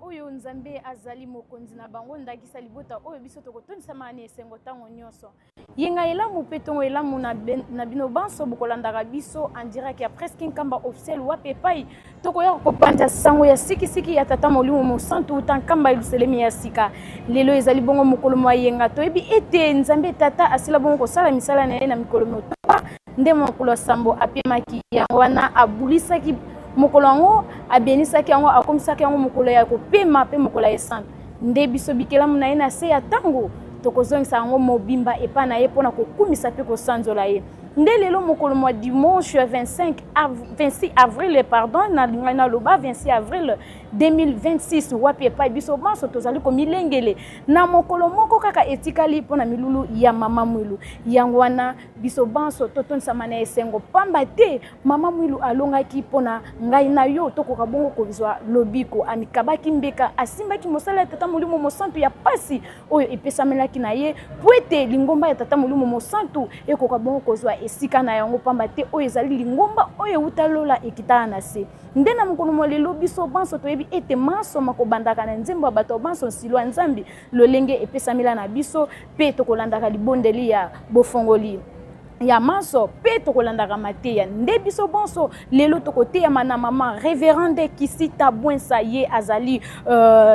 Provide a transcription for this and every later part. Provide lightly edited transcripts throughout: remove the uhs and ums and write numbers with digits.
oyo Nzambe azali mokonzi na bango, ndakisa libota oyo biso tokotondisama na esengo ntango nyonso. Yenga elamu mpe ntongo elamu na bino banso bokolandaka biso en direct ya Presque Nkamba officiel wapi epai tokoya kopanza sango ya sikisiki ya Tata Molimo Mosantu uta Nkamba Yelusalemi ya sika. Lelo ezali bongo mokolo mwa yenga, toyebi ete Nzambe Tata asila bongo kosala misala na ye na mikolo motoba, nde mokolo ya sambo apemaki. Yango wana abulisaki mokolo yango, abenisaki yango, akomisaki yango mokolo ya kopema mpe mokolo ya esantu. Nde biso bikelamu na ye na se ya ntango tokozongisa yango mobimba epai na ye mpo na kokumisa mpe kosanzola ye. Nde lelo mokolo mwa dimanche 25 av 26 avril, pardon, nalingaki naloba 26 avril 2026, wapi epai biso banso tozali komilengele na mokolo moko kaka etikali mpo na milulu ya Mama Mwilu. Yango wana biso banso totondisama na esengo, pamba te Mama Mwilu alongaki mpo na ngai na yo tokoka bongo kozwa lobiko. Amikabaki mbeka, asimbaki mosala ya Tata Molimo Mosantu ya pasi oyo epesamelaki na ye mpo ete lingomba ya Tata Molimo Mosantu ekoka bongo kozwa esika na yango, pamba te oyo ezali lingomba oyo euta lola ekitaka na se. Nde na mokolo mwa lelo biso banso toyebi ete manso makobandaka na nzembo ya bato banso nsilo ya Nzambe lolenge epesamela na biso, mpe tokolandaka libondeli ya bofongoli ya manso mpe tokolandaka mateya. Nde biso bonso lelo tokoteyama na mama Reverende Kisita Bwensa, ye azali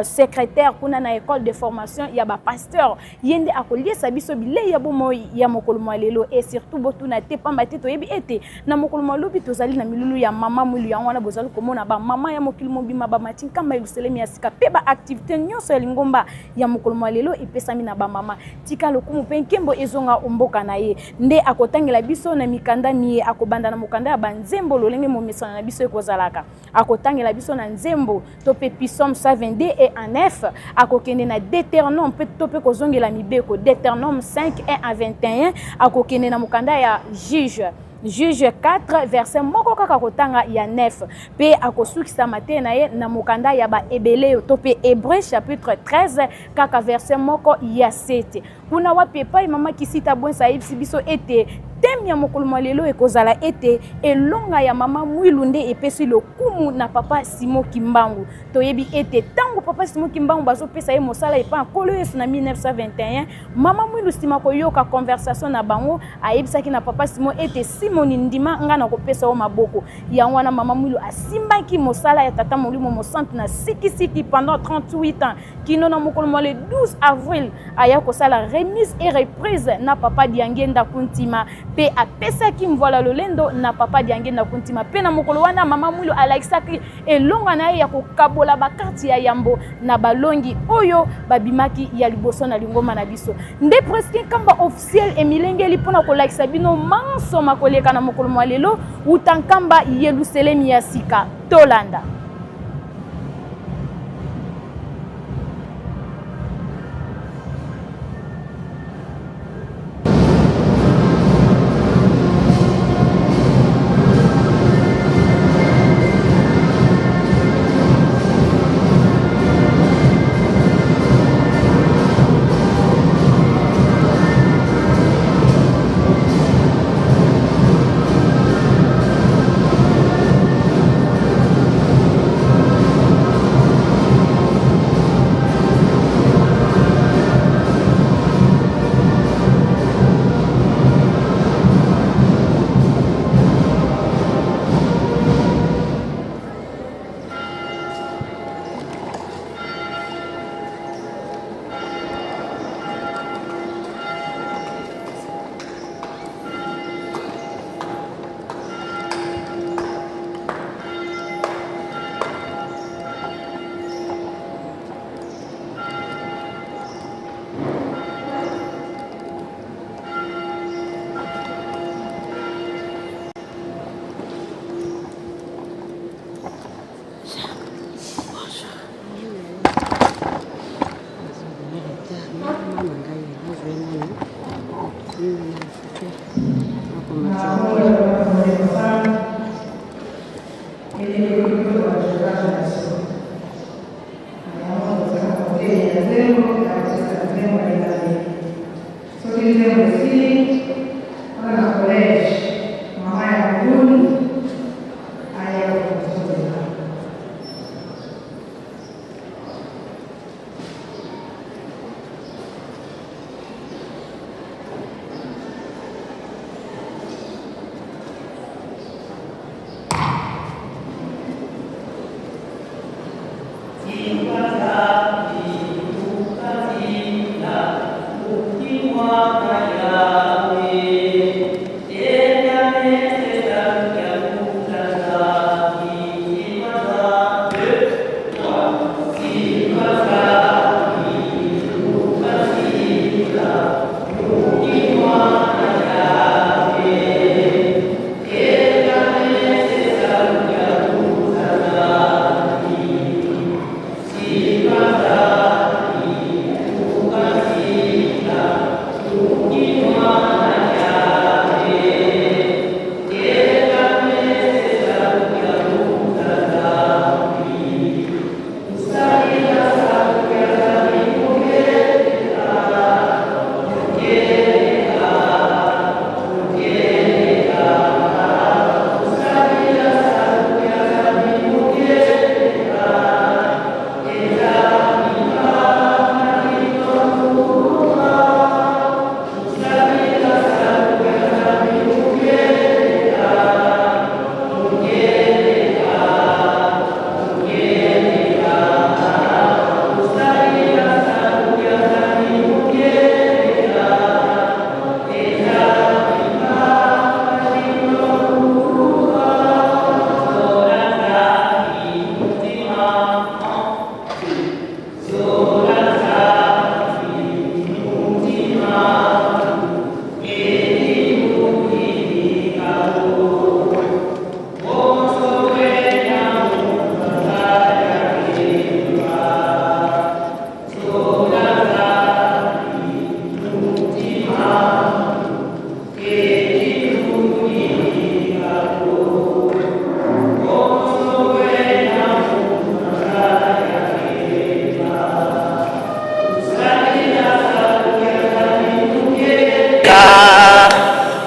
secrétaire kuna na école de formation ya ba pasteur. Ye nde akoliesa biso bilei ya bomoi ya mokolo mwa lelo. Et surtout botuna te, pamba te toyebi ete na mokolo mwa lobi tozali na milulu ya Mama Mwilu. Yango wana bozali komona ba mama ya mokili mobimba bamati Nkamba Yelusalemi ya sika, mpe ba activité nyonso ya lingomba ya mokolo mwa lelo epesami na ba mama. Tika lokumu mpe nkembo ezonga omboka na ye. Nde akotangela biso na mikanda miye, akobanda na mokanda ya banzembo lolenge momesano na biso ekozalaka. Akotangela biso na nzembo to mpe Psaume 122 et en F, akokende na Deutéronome mpe to mpe kozongela mibeko Deutéronome 5 1 à 21, akokende na mokanda ya Juge Juge 4 verset moko kaka kotanga ya 9, mpe akosukisa mateya na ye na mokanda ya Baebele to mpe Hébreu chapitre 13 kaka verset moko ya 7, kuna wapi epai mama Kisita Bwensa ayebisi biso ete thème ya mokolo mwa lelo ekozala ete elonga ya Mama Mwilu nde epesi lokumu na Papa Simon Kimbangu. Toyebi ete ntango Papa Simon Kimbangu bazopesa ye mosala epai ya Nkolo Yesu na 1921, Mama Mwilu nsima koyoka conversation na bango ayebisaki na Papa Simon ete Simoni, ndima nga na kopesa yo maboko. Yango wana Mama Mwilu asimbaki mosala ya Tata Molimo Mosantu na sikisiki pendant 38 ans, kino na mokolo mwa le 12 avril aya kosala remise et reprise na Papa Diangenda Kuntima, mpe apesaki mvwala lolendo na Papa Diangenda Kuntima. Mpe na mokolo wana Mama Mwilu alakisaki elonga na ye ya kokabola bakarte ya yambo na balongi oyo babimaki ya liboso na lingomba na biso. Nde Presque Nkamba officiel emilengeli mpona kolakisa bino manso makoleka na mokolo mwa lelo uta Nkamba Yelusalemi ya sika. Tolanda.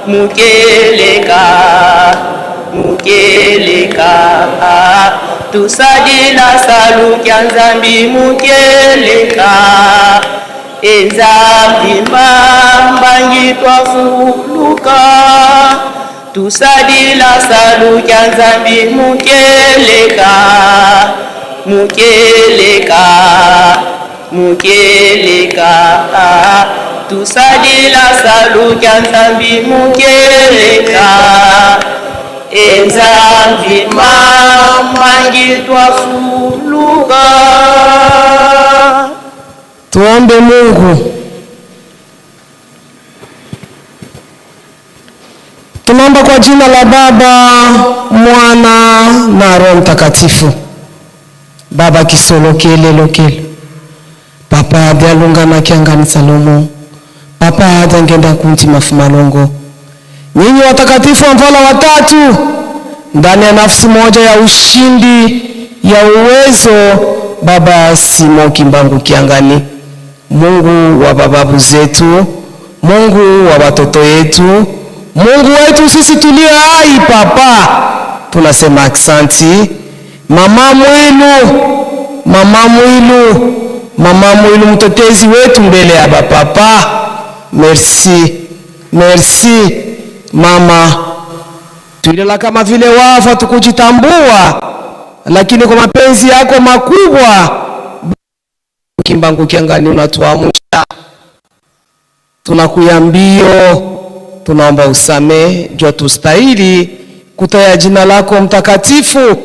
Mukeleka, mukeleka, tusadila salukia Nzambi mukeleka, enzambi mbambangi twafuluka, tusadila salukia Nzambi mukeleka, mukeleka, mukeleka, tusadila salukia Nzambi mukeleka, enzambi mambangi twafuluka. Tuombe Mungu. Tunaomba kwa jina la Baba, Mwana na Roho Mtakatifu. Baba kisolokele lokele. Papa abyalunga na kiangani Salomo. Papa adangenda kunti mafumalongo. Nyinyi watakatifu wa mfalme watatu ndani ya nafsi moja ya ushindi ya uwezo, Baba Simon Kimbangu Kiangani, Mungu wa bababu zetu, Mungu wa watoto yetu, Mungu wetu sisi tulio hai, Papa tunasema aksanti. Mama Mwilu, Mama Mwilu, Mama Mwilu, mtetezi wetu mbele ya bapapa. Merci, merci mama. Tulilala kama vile wafa tukujitambua, lakini kwa mapenzi yako makubwa Kimbangu Kiangani unatuamsha, tunakuyambio, tunaomba usame jua tustahili kutaya jina lako mtakatifu,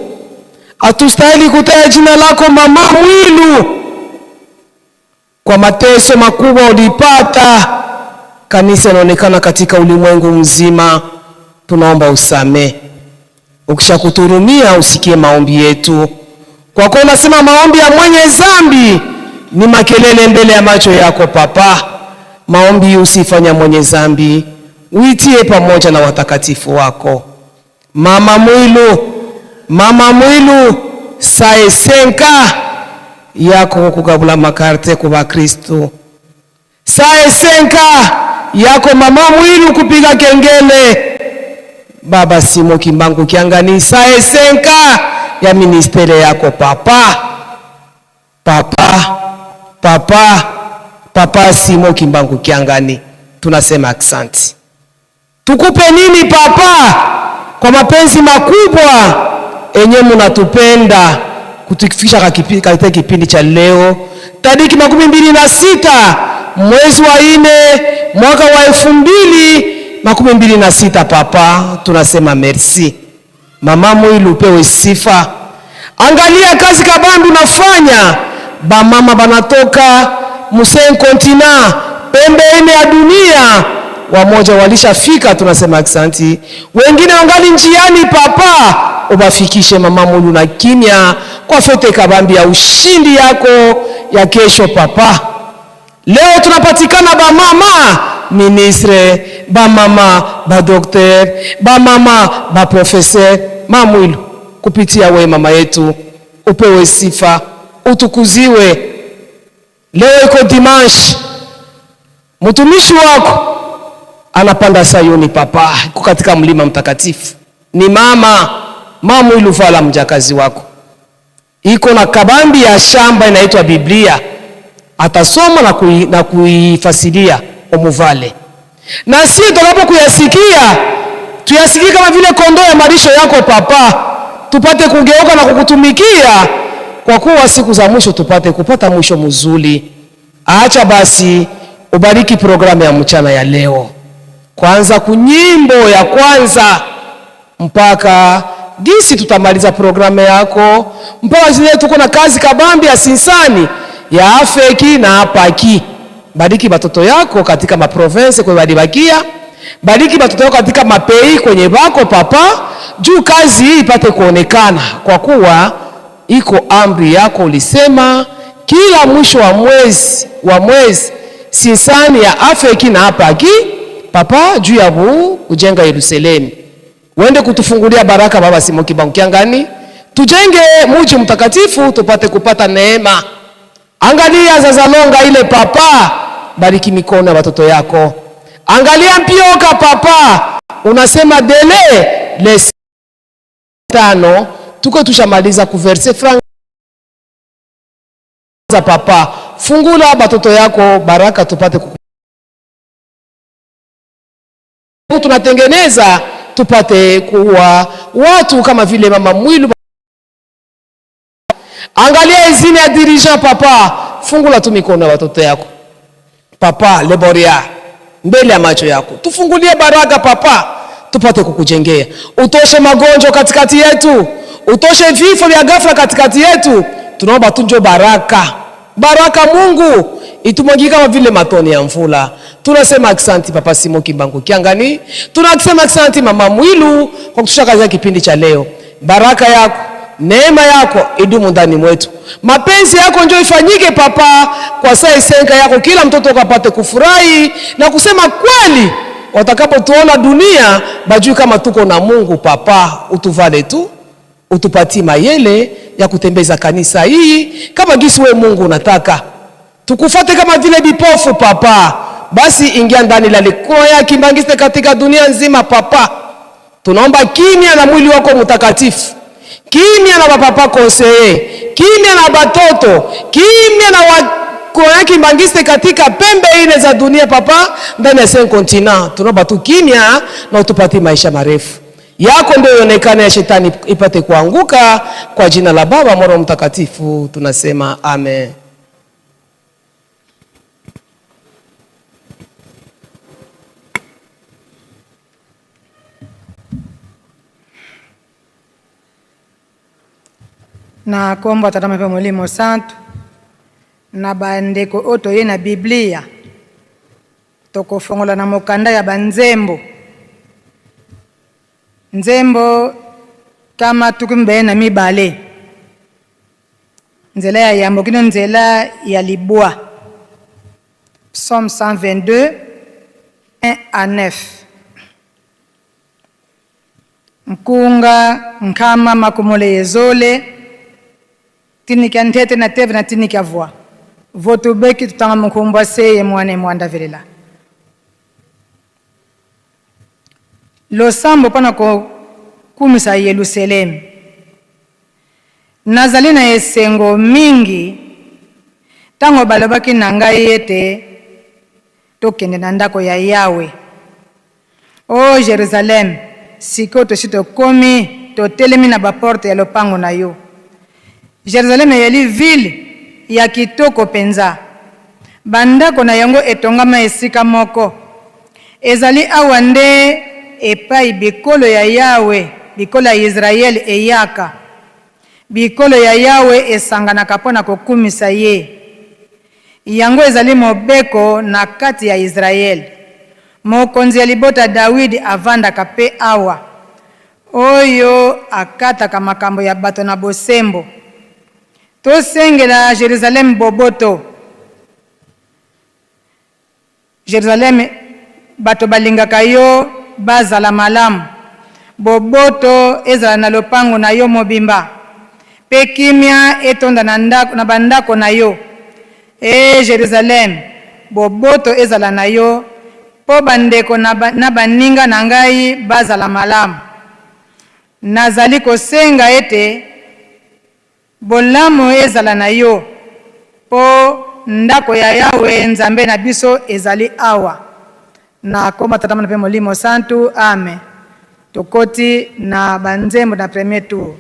atustahili kutaya jina lako mama Mwilu. Kwa mateso makubwa ulipata, kanisa inaonekana katika ulimwengu mzima. Tunaomba usame, ukishakuturumia usikie maombi yetu, kwa kuwa unasema maombi ya mwenye zambi ni makelele mbele ya macho yako Papa. Maombi usifanya mwenye zambi, uitie pamoja na watakatifu wako. Mama Mwilu, Mama Mwilu, saesenka yako kugabula makarte ku Bakristo, saesenka yako Mama Mwilu kupiga kengele. Baba Simon Kimbangu Kiangani, saesenka ya ministere yako Papa, Papa, Papa, Papa Simon Kimbangu Kiangani, tunasema aksanti. Tukupe nini Papa kwa mapenzi makubwa enye munatupenda? kutufikisha katika kipindi cha leo tariki 26 mwezi wa 4 mwaka wa 2026. Papa, tunasema merci. Mama Mwilu, upewe sifa. Angalia kazi kabambi unafanya, bamama banatoka musen kontina pembe ine ya dunia, wamoja walishafika, tunasema aksanti, wengine wangali njiani. Papa, ubafikishe mama Mwilu na kimya kwa fete kabambi ya ushindi yako ya kesho. Papa, leo tunapatikana bamama ministre, bamama badokter, bamama baprofeser. Mamwilu, kupitia we mama yetu upewe sifa, utukuziwe. Leo iko dimanche, mtumishi wako anapanda Sayuni papa, iko katika mlima mtakatifu. Ni mama Mamwilu Vala, mjakazi wako, iko na kabambi ya shamba inaitwa Biblia, atasoma na kuifasiria omuvale, na si tunapo kuyasikia tuyasikie kama vile kondoo ya malisho yako papa, tupate kugeuka na kukutumikia, kwa kuwa siku za mwisho tupate kupata mwisho mzuri. Acha basi ubariki programu ya mchana ya leo, kwanza kunyimbo ya kwanza mpaka gisi tutamaliza programu yako, mpaka zile tuko na kazi kabambi ya sinsani ya afeki na apaki. Bariki batoto yako katika maprovince kwenye balibakia, bariki batoto yako katika mapei kwenye bako papa, juu kazi hii ipate kuonekana, kwa kuwa iko amri yako ulisema kila mwisho wa mwezi sinsani ya afeki na apaki papa, juu ya kujenga Yerusalemu. Wende kutufungulia baraka Baba Simon Kimbangu Kiangani, tujenge muji mtakatifu tupate kupata neema. Angalia Zazalonga ile papa, bariki mikono ya watoto yako. Angalia Mpioka papa, unasema dele les 5 tuko tushamaliza kuverser franga papa, fungula batoto yako baraka tupate tunatengeneza tupate kuwa watu kama vile mama Mwilu. Angalia izini ya dirigeant papa, fungula tu mikono ya watoto yako papa, leboria mbele ya macho yako, tufungulie baraka papa, tupate kukujengea. Utoshe magonjwa katikati yetu, utoshe vifo vya ghafla katikati yetu. Tunaomba tunjo baraka, baraka Mungu itumwagike kama vile matone ya mvula. Tunasema aksanti Papa Simon Kimbangu Kiangani, tunasema aksanti Mama Mwilu kwa kutushakazia kipindi cha leo. Baraka yako neema yako idumu ndani mwetu, mapenzi yako njoo ifanyike papa, kwa saa isenka yako, kila mtoto akapate kufurahi na kusema kweli, watakapotuona dunia bajui kama tuko na Mungu. Papa, utuvale tu, utupatie mayele ya kutembeza kanisa hii kama gisi we Mungu unataka tukufate kama vile bipofu papa. Basi ingia ndani la likoya kimbangiste katika dunia nzima papa. Tunaomba kimya na mwili wako mtakatifu, kimya na bapapa konseye, kimya na batoto, kimya na wakoya kimbangiste katika pembe ine za dunia papa, ndani ya cinq continent. Tunaomba tu kimya na utupatie maisha marefu yako ndio ionekane ya shetani ipate kuanguka. Kwa jina la Baba, Mwana Mtakatifu tunasema amen. Na nkombo ya Tata mpe Molimo Santu na bandeko oyo toye na Biblia, tokofongola na mokanda ya banzembo, nzembo 22, nzela ya yambo kino nzela ya libwa. Psaume 122, 1 à 9. Nkunga 140 tinika ntete na teve na tinika voix votubeki tutanga mukumbwa seye mwana mwanda velela. Losambo mpona kokumisa Yelusalemi. Nazali na esengo mingi ntango balobaki na ngai ete tokende na ndako ya Yawe. O Jerusalem, sikoyo tosi tokomi, totelemi na baporte ya lopango na yo. Jerusalem eyali ville ya kitoko mpenza. Bandako na yango etongama esika moko. Ezali awa nde epai bikolo ya Yawe, bikolo ya Yisraele eyaka. Bikolo ya Yawe esanganaka mpo na kokumisa ye. Yango ezali mobeko na kati ya Yisraele. Mokonzi ya libota Dawidi avandaka mpe awa, oyo akataka makambo ya bato na bosembo. Tosengela Jerusalem boboto. Jerusalem, bato balingaka yo bazala malamu. Boboto ezala na lopango na yo mobimba, mpe kimia etonda na ndako, na bandako na yo. Ee Jerusalem, boboto ezala na yo, mpo bandeko na, na baninga na ngai bazala malamu. Nazali kosenga ete Bolamu ezala na yo, mpo ndako ya Yawe Nzambe na biso ezali awa. Na kombo Tata, Mwana mpe Molimo Santu, amen. Tokoti na ba nzembo na premier tour.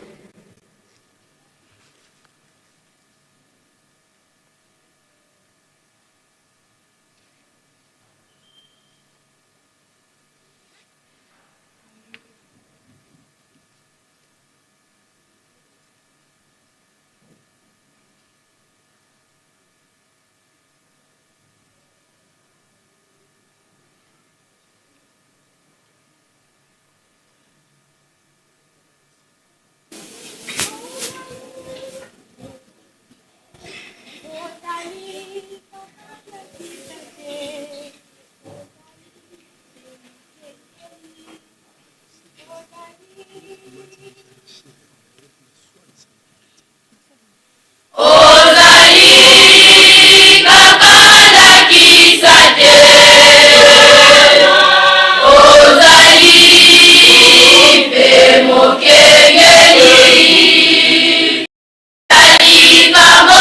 Ozali kaka ndakisa te, ozali mpe mokengeli. Likambo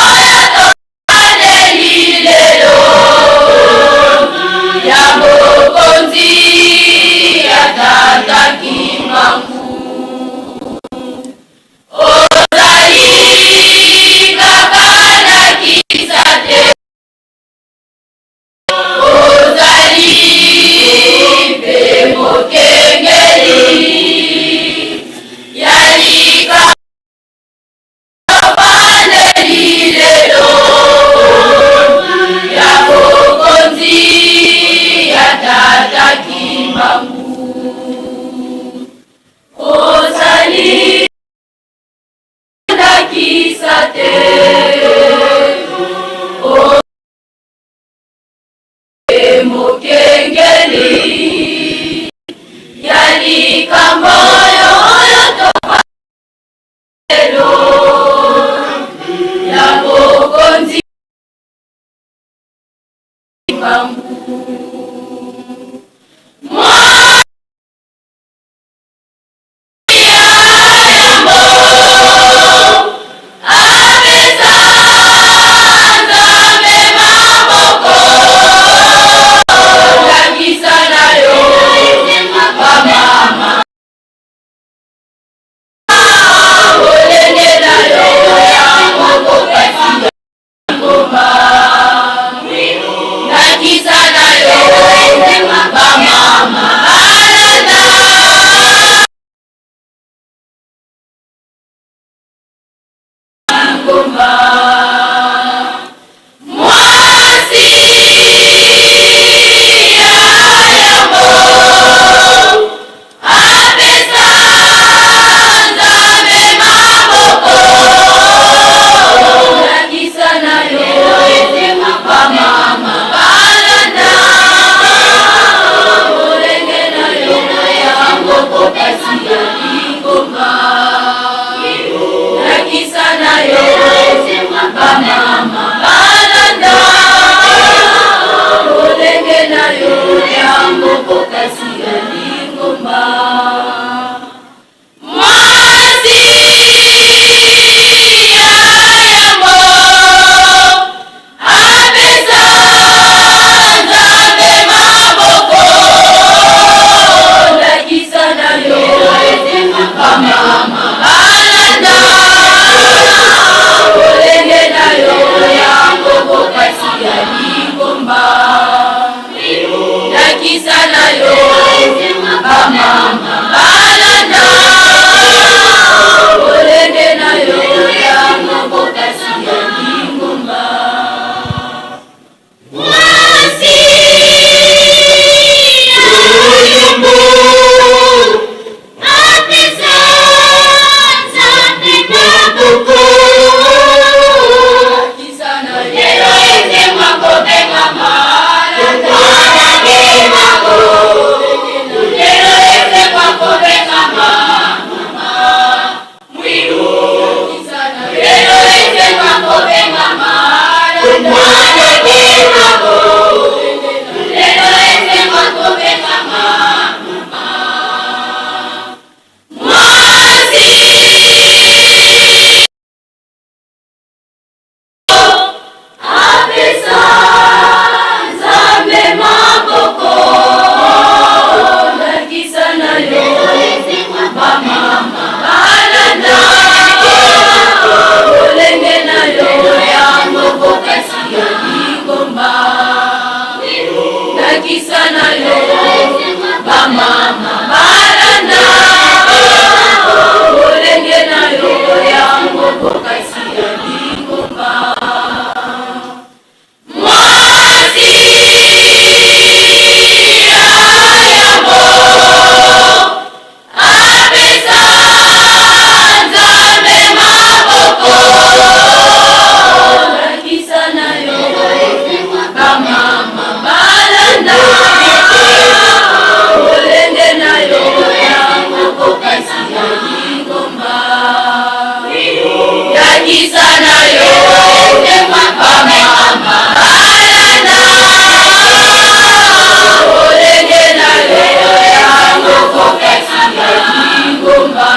oyo tobandeli lelo ya bokonzi ya Tata Kimbangu. Ozali kaka ndakisa te, ozali mpe mokengeli ya likambo. Tobandeli lelo ya bokonzi ya Tata Kimbangu. Ozali ndakisa te. Mokengeli ya likambo oyo tobandeli ya bokonzi Kimbangu. Ndakisa na yo bamama balanda olenge na yo yango kokasi ya lingomba.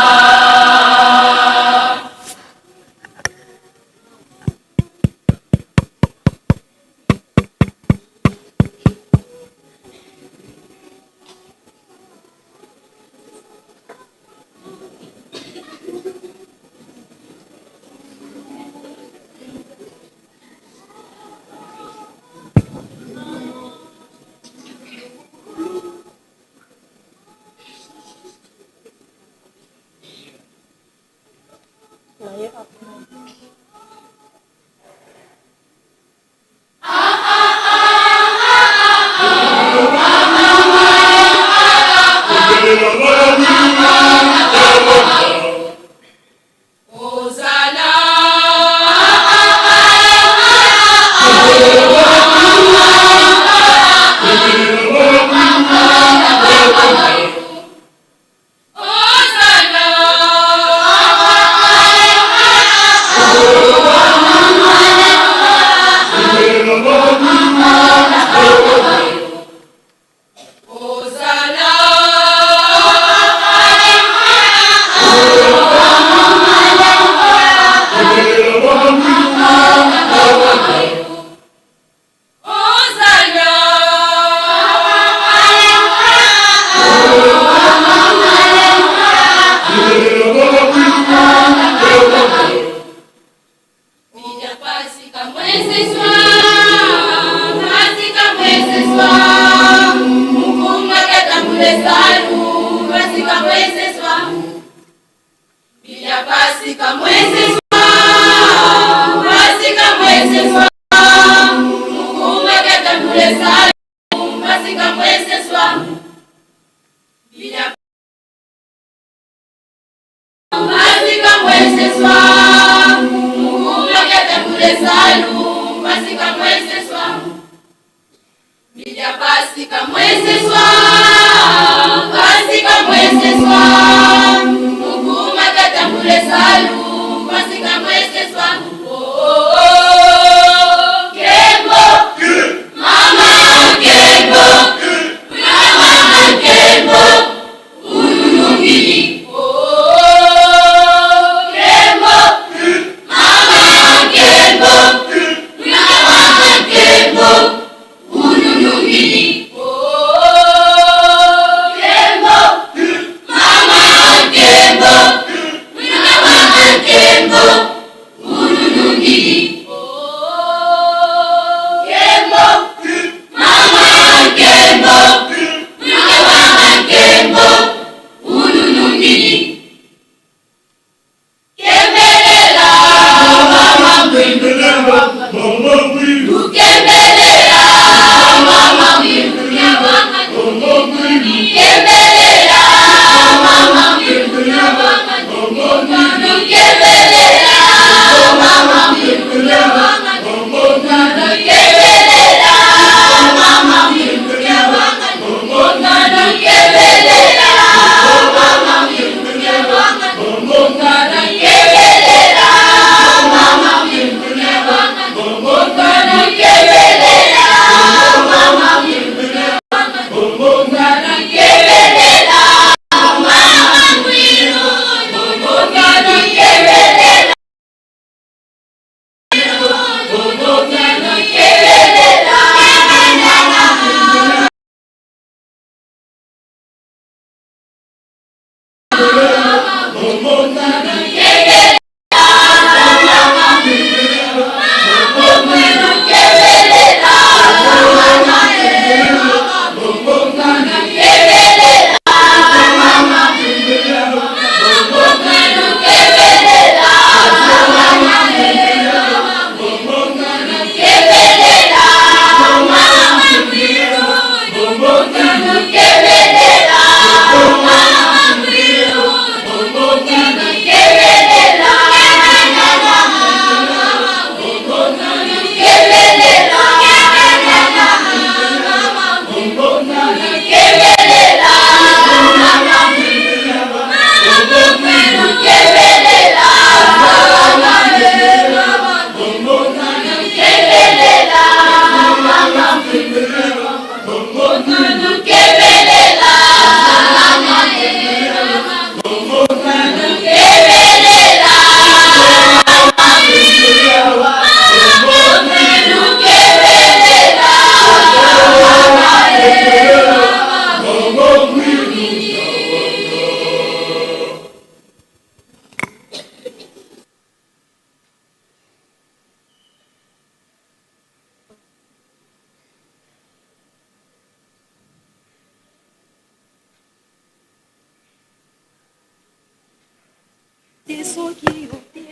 ete soki yo te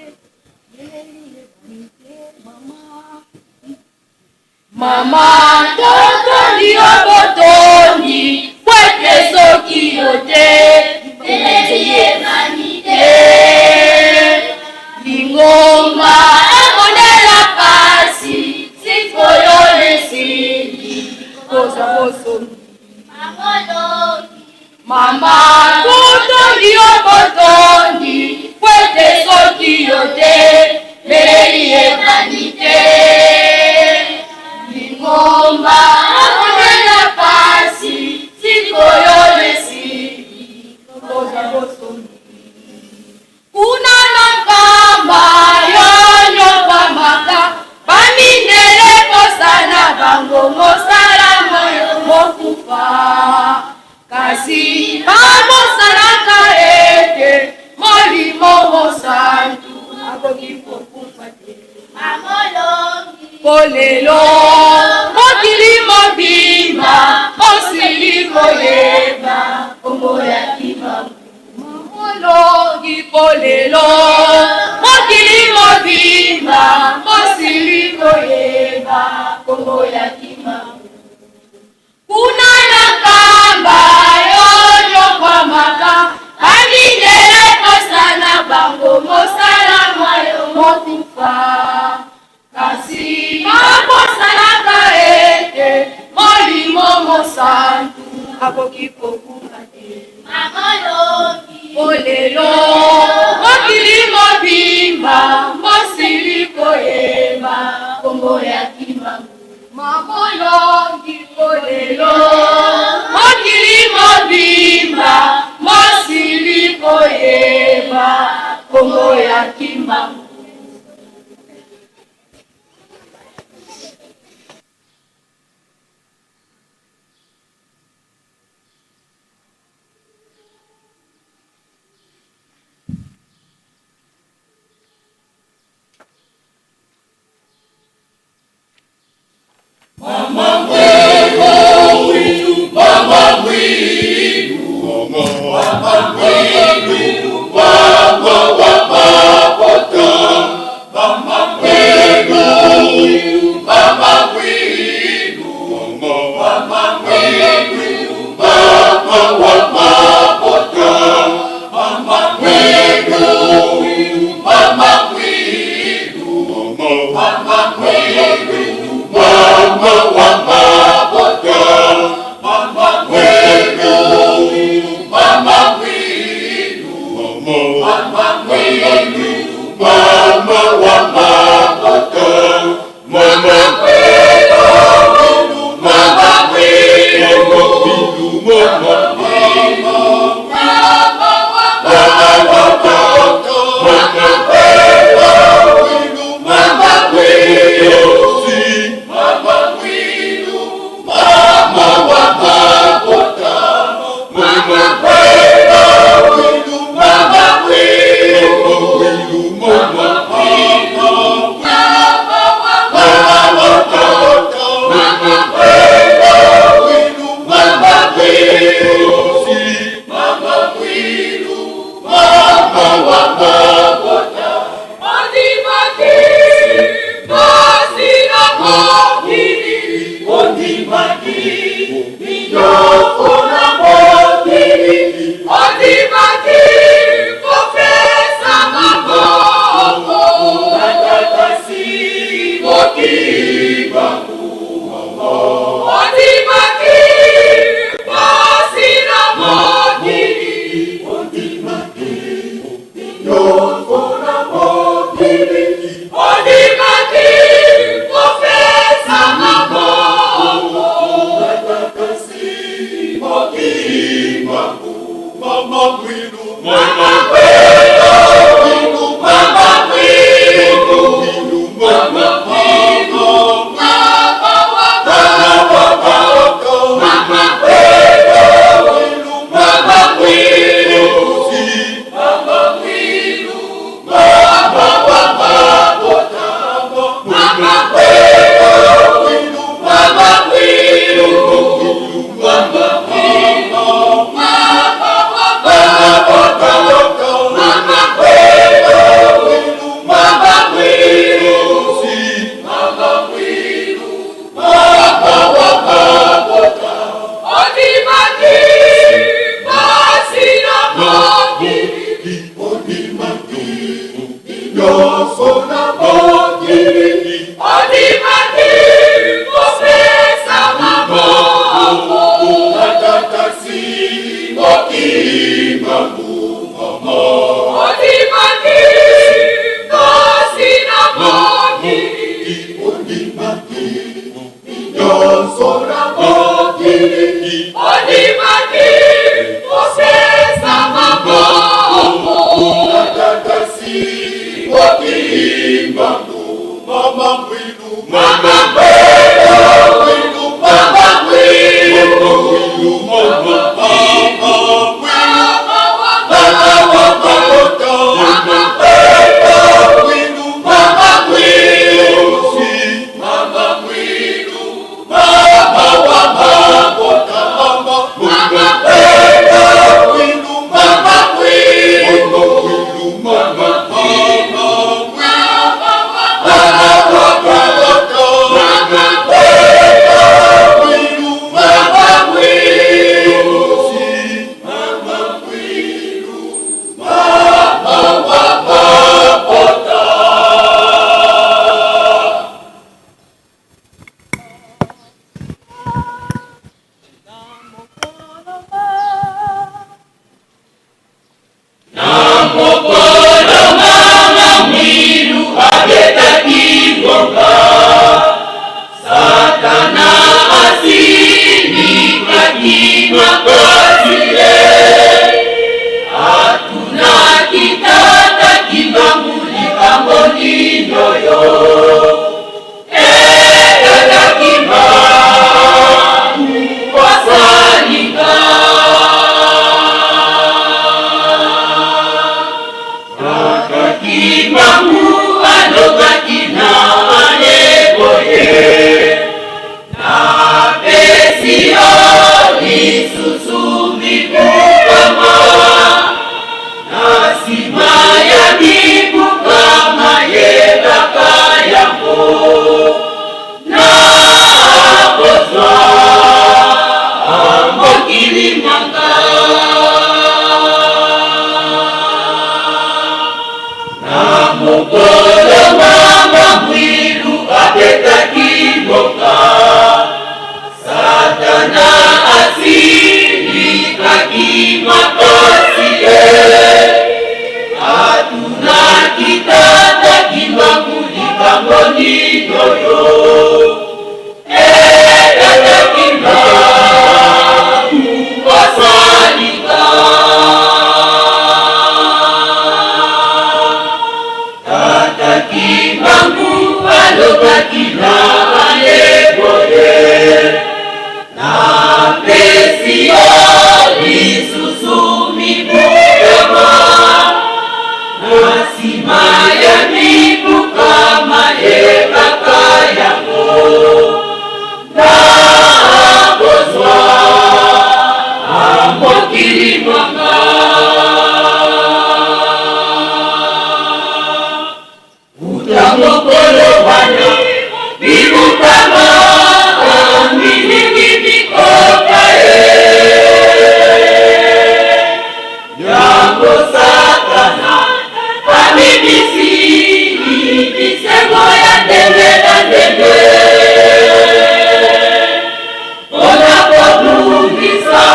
eyebani te mama. Mama totondi yo botondi po ete soki yo te eyebani te. Lingomba emonela pasi sikoyo esili kozwa bosomi. Mama totondi yo botondi po ete soki yo te eyebani te. Lingomba emonela pasi sikoyo esili kozwa bosomi. Kuna na Nkamba yo nyokwamaka bamindele posa na bango mosala moyo mokufa kasi babosanaka ete Molimo Mosantu akoki kokufa te. Po lelo mokili mobimba osili koyeba kombo ya Kimbangu. Molongi po lelo mokili mobimba mosili koyeba kombo ya Kimbangu. Kuna na Nkamba yo nyokwamaka bamindele posa na bango mosala mwayo mokufa kasi babosanaka ete Molimo Mosantu akoki kokufa te. Po lelo mokili mobimba mosili koyeba kombo ya Kimbangu. Mamolongi po lelo mokili mobimba mosili koyeba kombo ya Kimbangu. Mama Mwilu, Mama Mwilu, Mama Mwilu, Mama wa Mapota. Nyonso na mokili. Ondimaki kopesa maboko. Ata taxi mokili mama. Ondimaki kasi na mokili. Ondimaki nyonso na mokili. Ondimaki kopesa maboko. Ata taxi mokili mama Mwilu. Mama Mwilu, mama Mwilu, mama Mwilu. Mama wa mabota. Mama Mwilu, mama Mwilu, mama Mwilu, mama wa mabota. Mama Mwilu, mama Mwilu, mama Mwilu, mama wa mabota. Mama Mwilu, mama Mwilu, mama Mwilu, mama wa mabota. Na mokolo mama Mwilu abetaki ngonga, Satana asilikaki makasi ye. Atunaki tata Kimbangu likambo nini oyo? E tata Kimbangu wasalinga. Tata Kimbangu alobaki na ye boye: napesi yo lisusu mibukama, na nsima ya mibukama yebaka yango nakozwa mokili mwanga. Na mokolo mama Mwilu abetaki ngonga, Satana asilikaki makasi ye. Atunaki tata Kimbangu likambo nini oyo? E tata Kimbangu wasalinga. Tata Kimbangu alobaki na ye boye: napesi yo lisusu mibukama, na nsima ya mibukama yebaka yango nakozwa mokili mwanga. Uta mokolo wana mibukama milingi mikoka ye, yango Satana amibisi bisengo ya ndenge na ndenge mpona kobungisa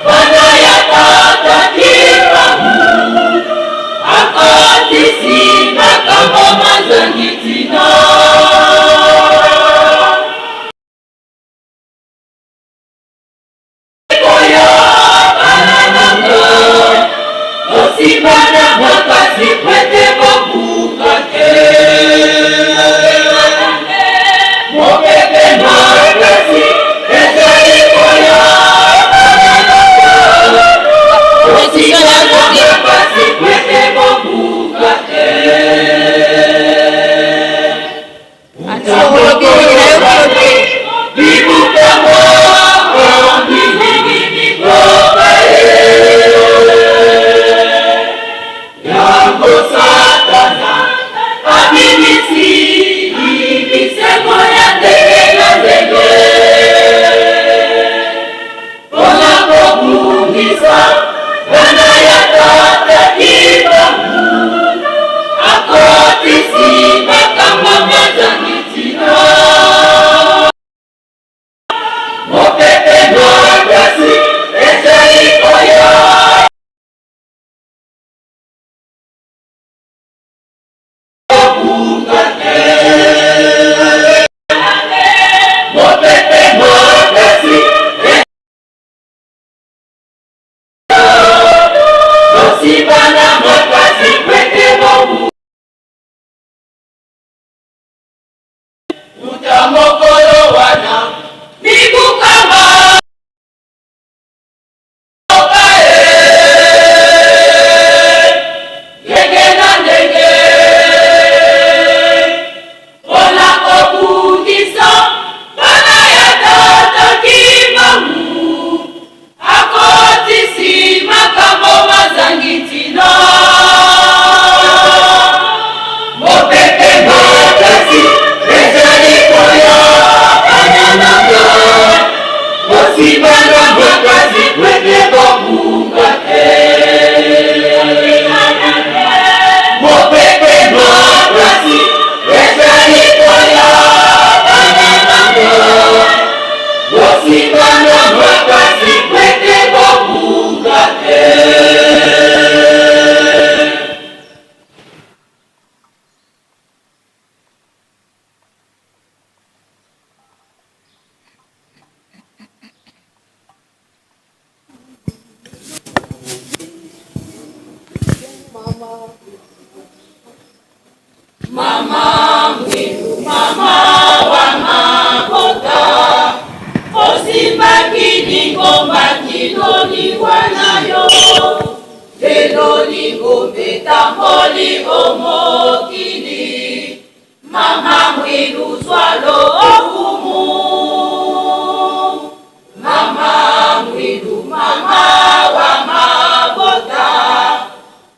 bana ya tata Kimbangu. Akotisi makambo mazangi ntina. lingomba kino liwa na yo. Lelo lingomba etamboli o mokili. Mama Mwilu zwa lokumu. Mama Mwilu, mama wa mabota.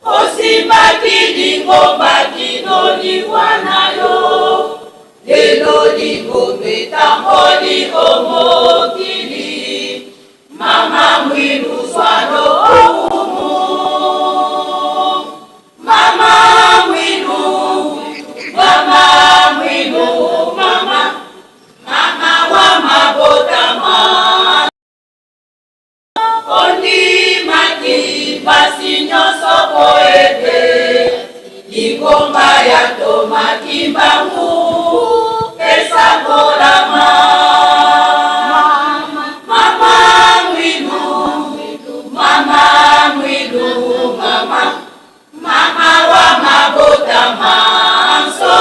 Osimbaki lingomba kino liwa na yo. Lelo lingomba etamboli o mokili. Mama Mwilu zwa lokumu. Mama Mwilu, Mama Mwilu, mama, mama wa mabota ma. Ondimaki mpasi nyonso po ete lingomba ya Toma Kimbangu esakolama. Mama Mwilu, Mama Mwilu, mama, mama wa mabota manso.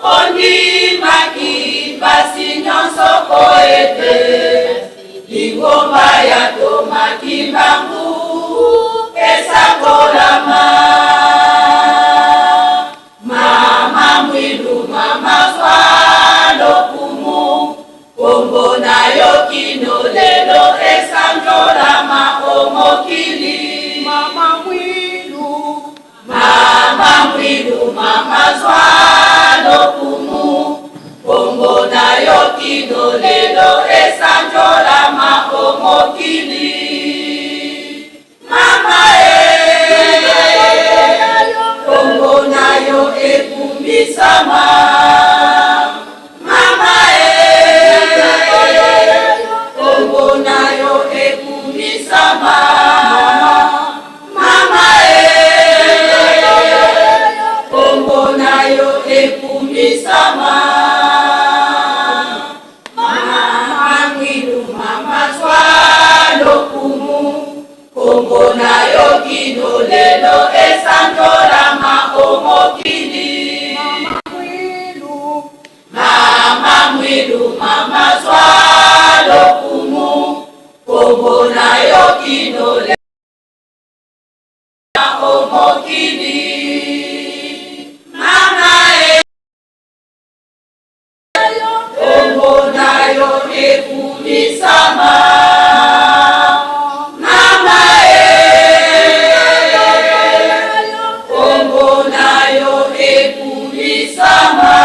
Ondimaki mpasi nyonso po ete lingomba ya Toma Kimbangu esakolama. Mama Mwilu, mama zwa lokumu, kombo na yo kino lelo esanjolama o mokili. Mama Mwilu, Mama Mwilu, mama zwa lokumu, kombo na yo kino lelo esanjolama o mokili. Mama e, kombo na yo ekumisama. Mama e, kombo na yo ekumisama. Mama e, kombo na yo ekumisama. Mama Mwilu, mama zwa lokumu, kombo na yo kino lelo esanjolama o mokili. Mama Mwilu, mama zwa lokumu, kombo na yo kino lelo o mokili. Mama e, kombo na yo ekumisama. Mama e, kombo na yo ekumisama.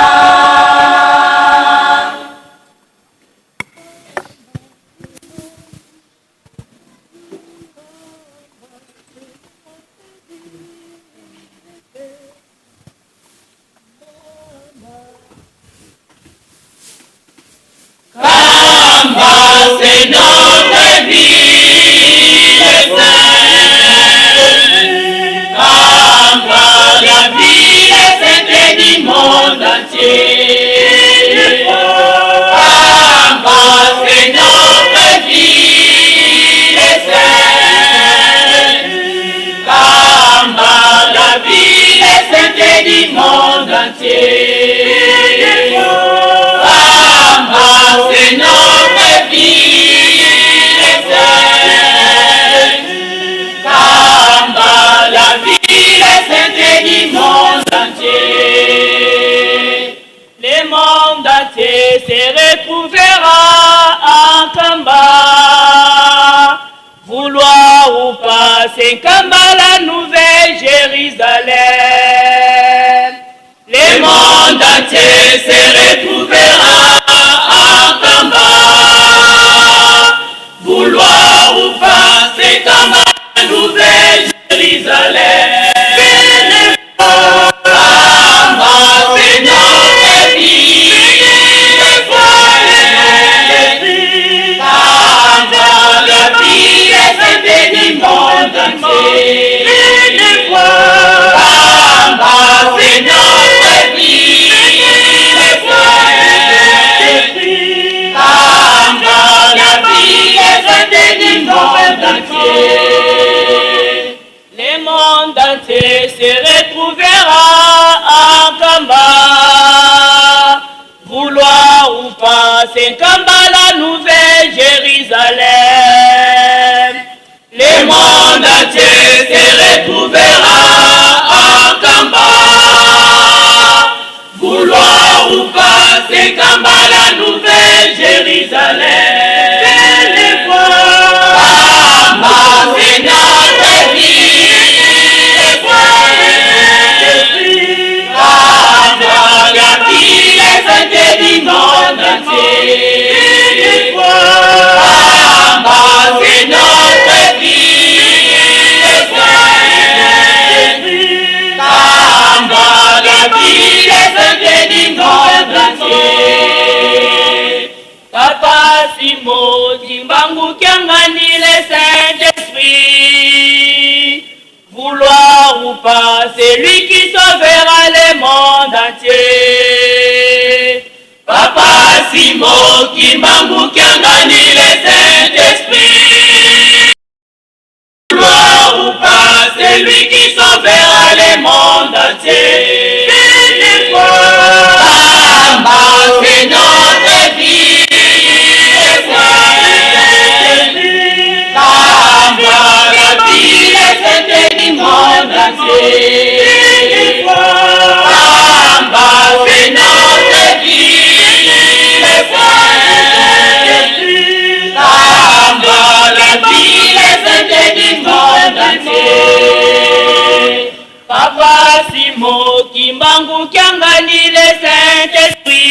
Kamba, c'est notre ville sainte. Kamba, la ville sainte du monde entier. Kamba, c'est notre ville sainte. Kamba, la ville sainte du monde entier. Kamba, c'est notre ville sainte. Kamba, la ville sainte du monde entier. Le monde entier se retrouvera en Kamba. Vouloir ou pas, c'est Kamba la nouvelle Jérusalem. Le monde entier se retrouvera en Kamba. Vouloir ou pas, c'est Kamba la nouvelle Jérusalem. Kamba, c'est notre ville sainte. Kamba, la ville sainte du monde entier. Kamba, c'est notre ville sainte. Kamba, la ville sainte du monde entier. Le monde entier se retrouvera en Kamba. Vouloir ou pas, c'est Kamba la nouvelle Jérusalem. La ville est sainte du monde entier. Papa Simon Kimbangu Kiangani le Saint-Esprit. Vouloir ou pas, c'est lui qui sauvera le monde entier. Papa Simon Kimbangu Kiangani le Saint-Esprit. Vouloir ou pas, c'est lui qui sauvera le monde entier. Kamba, c'est notre vie. Kamba, la ville est sainte du monde entier. Kamba, c'est notre vie. Kamba, la ville est sainte du monde entier. Papa Simon Kimbangu Kiangani le Saint-Esprit.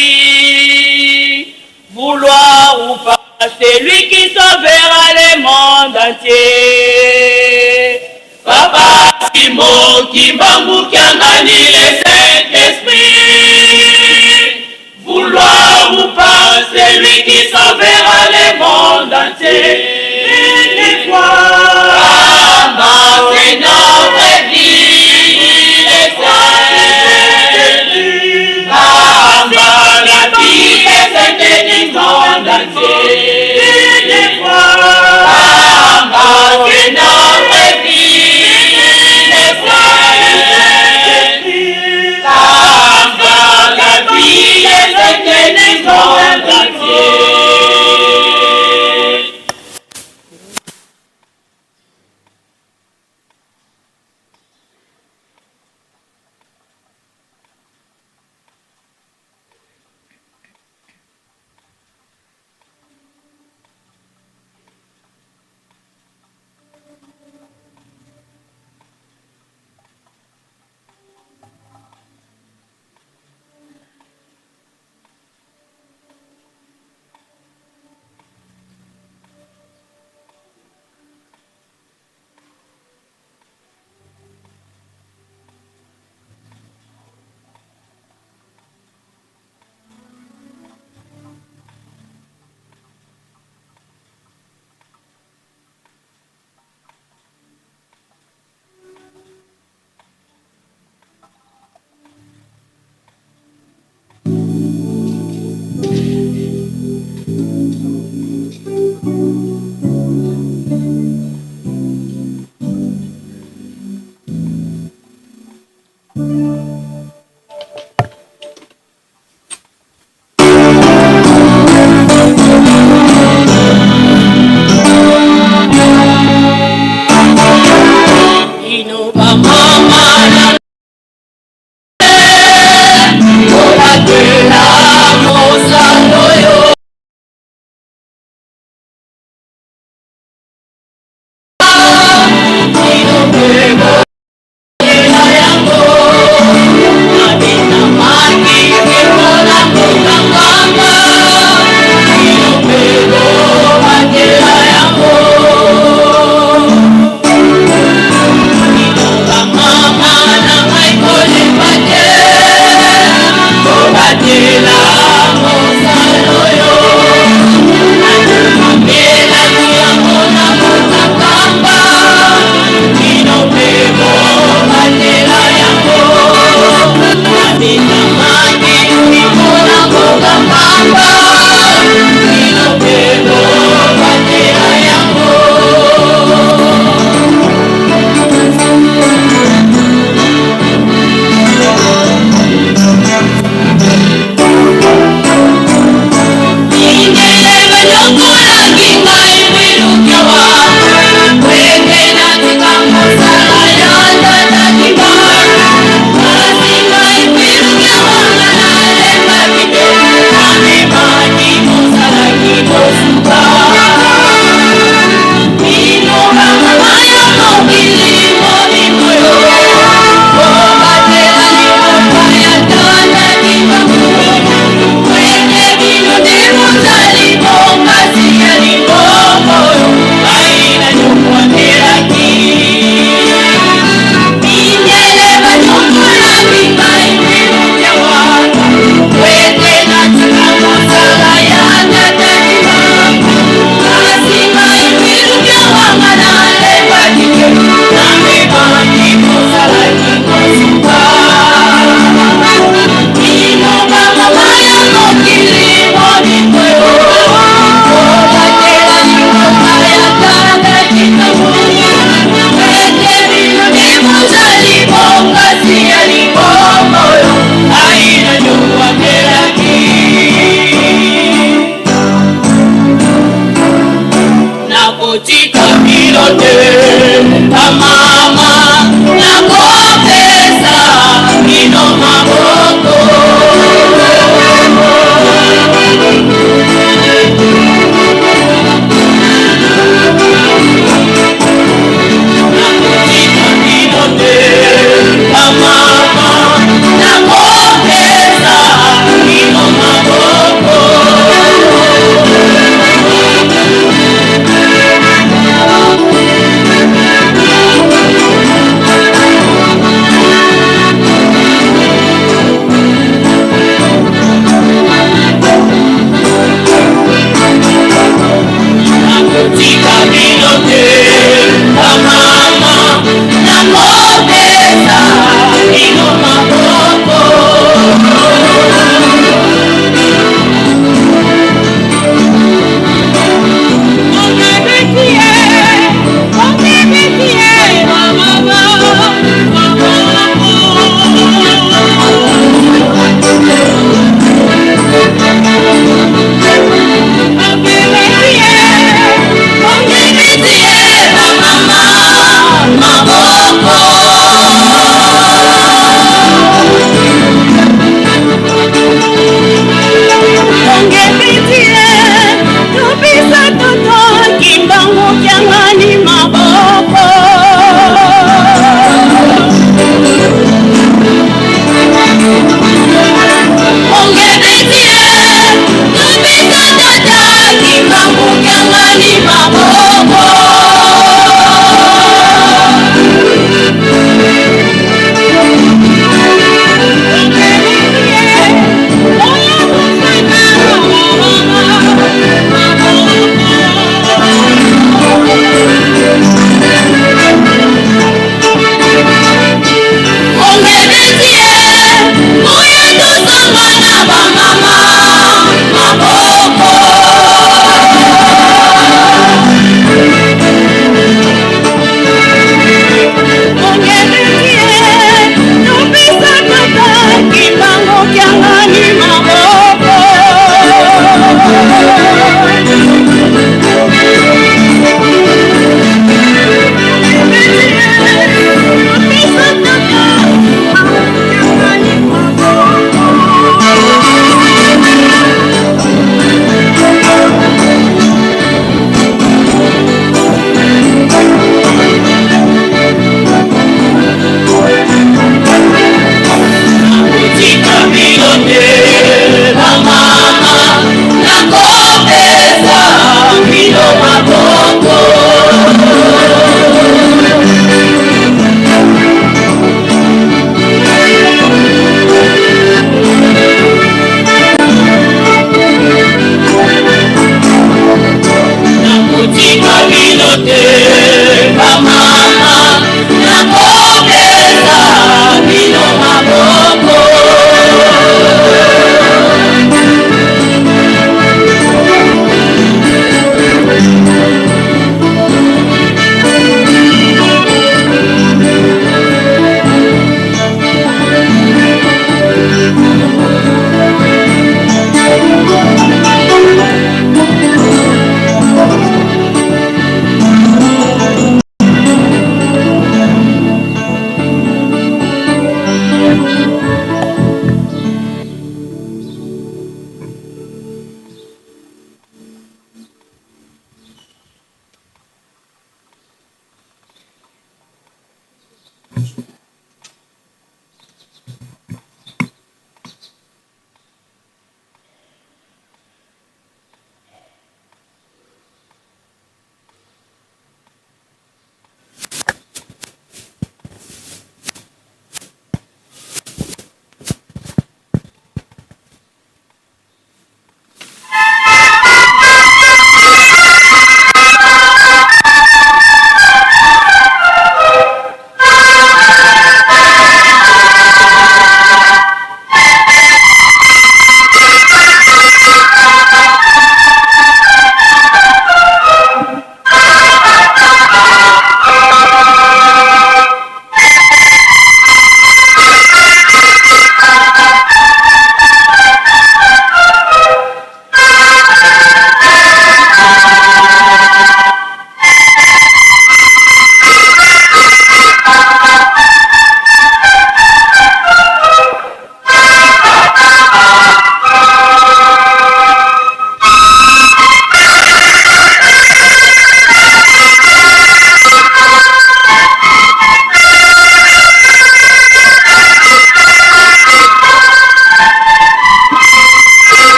Vouloir ou pas, c'est lui qui sauvera le monde entier. Papa Simon Kimbangu Kiangani le Saint-Esprit. Vouloir ou pas, c'est lui qui sauvera le monde entier. Kamba, c'est notre vie, le Saint-Esprit. Kamba, la ville est sainte du monde entier. Kamba, c'est notre vie, le Saint-Esprit.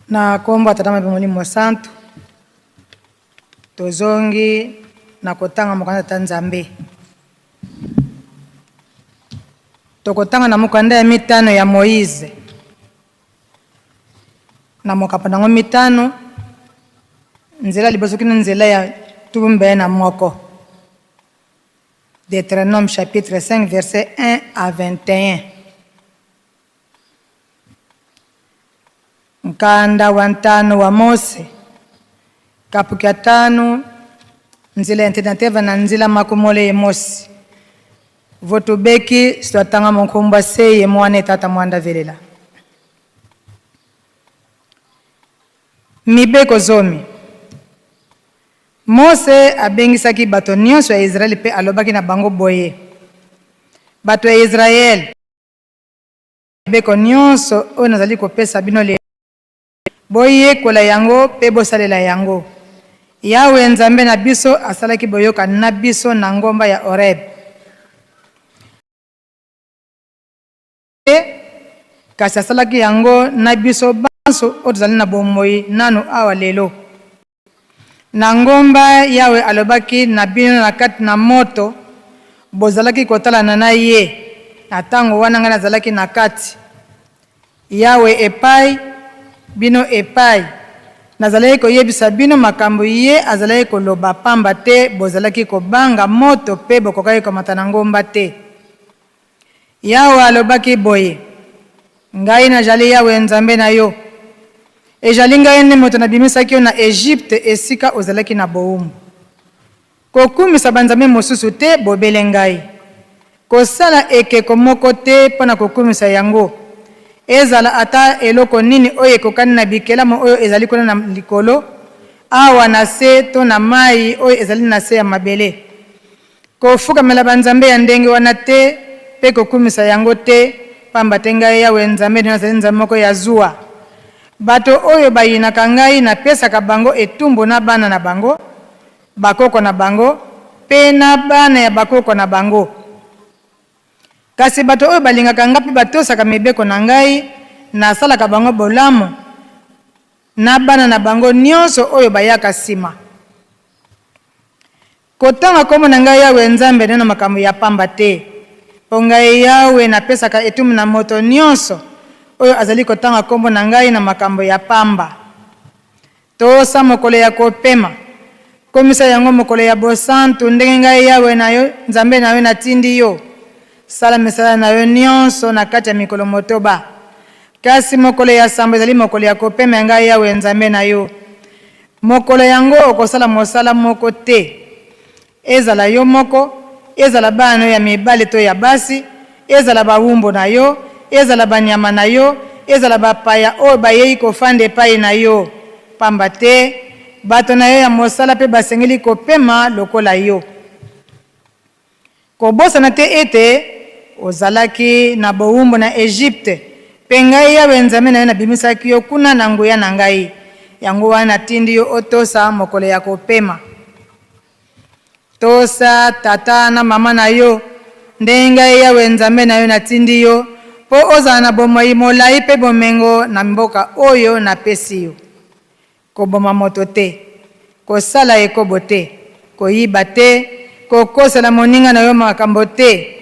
Na kombo ya Tata mpe Molimo Santu, tozongi na kotanga mokanda Tata Nzambe. Tokotanga na mokanda ya mitano ya Moïse na mokapo nango mitano, nzela liboso kino nzela ya tumbe na moko. Deutéronome chapitre 5 verset 1 à 21. Nkanda wa ntano wa Mose, kapu kya tanu, nzila ya ntenateva na nzila makumole ye Mosi. Votubeki sitwatanga munkumbwa seye mwana etata mwanda velela. Mibeko zomi. Mose abengisaki bato nyonso ya Israele mpe alobaki na bango boye, Bato ya Israele, Mibeko nyonso oyo nazali kopesa bino lelo, boyekola yango mpe bosalela yango. Yawe, Nzambe na biso, asalaki boyokani na biso na ngomba ya Orebe. Te, kasi asalaki yango na biso banso oyo tozali na bomoi nanu awa lelo. Na ngomba, Yawe alobaki na bino na kati na moto, bozalaki kotalana na Ye, na tango wana ngai nazalaki na kati. Yawe epai, bino epai. Nazalaki koyebisa bino makambo Ye azalaki koloba, pamba te bozalaki kobanga moto mpe bokokaki komata na ngomba te. Yawe alobaki boye, Ngai najali Yawe Nzambe na yo. Ejali ngai nde moto nabimisaki yo na Egypte, esika ozalaki na bowumbu. Kokumisa banzambe mosusu te, bobele ngai. Kosala ekeko moko te mpo na kokumisa yango, ezala ata eloko nini oyo ekokani na bikelamu oyo ezali kuna na likolo, awa na se to na mayi oyo ezali na se ya mabele. Kofukamela banzambe ya ndenge wana te mpe kokumisa yango te, pamba te Ngai Yawe, Nzambe na yo, nazali Nzambe moko ya zuwa. Bato oyo bayinaka Ngai, napesaka bango etumbu na bana na bango, bakoko na bango mpe na bana ya bakoko na bango. Kasi bato oyo balingaka Ngai mpe batosaka mibeko na Ngai, nasalaka bango bolamu na bana na bango nyonso oyo bayaka sima. Kotanga kombo na ngai Yawe Nzambe na yo na makambo ya pamba te, mpo ngai Yawe napesaka etumbu na moto nyonso oyo azali kotanga kombo na ngai na makambo ya pamba. Tosa mokolo ya kopema, komisa yango mokolo ya bosantu, ndenge ngai Yawe na yo, Nzambe na yo natindi yo. Sala misala na yo nyonso na kati ya mikolo motoba, kasi mokolo ya sambo ezali mokolo ya kopema ya ngai Yawe Nzambe na yo. Mokolo yango okosala mosala moko te, ezala yo moko, ezala bana na yo ya mibali to ya basi, ezala bawumbu na yo, ezala banyama na yo, ezala bapaya oyo bayei kofanda epai na yo, pamba te bato na yo ya mosala mpe basengeli kopema lokola yo. Kobosana te ete ozalaki na bowumbu na Ejipte, mpe Ngai Yawe, Nzambe na yo, nabimisaki yo kuna na nguya na Ngai. Yango wana natindi yo otosa mokolo ya kopema. Tosa tata na mama na yo, ndenge Ngai Yawe, Nzambe na yo, natindi yo, mpo ozala na bomoi molayi mpe bomengo na mboka oyo napesi yo. Koboma moto te, kosala ekobo te, koyiba te, kokosela moninga na yo makambo te,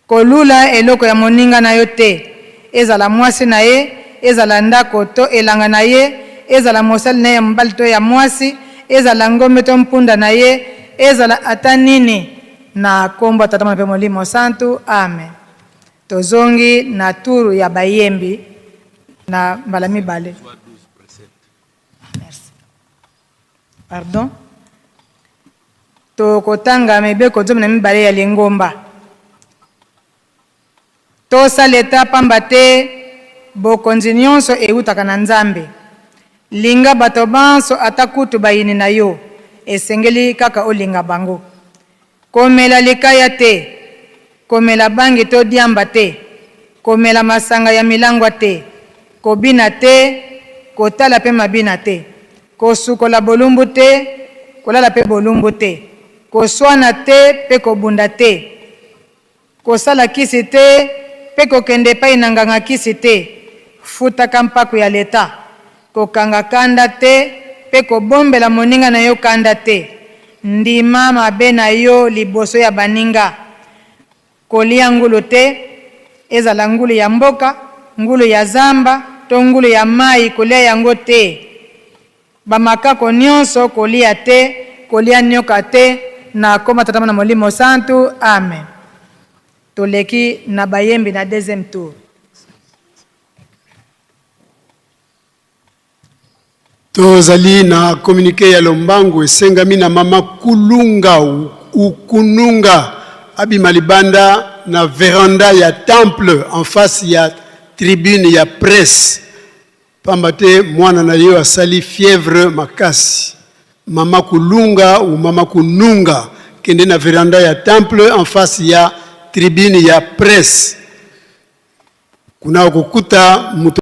kolula eloko ya moninga na yo te, ezala mwasi na ye, ezala ndako to elanga na ye, ezala mosali na ye ya mobali to ya mwasi, ezala ngombe to mpunda na ye, ezala ata nini. Na kombo ya Tata, Mwana mpe Molimo Santu. Amen. Tozongi na tour ya bayembi na mbala mibale. Merci. Pardon. Tokotanga mibeko 12 ya lingomba. Tosa leta pamba te bokonzi nyonso eutaka na Nzambe. Linga bato banso ata kutu bayini na yo, esengeli kaka olinga bango. Komela likaya te, komela bangi to diamba te, komela masanga ya milangwa te, kobina te, kotala pe mabina te, kosukola bolumbu te, kolala pe bolumbu te, koswana te pe kobunda te, kosala kisi te pe kokende epai na nganga kisi te, futaka mpaku ya leta. Kokanga kanda te pe kobombela moninga na yo kanda te. Ndima mabe na yo liboso ya baninga. Kolia ngulu te, ezala ngulu ya mboka, ngulu ya zamba to ngulu ya mayi, kolia yango te. Ba makako nionso kolia te, kolia nioka te, na kombo ya Tata Mwana Molimo Santu, amen. Toleki na bayembi na deuxième tour. Tozali na communique ya lombangu esengami na mama Kulunga Ukununga abima libanda na veranda ya temple en face ya tribune ya presse pamba te mwana na ye asali fièvre makasi. Mama Kulunga ou mama Kununga kende na veranda ya temple en face ya tribune ya presse kuna okokuta moto.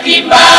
Kimbangu.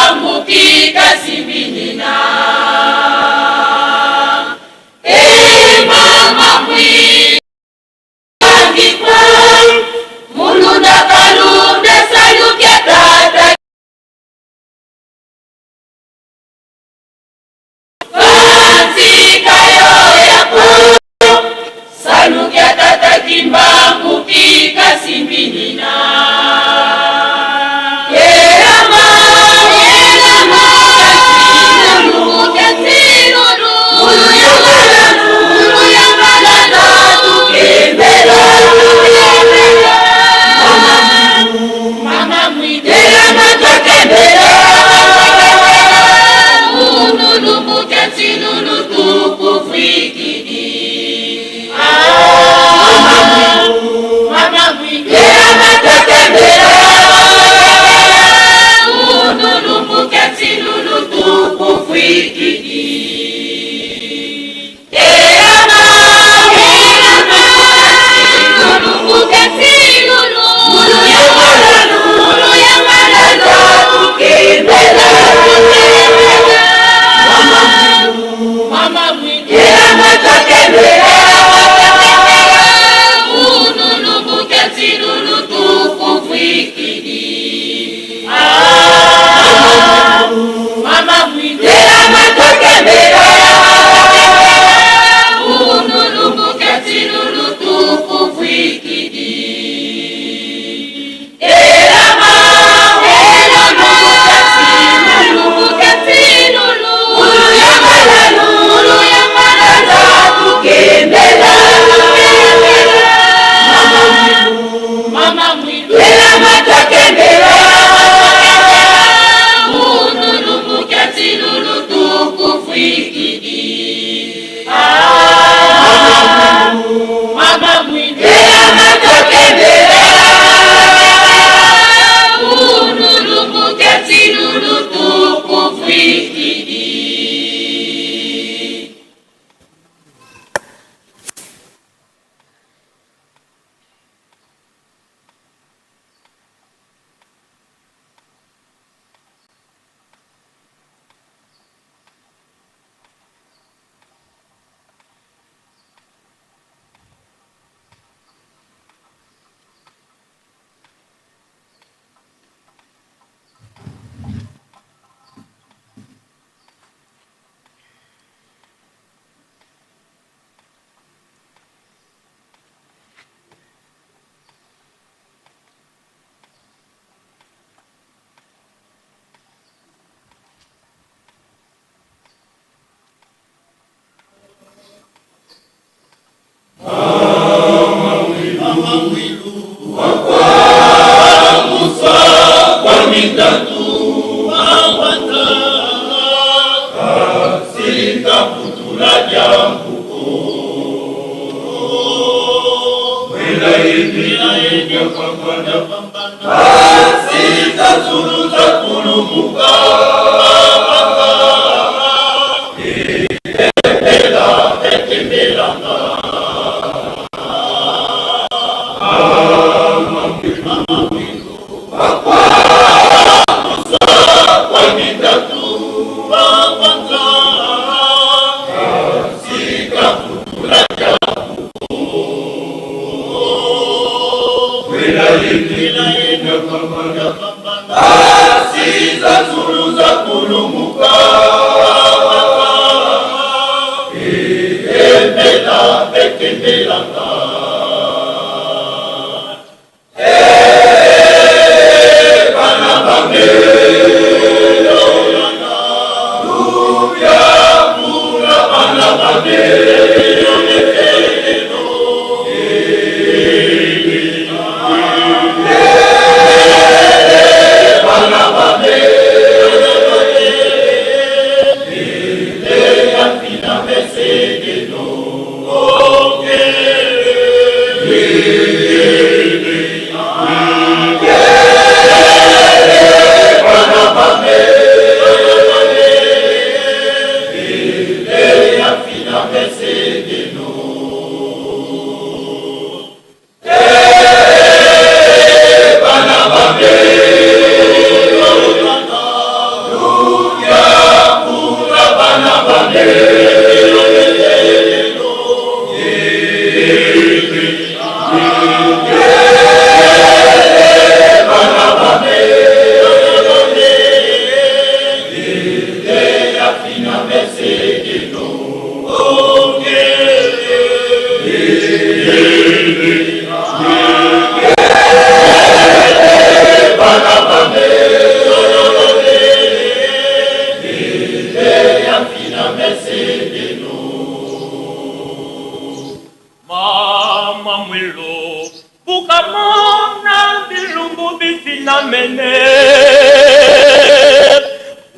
Mama Mwilo, bukamona bilumbu bifinamene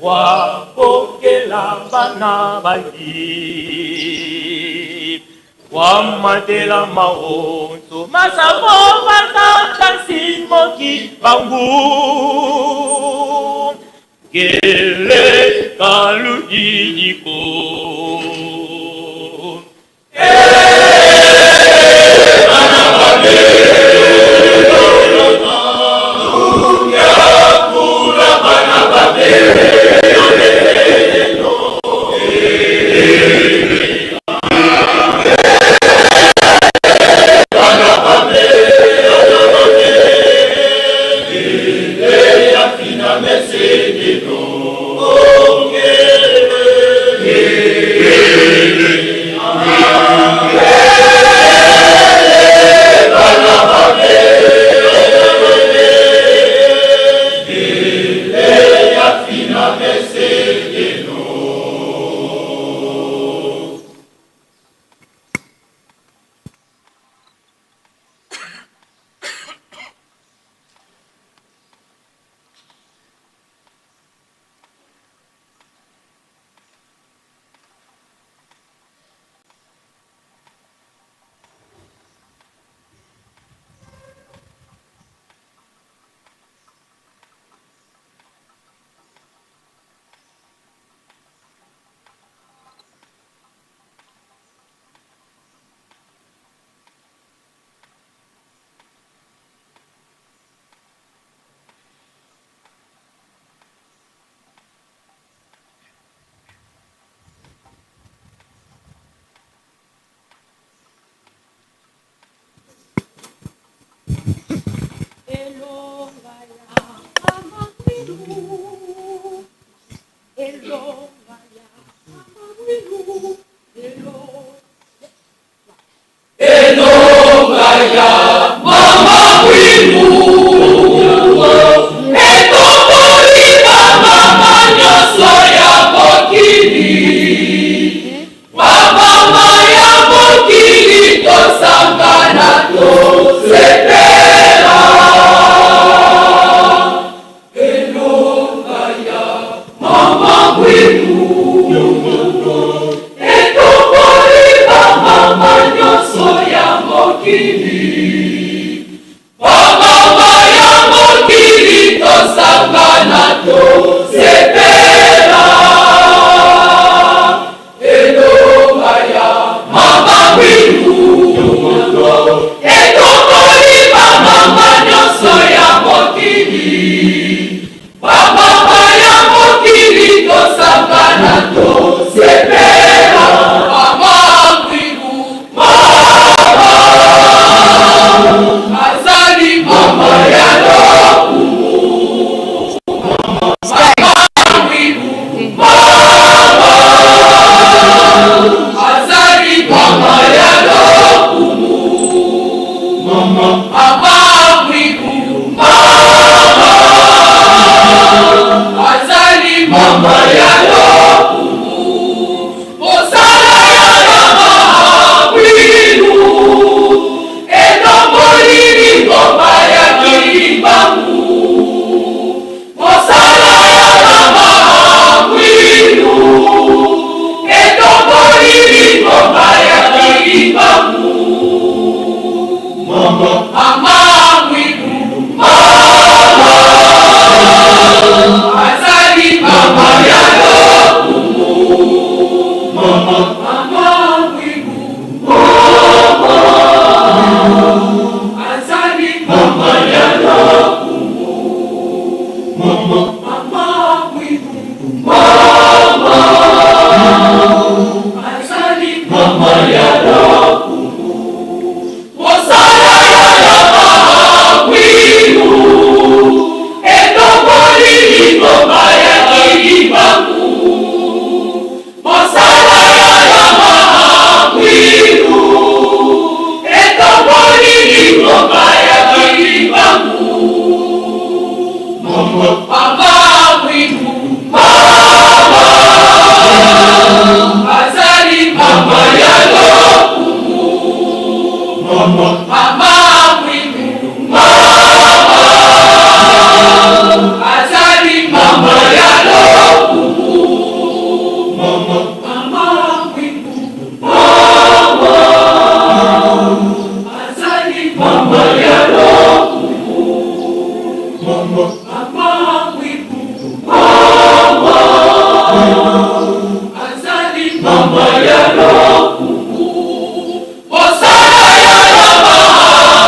wabokela bana bali wamatela maonso masabo basakasimoki bangu gele kaludidiko. Mokili. Mama mwindu, mama azali mama ya lokumu. Mama mwindu, mama azali mama ya lokumu. Mama mwindu, mama azali mama ya lokumu. Mosala ya mama.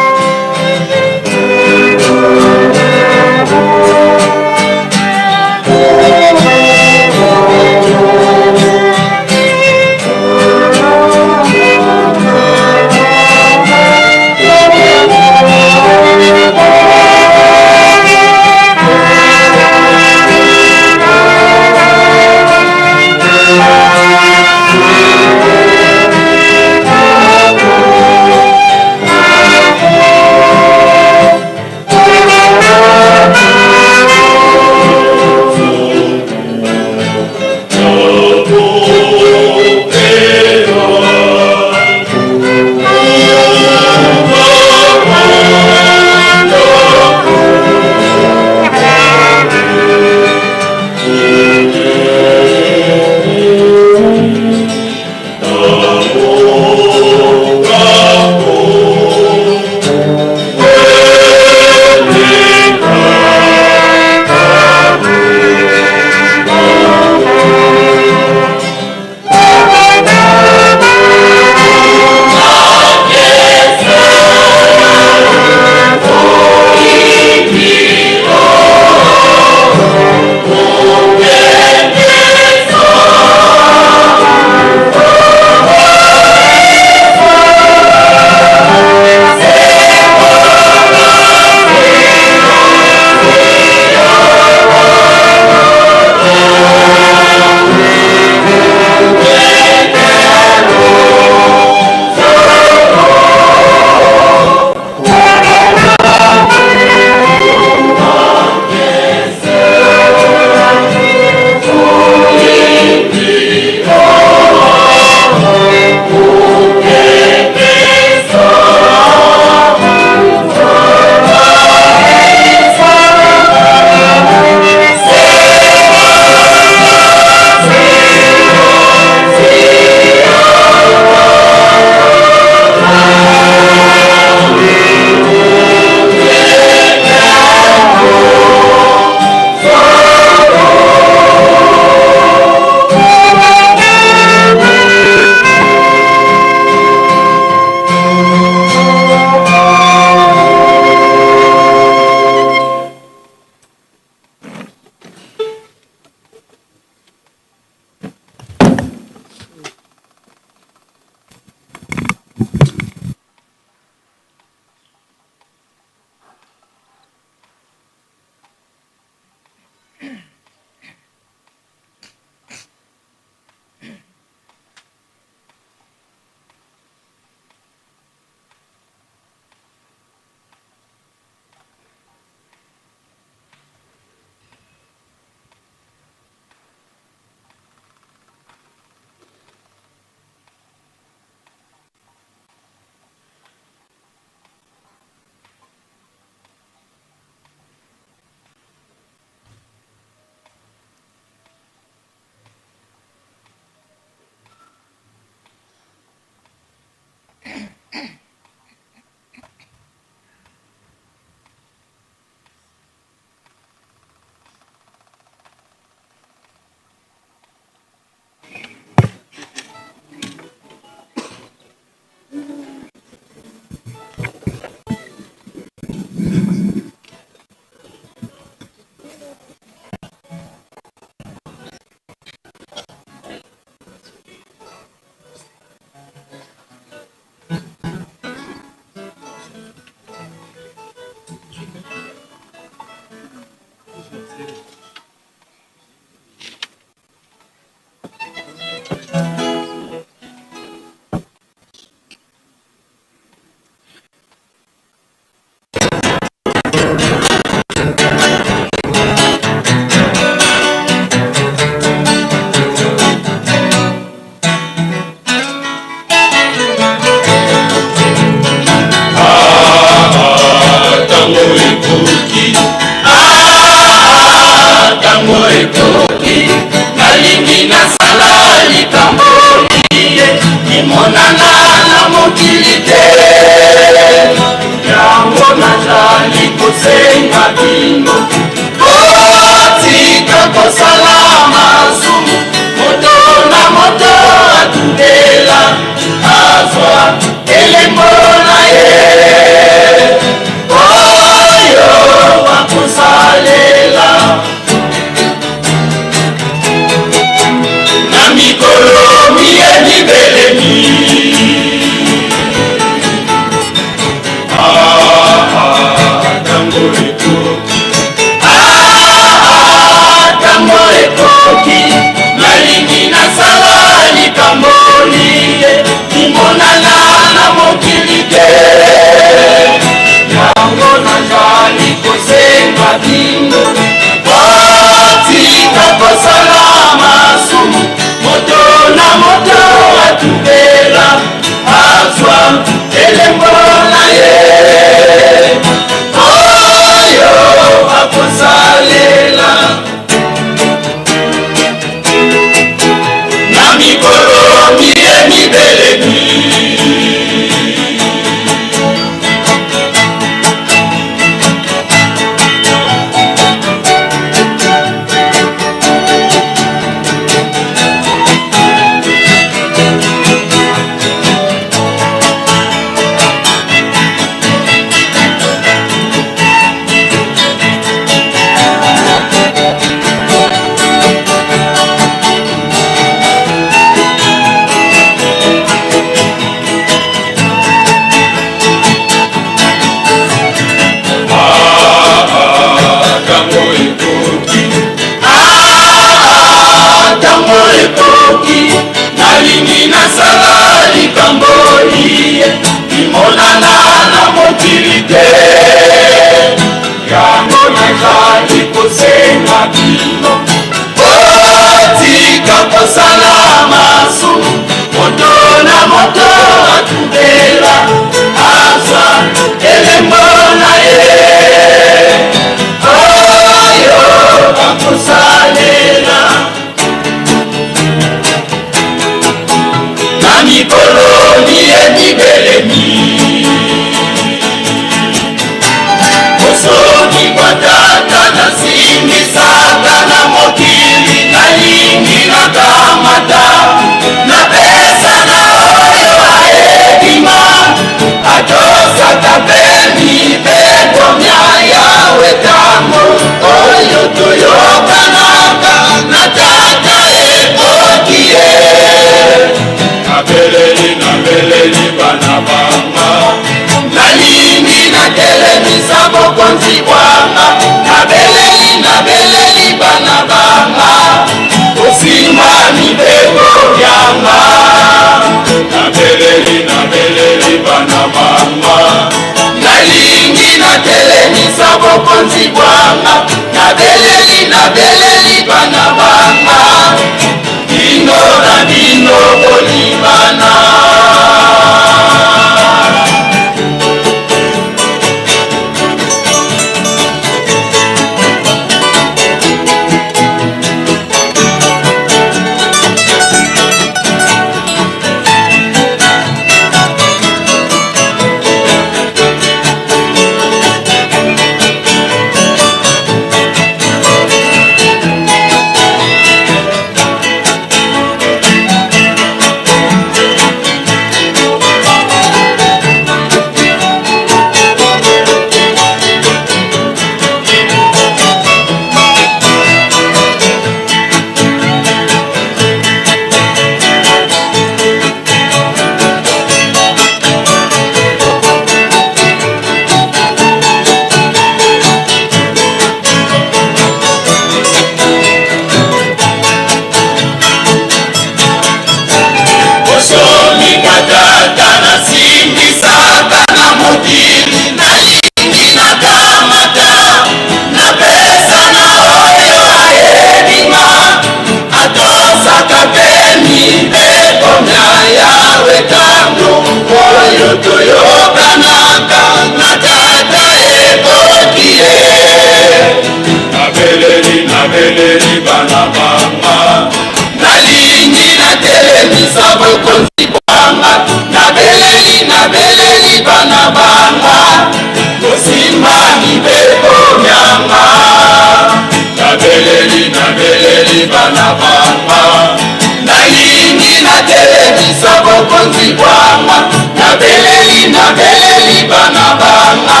natelemisa bokonzi bwanga, nabeleli nabeleli bana banga,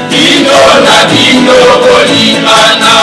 bino na bino bolingana.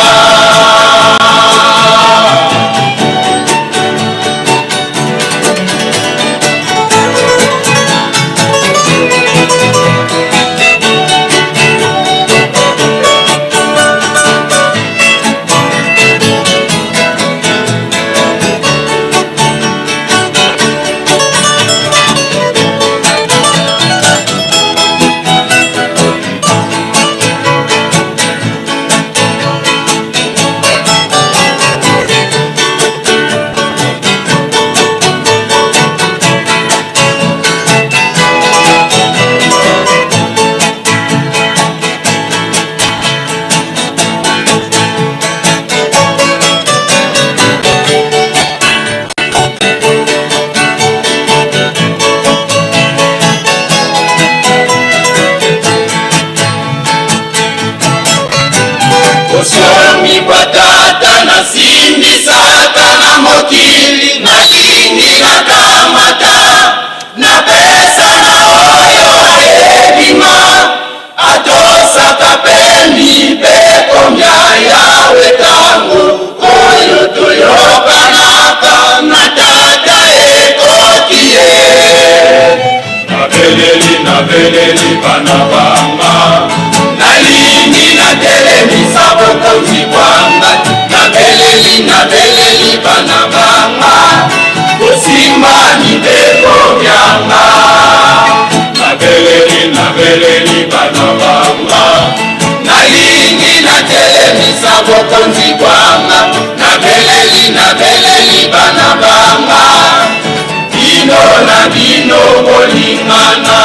Bosomi bwa tata nasimbi satana mokili nalingi nakamata napesa na oyo ayebima atosaka mpe mibeko mya Yawe ntango oyo toyokanaka na tata ekoki ye. Nabeleli nabeleli bana banga nalingi natelemisa bokonzi bwanga nabeleli nabeleli bana banga kosimba mibeko myanga nabeleli nabeleli bana banga nalingi natelemisa bokonzi bwanga nabeleli nabeleli bana banga bino na bino bolingana.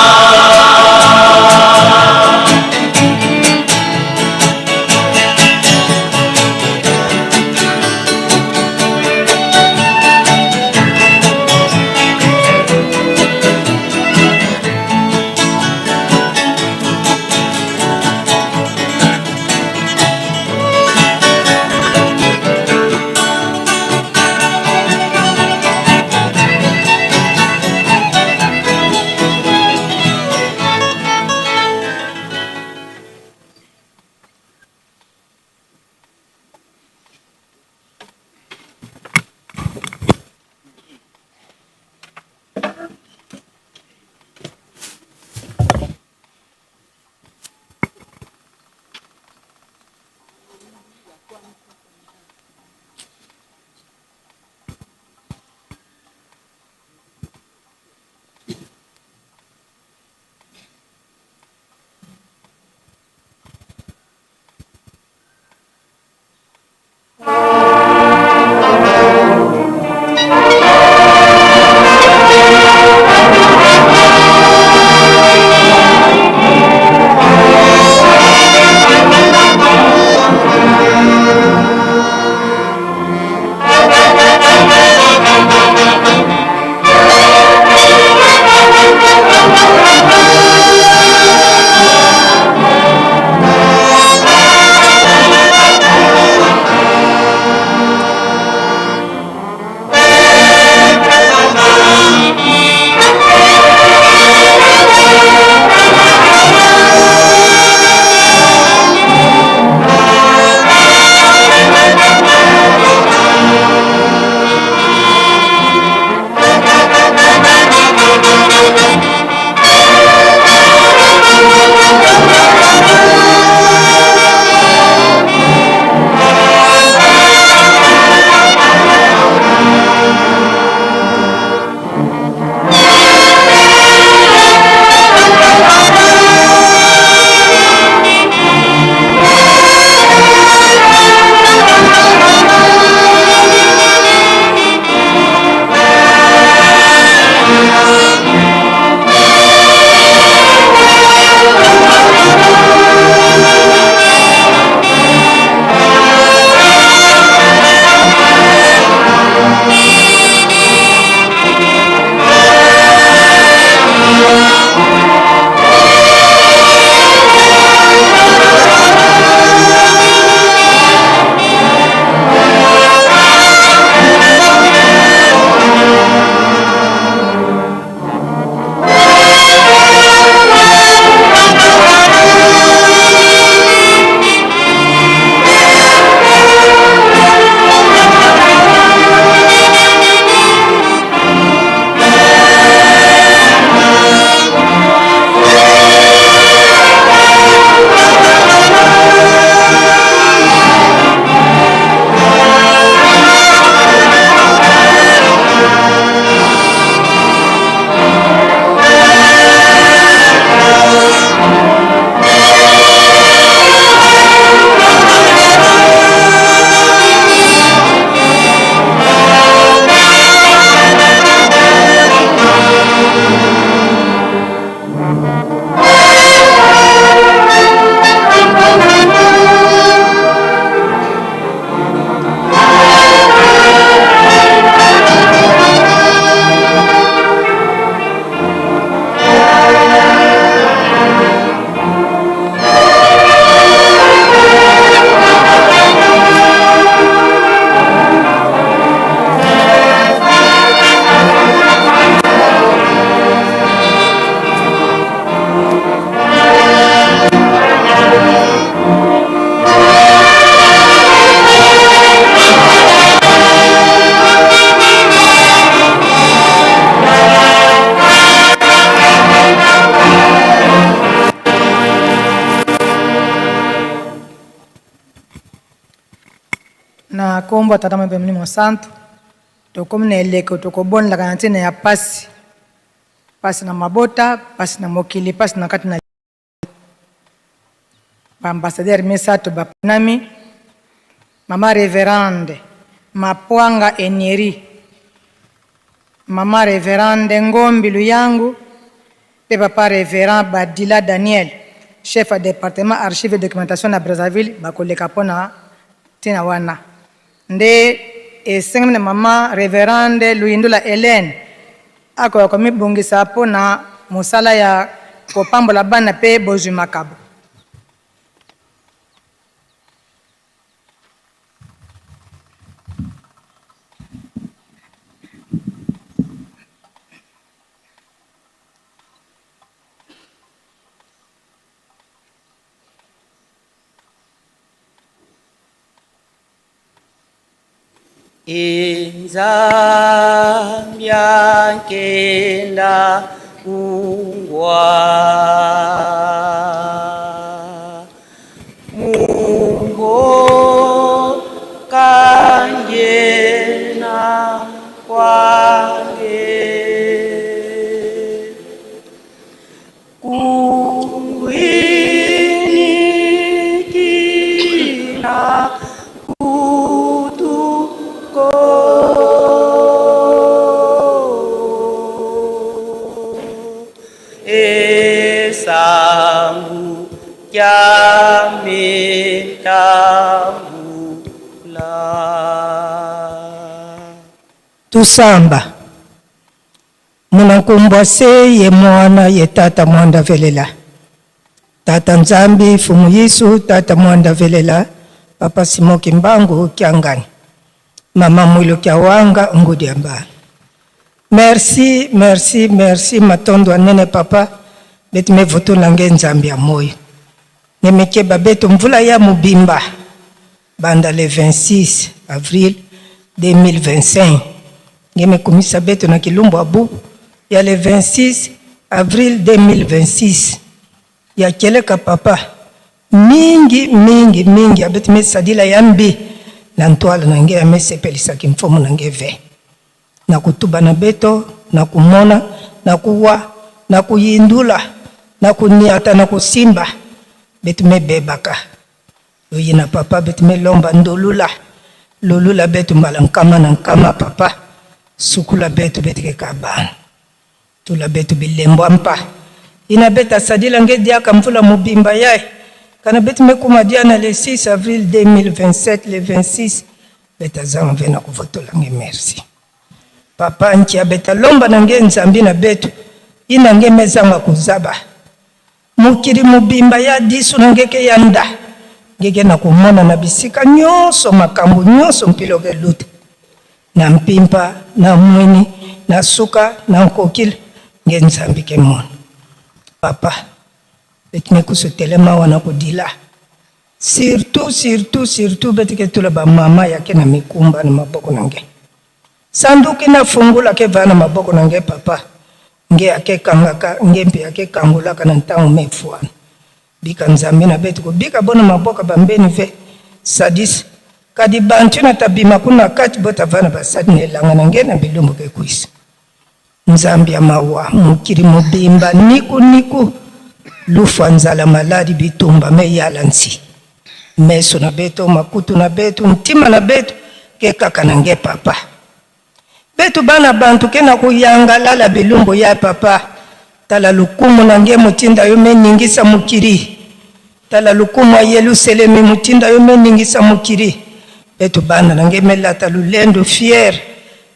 Na kombo ya Tata, Mwana mpe Molimo Santu, tokomi na eleko tokobondelaka na ntina ya pasi, pasi na mabota, pasi na mokili, pasi na kati na ba ambassadeur misato baponami, Mama Reverende Mapwanga Enieri, Mama Reverende Ngombi Luyangu mpe Papa Reverend Badila Daniel, chef ya departement archives et documentation na Brazzaville, bakoleka mpo na ntina wana. Nde esengami na Mama Reverende Luyindula Helène akoka komibongisa mpo na mosala ya kopambola bana mpe bozwi makabo. E Nzambi ankenda kungwa Mungo kangena kwange Kungwinikina kutuko Esangu kyamitambula. Tusamba. Munankumbwa se ye mwana ye tata mwanda velela. Tata Nzambi Fumu Yesu tata mwanda velela papa Simon Kimbangu kiangani. Mama Mwilo kiawanga ngudi ya mbana. Merci, merci, merci matondo anene papa beti me vutula nge Nzambi ya moyo. Nemekeba betu mvula ya mubimba. Banda le 26 avril 2025 ngeme kumisa beto na kilumbu abu ya le 26 avril 2026 ya keleka papa mingi mingi mingi abeti mesadila ya mbi na ntwala na nge amesepelisaki mfumu na nge ve na kutuba na beto na kumona na kuwa na kuyindula na kuniata na kusimba betu mebebaka Yoyina papa betu melomba ndolula lolula betu mbala nkama na nkama papa sukula betu betu ke kabana tula betu bilembwa mpa ina beta sadila nge diaka mvula mobimba yaye kana betu mekuma dia na le 6 avril 2027 le 26 beta zanga ve na kuvotola nge merci papa ntia beta lomba na nge nzambi na betu ina nge mezanga kuzaba Mokili mobimba ya disu na ngeke ya nda ngeke na komona na bisika nyonso makambo nyonso mpiloke luta na mpimpa na mweni na suka na nkokila nge Nzambi ke mona papa beti mekusu telema wana kodila surtout surtout surtout beti ke tula ba mama yake na mikumba na maboko na nge Sanduki na fungula ke va na maboko na nge papa nge ake kangaka nge mpe ake kangolaka na ntango me fuana bika Nzambe na betu kobika bo na maboka ba mbeni ve sadis kadi bantu na tabima kuna kati bo tava na basadi na elanga na nge na bilumbu ke kwisa Nzambe ya mawa mokili mobimba niku niku lufua nzala maladi bitumba me yala nsi meso na beto makutu na beto ntima na beto ke kaka na nge papa beto bana bantu ke na kuyanga lala bilumbu ya papa tala lukumu na nge motinda yo meningisa mokili tala lukumu ya Yelusalemi motinda yo meningisa mokili beto bana na nge melata lulendo fiere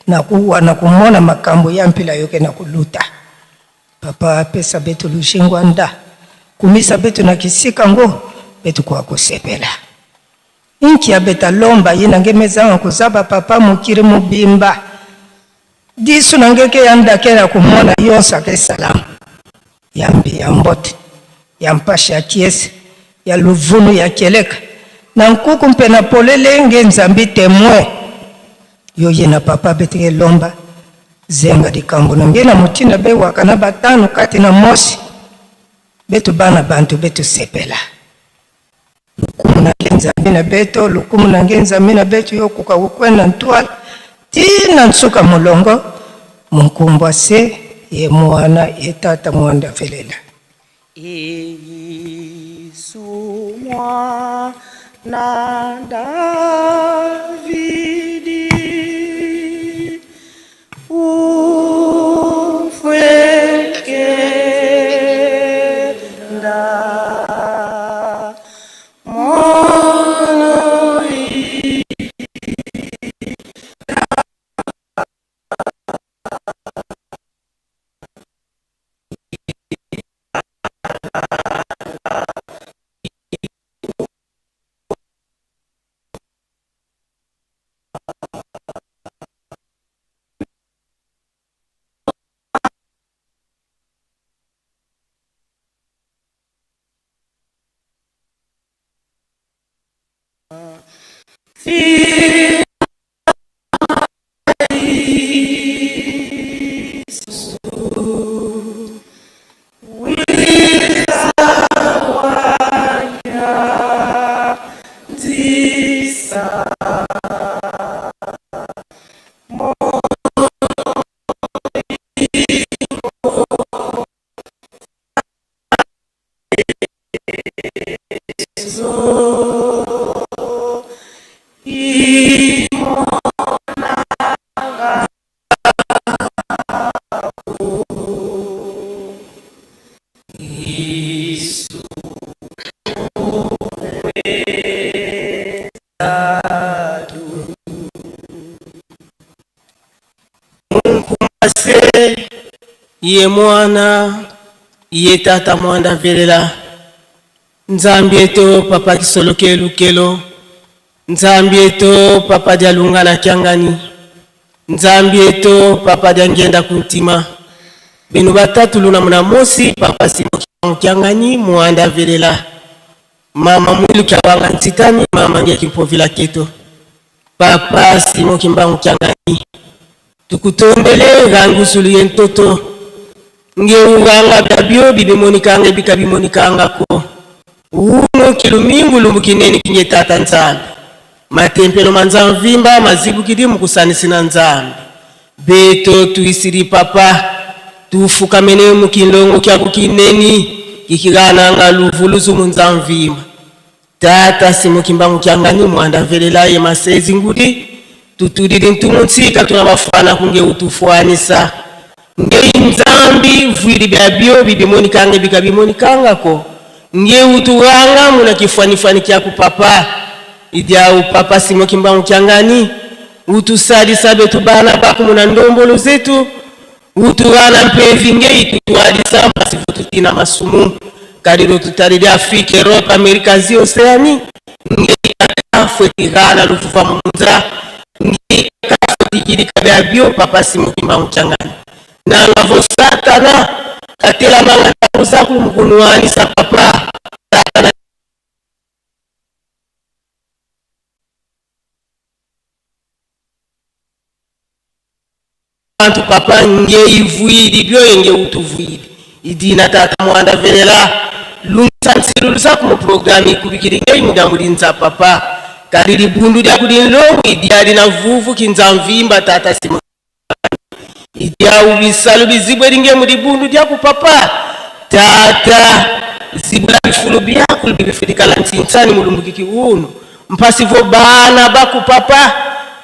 na kuwa na kumona makambo ya mpila yo ke na kuluta Papa apesa betu lujingwa nda kumisa betu na kisika ngo betu kwa kosepela inki abeta lomba ye na nge mezanga kozaba papa mokili mobimba disu na ngeke ya ndake na komona yonso ake salamu ya mbi ya mbote ya mpasha ya kiese ya luvunu ya keleka na nkuku mpe na polele nge nzambi temoin yo ye na papa beteke lomba Zenga likambo na nge na motinda bewaka na batano kati na mosi betu bana bantu betu sepela. Lokumu na nge. Nzambe na beto, lokumu na nge Nzambe na beto, yo okoka kokwenda ntwala ti na nsuka molongo, monkumbwa se ye mwana ye tata mwanda velela. Yesu mwana Davidi ufwekenda mono. Se ye mwana ye tata mwanda velela Nzambi eto papa kisoloke lukelo Nzambi eto papa dialunga na kiangani Nzambi eto papa diangenda kuntima benu batatu luna muna mosi papa simo kiangani mwanda velela mama mwilu kiawanga ntitani mama ngia kimpovila keto papa Simon Kimbangu Kiangani tukutombele rangusulu ye ntoto ngeuranga bya bio bibimonikanga ebika bimonikanga ko uno kilumingu lumbu kinene kinye tata Nzambi matempelo manzamvimba mazibukidi mukusanisi na Nzambi beto tuisiri papa tufukamene mukilongo kya kukineni kikigananga luvuluzu munzamvimba tata Simon Kimbangu Kiangani mwanda velela ye masezi ngudi tutulili ntumuntsika tuna bafwana kunge utufuanisa nge Nzambi vwili bya bio bibimonikanga bikabimonikangako nge utuwanga muna kifwanifwani kya kupapa idia upapa Simon Kimbangu Kiangani utusalisa betu bana bako muna ndombolo zetu utuwana mpevi nge itutualisa masifu tutina masumu kalilo tutalili Afrika, Europe, Amerika, Asie, Oceanie nge kafwetigana lufufa munza nge kafwetikilika bya bio papa Simon Kimbangu Kiangani nanga vo satana katelamanga ntango zaku mukunuanisa papa satana bantu papa nge ivuili byoye nge utuvuili idina tata mwanda velela lungisa nsilu lusaku mu programu ikubikili nge imudamulinza papa kali libundu lya kulinlongo idyali na vuvu kinza mvimba tata Simon idya ubisalu bizibwe linge mu libundu lya kupapa tata zibula bifulu byaku bibifilikala ntsinsani mulumbukiki unu mpasivo bana bakupapa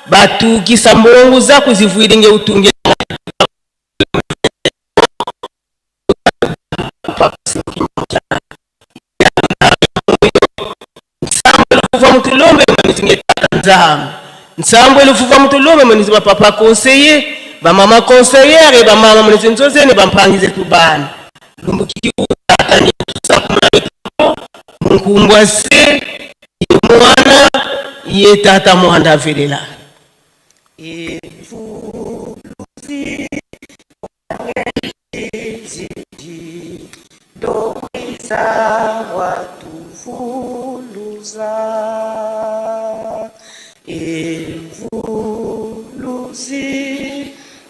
batukisa mbongo zaku zivuilinge utunge nsambo mutulombe mwenizinge tata Nzambe nsambo elufuva mutulombe mwenizi bapapa conseiller bamama conseillere bamama mwenizi nzozene bampangize tubana lumbukiki tata ngetusakumuna munkumbwa se ye mwana ye tata mwanda velela. Evuluzi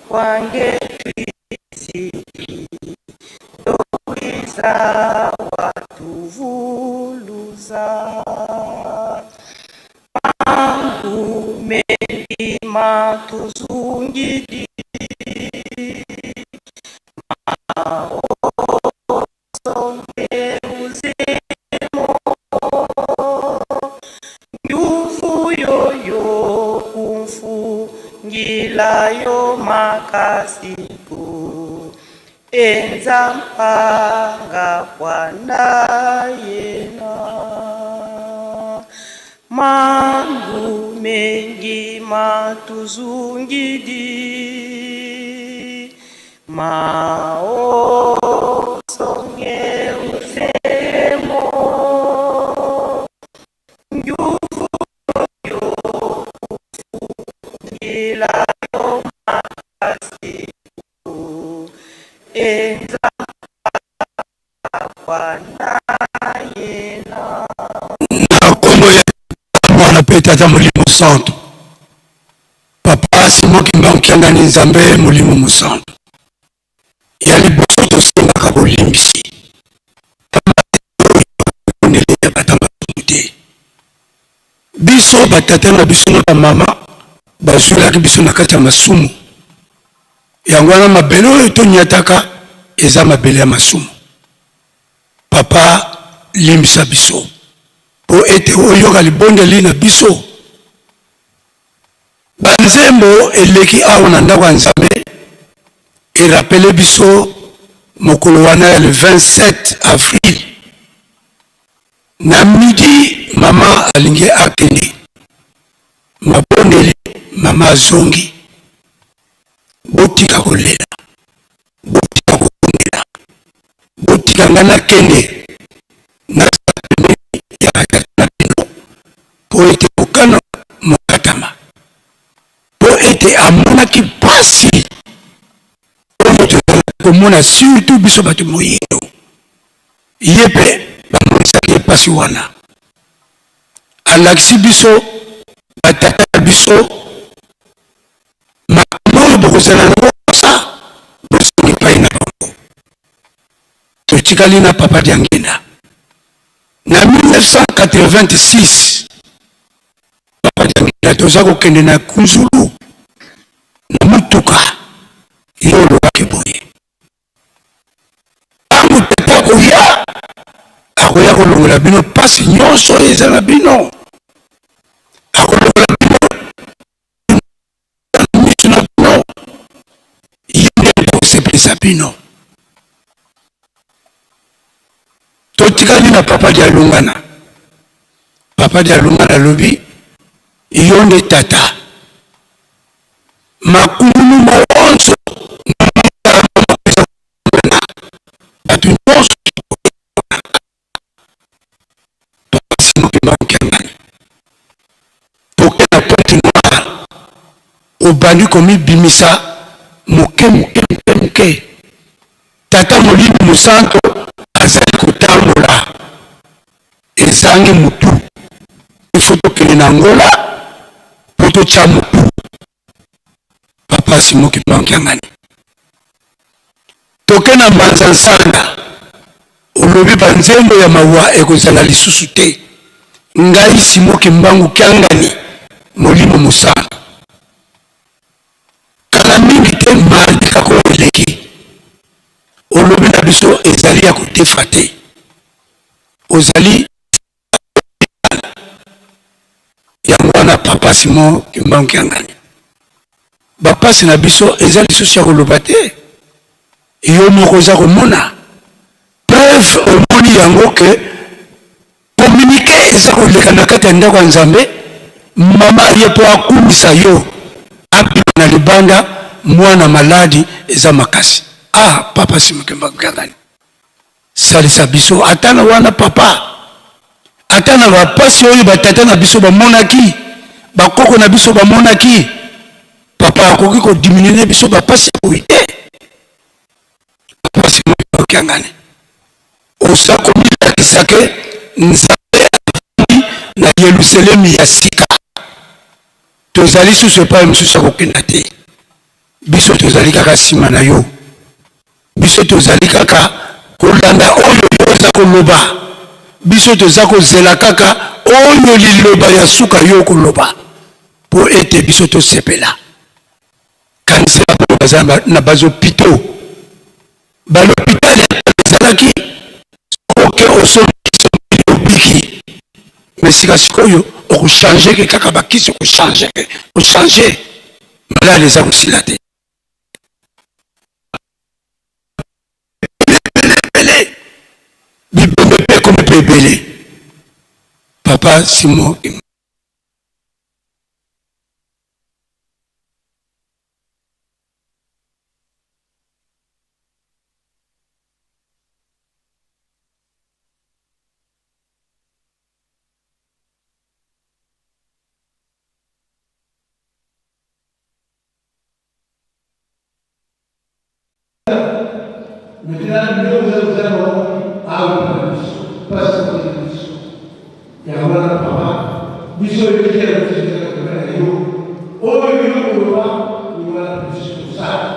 wange dowiza watuvuluza. mengi matuzungidi maosonge uzimo nguvu yoyo kumfungilayo makasiku enza mpanga kwanda yena mandu mengi matuzungidi maosonge uzemo nguvu yokufungilayo makasiku enza kwanda yena. Na nkombo ya Mwana mpe Tata Molimo Santo. Papa Simon Kimbangu Kiangani, Nzambe Molimo Mosanto. Ya liboso tosengaka bolimbisi ya bata masumu te. Biso batata na biso na bamama bazwelaki biso na kati ya masumu. Yango wana mabele oyo tonyataka eza mabele ya masumu. Papa, limbisa biso mpo ete oyoka libondeli na biso. Banzembo eleki awa na ndako ya Nzambe erapele biso mokolo wana ya le 27 avril na midi, mama alingi akende mabondeli, mama azongi. Botika kolela, botika kobondela, botika ngai nakende, nazala pembeni ya batata na bino, mpo ete mokano mokatama, mpo ete amonaki mpasi oyo tozalaki komona, surtout biso bato moyindo. Ye mpe bamonisaki ye mpasi wana. Alakisi biso batata na biso makambo oyo bokozala nango mposa, bozongi epai na bango. Totikali na Papa Diangenda na 1986. Papa Diangenda, toza kokende na Kunzulu na motuka, yo olobaki boye: ntango tata akoya, akoya kolongola bino mpasi nyonso oyo eza na bino, akolongola bino miso na bino, ye nde akosepelisa bino. Totikali na Papa Dialungana. Papa Dialungana alobi: yo nde tata makulu maonso, bato nyonso. Papa Simon Kimbangu Kiangani, toke na Pointe Noire, obandi komibimisa moke moke moke moke. Tata Molimo Mosanto azali kotambola, ezangi motu, ifo tokende na Angola mpo totya motu. Papa Simon Kimbangu Kiangani, toke na Mbanza Nsanda, olobi banzembo ya mawa ekozala lisusu te, ngai Simon Kimbangu Kiangani Molimo Mosantu. Kala mingi te, mardi kaka oyo eleki, olobi na biso ezali ya kotefa te, ozali yango wana. Papa Simon Kimbangu Kiangani, bapasi na biso eza lisusu ya koloba te, yo moko oza komona preuve, omoni yango ke communiqué eza koleka na kati ya ndako ya Nzambe. Mama ye mpo akumisa yo, abima na libanda, mwana maladi eza makasi. Ah, Papa Simon Kimbangu Kiangani, salisa biso ata na wana papa, ata na bapasi oyo batata na biso bamonaki, bakoko na biso bamonaki. Papa akoki kodiminuer biso bapasi ya boye te. Papa Simon Kimbangu Kiangani, oza komilakisa ke Nzambe avandi na Yelusalemi ya sika. Tozali susu epai mosusu ya kokenda te, biso tozali kaka nsima na yo, biso tozali kaka kolanda oyo yo oza koloba, biso toza kozela kaka oyo liloba ya suka yo koloba. Mpo ete biso tosepela. Kanisela baoyo baza na bazopito. Balopitali ya kala ezalaki soki oke osombi kisi omeli obiki. Mais sika sikoyo okochange ke kaka bakisi okochange ke ochange malali eza kosila te. Ebele bibembe mpe ekomi mpe ebele. Papa Simon. Maintenant, biloko eza kozanga awa epai na biso, mpasi ekoti na biso. Yango wana papa, biso elikya na biso ezalaka epai na yo. Oyo yo koloba, yango wana mpe biso tosala.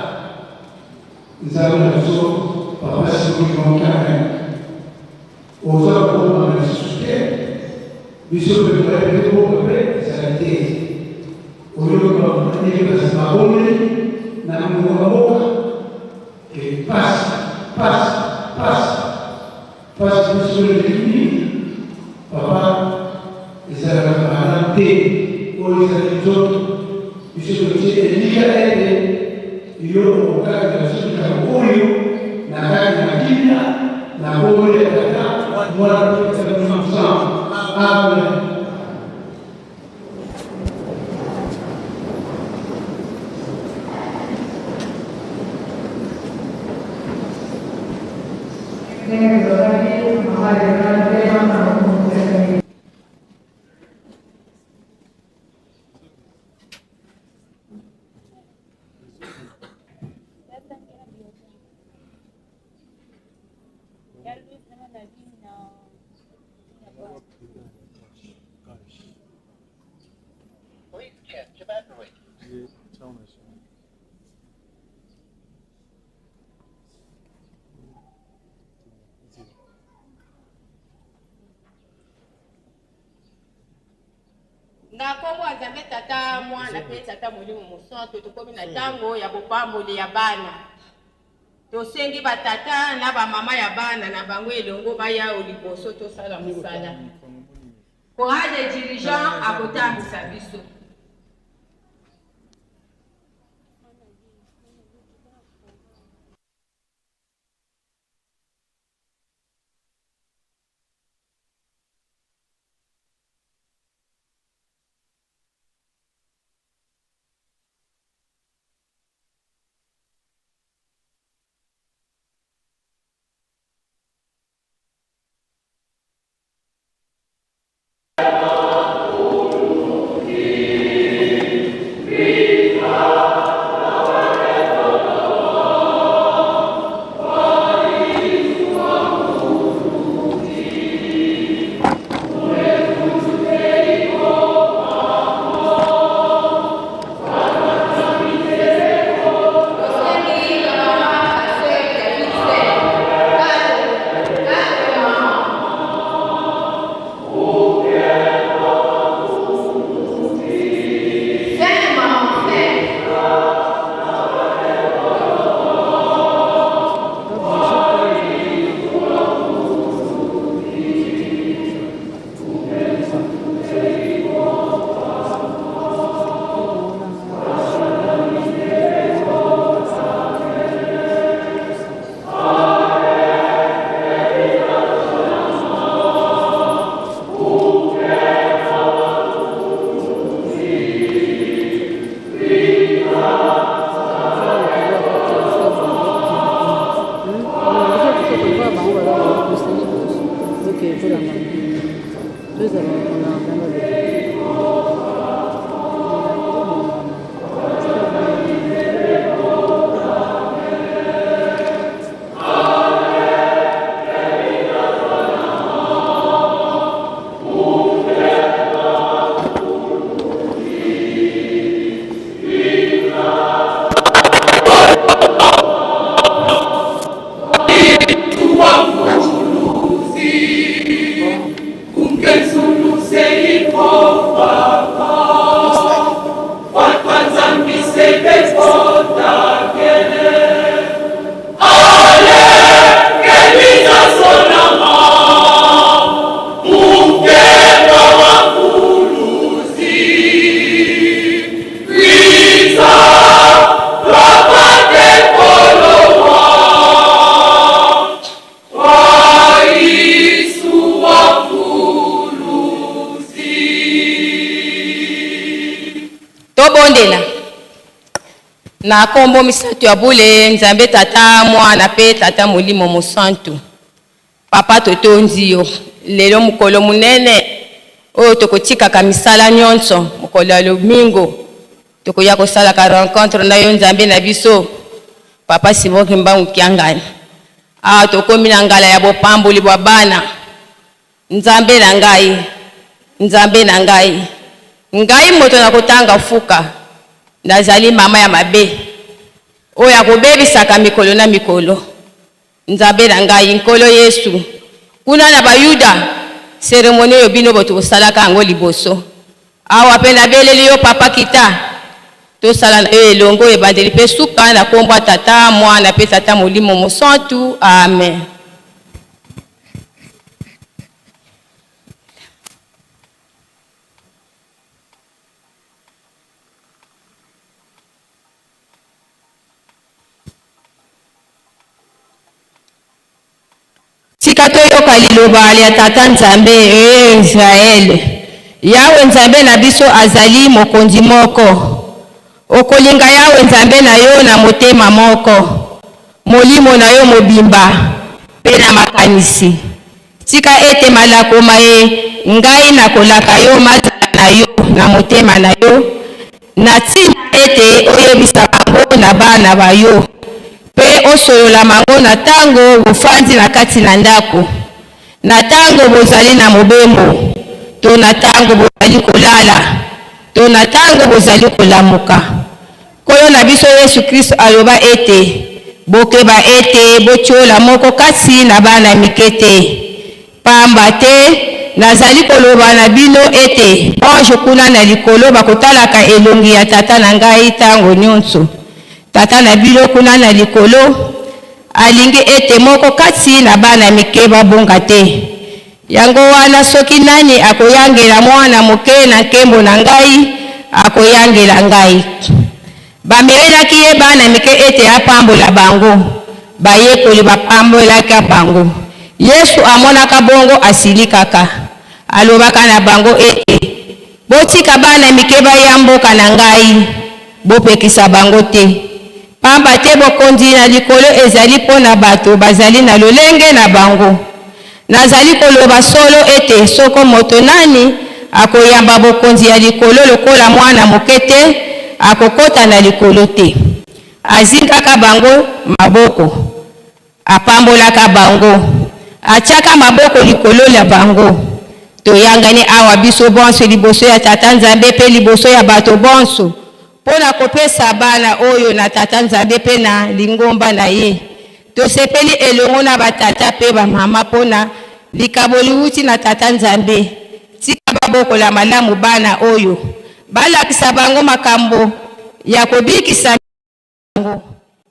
Nzambe na biso, papa Simon Kimbangu Kiangani, oza kobomama lisusu te. Biso mpe toyebi mpe tobomba mpe ezali te. Oyoki bamama ndenge bazali mabondeli na monoko ya mboka ke pasi pasi pasi pasi biso eleki mingi papa ezalaka malamu te oyo ezali nzoto biso totie elikya ete yo okokatela biso likambo oyo na kati na kimia na kombo ya tata mwana mpe Molimo Amen. Na nkombo ya Nzambe Tata, Mwana mpe Tata Molimo Mosantu, tokomi na ntango ya bopamboli ya bana. Tosengi ba tata na ba mama ya bana na bango elongo baya o liboso tosala mosala. Chorale des dirigeants akotambwisa biso. Tobondela. Na kombo misato ya bule, Nzambe Tata, Mwana pe Tata Molimo Mosantu. Papa totondi yo lelo mokolo monene oyo tokotikaka misala nyonso mokolo ya lomingo tokoya kosalaka rencontre na yo Nzambe na biso Papa Simon Kimbangu Kiangani. Awa tokomi na ngala ya bopamboli bwa bana. Nzambe na ngai, Nzambe na ngai, ngai moto nakotanga fuka, nazali mama ya mabe, oyo akobebisaka mikolo na mikolo. Nzambe na ngai, Nkolo Yesu, kuna na Bayuda, seremoni oyo bino boto bosalaka yango liboso. Awa pe nabeleli yo Papa kita, tosala na yo elongo ebandeli pe suka na kombo ya Tata, Mwana pe Tata Molimo Mosantu. Amen. Tika toyoka liloba lya Tata Nzambe, Ee Israele! Yawe Nzambe na biso azali Mokonzi moko. Okolinga Yawe Nzambe na yo na motema moko, molimo na yo mobimba, mpe na makanisi. Tika ete malako maye ngai nakolaka yo mazala na yo na motema na yo, na ntina ete oyebisa bango na bana ba yo, mpe osolola mango na ntango bofandi na kati na ndako, na ntango bozali na mobembo, to na ntango bozali kolala, to na ntango bozali kolamuka. Nkolo na biso Yesu Kristo aloba ete, Bokeba ete botiola moko kati na bana mike te. Pamba te, nazali koloba na bino ete banje kuna na likolo bakotalaka elongi ya Tata na ngai tango nyonso. Tata na bino kuna na likolo alingi ete moko kati na bana mike babunga te. Yango wana, soki nani akoyangela mwana moke na nkembo na ngai, akoyangela ngai. Bamemelaki ye bana mike ete apambola bango, bayekoli bapambolaka bango. Yesu amonaka bongo, asilikaka, alobaka na bango ete, Botika bana mike baya mboka na ngai, bopekisa bango te. Pamba te bokonzi na likolo ezali mpo na bato bazali na lolenge na bango. Nazali koloba solo ete soko moto nani akoyamba bokonzi ya likolo lokola mwana moke te, akokota na likolo te. Azingaka bango maboko, apambolaka bango, atiaka maboko likolo lya bango. Toyangani awa biso bonso liboso ya Tata Nzambe mpe liboso ya bato bonso mpo na kopesa bana oyo na Tata Nzambe mpe na lingomba na ye. Tosepeli elongo na batata mpe bamama mpo na likabo liuti na Tata Nzambe. Tika babokola malamu bana oyo, balakisa bango makambo ya kobikisa bango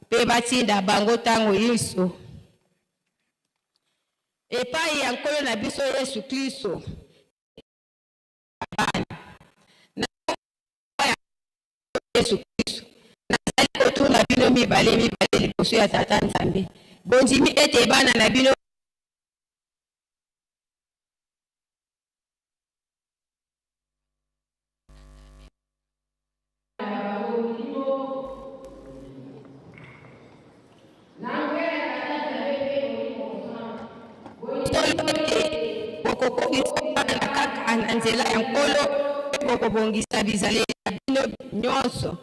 mpe batinda bango ntango inso epai ya Nkolo na biso Yesu Klisto. Bana na Yesu Klisto, nazali kotuna bino mibale mibale liboso ya Tata Nzambe, bondimi ete bana na bino Bokokolisa bana kaka na nzela ya Nkolo mpe bokobongisa bizaleli na bino nyonso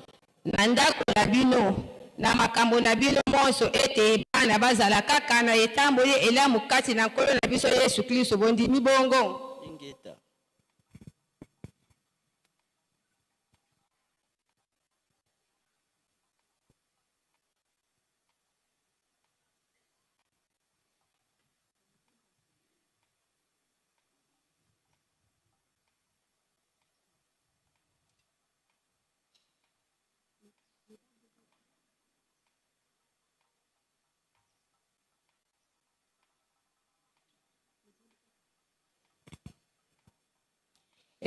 na ndako na bino na makambo na bino monso, ete bana bazala kaka na etamboli elamu kati na Nkolo na biso Yesu Klisto. Bondimi bongo? Ingeta.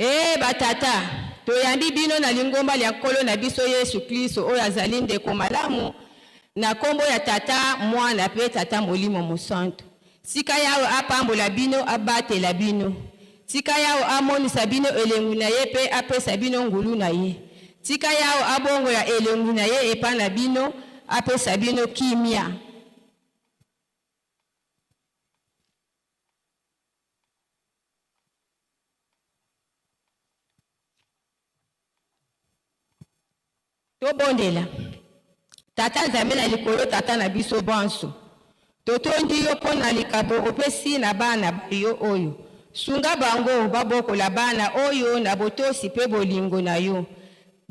Ee batata, toyambi bino na lingomba lya Nkolo na biso Yesu Klisto, oyo azali ndeko malamu, na nkombo ya Tata, Mwana mpe Tata Molimo Mosantu. Tika Yawe apambola bino, abatela bino. Tika Yawe amonisa bino elengi na ye mpe apesa bino ngulu na ye. Tika Yawe abongola elongi na ye epai na bino, apesa bino kimia. Tobondela. Tata Nzambe na likolo, Tata na biso banso, totondi yo mpo na likabo opesi na bana ba yo oyo. Sunga bango babokola bana oyo na botosi mpe bolingo na yo.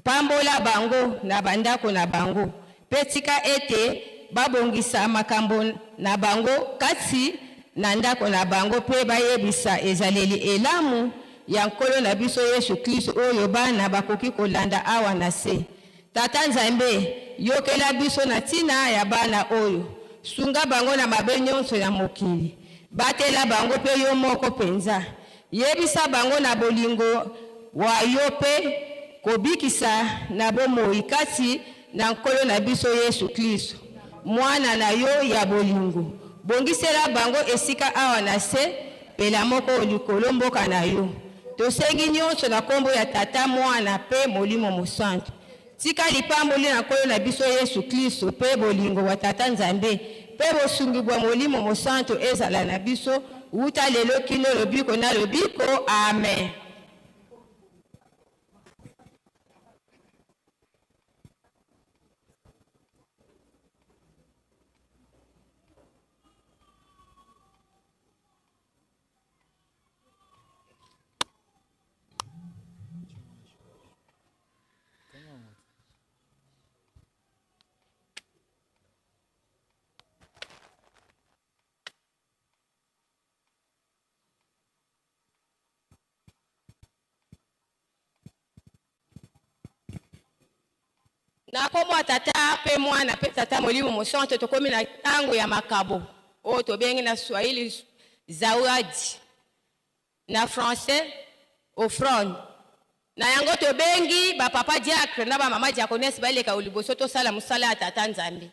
Pambola bango na bandako na bango, mpe tika ete babongisa makambo na bango kati na ndako na bango mpe bayebisa ezaleli elamu ya Nkolo na biso Yesu Klisto oyo bana bakoki kolanda awa na se. Tata Nzambe, yokela biso na ntina ya bana oyo. Sunga bango na mabe nyonso ya mokili. Batela bango mpe yo moko mpenza. Yebisa bango na bolingo wa yo mpe kobikisa na bomoi kati na Nkolo na biso Yesu Klisto, Mwana na yo ya bolingo. Bongisela bango esika awa na se, pelamoko o likolo mboka na yo. Tosengi nyonso na kombo ya Tata, Mwana mpe Molimo Mosantu. Tika lipamboli na Nkolo na biso Yesu Klisto mpe bolingo bwa Tata Nzambe mpe bosungi bwa Molimo Mosantu ezala na biso wuta lelo kino lobiko na lobiko. Amen. Na nkombo ya Tata mpe Mwana mpe Tata Molimo Mosanto, tokomi na ntango ya makabo oyo tobengi na Swahili zawadi, na français offrande. Na yango tobengi ba papa diacre na ba mama diaconesse baleka liboso tosala mosala ya Tata Nzambe.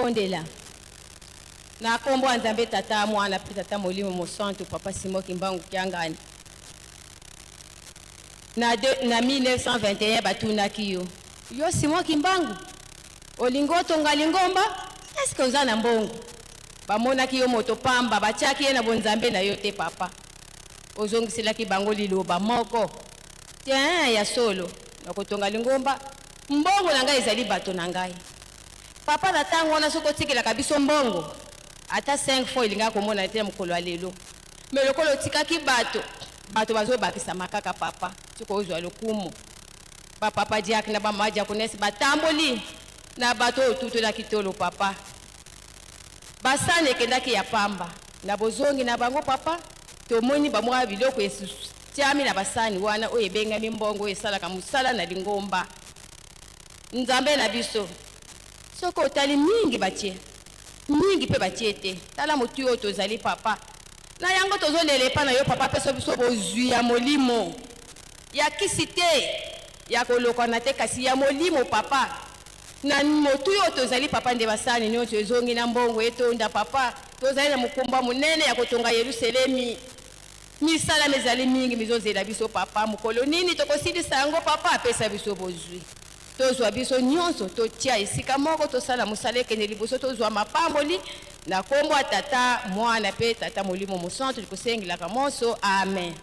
Tobondela. Na kombo ya Nzambe Tata, Mwana mpe Tata Molimo Mosantu, Papa Simon Kimbangu Kiangani. Na, de, na 1921 batunaki yo, yo Simon Kimbangu, olingi otonga lingomba? Eske oza na mbongo? Bamonaki yo moto pamba, batiaki ye na bonzambe na yo te papa. Ozongiselaki bango liloba moko te, ya solo, nakotonga lingomba, mbongo na ngai ezali bato na ngai. Papa na tango wana soki otikelaka biso mbongo ata 5 francs elingaka komonana te na mokolo ya lelo mais lokola otikaki bato bato bazobakisama kaka papa tika ozwa lokumu ba papa diacre na ba mama diaconesse batamboli na bato oyo otutolaki tolo papa basani ekendaki ya pamba na bozongi na bango papa tomoni bamwa biloko etiami na basani wana oyo ebengami mbongo oyo esalaka mosala na lingomba Nzambe na biso, soki otali mingi batie, mingi pe batie te. Tala motuya oyo tozali papa. Na yango tozolela epa na yo papa, pesa biso bozwi ya molimo, ya kisi te, ya kolokana te, kasi ya molimo papa. Na motuya oyo tozali papa, nde basani nionso ezongi na mbongo etonda papa. Tozali na mokumba monene ya kotonga Yeluselemi. Misala mizali mingi mizozela biso papa, mokolo nini tokosilisa yango papa? Pesa biso bozwi, tozwa biso nyonso, totia esika moko, tosala mosala ekende liboso, tozwa mapamboli na kombo ya Tata, Mwana pe Tata Molimo Mosantu, likosengelaka monso. Amen.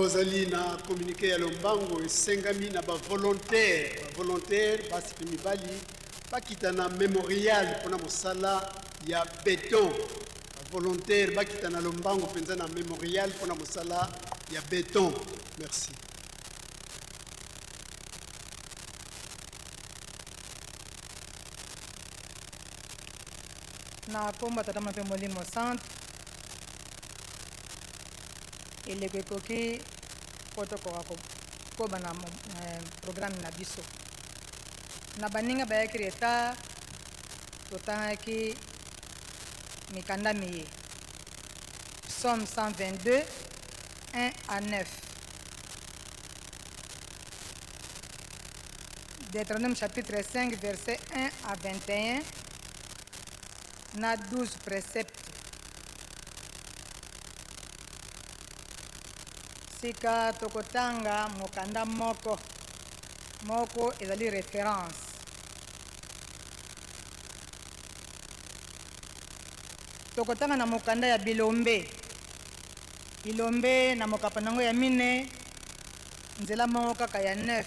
Tozali na communiqué ya lombango esengami na ba volontaires, ba volontaires basi mpe mibali bakita na memorial mpona mosala ya beton. Ba volontaires bakita na lombango mpenza na memorial mpona mosala ya beton. Merci. Na kombo ya Tata Mwana mpe Molimo Santu, eleko ekoki mpo tokoka kokoba na eh, programme na biso. Na baninga bayaki retard, totangaki mikanda miye Psaume 122 1 à 9. Deutéronome chapitre 5 verset 1 à 21 na 12 préceptes. Sika tokotanga mokanda moko moko ezali référence. Tokotanga na mokanda ya Bilombe. Bilombe na mokapo nango ya mine nzela moko kaka ya 9.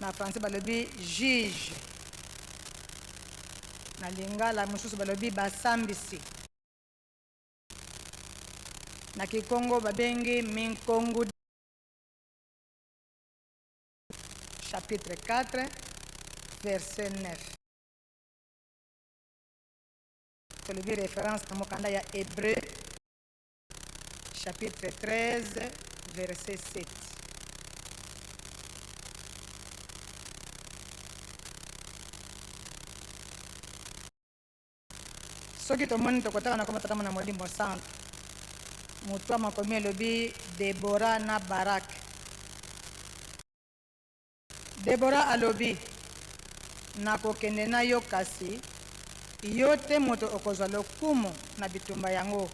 Na français balobi juge, na lingala mosusu balobi basambisi, na kikongo babengi minkongu chapitre 4 verset 9. Tolobi référence na mokanda ya Hébreu chapitre 13 verset 7. Soki tomoni tokotaka na kombo Tata na Molimo Santu. Moto ya makomi elobi Debora na Barak. Debora alobi, Nakokende na yo, kasi yo te moto okozwa lokumu na bitumba yango,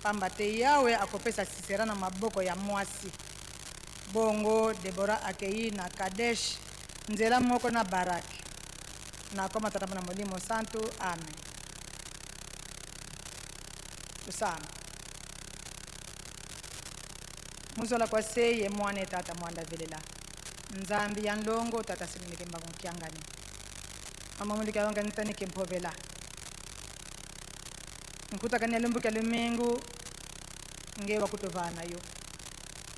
pamba te Yawe akopesa Sisera na maboko ya mwasi. Bongo Debora akei na Kadesh nzela moko na Barak. Na kombo Tata na Molimo Santu. Amen. Tosamba. Muzola kwa seye mwane tata mwanda velela. Nzambi ya nlongo tata silimike mbangu kiangani. Mama mulika wanga nitani kimpovela. Nkuta kanya lumbu kya lumingu nge wakutovana yo.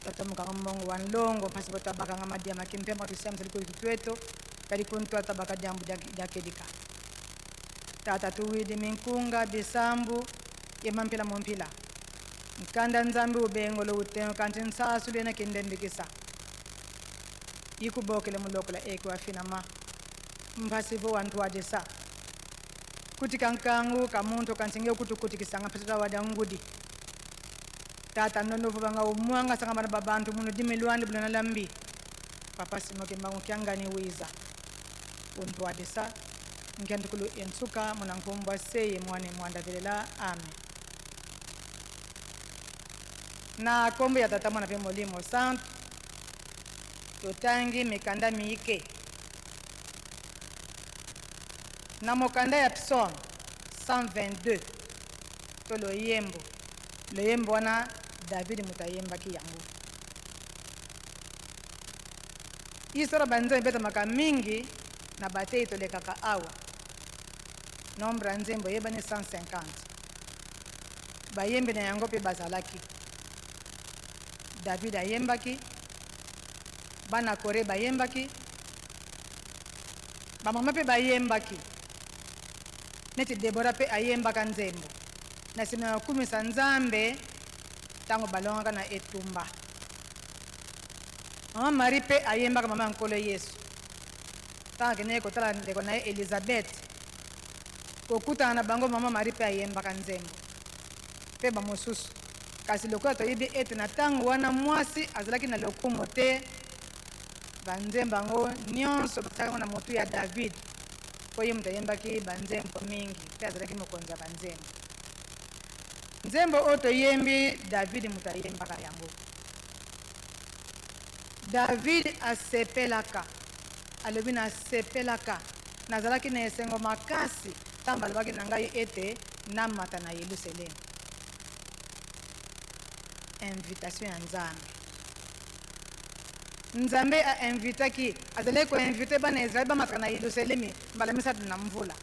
Tata mukanga mbongo wa nlongo pasi bota bakanga madia makimpe matusia msaliko tutweto kali kuntwa tabaka jambu jakedika. Tata tuwidi minkunga bisambu yemampila mumpila. Nkanda nzambi ubengolo utengo kanti nsasu lena kindendikisa. Yikubokele mulokola eki wafina ma. Mpasivo wantu wadisa. Kutika nkangu kamuntu kansinge kutukutikisanga pesita wada ngudi. Tata nonovu banga umwanga sanga bana babantu muno dimi lwandi bulana lambi. Papa simoke mbangu kyangani wiza. Untu wadisa. Nkentukulu ensuka munankumbwa seye mwane mwanda velela. Amen. Na kombo ya Tata Mwana pe Molimo Santu totangi mikanda miike. Na mokanda ya Psaume 122 to loyembo, loyembo wana David moto ayembaki yango. Histoire ba nzembo ebetamaka mingi na batei tolekaka awa. Nombre ya nzembo eyebani 150. Bayembi na yango mpe bazalaki. David ayembaki, bana Kore bayembaki, bamama mpe bayembaki. Neti Debora mpe ayembaka nzembo. Na nsima ya kokumisa Nzambe ntango balongaka na etumba. Mama Marie mpe ayembaka mama ya Nkolo Yesu. Ntango akendeki kotala ndeko na ye Elizabeth, kokutana na bango mama Marie mpe ayembaka nzembo. Mpe bamosusu. Kasi lokola toyebi ete na ntango wana mwasi azalaki na lokumu te, banzembo yango nyonso batiaka yango na motu ya David, mpo ye moto ayembaki banzembo mingi mpe azalaki mokonzi ya banzembo. Nzembo oyo toyembi, David moto ayembaka yango. David asepelaka, alobi nasepelaka, nazalaki na esengo makasi ntango balobaki na ngai ete namata na Yelusalemi. Invitation ya Nzambe. Nzambe a invitaki, azalaki ko inviter bana ya Israël bamataka na Yelusalemi mbala misatu na mvula.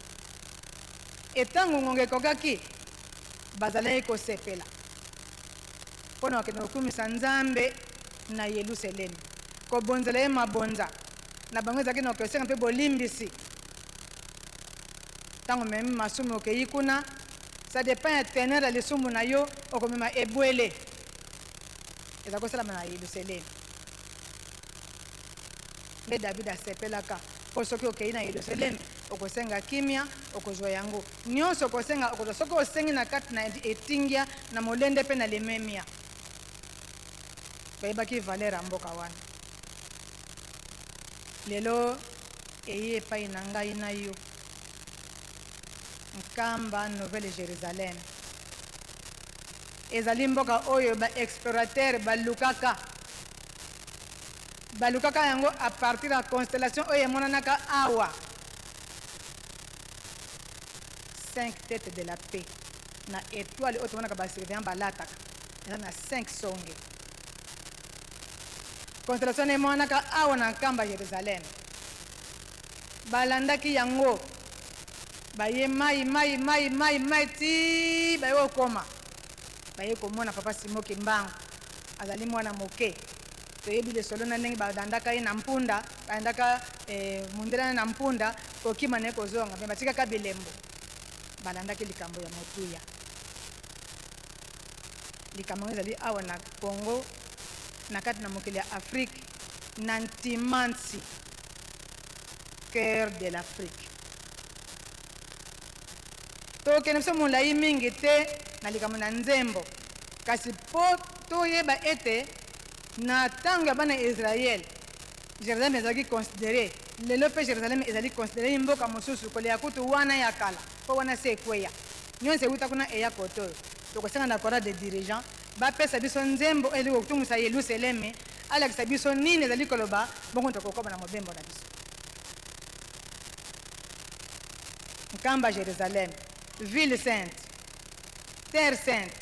Et tango ngonga ekokaki, bazalaki kosepela mpo na kokende kokumisa Nzambe na Yelusalemi, kobonzela ye mabonza na bango ezalaki na kosenga mpe bolimbisi. Ntango omemi masumu okeyi kuna, ça depend ya teneur ya lisumu na yo, okomema ebwele. Eza kosalama na Yelusalemi. Nde David asepelaka mpo soki okeyi na Yelusalemi okosenga kimia, okozwa yango. Nionso okosenga okozwa soki osengi na kati na etingia, na molende mpe na limemia. Bayebaki valeur ya mboka wana. Lelo eye epai na ngai na yo. Nkamba Nouvelle Jerusalem ezali mboka oyo ba explorateurs balukaka. Balukaka yango à partir ya constellation oyo emonanaka awa. Cinq têtes de la paix na etoile oyo tomonaka ba surveillants balataka eza na cinq songe. Constellation wana emonanaka awa na Nkamba Jerusalem. Balandaki yango, baye mai, mai, mai, mai, mai tii baye kokoma. Baye komona Papa Simon Kimbangu azali mwana moke. Toyebi lisolo na ndenge balandaka ye na mpunda, balandaka eh, mundele wana na mpunda, kokima na ye kozonga, me batikaka bilembo. Balandaki likambo ya motuya. Likambo yango ezali awa na Congo, na kati na mokili ya Afrique, na Ntimansi, cœur de l'Afrique. Tokende biso molai mingi te na likambo na nzembo, kasi mpo toyeba ete na ntango ya bana ya Israël, Jerusalem ezalaki considere, lelo mpe Jerusalem ezali considere mboka mosusu koleka kutu wana ya kala, mpo wana se ekweya. Nionso ewuta kuna eya kote oyo. Tokosenga na chorale des dirigeants bapesa biso nzembo oyo ezali kotumisa Yeluseleme, alakisa biso nini ezali koloba, bongo tokokoba na mobembo na biso. Nkamba Jerusalem, ville sainte, terre sainte,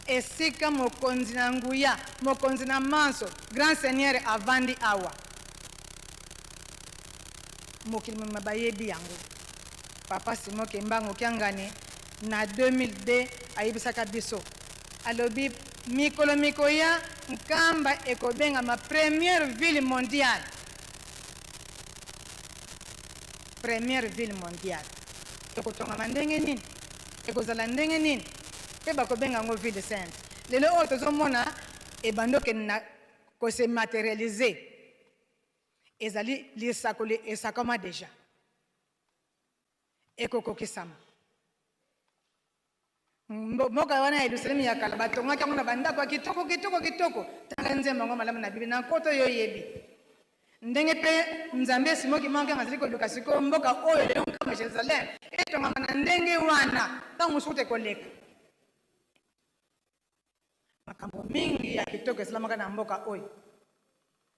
esika mokonzi na nguya, mokonzi na manso, grand seigneur avandi awa. Mokili mobimba bayebi yango. Papa Simon Kimbangu Kiangani na 2002 ayebisaka biso, alobi mikolo mikoya Nkamba ekobengama première ville mondiale. Première ville mondiale ekotongama ndenge nini? Ekozala ndenge nini? Mpe bakobenga yango ville sainte. Lelo oyo tozomona ebandi okende na ko se materialiser, ezali lisakoli esakama dejà. Ekokokisama. Mboka wana ya Yelusalemi ya kala batongaki yango na bandako ya kitoko kitoko kitoko. Tanga nzembo yango malamu na Biblia na nkoto yo oyebi ndenge mpe Nzambe Simoki Mwankenga azali koluka sikoyo mboka oyo lelo nkamba Jerusalem etongama na ndenge wana, ntango mosusu kutu ekoleka. Makambo mingi ya kitoko esalamaka na mboka oyo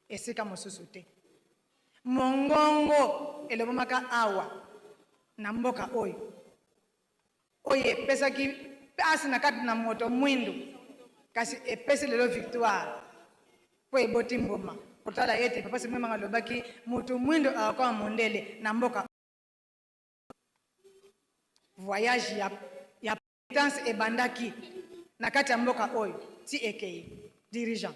esika mosusu te. Mongongo elobamaka awa na mboka oyo, oyo epesaki mpasi na kati na moto mwindu, kasi epesi lelo victoire mpo eboti mbuma. Kotala ete Papa Simon Manga alobaki moto mwindo akokoma mondele na mboka. Voyage ya, ya Tance ebandaki na kati ya mboka oyo ti ekei. Dirigeant.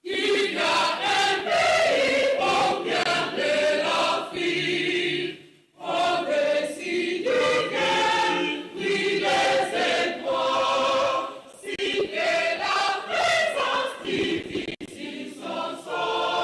Il y a un pays au cœur de l'Afrique, au-dessus duquel brillent les étoiles, si que la présence divine sur son sol.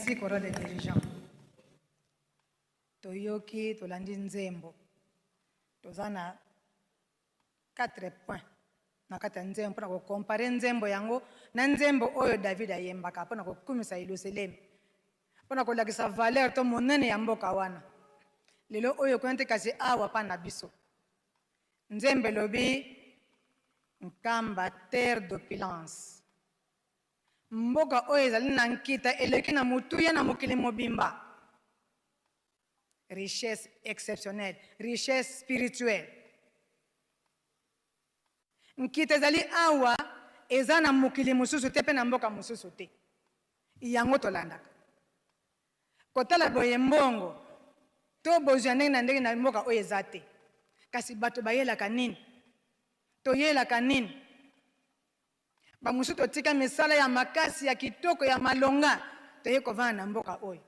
Merci chorale des dirigeants. Toyoki tolandi nzembo. Toza na 4 points na kati ya nzembo mpona kokompare nzembo yango na nzembo oyo David ayembaka mpona kokumisa Yelusalemi, mpona kolakisa valeur to monene ya mboka wana. Lelo oyo kuna te, kasi awa pa na biso nzembo elobi Nkamba terre d'opulence, mboka oyo ezali na nkita eleki na motuya na mokili mobimba, richesse exceptionnelle, richesse spirituelle. Nkita ezali awa, eza na mokili mosusu te mpe na mboka mosusu te. Yango tolandaka kotala boye mbongo to bozwi ya ndenge na ndenge na mboka oyo eza te, kasi bato bayelaka nini? Toyelaka nini? Bamosusu totika misala ya makasi ya kitoko ya malonga, toye kovanda na mboka oyo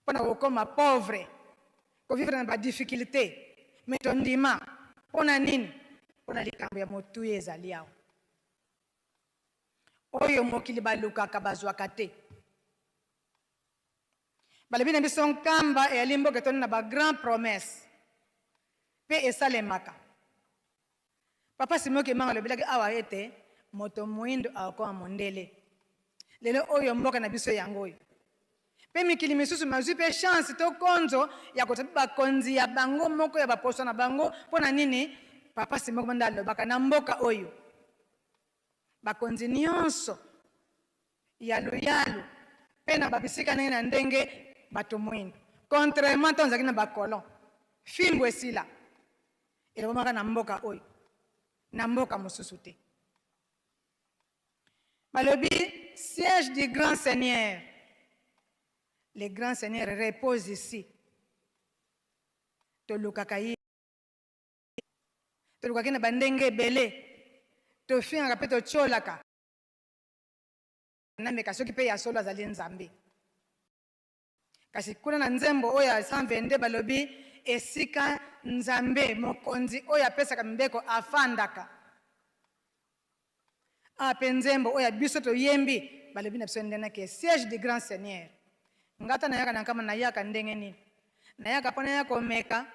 mpo na kokoma pauvre, kovivre na badifficulté, me tondima mpo na nini? Mpo na likambo ya motuya ezali awa, oyo mokili balukaka bazwaka te. Balobi na biso Nkamba eyali mboka etondi na ba grand promesse mpe esalemaka. Papa Simon Kimbangu alobelaki awa ete moto moindo akokoma mondele. Lelo oyo mboka na biso yango oyo mpe mikili misusu mazwi mpe chance to konzo ya kozwa mpe bakonzi ya bango moko ya baposo na bango. Mpo na nini? Papa Simon Kimbangu alobaka na mboka oyo bakonzi nyonso ya luyalu mpe na babisika ndenge na ndenge bato mwindo, contrairement ntango ezalaki na bacolon. Fimbu esila elobamaka na mboka oyo, na mboka mosusu te. Balobi siège du grand seigneur, le grand seigneur repose ici. Tolukaka ye, tolukaki na bandenge ebele, tofingaka mpe totiolaka. Nameka soki mpe ya solo azali Nzambe. Kasi kuna na nzembo oyo ya 122 balobi esika Nzambe mokonzi oyo apesaka mibeko afandaka. Awa mpe nzembo oyo ya biso toyembi balobi na biso ndenge ke siège du grand seigneur. Nga ata nayaka na Nkamba, nayaka ndenge nini? Nayaka mpo naya komeka,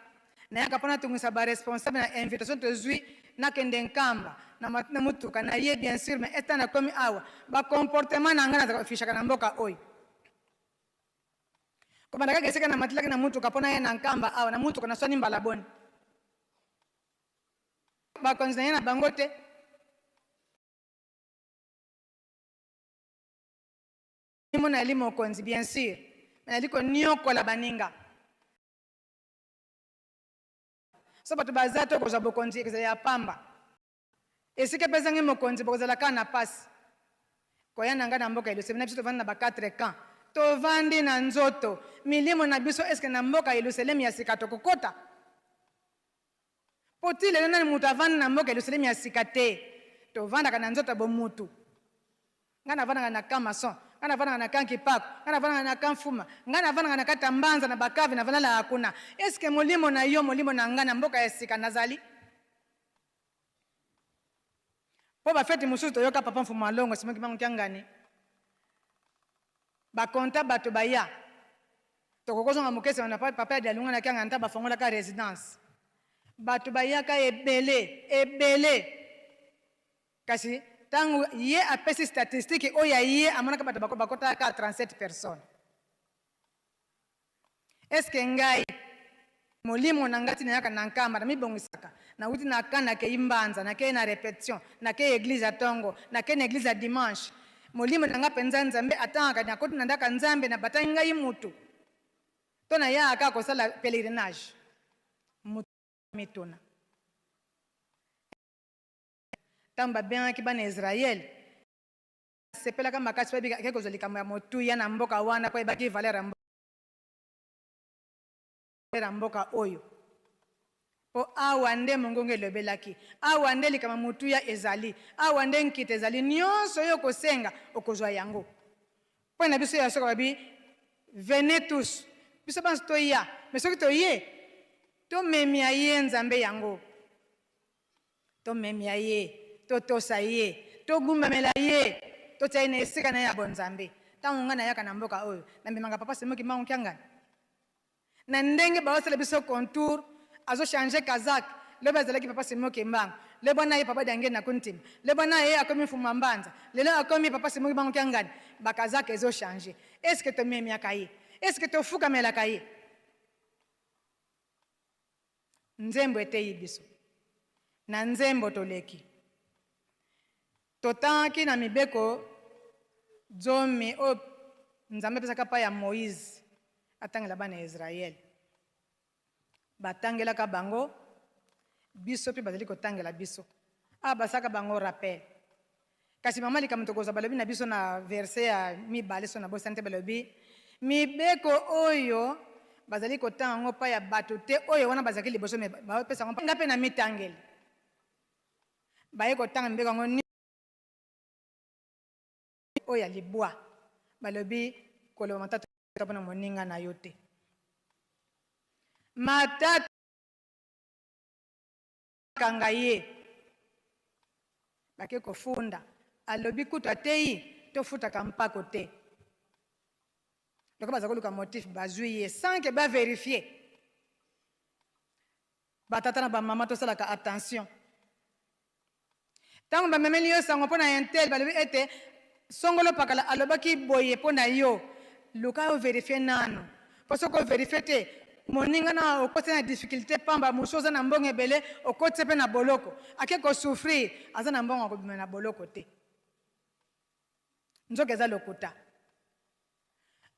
nayaka mpo natungisa ba responsable na invitation tozwi, nakende Nkamba na na motuka na ye bien sûr, mais eta nakomi awa ba comportement na ngai nazalaka ofishaka na mboka oyo. Kobanda kaka esika namatilaki na motuka mpo naya na Nkamba awa na motuka, naswani mbala boni bakonzi na ye na bango te. Mona nayali mokonzi bien sûr, mais nayali koniokola baninga. So bato baza to kozwa bokonzi ekozala ya pamba. Esika epezangi mokonzi bokozala kaka na pasi. Koya na ngai na mboka Yelusalemi na biso tovandi na ba 4 camps. Tovandi na nzoto, milimo na biso eske na mboka Yelusalemi ya sika tokokota? Po ti lelo nani mutu avandi na mboka Yelusalemi ya sika te. Tovandaka na nzoto ya bomutu. Ngai navandaka na camp maçon, ngai navandaka na camp kipaku, ngai navandaka na camp fuma, ngai navandaka na kati ya mbanza na bakave, navandalaka kuna. Est-ce que molimo na yo, molimo na ngai na mboka ya sika nazali? Po ba fete mosusu toyoka papa Mfumu Alongo Simon Kimbangu Kiangani bakonta bato baya, tokokozonga moke nsima na papa ya Dialungana na Kiangani ntango bafongolaka residence, bato bayaka ebele ebele. Kasi tango ye apesi statistique oyo ya ye amonaka bato bakotaka kaka 37 personnes. Est-ce que ngai molimo na ngai ti nayaka na Nkamba namibongisaka, nawuti na camp nakeyi Mbanza, nakeyi na repetition, nakeyi eglise ya tongo, nakeyi na eglise ya dimanche, molimo na ngai penza Nzambe atangaka nakoti na ndako ya Nzambe nabataki ngai mutu to nayaka kaka kosala pelerinage? Mutu mituna. Ntango babengaki bana ya Israele, asepelaka makasi mpo ayebaki akei kozwa likambo ya motuya na mboka wana, mpo ayebaki valeur ya mboka oyo. Mpo awa nde mongongo elobelaki, awa nde likambo ya motuya ezali, awa nde nkita ezali, nyonso oyo okosenga okozwa yango. Mpo na biso ya soka babi, venez tous, biso banso toya, mais soki toye, tomemia ye Nzambe yango. Tomemia ye, totosa ye, togumbamela ye, totia ye na esika na ye ya bonzambe. Ntango ngai nayaka na mboka oyo, namemaka Papa Simon Kimbangu Kiangani. Na ndenge baosala biso contour, azo changer kazak, lobi azalaki Papa Simon Kimbangu, lobi wana ye Papa Diangienda Kuntima, lobi wana ye akomi Mfumu Mbanza, lelo akomi Papa Simon Kimbangu Kiangani, ba kazak ezo changer. Est ce que tomemiaka ye? Est ce que tofukamelaka ye? Nzembo eteyi biso. Na nzembo toleki. Totangaki na mibeko zomi oyo Nzambe apesaka epai ya Moize atangela bana ya Israele. Batangelaka bango, biso mpe bazali kotangela biso. Awa basalaka bango rappel. Kasi mama likambo tokozwa balobi na biso na verse ya mibale so nabosani te balobi mibeko oyo bazali kotanga yango pa ya bato te oyo wana bazalaki liboso me bapesa yango nga mpe na mitangeli baye kotanga mibeko yango oyo ya libwa balobi koloba matata mpo na moninga na yo te matata Kanga ye. Bake kofunda. Alobi kutu ateyi tofutaka mpako te. Lokola baza koluka motif bazui ye sans que ba verifier. Ba tata na ba mama tosalaka attention. Tango bamemeli yo sango mpo na intel balobi ete songolo pakala alobaki boye mpo na yo, luka o verifier nanu mpo soki o verifier te moninga na okoti na difficulte pamba, mosusu oza na mbongo ebele okoti ye mpe na boloko ake ko souffrir aza na mbongo ya kobima na boloko te. Nzoka eza lokuta.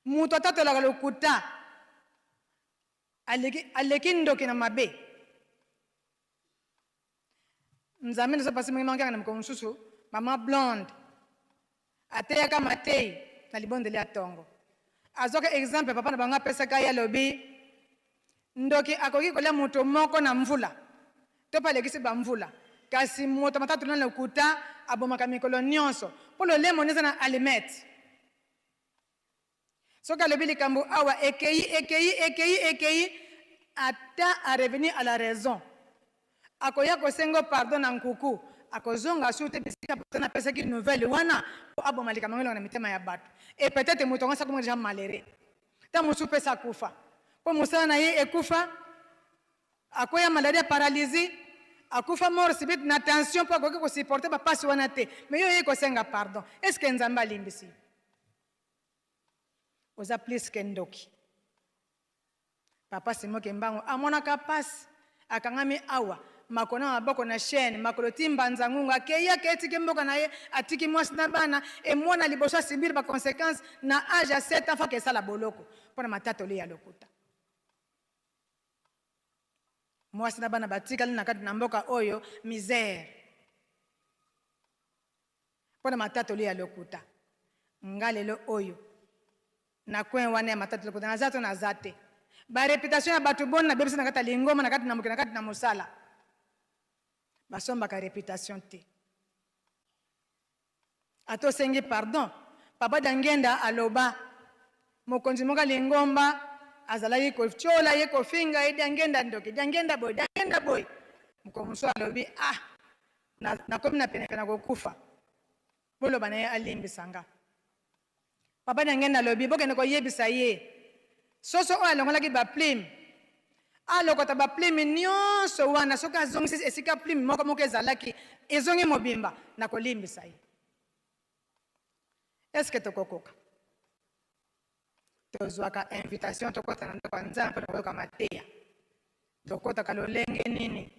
Moto atatolaka lokuta aleki, aleki ndoki na mabe. Nzambe nazo pasi mingi manque na mokolo mosusu mama blonde ateyaka mateyi na libondeli ya tongo azwaka exemple papa na bango apesaka ye alobi ndoki akoki kolia moto moko na mvula to mpe alekisi bamvula kasi moto matatu na lokuta abomaka mikolo nyonso mpo lolemo nde eza na alimete Soki alobi likambo awa ekeyi ekeyi ekeyi ekeyi ata a revenir à la raison akoya kosengo pardon na nkuku akozonga su te bisika personne apesaki nouvelle wana po aboma likambo yango elonga na mitema ya bato et peut-être moto yango asi akomaki dejà malheureux ntango mosusu mpe asi akufa po mosala na ye ekufa akweya maladie ya paralysie akufa mort subite na tension po akoki ko supporter ba pasi wana te mais yo oye kosenga pardon est ce que Nzambe alimbisi yo? Oza plus que ndoki. Papa Simon Kimbangu amonaka pasi, akangami awa, makolo na maboko na chaine, makolo ti mbanza ngungu, akeyi akeyi atiki mboka na ye, atiki mwasi na bana, et mwana liboso a subir ba consequences na age ya 7 ans faut akesala boloko pona matatoli ya lokuta. Mwasi na bana batikali na kati na mboka oyo misère. Mpo na matatoli ya lokuta. Nga lelo oyo na coin wana ya matatoli lokuta naza to naza te? Ba reputation ya batu boni nabebisa na kati ya lingomba, na kati na mokili, na kati na mosala? Basombaka reputation te. Ata osengi pardon, Papa Diangienda aloba mokonzi moko ya lingomba azalaki kotiola ye, kofinga ye, Diangienda ndoki, Diangienda boye, Diangienda boye. Mokolo mosusu alobi ah Na, nakomi na penepene ya kokufa. Boloba na ye alimbisa nga. Papa Diangienda alobi, bokende koyebisa ye, soso oyo alongolaki ba plume, alokota ba plume nionso wana, soki azongisi esika plume moko moko ezalaki, ezongi mobimba, nakolimbisa ye. Est-ce que tokokoka? Tozwaka invitation tokota na ndako ya Nzambe mpo na koyoka mateya. Tokotaka lolenge nini?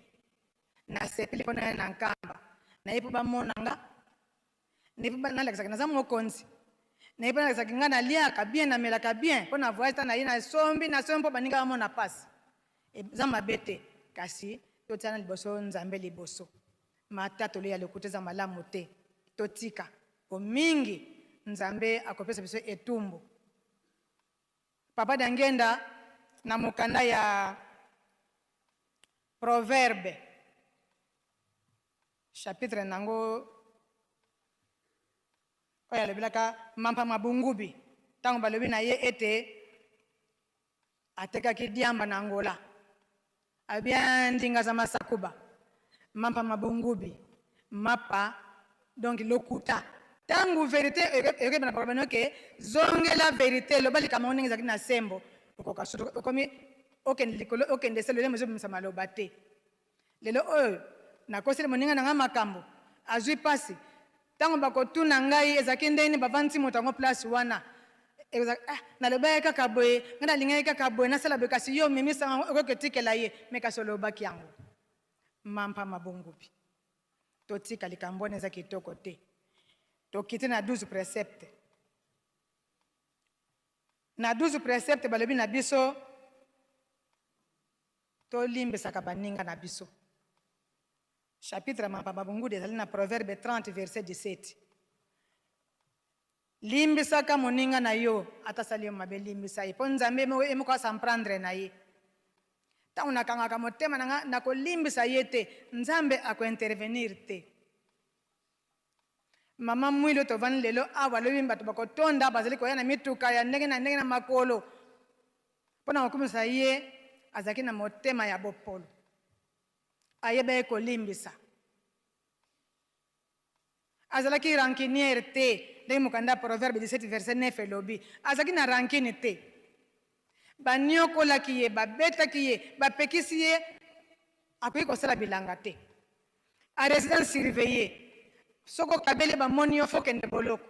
Nasepeli mpo naya na Nkamba. Naye mpo bamona nga. Naye mpo nalakisaka naza mokonzi. Naye mpo nalakisaka nga naliaka bien, namelaka bien mpo na voyage ta naye nasombi nasombi mpo baninga bamona pasi. Eza mabe te, kasi totiana liboso Nzambe liboso. Matatoli ya lokuta eza malamu te. Totika. Po mingi Nzambe akopesa biso etumbu. Papa Diangienda na mokanda ya Proverbe chapitre nango oyo alobelaka mampa ma bungubi ntango balobi na ye ete Atekaki diamba na Angola. Alobi ah ndinga za masakuba. Mampa ma bongubi. Mapa donc lokuta. Ntango verite ekobima na bino ke zongela verite, loba likambo yango ndenge ezalaki na sembo, okoka soki okomi okende likolo, okende se lolemo ezobimisa maloba te. Lelo oyo nakoseli moninga na ngai makambo, azwi mpasi. Ntango bakotuna ngai ezalaki ndenge nini bavandisi moto yango place wana, ah, nalobaki kaka boye, ngai nalingaki kaka boye, nasala boye, kasi yo omemisa yango, okoki kotikela ye, me kasi olobaki yango. Mampa mabongubi. Totika likambo wana, eza kitoko te. Tokiti na 12 précepte. Na 12 précepte balobi na biso tolimbisaka baninga na biso. Chapitre ya mampa mabungudi ezali na Proverbe 30 verset 17. Limbisaka moninga na yo ata asali yo mabe, limbisa ye mpo Nzambe ye moko a s'en prendre na ye. Ntango nakangaka motema na nga nakolimbisa ye te, Nzambe akointervenir te. Mama Mwilo tovandi lelo awa alobi bato bakotonda bazali koya na mituka ya ndenge na ndenge na makolo mpo na kokumisa ye. Azalaki na motema ya bopolo, ayebaki kolimbisa, azalaki rancunière te ndenge mokanda ya Proverbe 17 verset 9 elobi. Azalaki na rancune te. Baniokolaki ye, babetaki ye, bapekisi ye akoki kosala bilanga te, a résidence surveillée, soki okabeli bamoni yo fo kende boloko.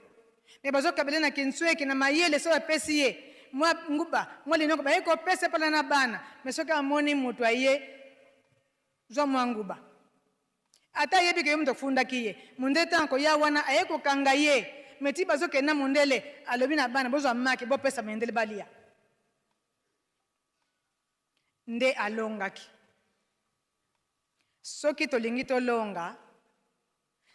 Me bazokabela na kinsweki na mayele, soki bapesi ye mwa nguba mwa linoko baye kopesa mpona na bana, me soki amoni moto aye zwa mwa nguba, ata ayebi ke yo moto ofundaki ye, mondele ntango koya wana aye kokanga ye, me ti bazokende na mondele alobi na bana bozwa maki bopesa mindele balia. Nde alongaki. Soki tolingi tolonga,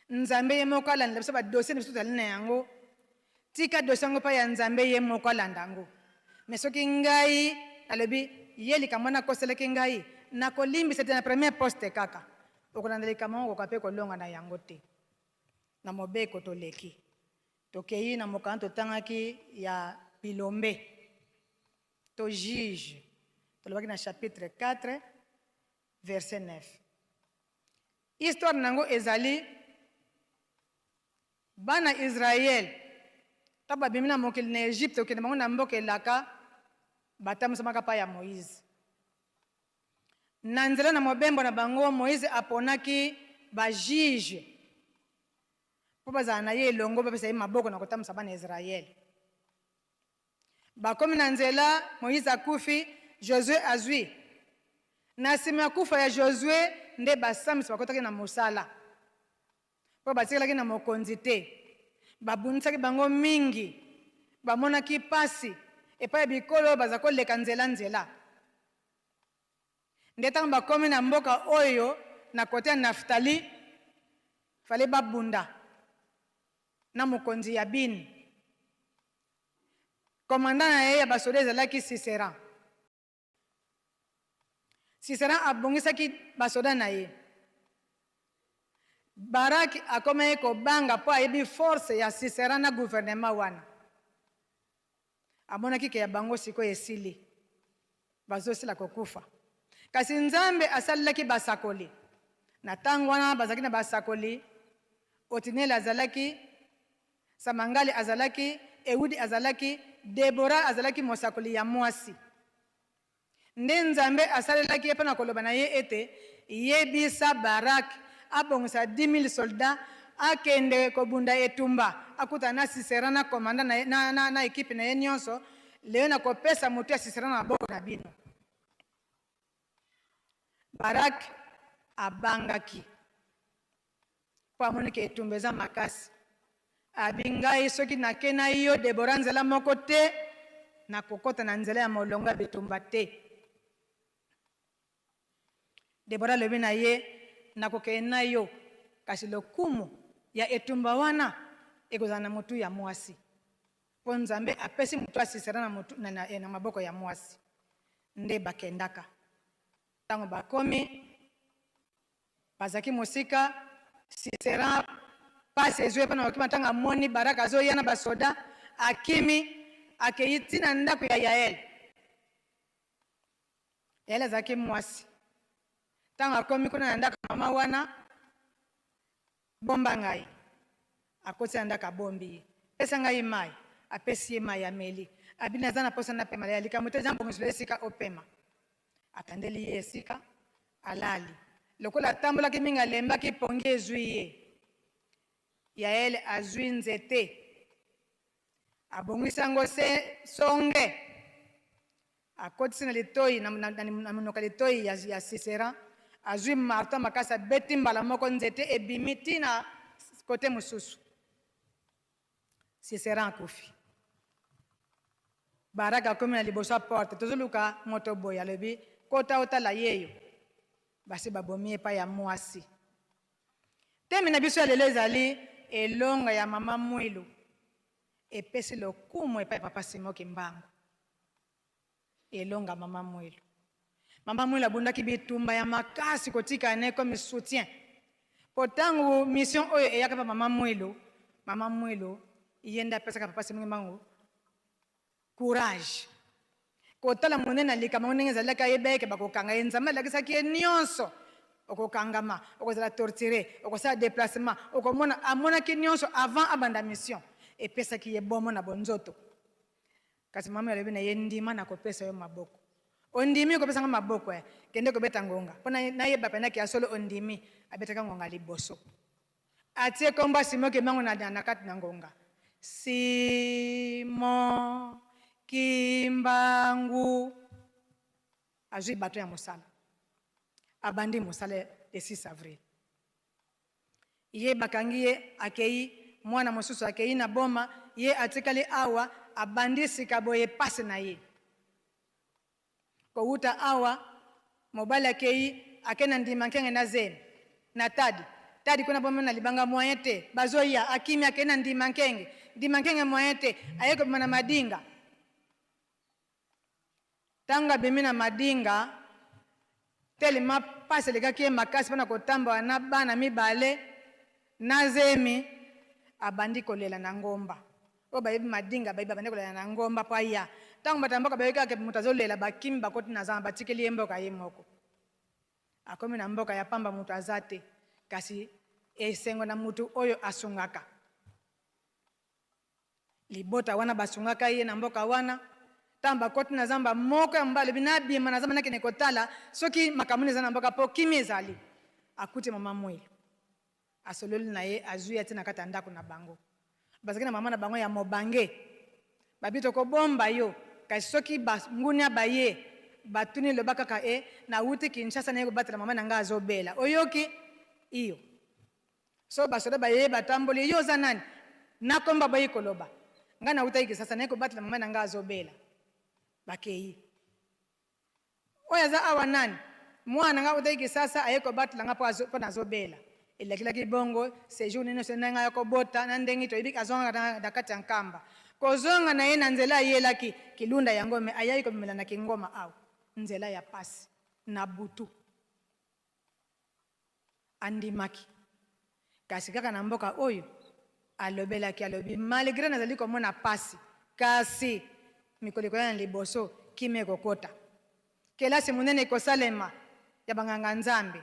Nzambe ye moko alandela biso badossier na biso tozali na yango. Tika dossier yango epai ya Nzambe, ye moko alanda yango. Me soki ngai nalobi ye likambo wana akoselaki ngai, nakolimbisa te na premier poste kaka, okolanda likambo yango, okoka mpe kolonga na yango te. Na mobeko toleki, tokei na mokanda totangaki ya bilombe to juge, tolobaki na chapitre 4 verset 9. Histoire nango ezali bana Israël ntango babimi na mokili na Egypte kokende bango na mboka elaka, batambusamaka pa ya Moïse. Na nzela na mobembo na bango, Moïse aponaki bajuge mpo bazala na ye elongo, bapesa ye maboko na kotambusa bana Israël. Bakomi na nzela, Moïse akufi, Josue azwi. Na nsima ya kufa ya Josue nde basambisi bakotaki na mosala, mpo batikalaki na mokonzi te. Babundisaki bango mingi, bamonaki mpasi epai ya bikolo oyo baza koleka nzela nzela. Nde ntango bakomi na mboka oyo na kote ya Naftali, fale babunda na mokonzi Yabin. Commandant na ye ya basoda ezalaki Sisera. Sisera abongisaki basoda na ye. Baraki akomaki kobanga mpo ayebi force ya Sisera na gouvernement wana. Amonaki ke ya bango sikoyo esili, bazosila kokufa. Kasi Nzambe asalelaki basakoli. Na ntango wana bazalaki na basakoli, Otinele azalaki, Samangali azalaki, Ewudi azalaki, Debora azalaki mosakoli ya mwasi. Nde Nzambe asalelaki ye mpo na koloba na ye ete, Yebisa Barak abongisa 10,000 soldats, akende kobunda etumba, akutana na Sisera na komanda na ye, na, na, na ekipe na ye nyonso. Lelo nakopesa moto ya Sisera na maboko na bino. Barak abangaki mpo amoni ke etumba eza makasi. Abi ngai soki nake na yo Debora nzela moko te, nakokota na nzela ya molongo ya bitumba te. Debora alobi na ye, nakokende na yo, kasi lokumu ya etumba wana ekozala na motu ya mwasi, mpo Nzambe apesi motu ya Sisera na, motu, na, na, na maboko ya mwasi. Nde bakendaka. Ntango bakomi, bazalaki mosika, Sisera pasi ezwi ye mpo na kokima. Ntango amoni Baraka azoya na basoda, akimi, akei ti na ndako ya Yael. Yael azalaki mwasi. Ntango akomi kuna na ndako ya mama wana, bomba ngai. Akoti na ndako abombi ye. Pesa ngai mai. Apesi ye mai ameli. Abi naza na posa napema ya likambo te eza mbongiselo esika opema. Atandeli ye esika alali. Lokola atambolaki mingi alembaki pongi ezwi ye. Yaele azwi nzete abongisi yango se songe akotisi na litoi na, na, na, na monoko ya litoi ya, ya Sisera azwi marto makasi abeti mbala moko nzete ebimi ti na kote mosusu Sisera akufi. Baraka akomi na liboso ya porte, tozoluka moto boye, alobi kota otala yeyo, basi babomi epai ya mwasi. Teme na biso ya lelo ezali elonga ya mama Mwilu epesi lokumu epai ya papa Simon Kimbangu. Elonga mama Mwilu. Mama Mwilu abundaki bitumba ya makasi kotika ne comme soutien. Po tango mission oyo eyaka pa mama Mwilu, mama Mwilu ye nde apesaka papa Simon Kimbangu courage. Kotala monene na likambo yango ndenge ezalaki ayebaki ke bakokanga ye. Nzambe alakisaki ye nionso. Okokangama, okozala torture, okosala deplacement, okomona, amonaki nionso avant abanda mission. Epesaki ye bomo na bonzoto. Kasi mama alobi na ye, ndima nakopesa yo maboko. Ondimi kopesa nga maboko eh? Kende kobeta ngonga mpo nayeba mpenza ke ya solo ondimi. Abetaka ngonga liboso. Atie kombo ya Simon Kimbangu na, na kati na ngonga. Simon Kimbangu azwi bato ya mosala. Abandi mosala le 6 avril. Ye bakangi ye akeyi, mwana mosusu akeyi na Boma, ye atikali awa abandi sika boye pasi na ye. Kowuta awa mobali akeyi ake na ndima nkenge na zemi na tadi tadi kuna bomema na libanga moyen te bazoya akimi akeyi na ndima nkenge ndima nkenge moyen te aye kobima na madinga Tango abimi na Madinga, tellement pasi elekaki ye makasi pona kotambola na bana mibale na zemi, abandi kolela na ngomba. Oyo bayebi Madinga bayebi abandi kolela na ngomba po aya. Tango bato ya mboka bayoki kaka ke moto azolela, bakimi bakoti na zamba, batikeli ye mboka ye moko. Akomi na mboka ya pamba moto aza te, kasi esengo na moto oyo asungaka. Libota wana basungaka ye na mboka wana. Ntango bakoti na zamba, moko ya mobali alobi, Nabima na zamba nakende kotala soki makambo nini eza na mboka mpo kimia ezali. Akuti mama Mwilu. Asololi na ye, azwi ye atie na kati ya ndako na bango. Bazalaki na mama na bango ya mobange. Babi, Tokobomba yo, kasi soki bangunia baye, batuni, loba kaka e, nawuti Kinshasa naye kobatela mama na ngai azobela. Oyoki? Iyo. So basoda baye batamboli, yo oza nani? Na kombo aboyi koloba. Nga nawutaki Kisasa naye kobatela mama na nga azobela. Bakeyi. Oyo aza awa nani? Mwana na nga awutaki Kisasa aye kobatela nga po nazobela. Elekelaki bongo sejour nionso na nga ya kobota na ndenge toyebi azongaka na kati ya Nkamba. Kozonga na ye na nzela ayelaki Kilunda yango mais ayaki kobimela na Kingoma awa. Nzela ya pasi na butu. Andimaki. Kasi kaka na mboka oyo, alobelaki, alobi, Malgre nazali komona pasi, kasi mikolo ekoya na liboso, kimia ekokota. Kelasi monene ekosalema ya banganga-Nzambe.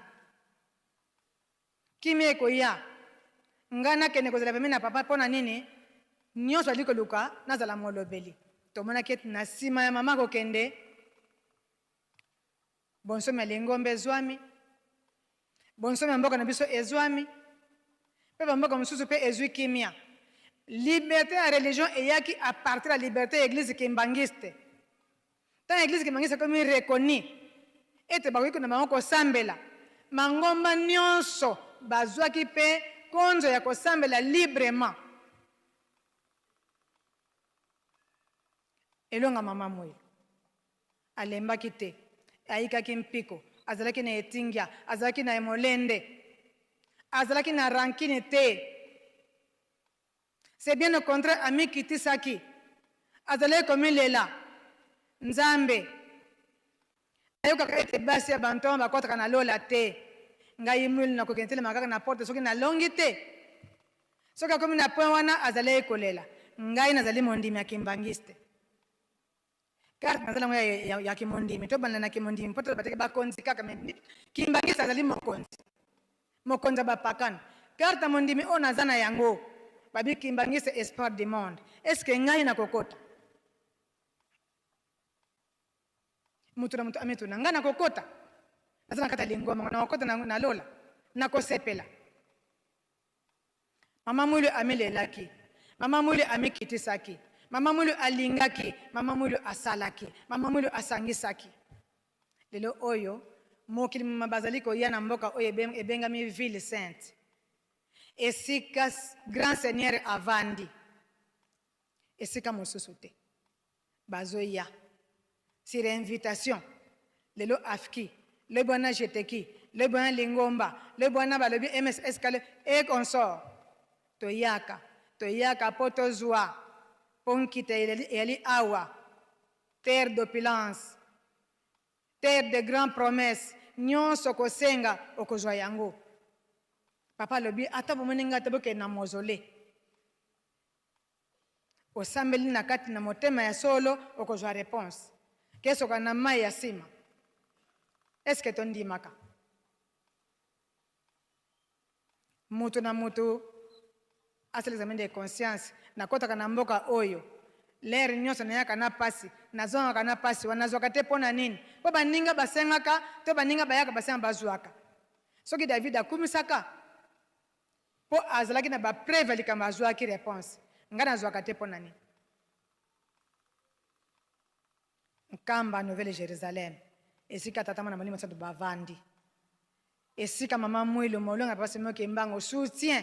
Kimia ekoya. Ngai nakende kozala pembeni na papa mpo na nini? Nionso bazali koluka, nazala molobeli. Tomonaki ete na sima ya mama kokende, Bonsomi ya lingomba ezwami, bonsomi ya mboka na biso ezwami, mpe bamboka mosusu mpe ezwi kimia. Liberte ya religion eyaki à partir ya liberte ya eglise kimbanguiste. Ntango eglise kimbanguiste ekomi reconnue ete bakoki na bango kosambela, mangomba nyonso bazwaki mpe konzo ya kosambela librement. Elonga mama Mwilu. Alembaki te, ayikaki mpiko, azalaki na etingya, azalaki na molende, azalaki na rancune te. C'est bien au contraire, amikitisaki, azalaki komilela Nzambe. Ayokaka ete basi ya bantoma bakotaka na lola te. Ngai Mwilu nakokende telema kaka na porte soki nalongi te. Soki akomi na point wana, azalaki kolela. Ngai nazali mondimi ya Kimbanguiste. Carte naza nango ya, ya, ya kimondimi tobanda na kimondimi mpo toloba teke bakonzi kaka me kimbangisi azali mokonzi mokonzi ya bapakano carte ya mondimi oyo naza na yango Babi Kimbanguiste espoir du monde. Est-ce que ngai nakokota? Moto na moto amituna, ngai nakokota? Naza na kati ya lingomba, nakokota na lola, nakosepela. Mama Mwilu amilelaki, Mama Mwilu amikitisaki, Mama Mwilu alingaki, Mama Mwilu asalaki, Mama Mwilu asangisaki. Lelo oyo mokili mobimba bazali koya na mboka oyo ebengami ville sainte, esika grand seigneur avandi, esika mosusu te. Bazoya sur invitation. Lelo afki lobi wana jeteki, lobi wana lingomba, lobi wana balobi MSS kale et consort. Toyaka, toyaka po tozwa, po nkita eyali awa, terre d'opulence, terre de grandes promesses, nyonso okosenga okozwa yango. Papa alobi ata bomoni ngai te, bokende na mausolee. Osambeli na kati na motema ya solo, okozwa reponse. Kesoka na mayi ya sima. Est-ce que tondimaka? Mutu na mutu asala examen de conscience. Nakotaka na mboka oyo, l'heure nyonso nayaka na pasi, nazongaka na pasi wana, nazwaka te pona nini? Po baninga basengaka to baninga bayaka basenga bazwaka. Soki David akumisaka Po azalaki na ba preuve ya likambo azuaki reponse. Nga nazuaka te pona nini? Nkamba Nouvelle Jerusalem esika Tata Mwana Molimo Santu bavandi. Esika Mama Mwilu Molonga Papa Simon Kimbangu soutient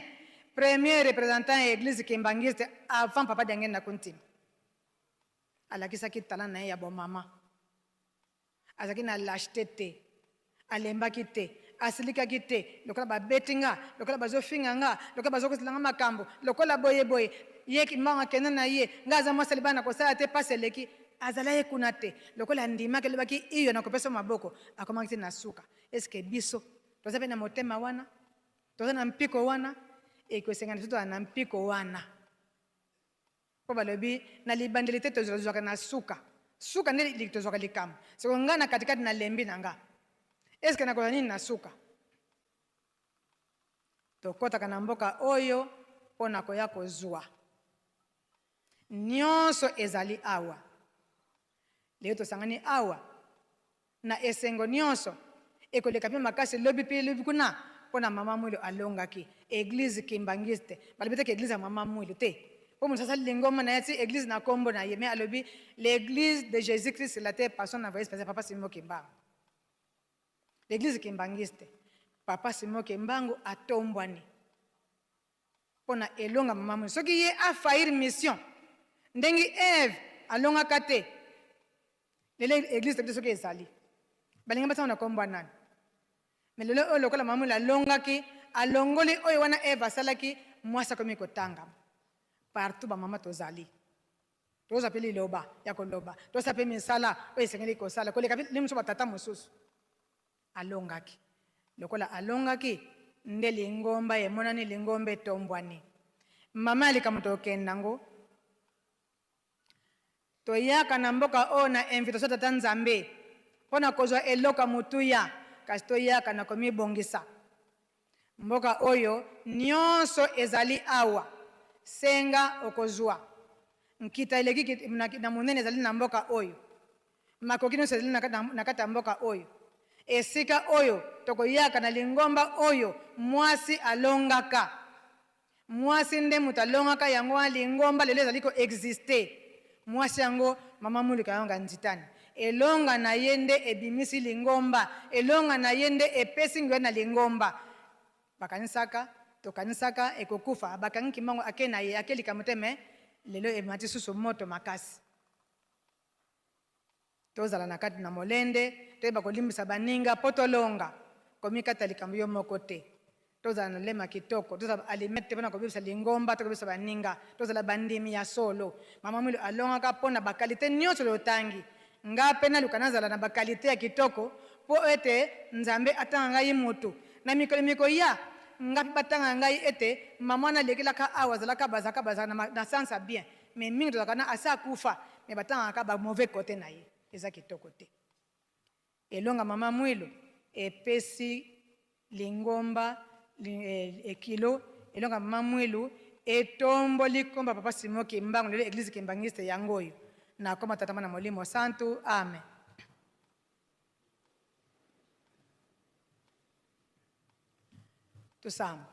premier representant ya eglise kimbanguiste avant Papa Diangienda Kuntima. Alakisaki talent na ye ya bomama. Azalaki na lachete te, alembaki te, asilikaki te, lokola babeti nga, lokola bazofinga nga, lokola bazokosela nga makambo, lokola boye boye, ye Kimbangu akenda na ye, nga aza mwasi ya libala nakosala te, pasi eleki, azala ye kuna te, lokola andimaki, alobaki iyo nakopesa yo maboko, akomaki ti na suka. Est ce que biso toza pe na motema wana? Toza na mpiko wana? Ekosenga na biso tozala na mpiko wana. Po balobi na libandeli te tozwaka na suka. Suka nde tozwaka likambo. Sikoyo nga na katikati nalembi na nga. Est ce que nakozwa nini na suka? Tokotaka na mboka oyo po na koya kozwa. Nionso ezali awa. Lelo tosangani awa Na esengo nionso, ekoleka pe makasi lobi pe lobi kuna po na mama Mwilu alongaki eglise kimbanguiste. Balobi te ke eglise ya mama Mwilu te po moto asali lingomba na ye atie eglise na kombo na ye mais alobi l'eglise de Jesus Christ sur la terre par son envoye special papa Simon Kimbangu. L'eglise kimbanguiste papa Simon Kimbangu atombwani po na elonga mama Mwilu. Soki ye a faillir mission ndenge Eve alongaka te Lelo eglise na biso soki ezali balingi basango na kombo ya nani? Mais lelo oyo lokola mama Mwilu alongaki, alongoli oyo wana Eve asalaki, mwasi akomi kotangama partout. Ba mama tozali, tozwa pe liloba ya koloba, tosala pe misala oyo esengeli kosala koleka pe mosusu ba tata mosusu. Alongaki. Lokola alongaki, nde lingomba emonani, lingomba etombwani. Mama ya likambo tokende nango. Toyaka na mboka oyo na invitation ya Tata Nzambe mpo na kozwa eloko ya motuya, kasi toyaka na komibongisa. Mboka oyo nionso ezali awa, senga okozwa. Nkita eleki na monene ezali na mboka oyo. Makoki nionso ezali na kati ya mboka oyo. Esika oyo tokoyaka na lingomba oyo mwasi alongaka. Mwasi nde moto alongaka yango wana lingomba lelo ezali ko exister. Mwasi yango mama Muluka Yonga Nzitani. Elonga na ye nde ebimisi lingomba, elonga na ye nde epesi nguya na lingomba. Bakanisaka, tokanisaka ekokufa, bakangi Kimbangu ake na ye, ake likambo te mais lelo emati susu moto makasi. Tozala na kati na molende, toyeba kolimbisa baninga mpo tolonga. Komikata likambo yo moko te. Tozala na lolemo ya kitoko, tozala ba allumettes te mpo na kobebisa lingomba to kobebisa baninga. Tozala bandimi ya solo. Mama Mwilu alongaka mpo na ba qualites nionso oyo otangi. Nga mpe naluka nazala na ba qualites ya kitoko mpo ete Nzambe atanga ngai moto. Na mikolo mikoya, nga mpe batanga ngai ete mama wana alekelaka awa azalaka bazalaka bazalaka na sens ya bien. Mais mingi tozalaka na asi akufa mais batangaka kaka ba mauvais cote na ye eza kitoko te. Elonga mama Mwilu epesi lingomba kilo, elonga mama Mwilu Etomboli kombo ya Papa Simon Kimbangu lelo eglise kimbangiste yango oyo na kombo ya Tata Mwana Molimo Santu amen. Tusamba.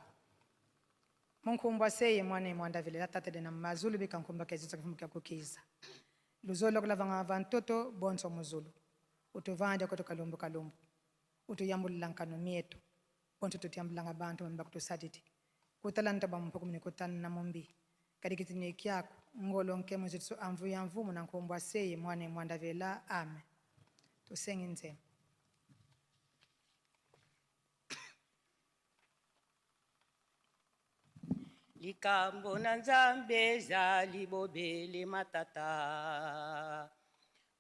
Munkumbwa seye mwana mwanda vile tata de na mazulu bika nkumba keziza kufumuka kukiza. Luzolo kulavanga vantoto bonso muzulu. Utuvande koto kalumbu kalumbu. Utuyambulila nkano mietu. Bonso tutuyambulanga bantu mba kutusaditi. Kutalanta ba mpuku mni kutanna mumbi. Kadikitini kyako ngolo nke muzitsu amvu ya mvumu na nkumbwa seye mwana mwanda vela amen. Tusengi nzema. Likambo na Nzambe ezali bobele matata.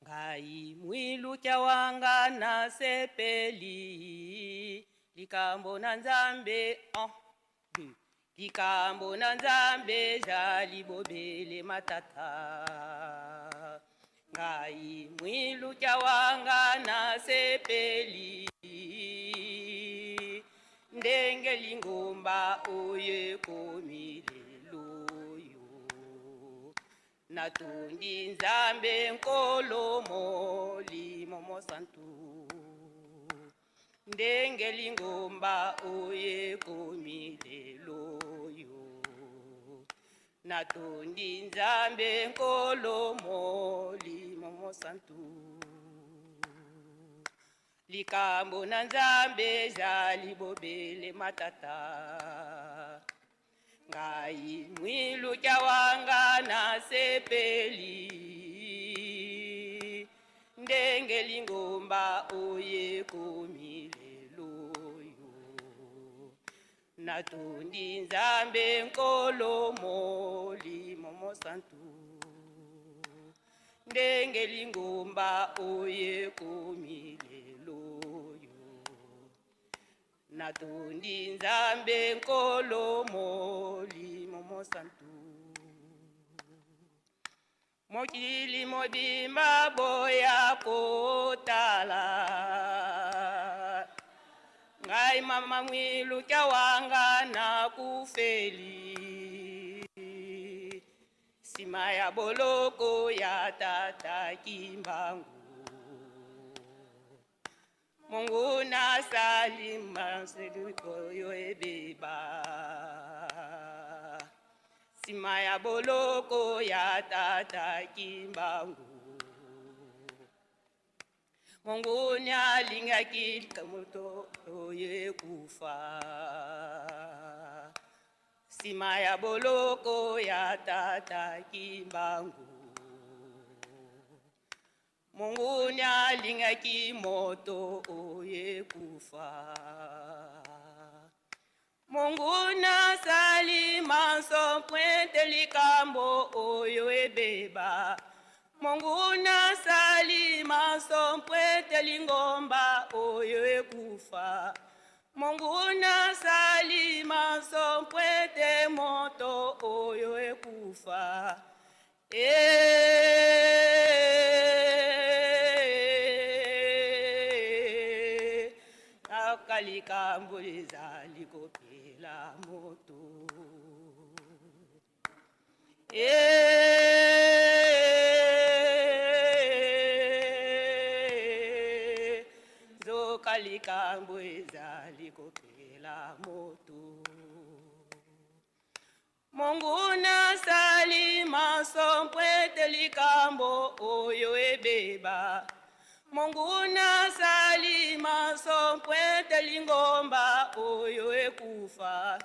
Ngai mwilukia wanga nasepeli. Likambo na Nzambe, 1, 2. Likambo na Nzambe ezali bobele matata. Ngai mwilukia wanga nasepeli. Ndenge lingomba oyo ekomi lelo oyo. Natundi Nzambe Nkolo Molimo Mosantu. Ndenge lingomba oyo ekomi lelo oyo. Natundi Nzambe Nkolo Molimo Mosantu. Likambo na Nzambe ezali bobele matata. Ngai mwilukia wanga nasepeli. Ndenge lingomba oyo ekomi lelo oyo. Natundi Nzambe Nkolo Molimo Mosantu. Ndenge lingomba oyo ekomi lelo oyo. Natundi Nzambe Nkolo Molimo Mosantu. Mokili mobimba boya kotala. Ngai mama mwilukia wanga nakufeli. Sima ya boloko ya tata Kimbangu. Mungu nasali maseli oyo ebeba. Sima ya boloko ya tata Kimbangu. Mungu nalingaki moto oyo ekufa. Sima ya boloko ya tata Kimbangu. Mungu nalingaki moto oyo ekufa. Mungu nasali manso pointe likambo oyo ebeba. Mungu nasali manso pointe lingomba oyo ekufa. Mungu nasali manso pointe moto oyo ekufa. Aka likambo ezali kopela moto. Nzoka likambo ezali kopela moto. Mungu nasali manso mpwete likambo oyo ebeba. Mungu nasali manso mpwete lingomba oyo ekufa.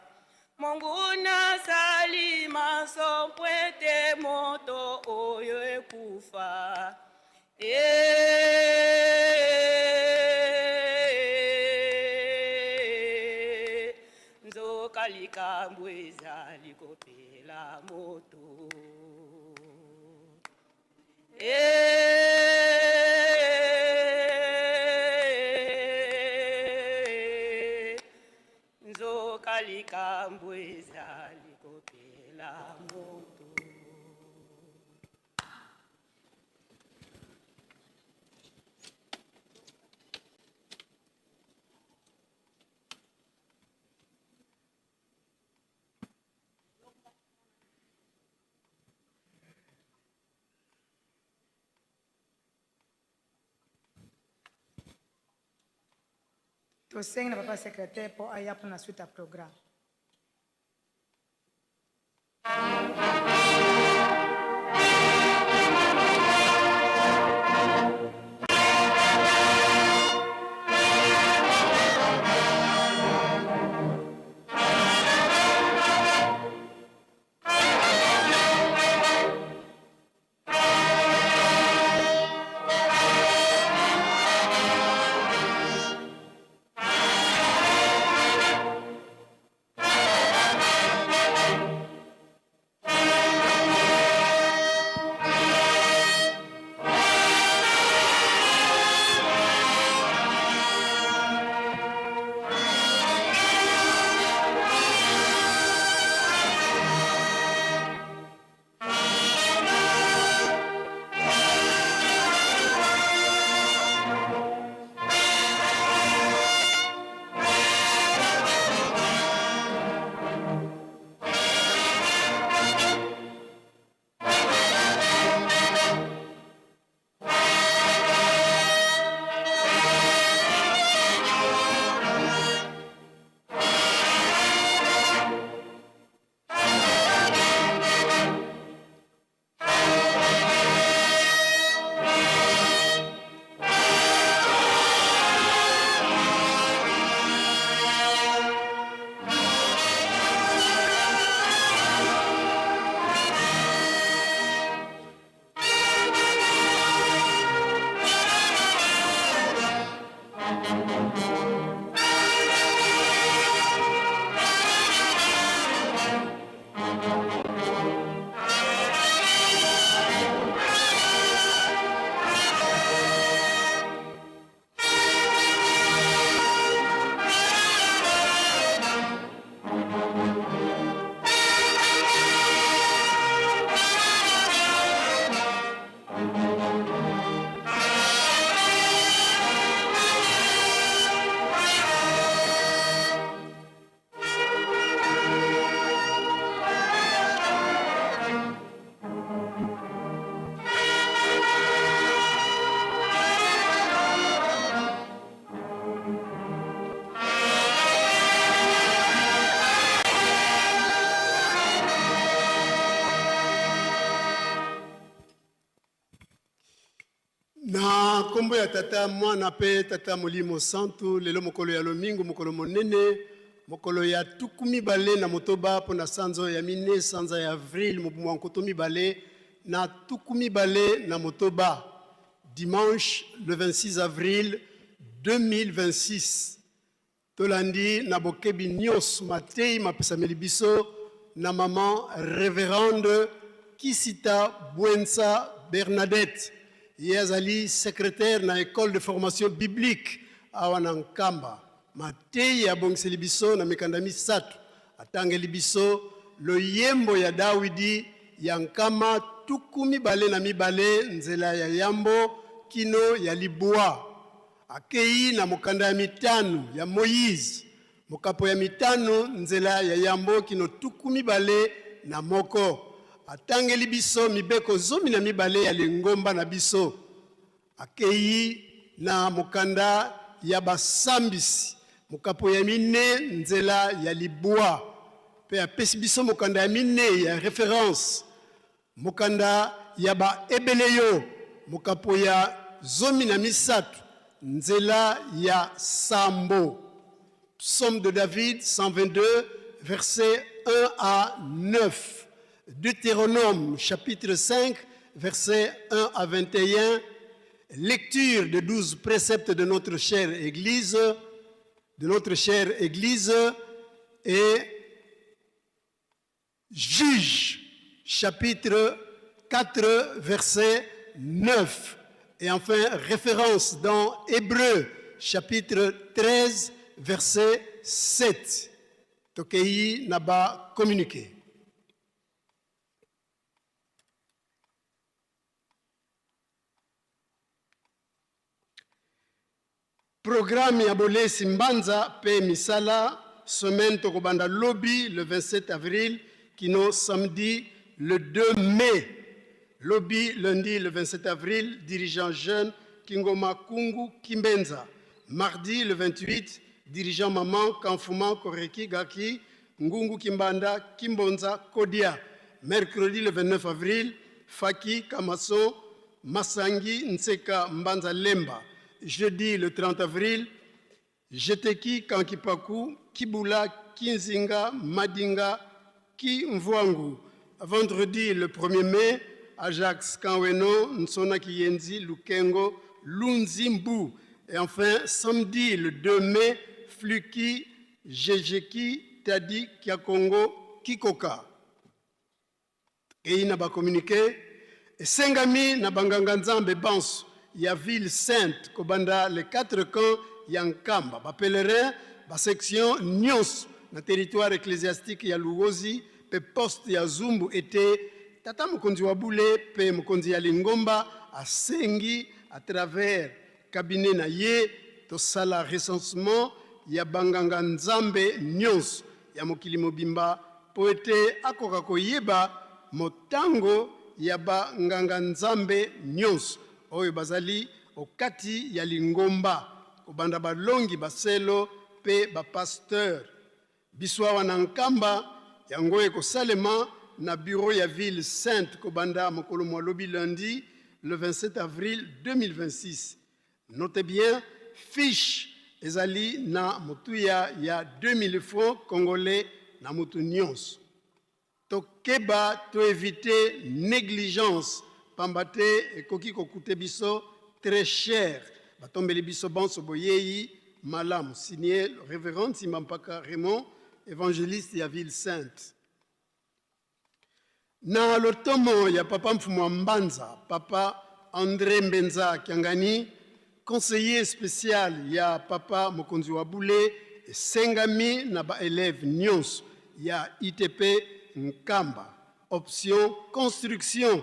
Mungu nasali manso mpwete moto oyo ekufa. Nzoka likambo ezali kopela moto. Nzoka likambo ezali kopela moto. Tosengi na papa secretaire mpo aya mpo na suite ya programme. Na nkombo ya Tata, Mwana mpe Tata Molimo Santu, lelo mokolo ya lomingo, mokolo monene, mokolo ya tuku mibale na motoba mpo na sanza oyo ya mine, sanza ya avril mobu mwa nkoto mibale na tuku mibale na motoba, dimanche le 26 avril 2026. Tolandi na bokebi nionso mateyi mapesameli biso na maman Reverende Kisita Buensa Bernadette. Ye azali secretaire na Ecole de formation biblique awa na Nkamba. Mateyi abongiseli biso na mikanda misato. Atangeli biso loyembo ya Dawidi ya nkama 22 nzela ya yambo kino ya libwa. Akei na mokanda ya mitano ya Moyize, mokapo ya mitano, nzela ya yambo kino 21. Atangeli biso mibeko 12 ya lingomba na biso. Akei na mokanda ya Basambisi, mokapo ya mine, nzela ya libwa, mpe apesi biso mokanda ya minei ya reference. Mokanda ya Baebele mokapo ya 13, nzela ya sambo. Psaume de David 122, versets 1 à 9. Deutéronome chapitre 5, versets 1 à 21. Lecture de 12 préceptes de notre chère Église, de notre chère Église et Juge chapitre 4 verset 9. Et enfin, référence dans Hébreux chapitre 13 verset 7. Tokei naba communiqué. Programme ya bolesi mbanza pe misala semaine tokobanda lobi le 27 avril kino samedi le 2 mai. Lobi lundi le 27 avril, dirigeant jeune Kingoma Kungu Kimbenza. Mardi le 28, dirigeant maman Kanfuma Koreki Gaki Ngungu Kimbanda Kimbonza Kodia. Mercredi le 29 avril, Faki Kamaso Masangi Nseka Mbanza Lemba. Jeudi le 30 avril, Jeteki Kankipaku Kibula Kinzinga Madinga Kimvuangu. Vendredi le 1er mai, Ajax Kanweno Nsona Kiyenzi Lukengo Lunzimbu. Et enfin, samedi le 2 mai, Fluki Jejeki Tadi Kiakongo Kikoka. Ei na bacommuniqué esengami na banganga nzambe banso ya ville sainte kobanda les quatre camps ya Nkamba, bapèlerin, basection nyonso na territoire ecclésiastique ya Luozi mpe poste ya Zumbu, ete tata mokonzi wa bule mpe mokonzi ya lingomba asengi à travers cabinet na ye tosala recensement ya banganga nzambe nyonso ya mokili mobimba mpo ete akoka koyeba motango ya banganga nzambe nyonso oyo bazali okati ya lingomba, kobanda balongi, baselo mpe bapasteur. Biso awa na Nkamba, yango ekosalema na bureau ya ville sainte kobanda mokolo mwa lobi lundi le 27 avril 2026. Notez bien, fiche ezali na motuya ya 2000 francs congolais na motu nyonso. Tokeba, toéviter négligence, pamba te ekoki kokute biso très cher. Batombeli biso banso boyei malamu. Signé le révérend Nsimba Raymond, évangéliste ya ville sainte. Na lotomo ya papa Mfumu Mbanza, papa André Mbenza Kiangani, conseiller spécial ya papa mokonzi wa bule, esengami na baélève nyonso ya ITP Nkamba, option construction,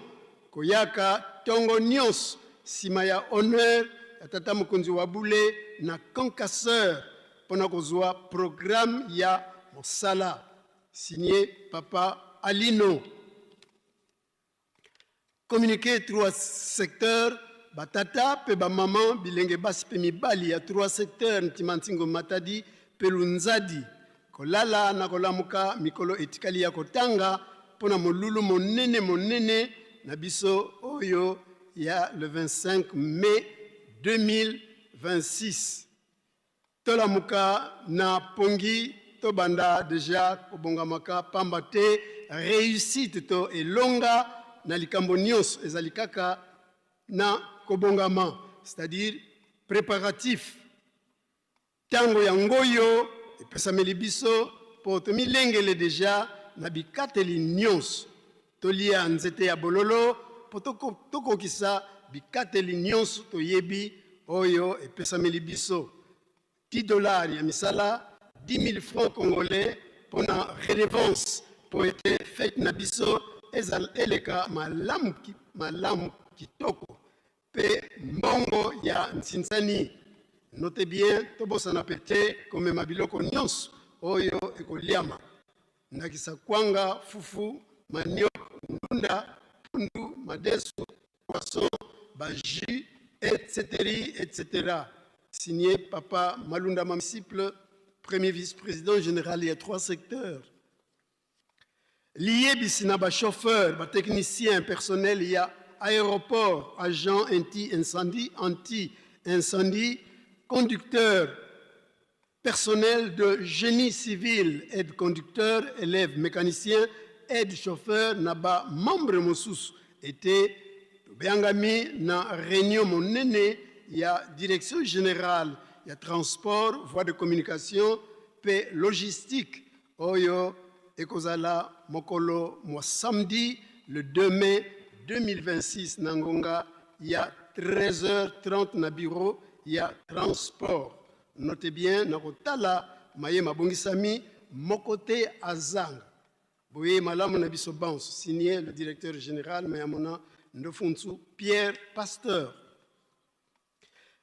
koyaka ntongo nyonso nsima ya honneur ya tata mokonzi wa bule na concasseur mpona kozwa programme ya mosala. Signé papa Alino. Communiqué trois secteurs: batata mpe bamama, bilenge basi mpe mibali ya trois secteurs Ntima, Ntingo, Matadi mpe Lunzadi, kolala na kolamuka mikolo etikali ya kotanga mpo na molulu monene monene na biso oyo ya le 25 mai 2026. Tolamuka na pongi, tobanda déjà kobongamaka, pamba te réussite to elonga na likambo nyonso ezali kaka na kobongama, c'est-à-dire préparatif. Ntango yango oyo epesameli biso mpo tomilengele déjà na bikateli nyonso, tolia nzete ya bololo mpo tokokisa bikateli nyonso toyebi oyo epesameli biso. 10 $ ya misala, 10 000 francs congolais mpona redevance, mpo ete fête na biso ezala eleka malamu, malamu kitoko, mpe mbongo ya nsinsani. Note bien, tobosana pe te komema biloko nyonso oyo ekoliama, ndakisa kwanga, fufu, maniok, ndunda, pundu, madesu, poisson, bajus, etc etc. Signé papa Malunda Mamsiple, premier vice-président général ya trois secteurs. Liyebisi na bachauffeur, batechnicien, personnel ya aéroport, agent anti incendie, anti incendie, conducteur, personnel de génie civil, aide conducteur, élève mécanicien, aide chauffeur na bamembre mosusu, ete tobyangami na réunion monene ya direction générale ya transport, voie de communication mpe logistique oyo ekozala mokolo mwa samedi le 2 mai 2026 na ngonga ya 13h30 na bureau ya transport. Note bien, na kotala maye mabongisami, moko te azanga. Boye malamu na biso banso. Signé le directeur général Mayamona Ndofunsu Pierre Pasteur.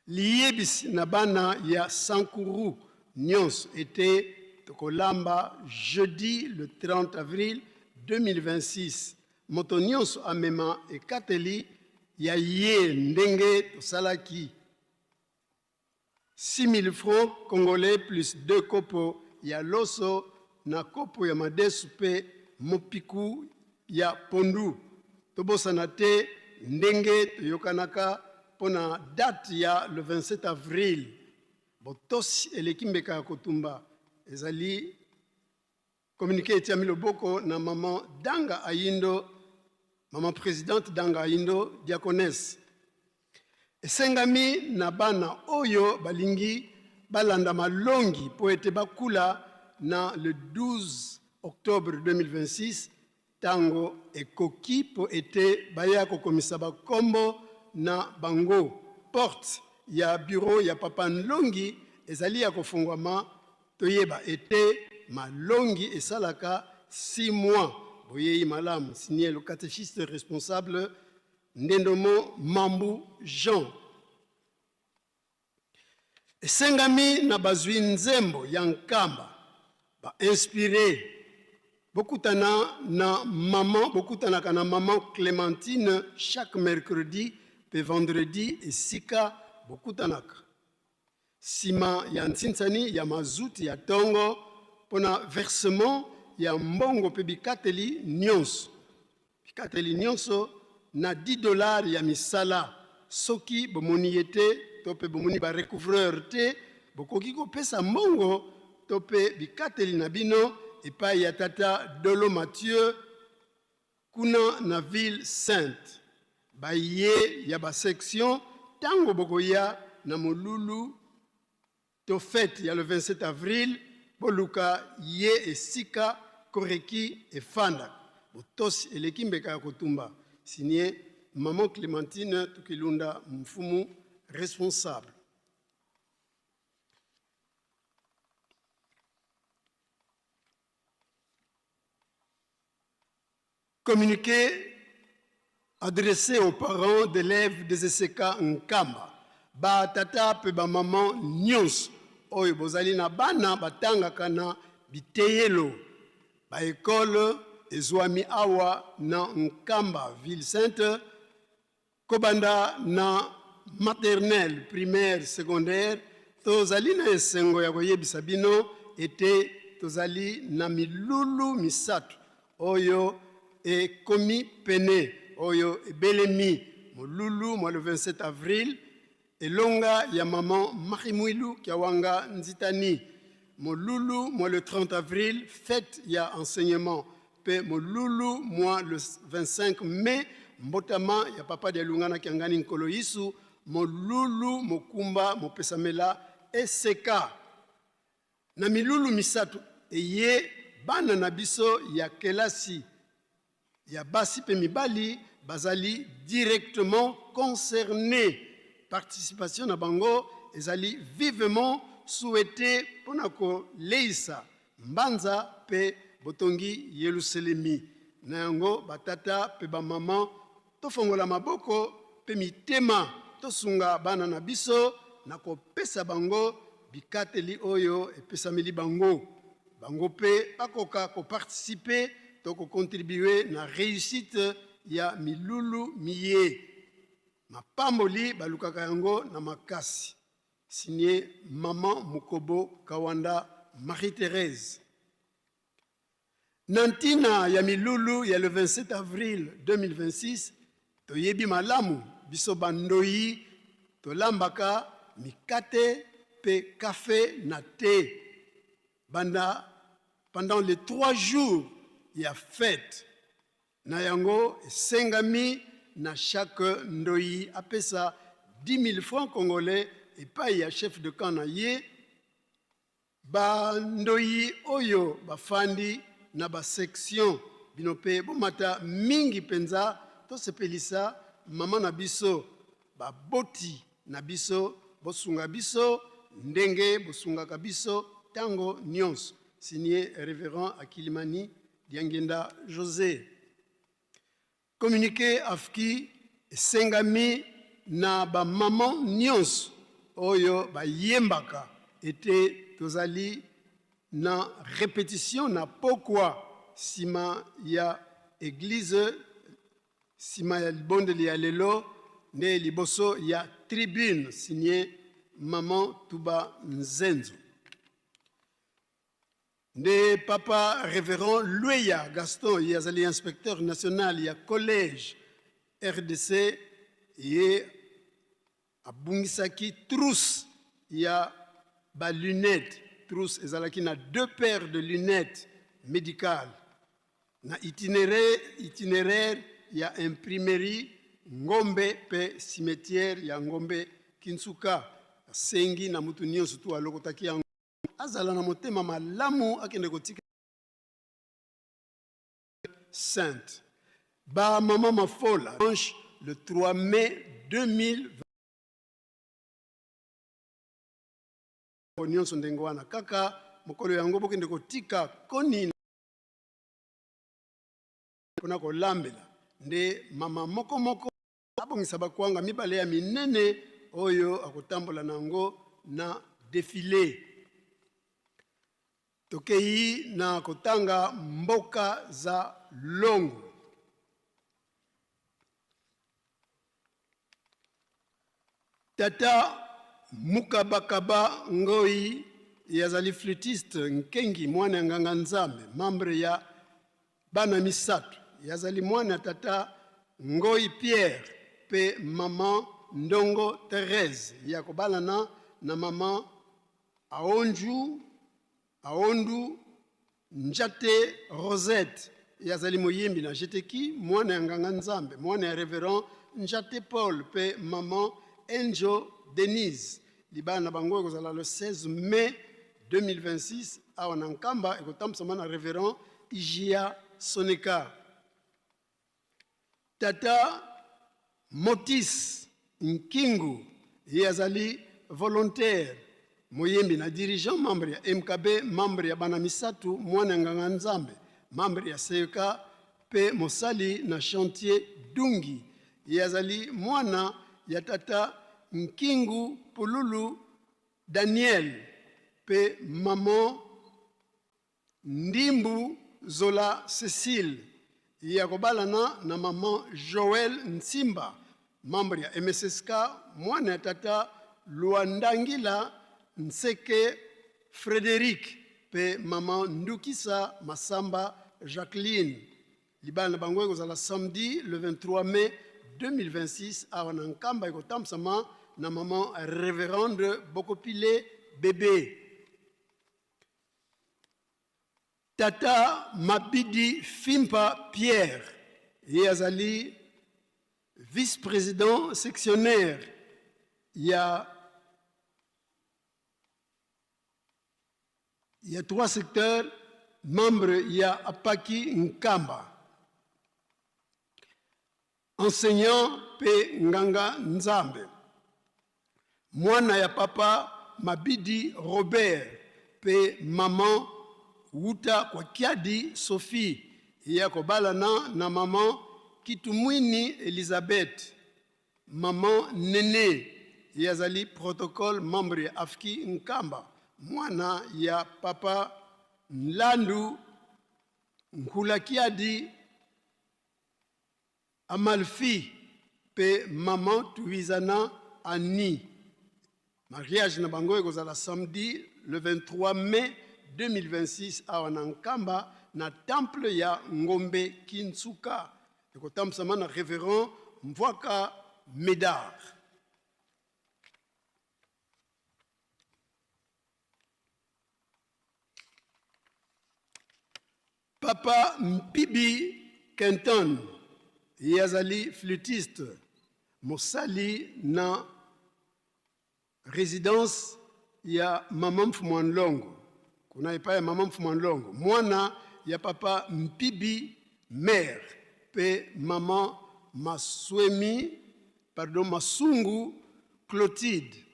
Liyebisi na bana ya Sankuru nyonso ete tokolamba jeudi le 30 avril 2026. Moto nyonso amema ekateli ya ye ndenge tosalaki. 6000 francs congolais plus 2 kopo ya loso na kopo ya madesu mpe mopiku ya pondu. Tobosana te ndenge toyokanaka mpo na date ya le 27 avril. Botosi eleki mbeka ya kotumba ezali communiqué etiami loboko na maman Danga Ayindo, maman présidente Danga Ayindo, diaconesse. Esengami na bana oyo balingi balanda malongi mpo ete bakula na le 12 octobre 2026 tango ekoki mpo ete baya kokomisa bakombo na bango. Porte ya bureau ya papa Nlongi ezali ya kofungwama. Toyeba ete malongi esalaka 6 mois. Boyei malamu. Signé le catéchiste responsable Ndendomo Mambu Jean. Esengami na bazwi nzembo ya Nkamba ba inspire bokutana na maman, bokutanaka na maman Clementine chaque mercredi pe vendredi esika bokutanaka sima ya ntsinsani ya mazuti ya tongo pona versement ya mbongo pe bikateli nionso. Bikateli nionso na 10 dollars ya misala. Soki bomoni ye te to pe bomoni ba recouvreurs te, bokoki kopesa mbongo to pe bikateli na bino epai ya tata Dolo Mathieu kuna na ville sainte. Baye ya ba sections, tango bokoya na molulu to fete ya le 27 avril, boluka ye esika Koreki efandaka. Botosi eleki mbeka ya kotumba. Signé Maman Clementine Tukilunda Mfumu, responsable. Communiqué adressé aux parents d'élèves des ESECA Nkamba. Ba tata pe ba maman nyonso oyo bozali na bana batangaka na biteyelo ba ekole ezwami awa na Nkamba ville sainte Kobanda na maternelle, primaire, secondaire, tozali na esengo ya koyebisa bino ete tozali na milulu misato oyo ekomi pene, oyo ebelemi, molulu mwa le 27 avril, Elonga ya maman Marie Muilu Kiawanga Nzitani, molulu mwa le 30 avril, fete ya enseignement, pe molulu mwa le 25 mai, mbotama ya Papa Dialungana Kiangani Nkolo Yesu, molulu mokumba mopesamela ECK. Na milulu misato eye, bana na biso ya kelasi ya basi pe mibali bazali directement concernes. Participation na bango ezali vivement souhaitee mpo na koleisa mbanza pe botongi Yeluselemi. Na yango, ba tata pe ba mama, tofongola maboko pe mitema, tosunga bana na biso na kopesa bango bikateli oyo epesameli bango. Bango pe bakoka ko participer to ko contribuer na reussite ya milulu miye. Mapamboli balukaka yango na makasi. Signé Maman Mukobo Kawanda Marie-Therèse. Na ntina ya milulu ya le 27 avril 2026, toyebi malamu biso ba ndoyi tolambaka mikate pe kafe na the banda pendant les 3 jours ya fete. Na yango esengami na chaque ndoyi apesa 10.000 francs congolais epayi ya chef de camp na ye. Ba ndoyi oyo bafandi na ba sections, bino pe bomata mingi penza tosepelisa maman na biso, baboti na biso bosunga biso ndenge bosungaka biso tango nionso. Signe Reverend Akilimani Diangienda Jose. Communique AFKI esengami na ba mamans nionso oyo bayembaka ete tozali na repetition na pokwa sima ya eglise sima ya libondeli ya lelo nde liboso ya tribune. Signe. maman Tuba Nzenzo. Nde papa Reverend Lueya Gaston, ye azali inspecteur national ya collège RDC, ye abungisaki trousse ya ba lunettes. Trousse ezalaki na deux paires de lunettes médicales na itinéraire, itinéraire ya imprimerie Ngombe pe cimetière ya Ngombe Kinsuka. Asengi na mutu nyonso tu alokotaki yango azala na motema malamu akende kotika sainte ba mama Mafola dimanche le 3 mai 2020 nyonso ndenge wana kaka mokolo yango bokende kotika koni mpona kolambela nde mama moko moko abongisa bakwanga mibale ya minene oyo akotambola na yango na defile. Tokei na kotanga mboka za longo. Tata Mukabakaba Ngoi ye azali flûtiste nkengi mwana ya nganga Nzambe, membre ya bana misato. Ye azali mwana ya tata Ngoi Pierre pe maman Ndongo Therèse. Ye akobalana na maman Aonju Aondu Njate Rosette. Ye azali moyembi na GTQ, mwana ya nganga Nzambe, mwana ya Reverend Njate Paul pe maman Enjo Denise. Libala na bango ekozala le 16 mai 2026 awa na Nkamba, ekotambusama na Reverend Ijia Soneka. Tata Motis Nkingu, ye azali volontaire, moyembi na dirigeant, membre ya MKB, membre ya bana misato, mwana ya nganga Nzambe, membre ya CEK pe mosali na chantier Dungi. Ye azali mwana ya tata Nkingu Pululu Daniel pe maman Ndimbu Zola Cecile. Ye akobalana na maman Joël Nsimba, membre ya MSSK, mwana ya tata Luandangila Nseke Frederic pe maman Ndukisa Masamba Jacqueline. Libala na bango ekozala samedi le 23 mai 2026 awa na Nkamba, ekotambusama na maman Reverende Bokopile Bebe. Tata Mabidi Fimpa Pierre, ye azali vice-président sectionnaire ya trois secteurs, membre ya Apaki Nkamba, enseignant pe nganga Nzambe, mwana ya papa Mabidi Robert pe maman Wuta kwa Kiadi Sophie. Ye akobalana na maman Kitumwini Elizabeth, maman Nene. Ye azali protocole membre ya Afki Nkamba, mwana ya papa Nlandu Nkula Kiadi Amalfi pe maman Tuizana Annie. Mariage na bango ekozala samedi le 23 mai 2026 awa na Nkamba na temple ya Ngombe Kinsuka. Ekotambusama na Reverend Mvwaka Medard. Papa Mpibi Kenton, ye azali flûtiste, mosali na residence ya Mama Mfumua Nlongo, kuna epai ya Mama Mfumua Nlongo, mwana ya Papa Mpibi mère pe Mama Maswemi, pardon, Masungu Clotilde.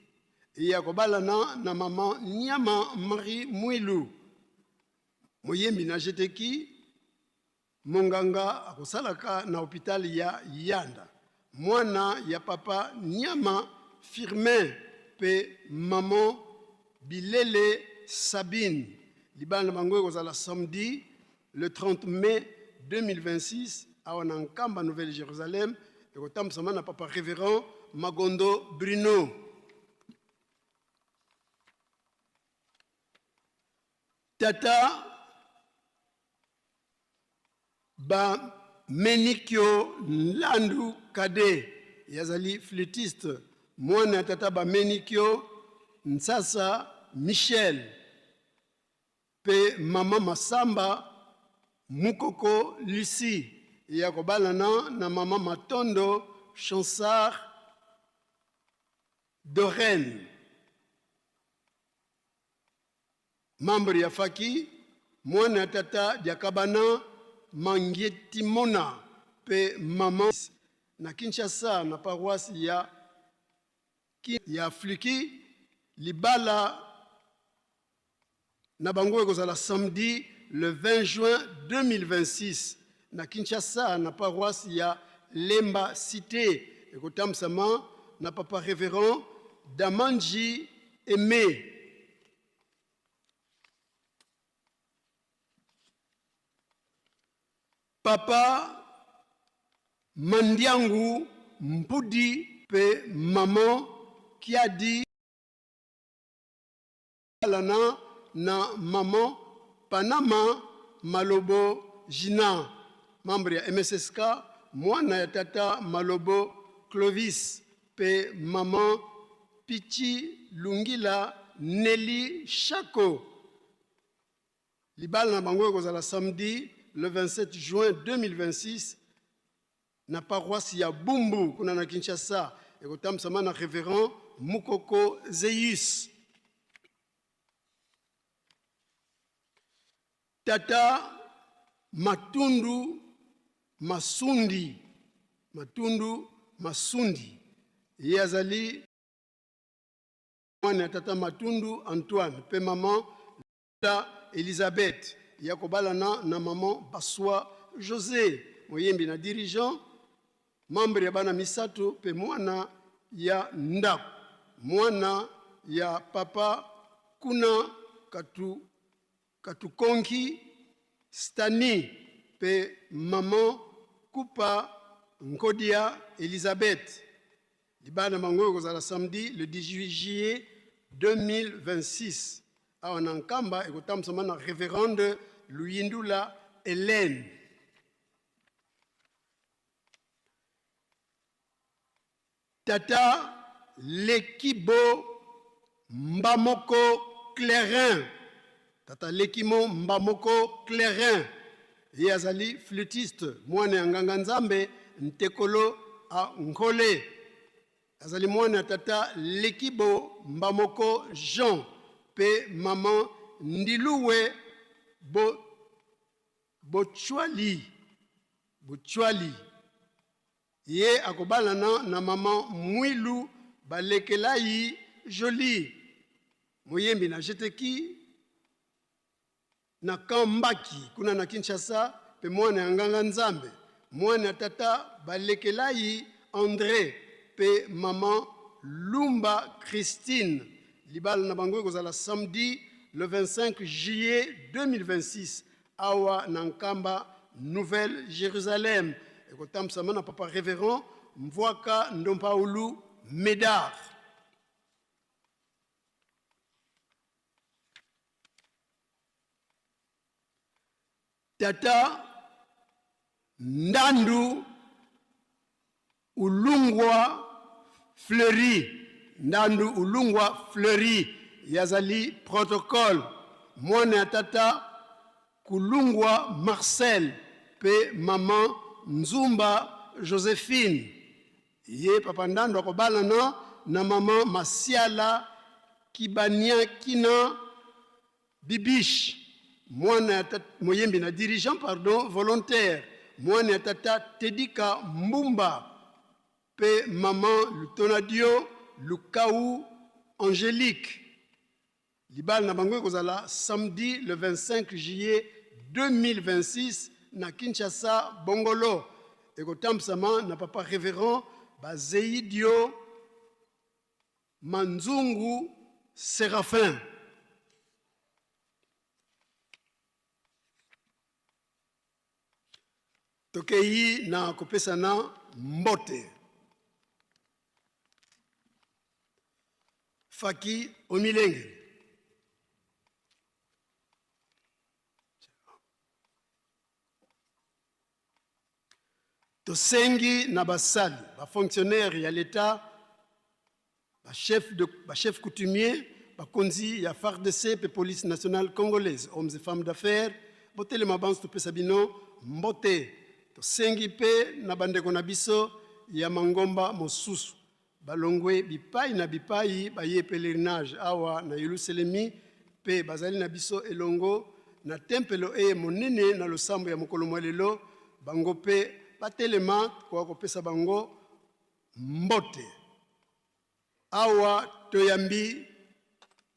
Ye akobalana na Mama Niama Marie Mwilu, moyembi na GTQ, monganga akosalaka na hopital ya Yanda, mwana ya Papa Niama Firmin pe Maman Bilele Sabine. Libala na bango ekozala samedi le 30 mai 2026 awa na Nkamba Nouvelle Jérusalem, ekotambusama na Papa Révérend Magondo Bruno. Tata ba Menikio Nlandu Kade yazali flûtiste, mwana ya tata ba Menikio Nsasa Michel pe mama Masamba Mukoko Lucie ya kobalana na mama Matondo Chansard Dorene. Membre ya Faki, mwana ya tata Diakabana Mangietimona pe maman na Kinshasa na paroisse ya ya Fliki. Libala na bango ekozala samedi le 20 juin 2026 na Kinshasa na paroisse ya Lemba Cité, ekotambusama na papa révérend Damanji Aimé. Papa Mandiangu Mpudi pe maman Kiadi lana na maman Panama Malobo Gina, membre ya MSSK, mwana ya tata Malobo Clovis pe maman Pichi Lungila Nelly Shako. Libala na bango ekozala samedi le 27 juin 2026 na paroisse ya Bumbu kuna na Kinshasa, ekotambusama na révérend Mukoko Zeus. Tata Matundu Masundi, Matundu Masundi, ye azali mwana ya tata Matundu Antoine pe maman La Elizabeth, ya kobalana na maman Baswa José, moyembi na dirigeant, membre ya bana misato pe mwana ya ndako, mwana ya papa kuna katu, Katukonki Stani pe maman Kupa Nkodia Elizabeth. Libala na bango ekozala samedi le 18 juillet 2026 awa na Nkamba, ekotambusama na Reverende Luyindula Helène. Tata Lekibo Mbamoko Clairin, Tata Lekimo Mbamoko Clairin, ye azali flûtiste, mwana ya nganga Nzambe Ntekolo a Nkole. Azali mwana ya tata Lekibo Mbamoko Jean pe maman Ndiluwe Bo, Bochwali, Bochwali. Ye akobalana na maman Mwilu Balekelayi Jolie, moyembi na Jeteki na camp Mbaki kuna na Kinshasa pe mwana ya nganga Nzambe, mwana ya tata Balekelayi Andre pe maman Lumba Christine. Libala na bango ekozala samedi le 25 juillet 2026 awa na Nkamba Nouvelle Jérusalem, ekotambusama na papa révérend Mvwaka Ndompaulu Medard. Tata Ndandu Ulungwa Fleury, Ndandu Ulungwa Fleury, yazali protocole, mwana ya tata Kulungwa Marcel pe maman Nzumba Josephine. Ye papa Ndandu akobalana na maman Masiala Kibania Kina Bibiche, mwana ya tata, moyembi na dirigeant pardon, volontaire, mwana ya tata Tedika Mbumba pe maman Lutonadio Lukau Angelique. Libala na bango ekozala samedi le 25 juillet 2026 na Kinshasa Bongolo, ekotambusama na papa révérend Bazeidio Manzungu Seraphin. Tokei na kopesana mbote. Faki omilengele. Tosengi na basali, ba fonctionnaires ya l'Etat, ba chefs de, ba chefs coutumiers, bakonzi ya FARDC pe police nationale congolaise, hommes et femmes d'affaires, botelema banso topesa bino mbote. Tosengi pe na bandeko na biso ya mangomba mosusu balongwe bipai na bipai baye pelerinage awa na Yelusalemi pe bazali na biso elongo na tempelo eye monene na losambo ya mokolo mwa lelo, bango pe batelema tokoka kopesa bango mbote. Awa toyambi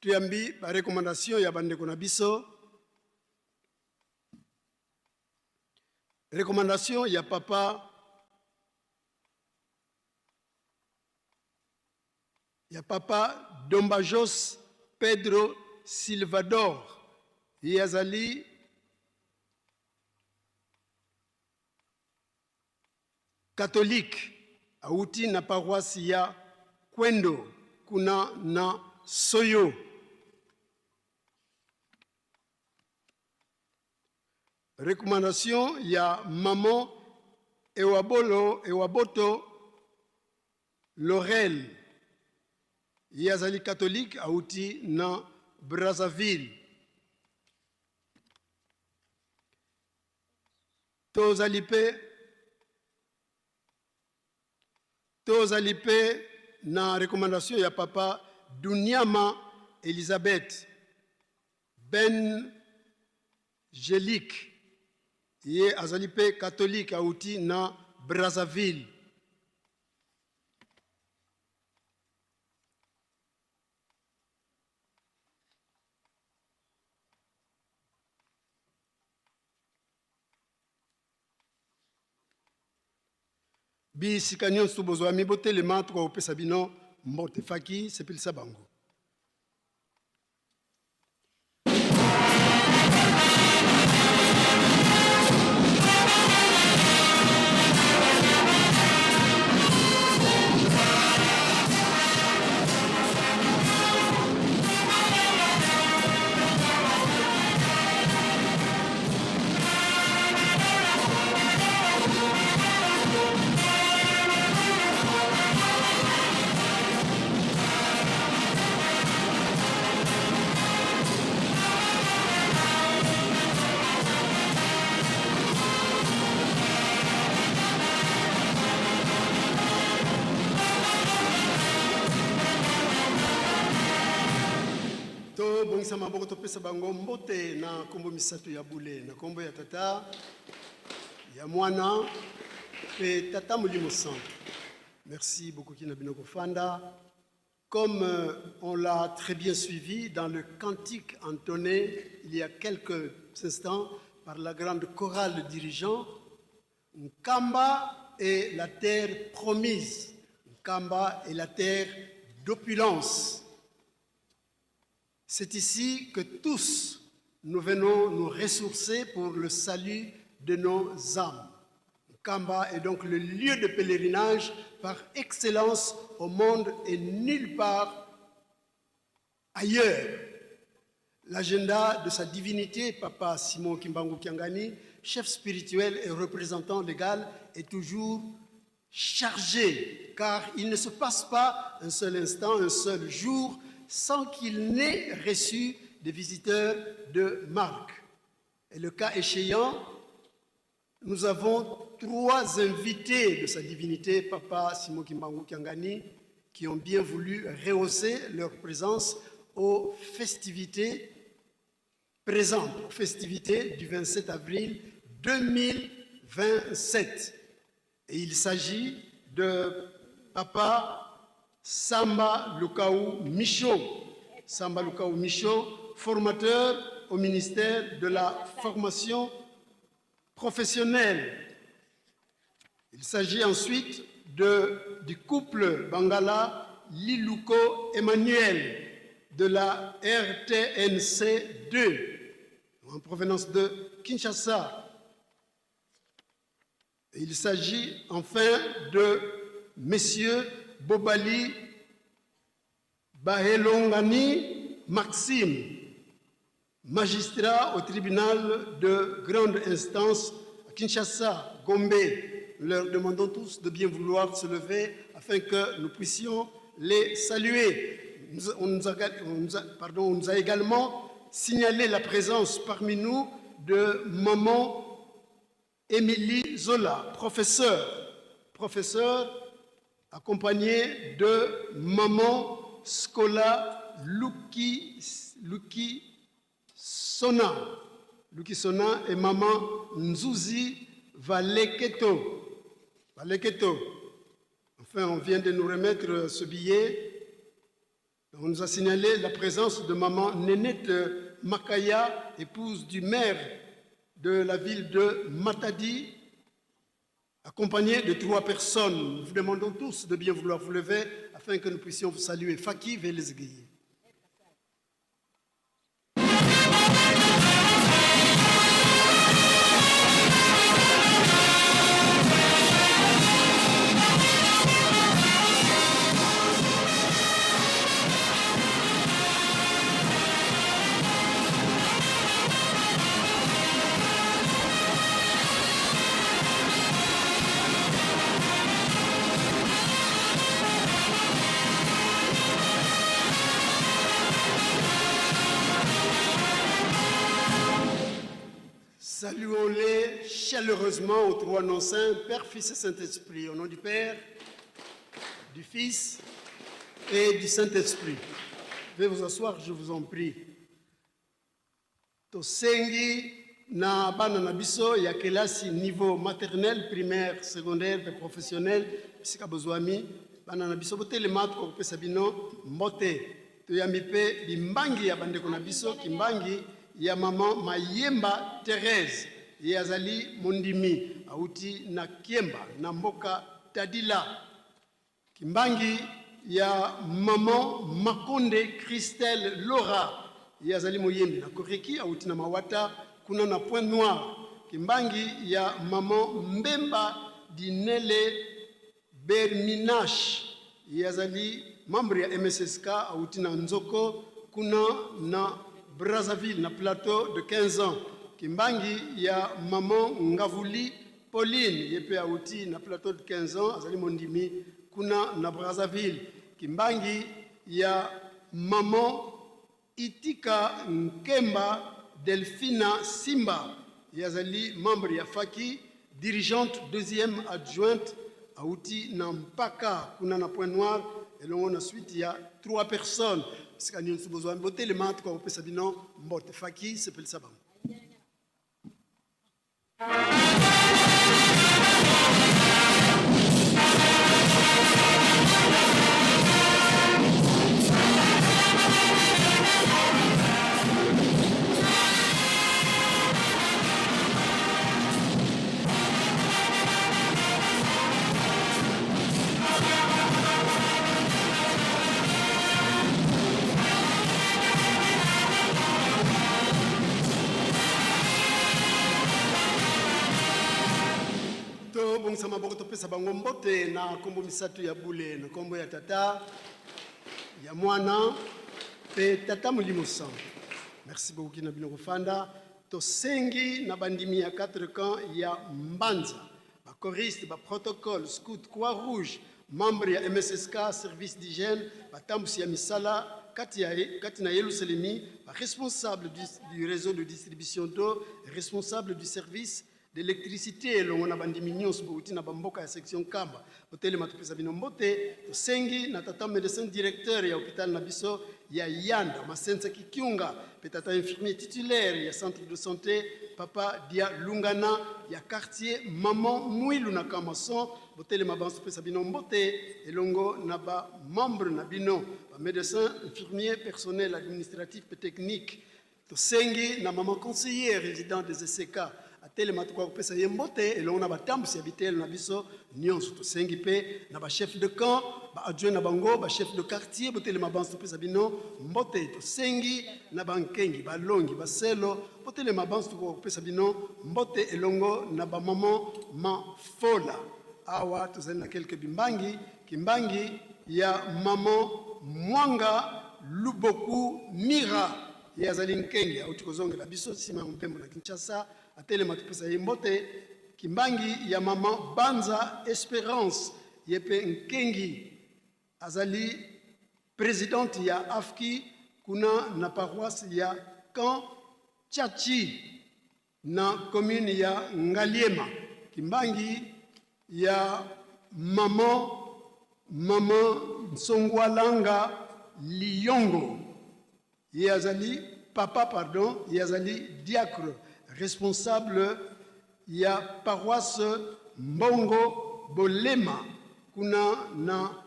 toyambi ba recommandation ya bandeko na biso, recommandation ya papa ya papa Dombajos Pedro Silvador, ye azali Catholique, awuti na paroisse ya Kwendo kuna na Soyo. Recommandation ya maman Ewabolo Ewaboto Laurel, ye azali catholique awuti na Brazzaville. Tozali pe tozali pe na recommandation ya papa Duniama Elisabeth Ben Jelik, ye azali pe catholique awuti na Brazzaville. Bisika nyonso bozwami botelema, tokopesa bino mbote. Faki sepelisa bango. Tobongisa maboko, topesa bango mbote na nkombo misato ya bule, na nkombo ya Tata, ya Mwana mpe Tata Molimo Santo. Merci bokoki na bino kofanda. Comme on l'a très bien suivi dans le cantique entonné il y a quelques instants par la grande chorale dirigeant, Nkamba est la terre promise. Nkamba est la terre d'opulence. C'est ici que tous nous venons nous ressourcer pour le salut de nos âmes. Nkamba est donc le lieu de pèlerinage par excellence au monde et nulle part ailleurs. L'agenda de sa divinité, Papa Simon Kimbangu Kiangani, chef spirituel et représentant légal, est toujours chargé, car il ne se passe pas un seul instant, un seul jour, sans qu'il n'ait reçu des visiteurs de marque. Et le cas échéant, nous avons 3 invités de sa divinité, Papa Simon Kimbangu Kiangani, qui ont bien voulu rehausser leur présence aux festivités présentes, aux festivités du 27 avril 2027. Et il s'agit de Papa Samba Lukaou Michaud. Samba Lukaou Michaud, formateur au ministère de la formation professionnelle. Il s'agit ensuite du couple Bangala Liluko Emmanuel de la RTNC 2, en provenance de Kinshasa. Et il s'agit enfin de Messieurs Bobali Bahelongani Maxime, magistrat au tribunal de grande instance à Kinshasa, Gombe. Nous leur demandons tous de bien vouloir se lever afin que nous puissions les saluer. On nous a, on nous a, pardon, on nous a également signalé la présence parmi nous de maman Émilie Zola, professeur, professeur accompagné de maman Scola Luki, Luki Sona. Luki Sona et maman Nzuzi Valeketo. Valeketo. Enfin, on vient de nous remettre ce billet. On nous a signalé la présence de maman Nénette Makaya, épouse du maire de la ville de Matadi, accompagnée de trois personnes. Nous vous demandons tous de bien vouloir vous lever afin que nous puissions vous saluer. Faki Velezgueye. Saluons-les chaleureusement aux trois noms saints, Père, Fils et Saint-Esprit. Au nom du Père, du Fils et du Saint-Esprit. Veuillez vous asseoir, je vous en prie. Tosengi na bana na biso ya kelasi niveau maternel, primaire, secondaire pe professionnel, bisika bozwami, bana na biso botelema tokopesa bino mbote. Toyambi pe bimbangi ya bandeko na biso, kimbangi ya maman Mayemba Therèse, ye azali mondimi auti na Kiemba na mboka Tadila. Kimbangi ya maman Makonde Christelle Laura, ye azali moyembi na Koreki auti na Mawata kuna na Pointe Noire. Kimbangi ya maman Mbemba Dinele Berminash, ye azali membre ya MSSK auti na Nzoko kuna na Brazzaville na plateau de 15 ans. Kimbangi ya maman Ngavuli Pauline, ye pe auti na plateau de 15 ans, azali mondimi kuna na Brazzaville. Kimbangi ya maman Itika Nkemba Delphina Simba, ye azali membre ya Faki, dirigeante deuxième adjointe auti na Mpaka kuna na Pointe Noire, elongo na suite ya 3 personnes. Sika nyonso bozwa botelema tokopesa bino mbote. Faki sepelisa bango. Tobongisa maboko, topesa bango mbote na nkombo misato ya bule, na nkombo ya Tata, ya Mwana mpe Tata Molimo Santo. Merci beaucoup na bino kofanda. Tosengi na bandimi ya 4 camps ya Mbanza, ba choristes, ba protocole, scout, croix rouge, membre ya MSSK, service d'hygiène, batambusi ya misala kati ya kati na Yelusalemi, ba responsable du réseau de distribution d'eau, responsable du service d'électricité, elongo na bandimi nyonso bouti na bamboka ya section Nkamba. Botelema topesa bino mbote. Tosengi na tata médecin directeur ya hôpital na biso ya Yanda, Masenza Kikiunga, pe tata infirmier titulaire ya centre de santé Papa Dia Lungana ya quartier Maman Mwilu na Kamason. Botelema banso topesa bino mbote elongo na ba membre na bino, ba médecin, infirmier, personnel administratif pe technique. Tosengi na maman conseillère résident des ECK atelema tokoka kopesa ye mbote elongo na batambusi ya biteyelo na biso nyonso. Tosengi mpe na ba chef de camp, ba adjoint na bango, ba chef de quartier, botelema banso topesa bino mbote. Tosengi na bankengi, balongi, baselo, botelema banso tokoka kopesa bino mbote elongo na ba maman Mafola. Awa tozali na quelques bimbangi, kimbangi ya maman Mwanga Luboku Mira, ye azali nkenge auti kozongela biso nsima ya mpembo na Kinshasa, atelema topesa ye mbote. Kimbangi ya mama Banza Esperance, ye mpe Nkengi, azali presidente ya AFKI kuna na paroisse ya Camp Tshatshi na commune ya Ngaliema. Kimbangi ya maman maman Nsongwalanga Liyongo, ye azali papa pardon, ye azali diacre responsable ya paroisse Mbongo Bolema kuna na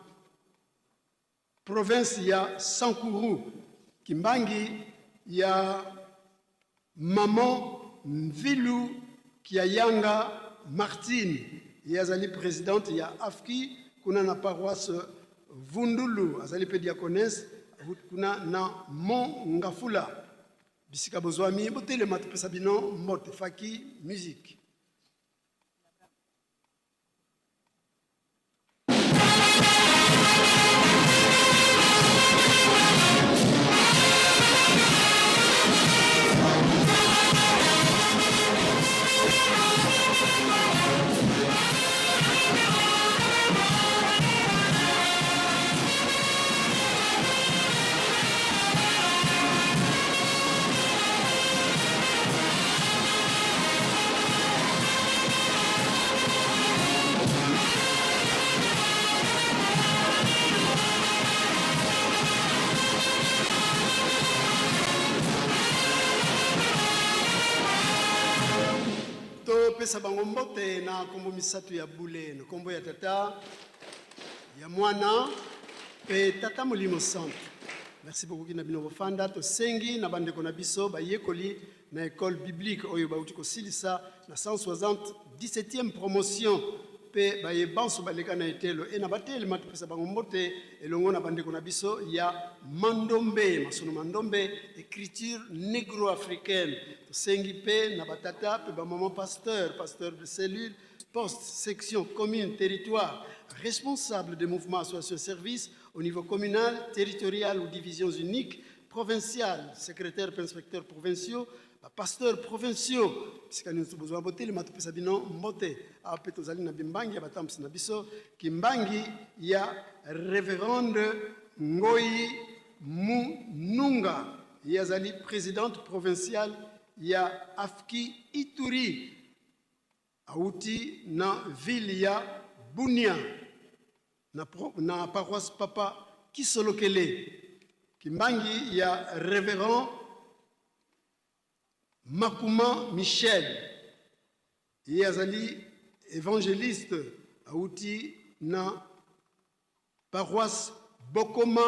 province ya Sankuru. Kimbangi ya maman Mvilu Kiayanga Martine, ye azali presidente ya AFKI kuna na paroisse Vundulu, azali pe diaconesse kuna na Mont Ngafula. Bisika bozwami botelema topesa bino mbote. Faki musique. Topesa bango mbote na nkombo misato ya bule, na nkombo ya Tata, ya Mwana mpe Tata Molimo Santu. Merci beaucoup na bino bofanda. Tosengi na bandeko na biso bayekoli na ecole biblique oyo bauti kosilisa na 177e promotion mpe baye banso baleka na etelo e na batelema, topesa bango mbote elongo na bandeko na biso ya Mandombe, Masono Mandombe, écriture négro-africaine. Tosengi mpe na batata mpe bamama pasteur, pasteur de cellule, poste, section, commune, territoire, responsable des mouvements, associations, services au niveau communal, territorial ou divisions uniques, provinciales, secrétaires, inspecteurs provinciaux, ba pasteurs provinciaux, bisika nyonso bozwa botelema topesa bino mbote. Awa mpe tozali na bimbangi ya batambwisi na biso, kimbangi ya Reverende Ngoyi Mununga, ye azali présidente provinciale ya AFKI Ituri, awuti na ville ya Bunia na, pro, na paroisse Papa Kisolokele. Kimbangi ya Reverend Makuma Michel, ye azali évangéliste, awuti na paroisse Bokoma,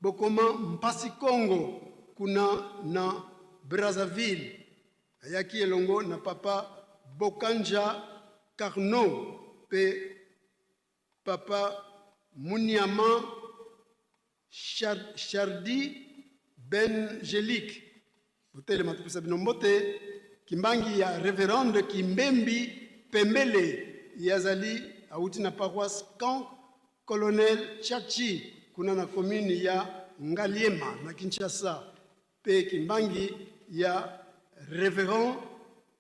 Bokoma Mpasi Congo kuna na Brazzaville. Ayaki elongo na papa Bokanja Carnot mpe papa Muniama Chardi Benjelik. Botelema topesa bino mbote. Kimbangi ya Reverende Kimbembi Pembele, ye azali awuti na paroisse Camp Colonel Tshatshi kuna na commune ya Ngaliema na Kinshasa, mpe Kimbangi ya Reverend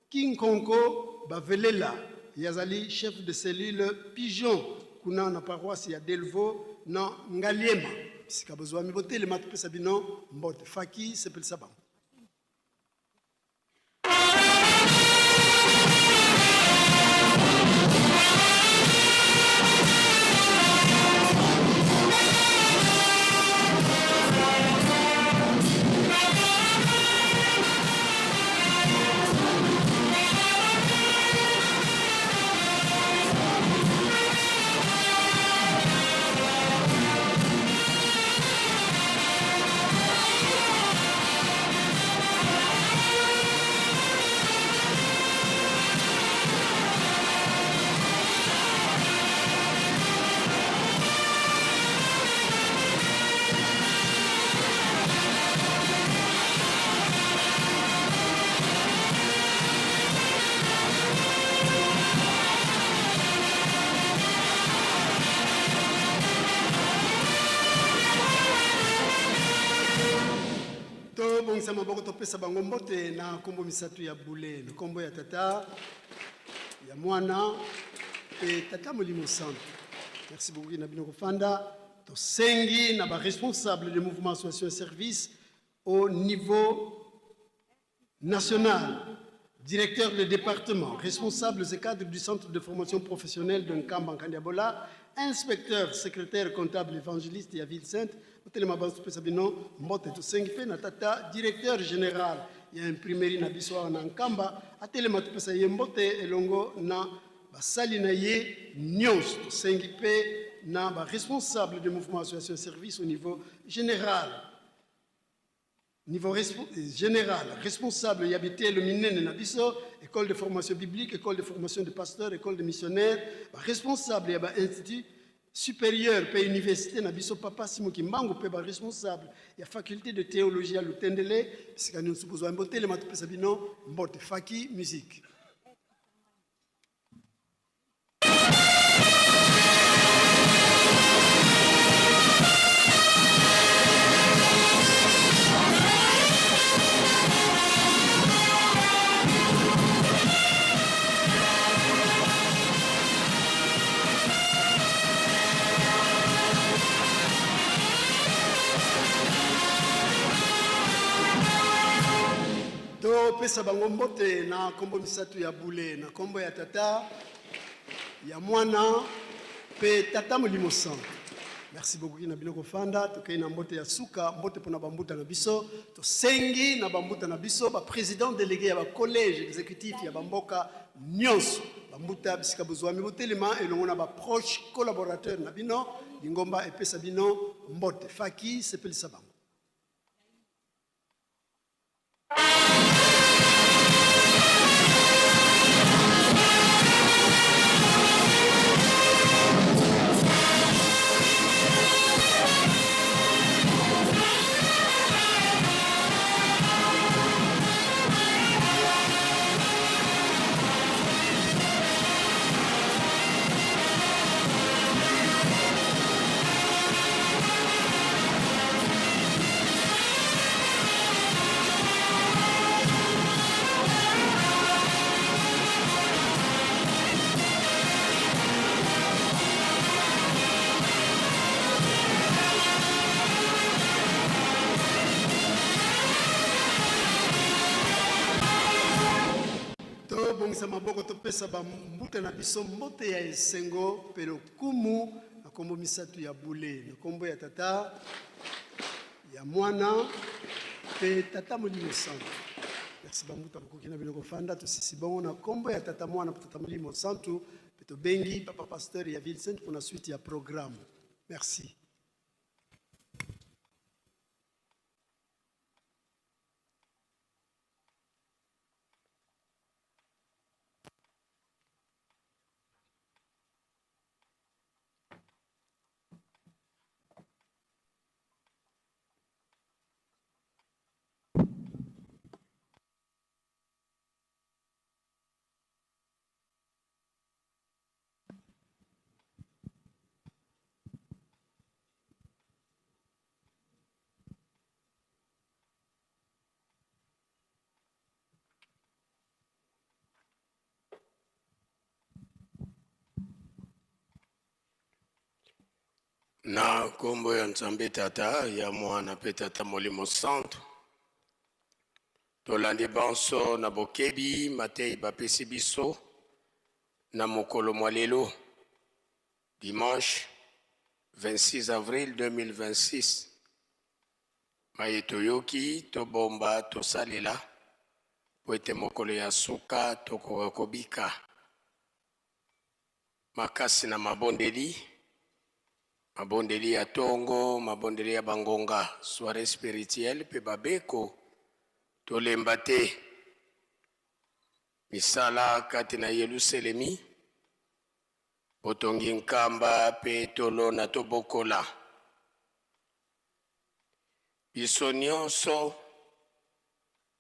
Kinkonko Bavelela, ye azali chef de cellule Pigeon kuna na paroisse ya Delvaux na Ngaliema. Bisika bozwami botelema topesa bino mbote. Faki sepelisa bango. Tobongisa maboko, topesa bango mbote na nkombo misato ya bule, na nkombo ya Tata, ya Mwana mpe Tata Molimo Santu. Merci beaucoup na bino kofanda. Tosengi na ba responsables de mouvement association service au niveau national, directeur de département, responsables et cadres du centre de formation professionnelle de Nkamba Nkandiabola, inspecteur, secrétaire, comptable, évangéliste ya Ville Sainte, otelema banso topesa bino mbote. Tosengi mpe na tata directeur général ya imprimerie na biso awa na Nkamba atelema topesa ye mbote elongo na basali na ye nyonso. Tosengi mpe na ba responsable de mouvement association service au niveau général, niveau général, responsable ya biteyelo minene na biso, école de formation biblique, école de formation de pasteur, école de missionnaire, ba responsable ya ba institut supérieur mpe université na biso Papa Simon Kimbangu, mpe ba responsable ya faculté de théologie ya Lutendele, bisika nyonso bozwa mbotelema topesa bino mbote. Faki musique. Topesa bango mbote na nkombo misato ya bule, na nkombo ya Tata, ya Mwana mpe Tata Molimo Santo. Merci beaucoup na bino kofanda. Tokei na mbote ya suka, mbote mpona bambuta na biso. Tosengi na bambuta na biso, ba président délégué ya ba collège exécutif ya bamboka nyonso, bambuta bisika bozwami botelema elongo na ba proche collaborateur na bino. Lingomba epesa bino mbote. Faki sepelisa bango. Tobongisa maboko, topesa bambuta na biso mbote ya esengo mpe lokumu na nkombo misato ya bule, na nkombo ya Tata, ya Mwana mpe Tata Molimo Santu. Merci bambuta, bokoki na bino kofanda. Tosisi bongo na nkombo ya Tata, Mwana mpe Tata Molimo Santu, mpe tobengi papa pasteur ya Ville Sainte mpona suite ya programme. Merci. Na nkombo ya Nzambe Tata, ya Mwana mpe Tata Molimo Santu, tolandi banso na bokebi mateyi bapesi biso na mokolo mwa lelo, dimanche 26 avril 2026. Maye toyoki, tobomba, tosalela, mpo ete mokolo ya suka tokoka kobika. Makasi na mabondeli, mabondeli ya tongo, mabondeli ya bangonga, soiree spirituelle mpe babeko, tolemba te. Misala kati na Yeluselemi, botongi nkamba mpe tolona tobokola. Biso nionso,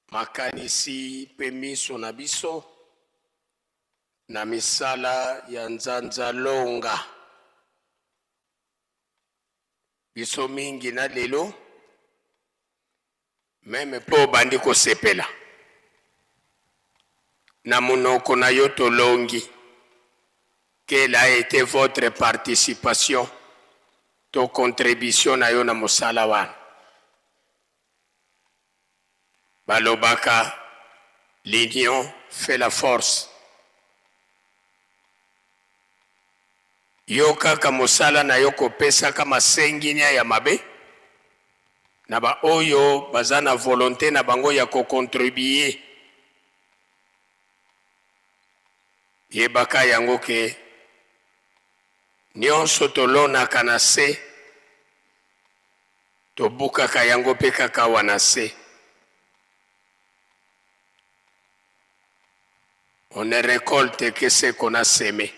makanisi mpe miso na biso na misala ya nzanza longa. Biso mingi na lelo, meme mpo obandi kosepela na monoko na yo tolongi. Quelle a ete votre participation to contribution na yo na mosala wana? Balobaka l'union fait la force. Yo kaka mosala na yo kopesaka masenginya ya mabe na ba oyo baza na volonte na bango ya ko contribuer. Yebaka yango ke nionso tolonaka na se, tobukaka yango pe kaka awa na se. On ne recolte que ce qu'on a seme.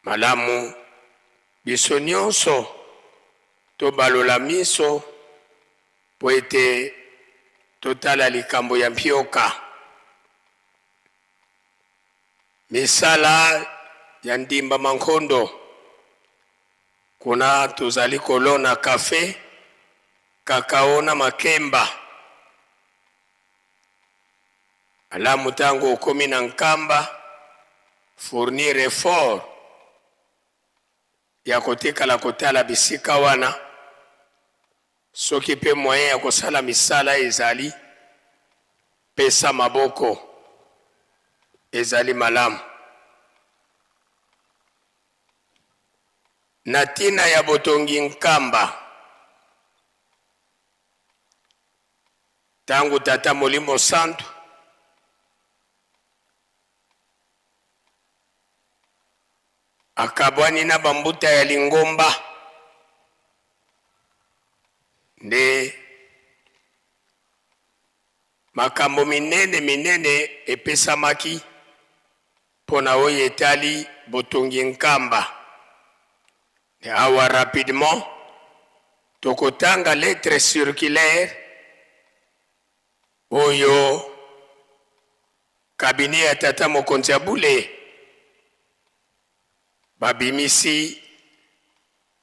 Malamu biso nionso tobalola miso Mpo ete totala likambo ya mpioka, misala ya ndimba mankondo, kuna tozali kolona kafe, kakao na makemba. Malamu tango okomi na Nkamba, fournir effort ya kotikala kotala bisika wana. Soki pe moyen ya kosala misala ezali, pesa maboko, ezali malamu. Na tina ya botongi Nkamba, tango Tata Molimo Santu akabwani na ba mbuta ya lingomba, Nde makambo minene minene epesamaki mpo na oyo etali botongi Nkamba. Nde awa rapidement tokotanga lettre circulaire oyo cabinet ya tata mokonzi ya bule babimisi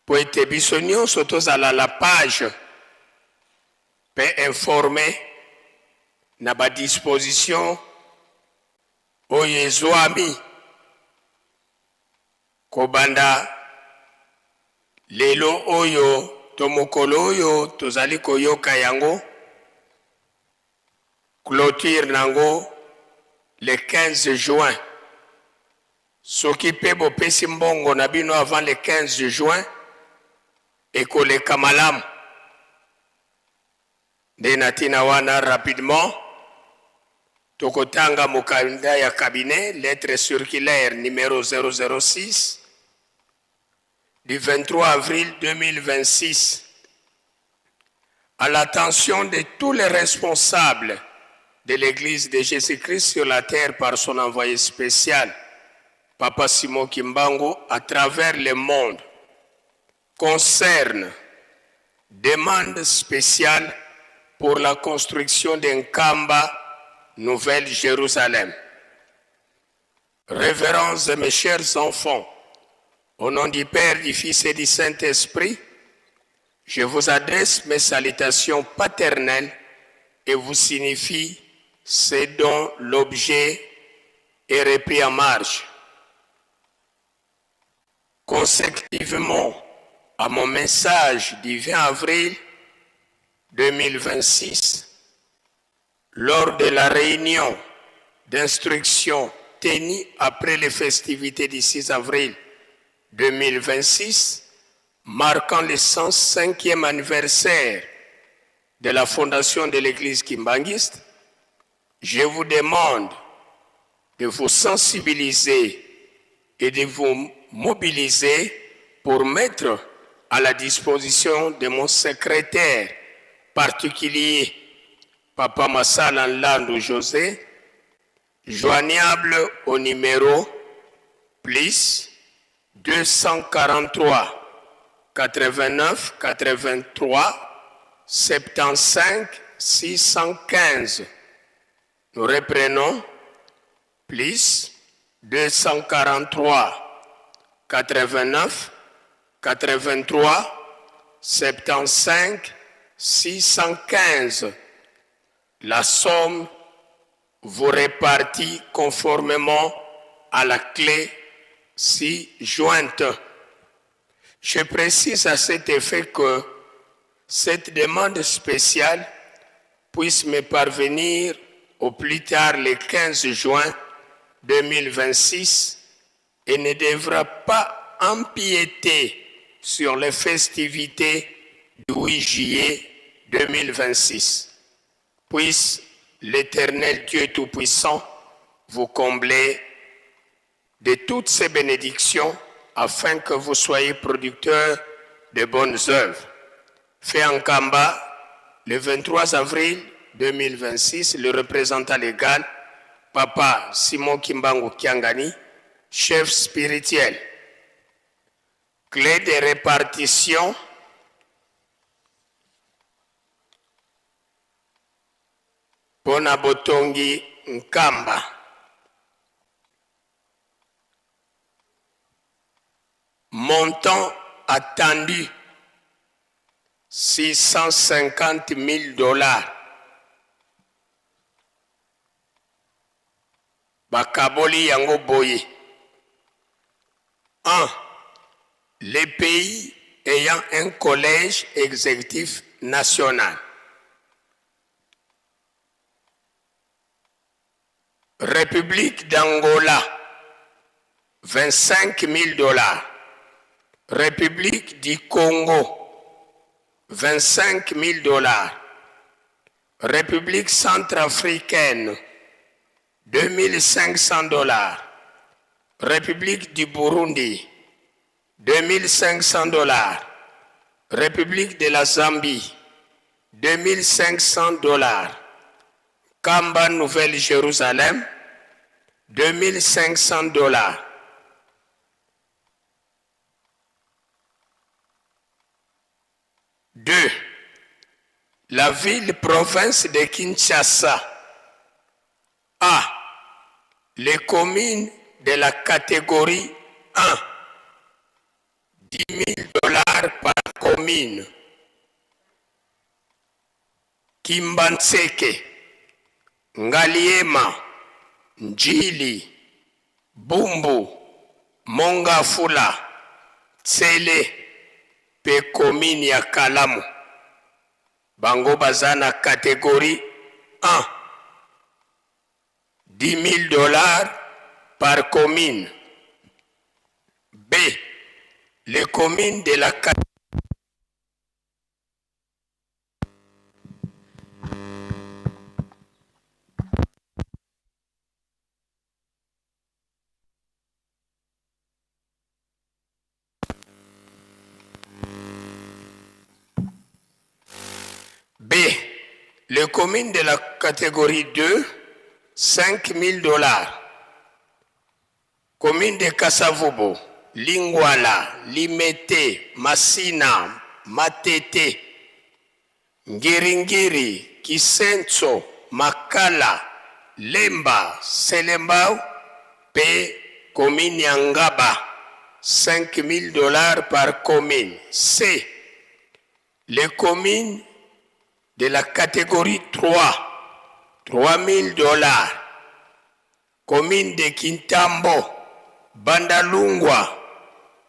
Mpo ete biso nionso tozala la page mpe informe na ba dispositions oyo ezuami kobanda lelo oyo to mokolo oyo tozali koyoka yango, cloture nango le 15 juin. Soki pe bopesi mbongo na bino avant le 15 juin, ekoleka malamu. Nde na tina wana rapidement tokotanga mokanda ya cabinet, lettre circulaire numero 006 du 23 avril 2026 à l'attention de tous les responsables de l'Eglise de Jesus-Christ sur la terre par son envoyé spécial, Papa Simon Kimbangu, à travers le monde, concerne demande spéciale pour la construction d'un Nkamba, Nouvelle Jérusalem. Révérends et mes chers enfants, au nom du Père, du Fils et du Saint-Esprit, je vous adresse mes salutations paternelles et vous signifie ce dont l'objet est repris en marge. Consécutivement à mon message du 20 avril 2026, lors de la réunion d'instruction tenue après les festivités du 6 avril 2026, marquant le 105e anniversaire de la fondation de l'église kimbanguiste, je vous demande de vous sensibiliser et de vous mobiliser pour mettre à la disposition de mon secrétaire particulier, Papa Massala Nlandu José, joignable au numéro plus 243 89 83 75 615. Nous reprenons plus 243 89 83 75 615. La somme vous répartit conformément à la clé ci jointe. Je précise à cet effet que cette demande spéciale puisse me parvenir au plus tard le 15 juin 2026 et ne devra pas empiéter sur les festivités du 8 juillet 2026. Puisse l'Éternel Dieu Tout-Puissant vous combler de toutes ses bénédictions afin que vous soyez producteurs de bonnes œuvres. Fait en Kamba le 23 avril 2026, le représentant légal, Papa Simon Kimbangu Kiangani, chef spirituel. Clé de répartition pona botongi Nkamba. Montant attendu 650 000 dollars. Bakaboli yango boye. 1. Les pays ayant un collège exécutif national. République d'Angola, 25 000 dollars. République du Congo, 25 000 dollars. République centrafricaine, 2500 dollars. République du Burundi, 2500 dollars. République de la Zambie, 2500 dollars. Kamba Nouvelle-Jérusalem, 2500 dollars. Deux, la ville-province de Kinshasa. A. Les communes de la catégorie 1. 10 000 dollars par commune. Kimbanseke, Ngaliema, Njili, Bumbu, Mongafula, Tsele pe commune ya Kalamu. Bango baza na catégorie 1. 10 000 dollars par commune. B. Les communes de la B. Les communes de la catégorie 2, 5 000 dollars. Commune de Kasavubu, Lingwala, Limete, Masina, Matete, Ngiringiri, Kisenso, Makala, Lemba, Selembao, pe commune ya Ngaba, 5 000 dollars par commune. C. Les communes de la catégorie 3, 3 000 dollars. Commune de Kintambo, Bandalungwa,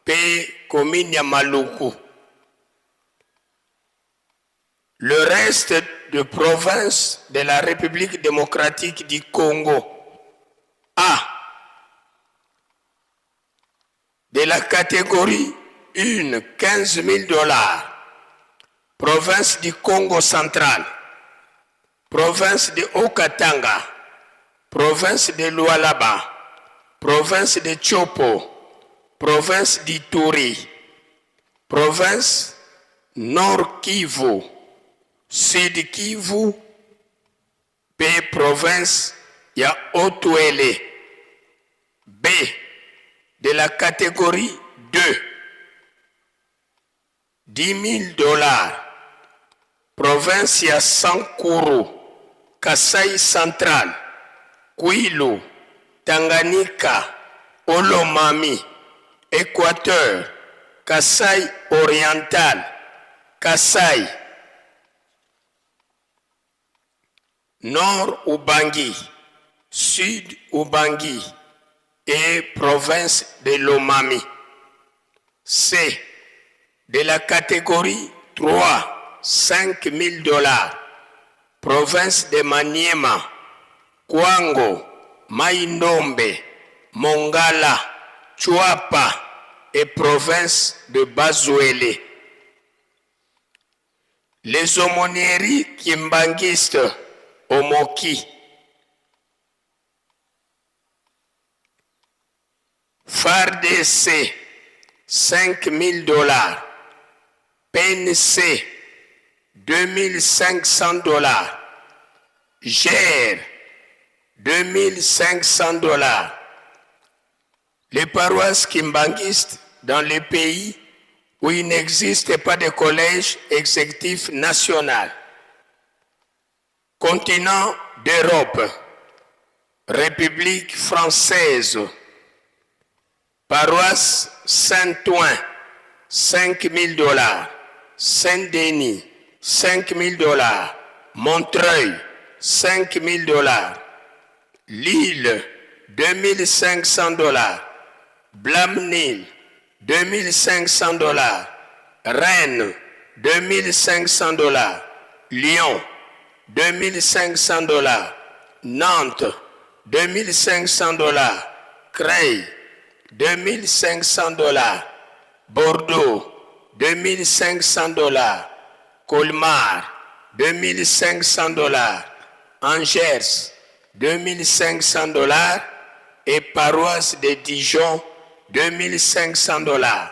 pe commune ya Maluku. Le reste de provinces de la République démocratique du Congo. A. De la catégorie 1, 15 000 dollars. Province du Congo central. Province de Haut-Katanga. Province de Lualaba. Province de Tshopo. Province d'Ituri. Province Nord Kivu. Sud Kivu. Pe province ya Haut-Uele. B. De la catégorie 2. 10 000 dollars. Province ya Sankuru, Kasai Central, Kwilu, Tanganyika, Haut-Lomami, Équateur, Kasai Oriental, Kasai, Nord Ubangi, Sud Ubangi, et province de Lomami. C. De la catégorie 3, 5 000 dollars, province de Maniema, Kwango, Maïndombe, Mongala, Chuapa et province de Bazuele. Les aumônieries kimbanguistes Omoki, FARDC 5000 dollars, PNC 2500 dollars, GER 2500 dollars. Les paroisses kimbanguistes dans les pays où il n'existe pas de collège exécutif national. Continent d'Europe, République française, paroisse Saint-Ouen, 5 000 dollars, Saint-Denis, 5 000 dollars, Montreuil, 5 000 dollars, Lille, 2500 dollars, Blamnil, 2500 dollars, Rennes, 2500 dollars, Lyon, 2500 dollars, Nantes, 2500 dollars, Creil, 2500 dollars, Bordeaux, 2500 dollars, Colmar, 2500 dollars, Angers, 2500 dollars et paroisse de Dijon, 2500 dollars.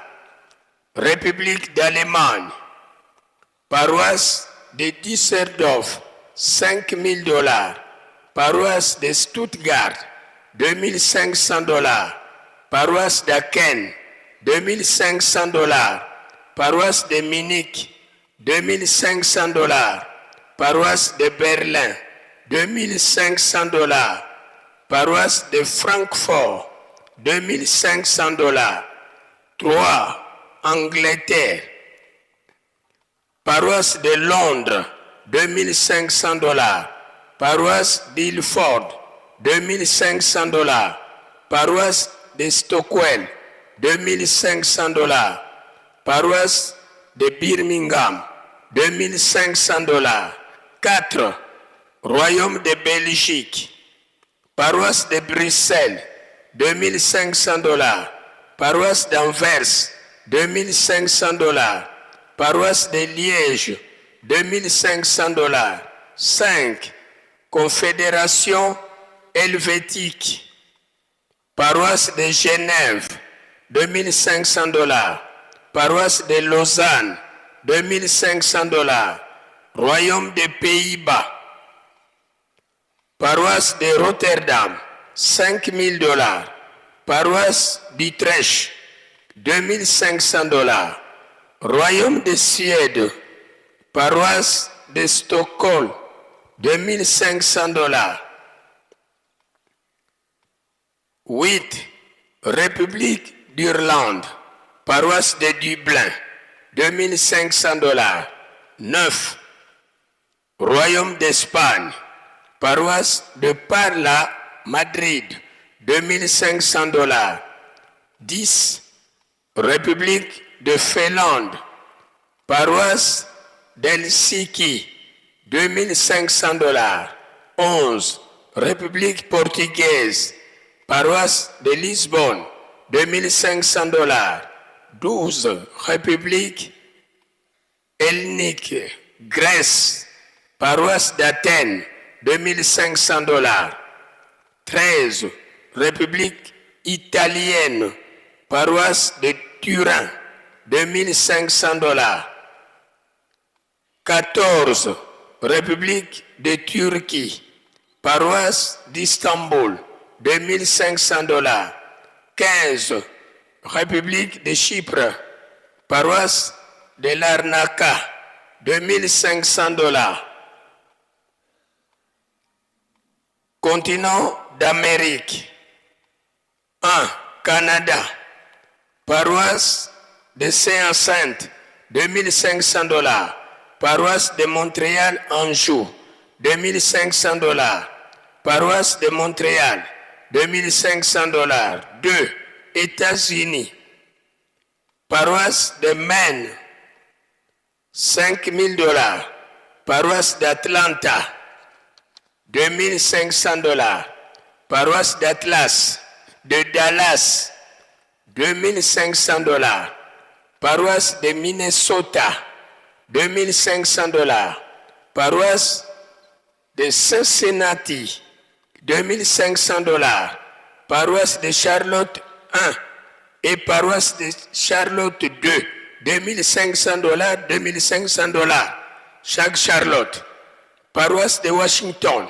République d'Allemagne, paroisse de Düsseldorf, 5000 dollars. Paroisse de Stuttgart, 2500 dollars. Paroisse d'Aken, 2500 dollars. Paroisse de Munich, 2500 dollars. Paroisse de Berlin, 2500 dollars. Paroisse de Francfort, 2500 dollars. 3. Angleterre. Paroisse de Londres, 2500 dollars. Paroisse d'Ilford, 2500 dollars. Paroisse de Stockwell, 2500 dollars. Paroisse de Birmingham, 2500 dollars. 4. Royaume de Belgique. Paroisse de Bruxelles, 2500 dollars. Paroisse d'Anvers, 2500 dollars. Paroisse de Liège, 2500 dollars. 5. Confédération helvétique. Paroisse de Genève, 2500 dollars. Paroisse de Lausanne, 2500 dollars. Royaume des Pays-Bas. Paroisse de Rotterdam, 5000 dollars. Paroisse d'Utrecht, 2500 dollars. Royaume de Suède, paroisse de Stockholm, 2500 dollars. 8. République d'Irlande, paroisse de Dublin, 2500 dollars. 9. Royaume d'Espagne, paroisse de Parla, Madrid, 2500 dollars. 10. République de Finlande, paroisse d'Helsinki, 2500 dollars. 11. République portugaise, paroisse de Lisbonne, 2500 dollars. 12. République hellénique, Grèce, paroisse d'Athènes, 2500 dollars. 13. République italienne, paroisse de Turin, 2500 dollars. 14. République de Turquie, paroisse d'Istanbul, 2500 dollars. 15. République de Chypre, paroisse de Larnaca, 2500 dollars. Continent d'Amérique. 1. Canada. Paroisse de Saint-Hyacinthe, 2500 dollars. Paroisse de Montréal-Anjou, 2500 dollars. Paroisse de Montréal, 2500 dollars. 2. États-Unis, paroisse de Maine, 5000 dollars. Paroisse d'Atlanta, 2500 dollars. Paroisse d'Atlas, de Dallas, 2500 dollars. Paroisse de Minnesota, 2500 dollars. Paroisse de Cincinnati, 2500 dollars. Paroisse de Charlotte 1 et paroisse de Charlotte 2, 2500 dollars, 2500 dollars. Chaque Charlotte. Paroisse de Washington,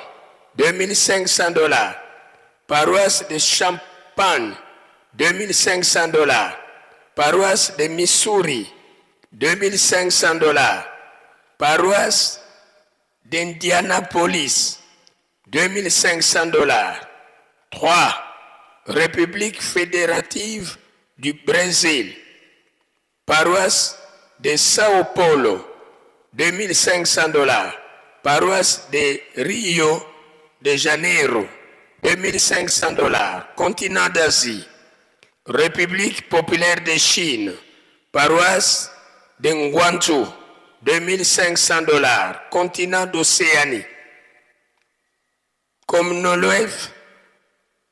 2500 dollars. Paroisse de Champagne, 2500 dollars. Paroisse de Missouri, 2500 dollars. Paroisse d'Indianapolis, 2500 dollars. 3. République fédérative du Brésil, paroisse de Sao Paulo, 2500 dollars. Paroisse de Rio de Janeiro, 2500 dollars. Continent d'Asie, République populaire de Chine, paroisse de Guangzhou, 2500 dollars. Continent d'Océanie, Commonwealth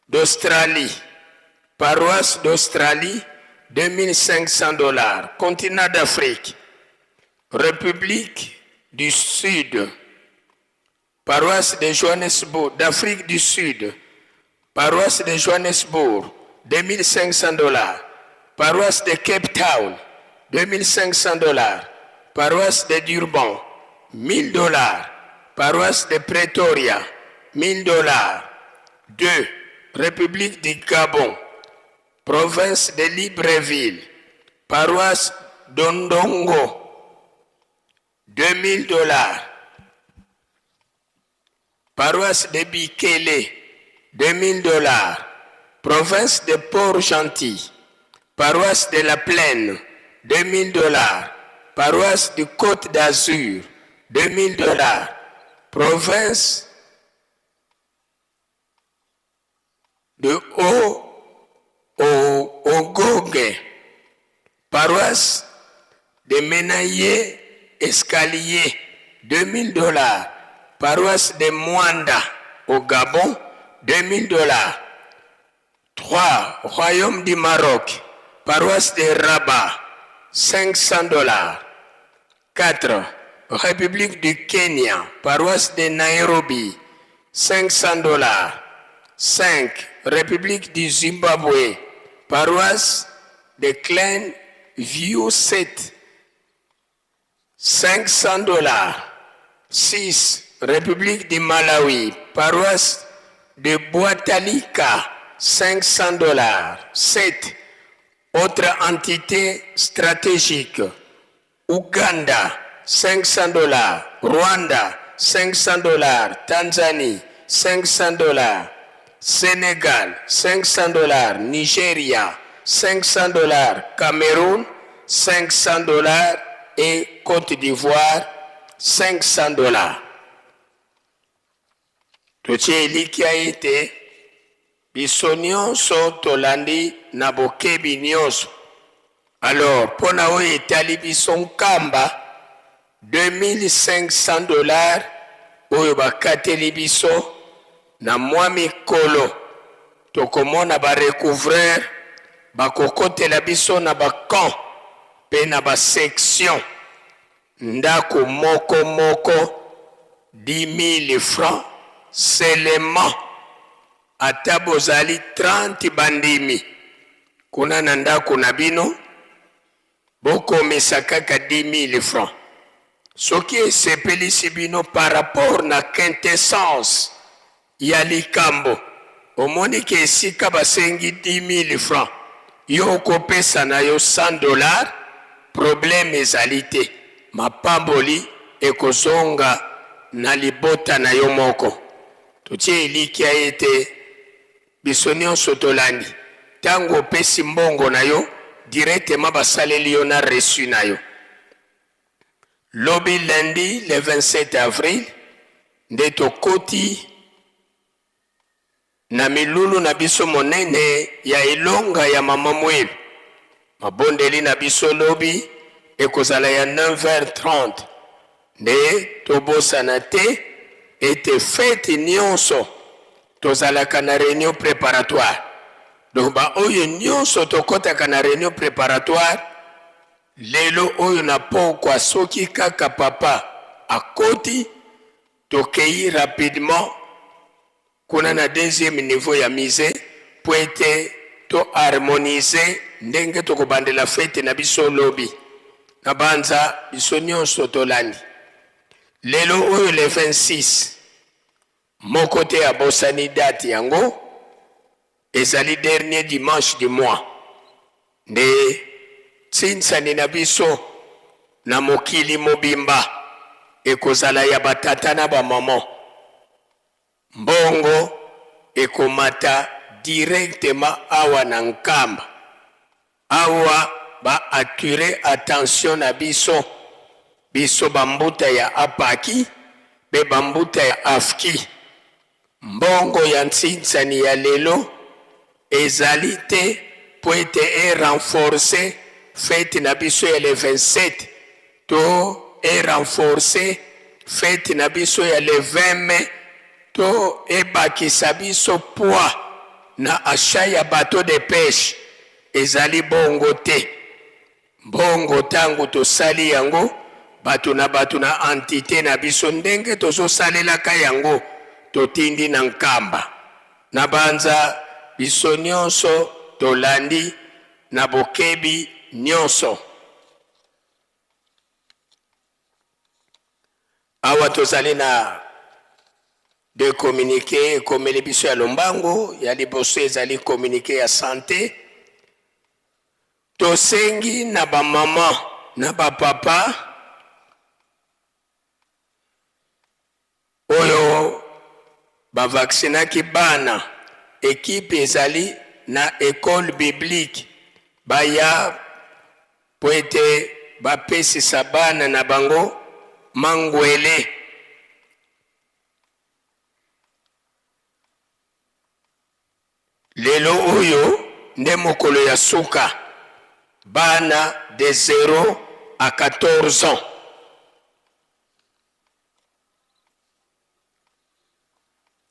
d'Australie, paroisse d'Australie, 2500 dollars. Continent d'Afrique, République du Sud, paroisse de Johannesburg, d'Afrique du Sud, paroisse de Johannesburg, 2500 dollars. Paroisse de Cape Town, 2500 dollars. Paroisse de Durban, 1000 dollars. Paroisse de Pretoria, 1000 dollars. 2. République du Gabon, province de Libreville, paroisse d'Ondongo, 2000 dollars. Paroisse de Bikele, 2000 dollars. Province de Port-Gentil, paroisse de la Plaine, 2000 dollars. Paroisse de Côte d'Azur, 2000 dollars. Province de Haut-Ogooué, paroisse de Menaye Escalier, 2000 dollars. Paroisse de Moanda au Gabon, 2000 dollars. 3. Royaume du Maroc, paroisse de Rabat, 500 dollars. 4. République du Kenya, paroisse de Nairobi, 500 dollars. 5. République du Zimbabwe, paroisse de Klein View 7, 500 dollars. 6. République du Malawi, paroisse de Boatalika, 500 dollars. 7. Autre entité stratégique, Ouganda, 500 dollars. Rwanda, 500 dollars. Tanzanie, 500 dollars. Sénégal, 500 dollars. Nigeria, 500 dollars. Cameroun, 500 dollars. Et Côte d'Ivoire, 500 dollars. Totie elikya ete biso nyonso tolandi na bokebi nyonso. Alors, mpo na oyo etali biso Nkamba, 2500 dollars oyo bakateli biso na mwa mikolo, tokomona barecouvreur bakokotela biso na bacamp mpe na basection, ndako moko moko 10 000 francs seulement. Ata bozali 30 bandimi kuna na ndako na bino, bokomisa kaka 10 000 francs. Soki esepelisi bino par rapport na quintessence ya likambo, omoni ke esika basengi 10 000 francs, yo okopesa na yo 100 dollars, problème ezali te, mapamboli ekozonga na libota na yo moko. Totie elikya ete biso nyonso tolandi. Ntango opesi mbongo na yo, directement basaleli yo na reçu na yo. Lobi lundi le 27 avril nde tokoti. Na milulu na biso monene ya elonga ya Mama Mwilu. Mabondeli na biso lobi ekozala ya 9h30. Nde tobosana te ete feti nionso tozalaka na reunion preparatoire. Donc ba oyo nionso tokotaka na reunion preparatoire lelo oyo na pokwa soki kaka papa akoti tokeyi rapidement kuna na deuxième niveau ya musee mpo ete to harmoniser ndenge tokobandela fete na biso lobi. Nabanza biso nionso tolandi. Lelo oyo le 26, moko te abosani date yango, ezali dernier dimanche du mois. Nde tsinsani na biso na mokili mobimba ekozala ya ba tata na ba maman. Mbongo ekomata directement awa na Nkamba. Awa ba attirer attention na biso, biso ba mbuta ya APAKI pe ba mbuta ya AFKI. Mbongo ya ntsinsani ya lelo ezali te mpo ete e renforcer fete na biso ya le 27 to e renforcer fete na biso ya le 20 mai to ebakisa biso poids na achat ya bateau de peche. Ezali bongo te. Mbongo tango tosali yango bato na bato na entite na biso ndenge tozosalelaka yango totindi na Nkamba. Nabanza biso nionso tolandi na bokebi nionso. Awa tozali na deux communiques ekomeli biso ya lombango. Ya liboso ezali communique ya sante. Tosengi na ba maman na ba papa oyo ba vaccinaki bana, equipe ezali na ecole biblique baya mpo ete bapesisa bana na bango mangwele. Lelo oyo nde mokolo ya suka bana de 0 à 14 ans.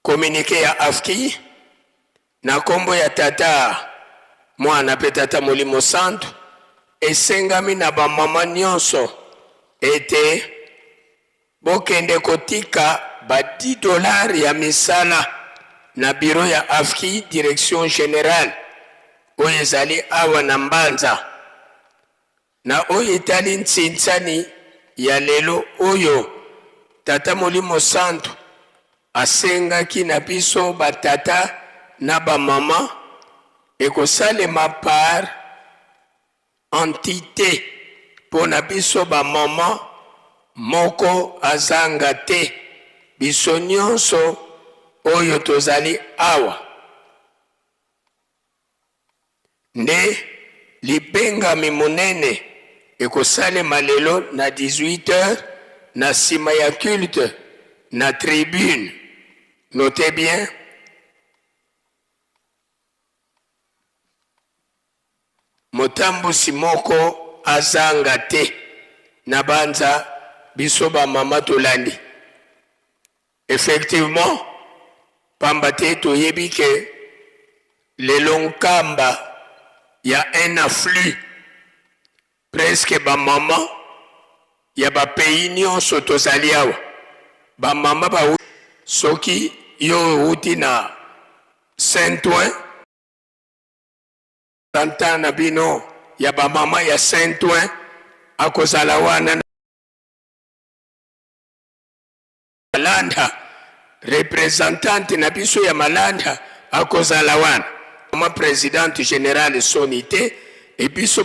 Communique ya AFKI na kombo ya Tata, Mwana pe Tata Molimo Santu esengami na ba mama nionso ete Bokende kotika ba 10 dollars ya misala na bureau ya AFKI direction generale oyo ezali awa na Mbanza. Na oyo etali ntsinsani ya lelo oyo Tata Molimo Santu asengaki na biso ba tata na ba mama, ekosalema par Entite pona biso ba maman moko azanga te biso nionso oyo tozali awa nde libengami monene ekosalema lelo na 18 heures na sima ya culte na tribune note bien. Motambusi moko azanga te. Nabanza biso ba mama tolandi. Effectivement, pamba te toyebi ke lelo Nkamba ya un afflux presque ba mama ya ba pays nionso tozali awa. Ba mama ba soki yo owuti na Saint-Ouen, Tanta na bino ya ba mama ya Saint Ouen akozala wana na Malanda, representante na biso ya Malanda akozala wana. Mama presidente generale soni te et biso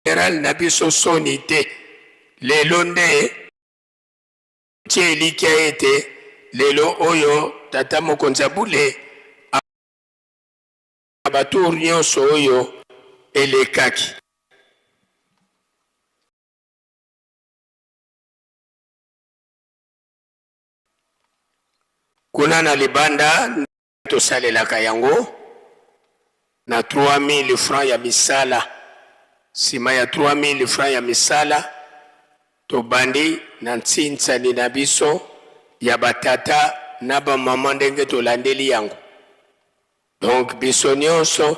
generale na biso soni te lelo nde Tie elikya ete lelo oyo Tata Mokonzi ya Bule a ba tour nionso oyo elekaki. Kuna na libanda tosalelaka yango na 3000 francs ya misala. Sima ya 3000 francs ya misala, tobandi na ntsinsani na biso ya ba tata na ba mama ndenge tolandeli yango. Donc biso nionso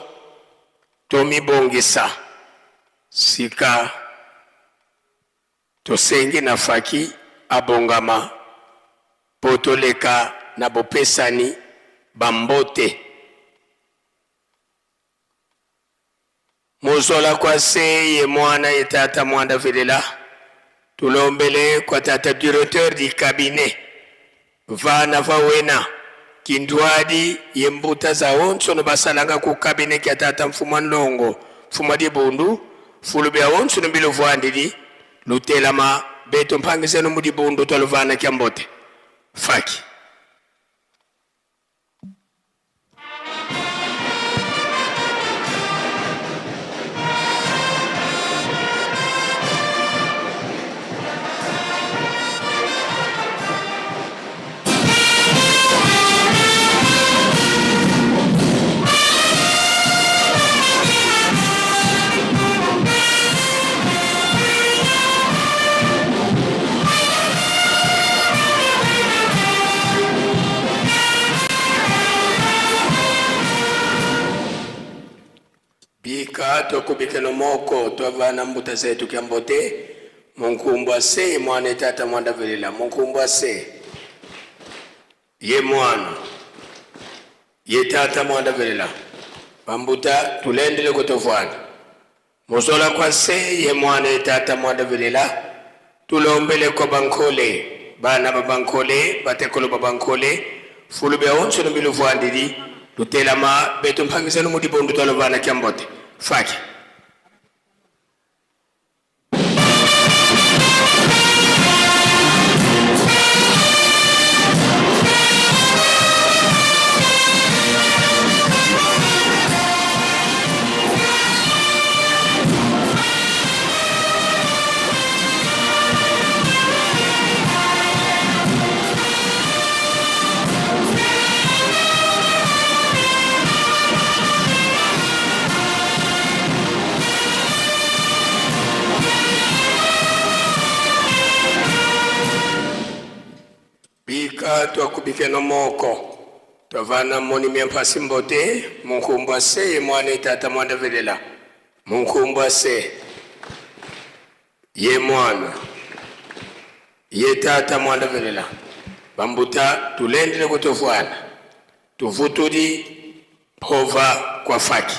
tomibongisa sika. Tosengi na Faki abongama po toleka na bopesani ba mbote. Mozola kwa se ye mwana ye tata mwanda velela tulombele kwa tata directeur du cabinet vana va wena kindwadi ye mbuta za onso no basalanga ku cabinet kya tata mfumwa nlongo mfumwa dibundu fulu bya onso no mbiluvuandidi lutelama beto mpangizenu mu dibundu twaluvana kya mbote faki. Bika tokubikeno moko twavana mbuta zetu kya mbote munkumbwa se mwana etata mwanda velela munkumbwa se ye mwana ye tata mwanda velela bambuta tulendele kotovwana Mozola kwa se ye mwana ye tata mwanda velela tulombele kwa bankole bana ba bankole batekolo ba bankole fulu bia onso no biluvuandidi lutelama betu mpangizanu mu dibundu twalovana kya mbote faki. Bika twakubikeno moko twavana moni mia mpasi mbote munkumbwa se ye mwana etata mwanda velela munkumbwa se ye mwana ye tata mwanda velela bambuta tulendele kutofwana tuvutuli mpova kwa faki.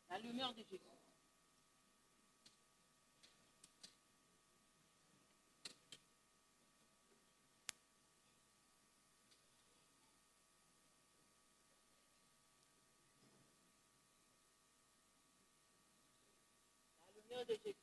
La lumière de Jésus. La lumière de Jésus.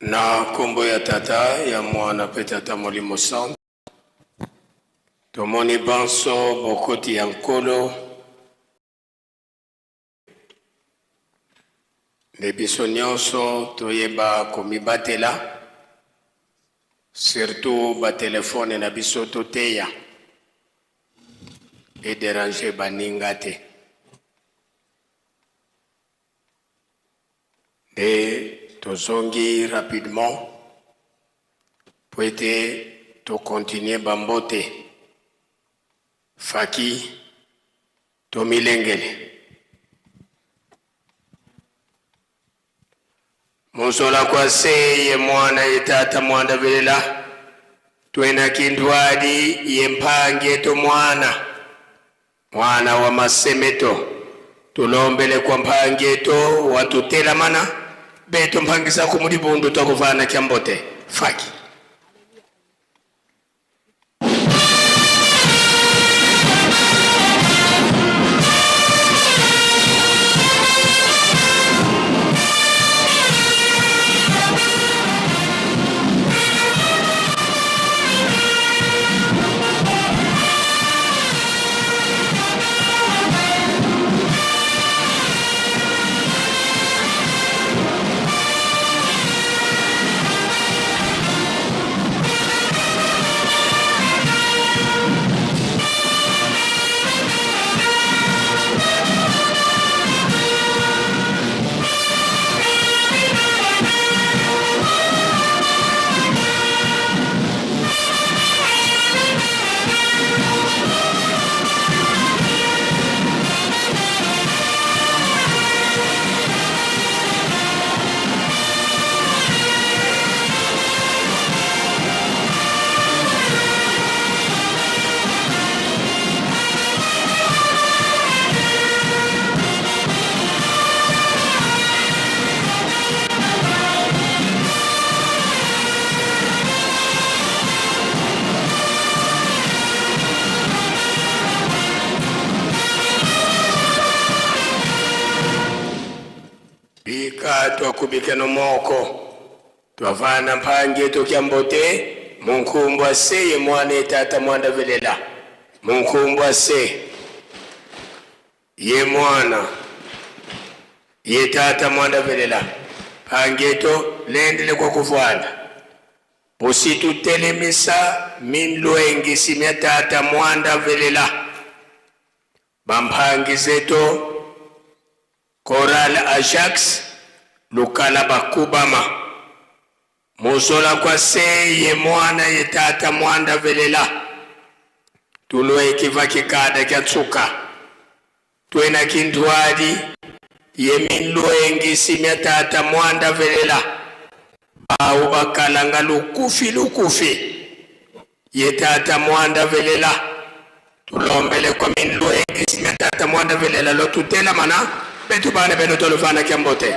Na nkombo ya Tata, ya Mwana mpe Tata Molimo Santu, tomoni banso bokoti ya Nkolo, nde biso nyonso toyeba komibatela, surtout batelefone na biso toteya ederange baninga te. Nde tozongi rapidement po ete to continuer ba mbote. Faki tomilengele. Muzola kwa se ye mwana ye tata mwanda velela twena kindwadi ye mpangi eto mwana mwana wa masemeto tulombele kwa mpangi eto watutelamana beto mpangisa kumulibundu twakuvana kya mbote faki. Bika twakubika no moko twavana mpange tokya mbote munkumbwa se ye mwana etata mwanda velela munkumbwa se ye mwana ye tata mwanda velela pangeto lendele kwa kuvwanda pusitutelemisa minlwengisi mya tata mwanda velela bampangizeto Chorale Ajax lukala bakubama muzola kwa se ye mwana ye tata mwanda velela tulwekiva kikada kya tsuka twena kindwadi ye minlwengisi mya tata mwanda velela bawu bakalanga lukufi lukufi ye tata mwanda velela tulombele kwa minlwengisi mya tata mwanda velela lotutela mana betu bana beno toluvana kya mbote.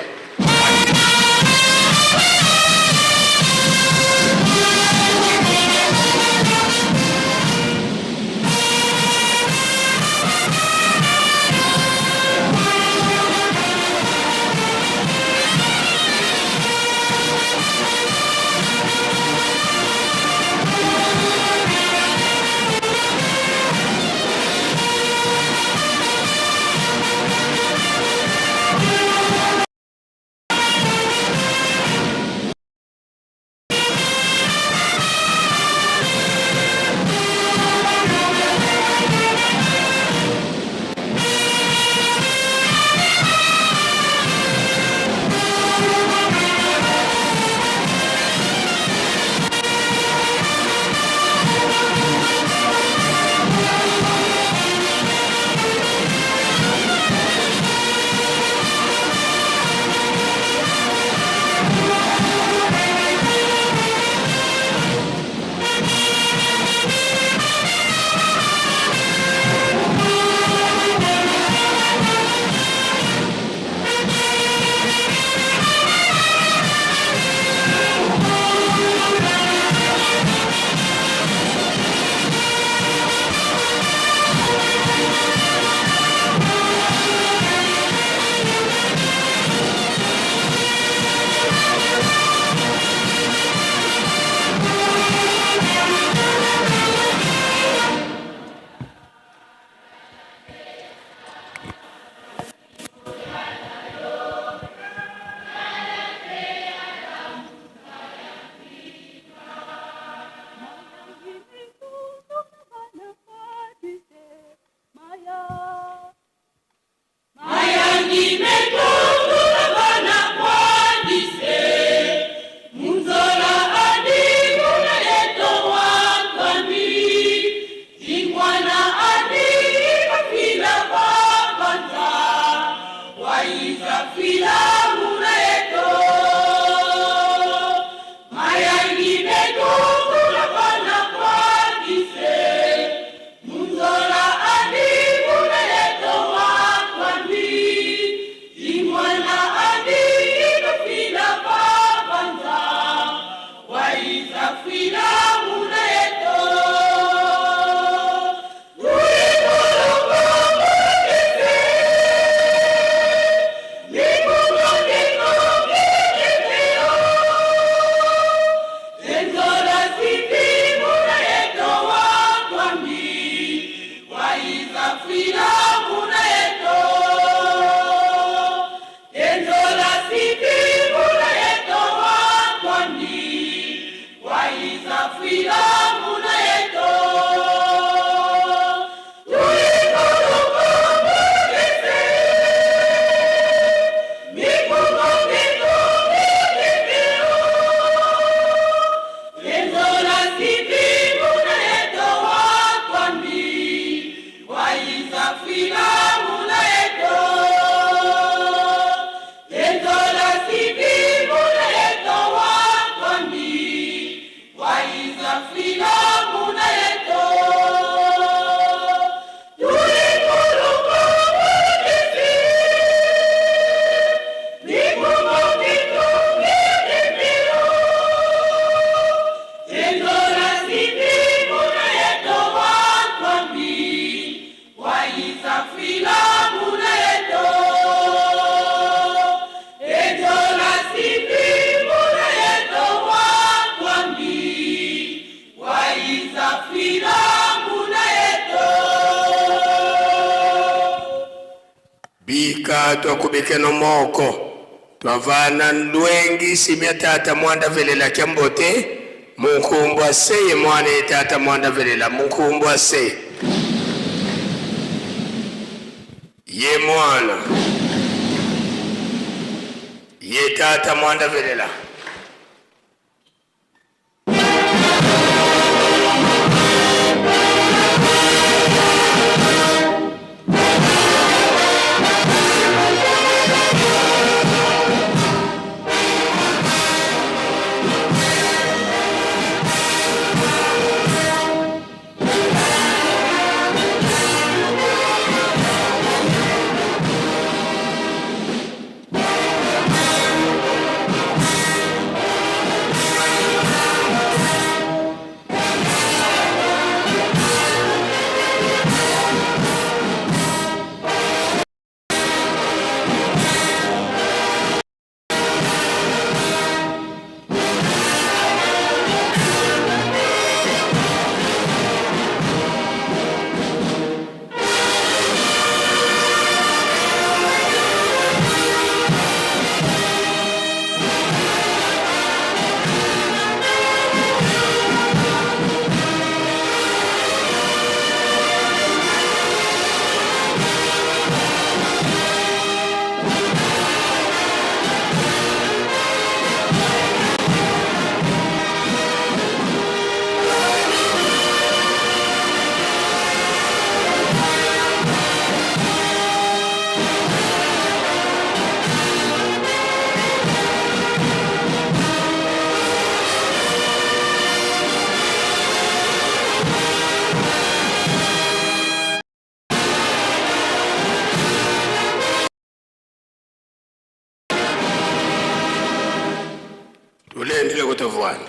Bika twakubikeno moko twavana lwengi simya tata mwanda velela kyambote munkumbwa seye mwana ye tata mwanda velela munkumbwa seye ye mwana ye tata mwanda velela. Tulendile kutovwana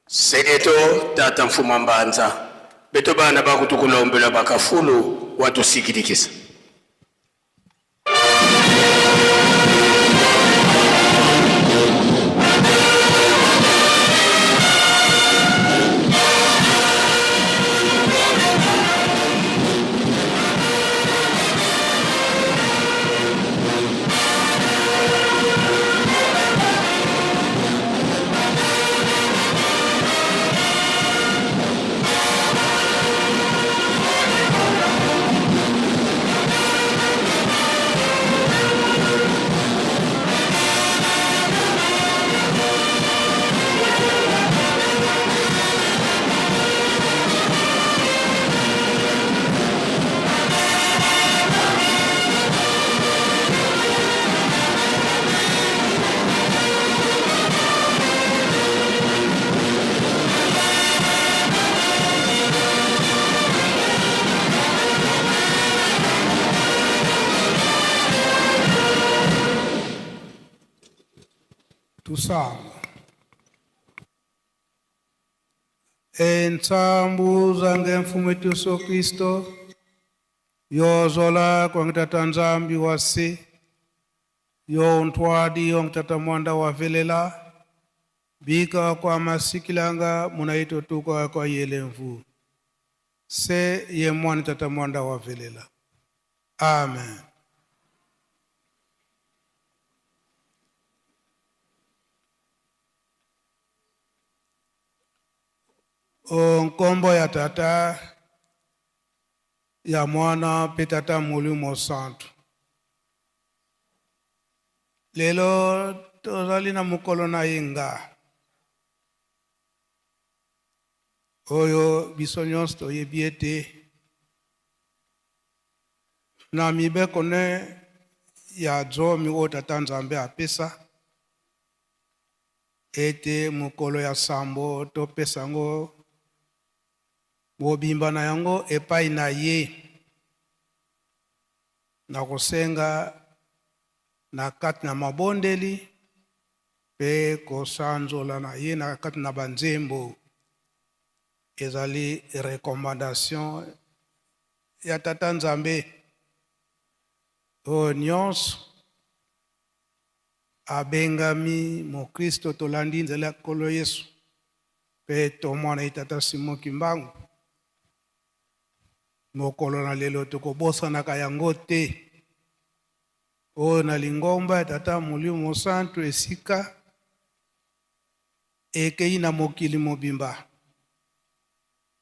seketo tata mfuma mbanza beto bana bakutukulombela bakafulu watusikilikisa. Losambo. Entsambu zange mfumu wetu Yesu Kristo yozola kwa ngitata Nzambi wasi yo ntwadi yo ngitata mwanda wa velela bika kwa masikilanga munaito tuka kwa yele mvu se ye mwana tata mwanda wa velela. Amen. O nkombo ya tata ya mwana mpe tata molimo santu. Lelo tozali na mokolo na yenga oyo biso nyonso toyebi ete na mibeko ne ya zomi oyo tata Nzambe apesa ete mokolo ya sambo topesa yango mobimba na yango epai na ye na kosenga na kati na mabondeli mpe kosanzola na ye na kati na banzembo. Ezali recommandation ya tata Nzambe oyo nyonso abengami mokristo tolandi nzela ya Nkolo Yesu mpe tomwana ye tata Simon Kimbangu. Mokolo na lelo tokobosanaka yango te. Oyo na lingomba ya tata Molimo Mosantu esika ekei na mokili mobimba.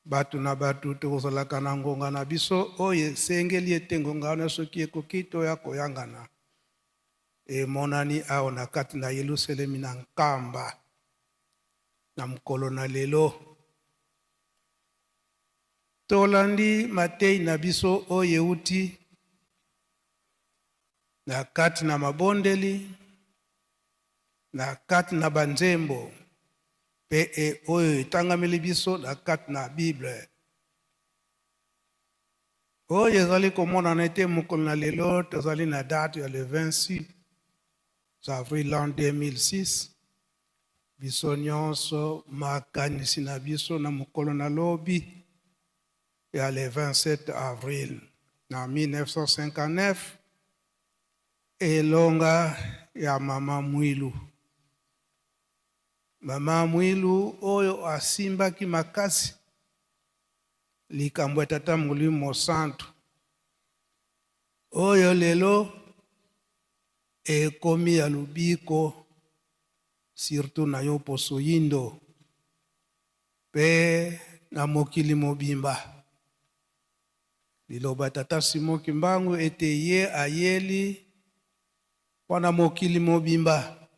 Bato na bato tokozalaka na ngonga na biso oyo esengeli ete ngonga wana soki ekoki toya koyangana. Emonani awa na kati na Yelusalemi na Nkamba na mokolo na lelo. Tolandi matei na biso oyo euti na kati na mabondeli, na kati na banzembo mpe e oyo etangameli biso na kati na Bible. Oyo ezali komonana ete mokolo na lelo tozali na date ya le 26 avril l'an 2006, biso nyonso makanisi na biso na mokolo na lobi ya le 27 avril na 1959, elonga ya mama Mwilu. Mama Mwilu oyo asimbaki makasi likambo ya tata Molimo Mosantu oyo lelo ekomi ya lobiko surtout na yo poso yindo mpe na mokili mobimba. Liloba tata Simon Kimbangu ete ye ayeli mpo na mokili mobimba,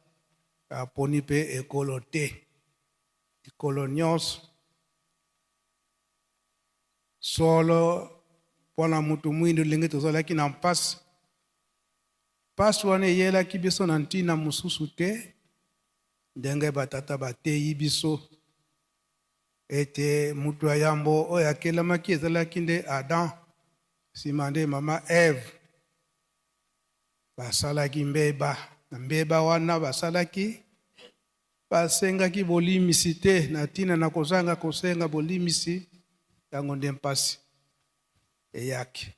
aponi mpe ekolo te, ekolo nyonso solo mpo na motu mwindu. Ndenge tozalaki na mpasi, mpasi wana eyelaki biso na ntina mosusu te, ndenge batata bateyi biso ete moto ya yambo oyo akelamaki ezalaki nde Adam, nsima nde mama Eve. Basalaki mbeba, na mbeba wana basalaki basengaki bolimisi te, na ntina na kozanga kosenga bolimisi yango nde mpasi eyaki.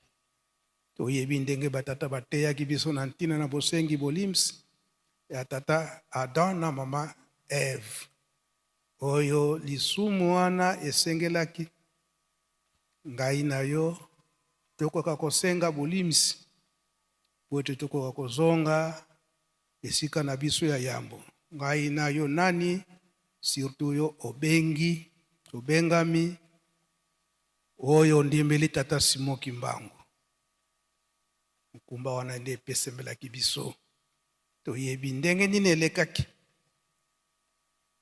Toyebi ndenge batata bateyaki biso na ntina na bosengi bolimisi ya tata Adam na mama Eve, oyo lisumu wana esengelaki ngai na yo tokoka kosenga bolimisi po ete tokoka kozonga esika na biso ya yambo. Ngai na yo nani, surtout yo obengi obengami oyo ondimeli tata Simon Kimbangu, mokumba wana nde epesemelaki biso. Toyebi ndenge nini elekaki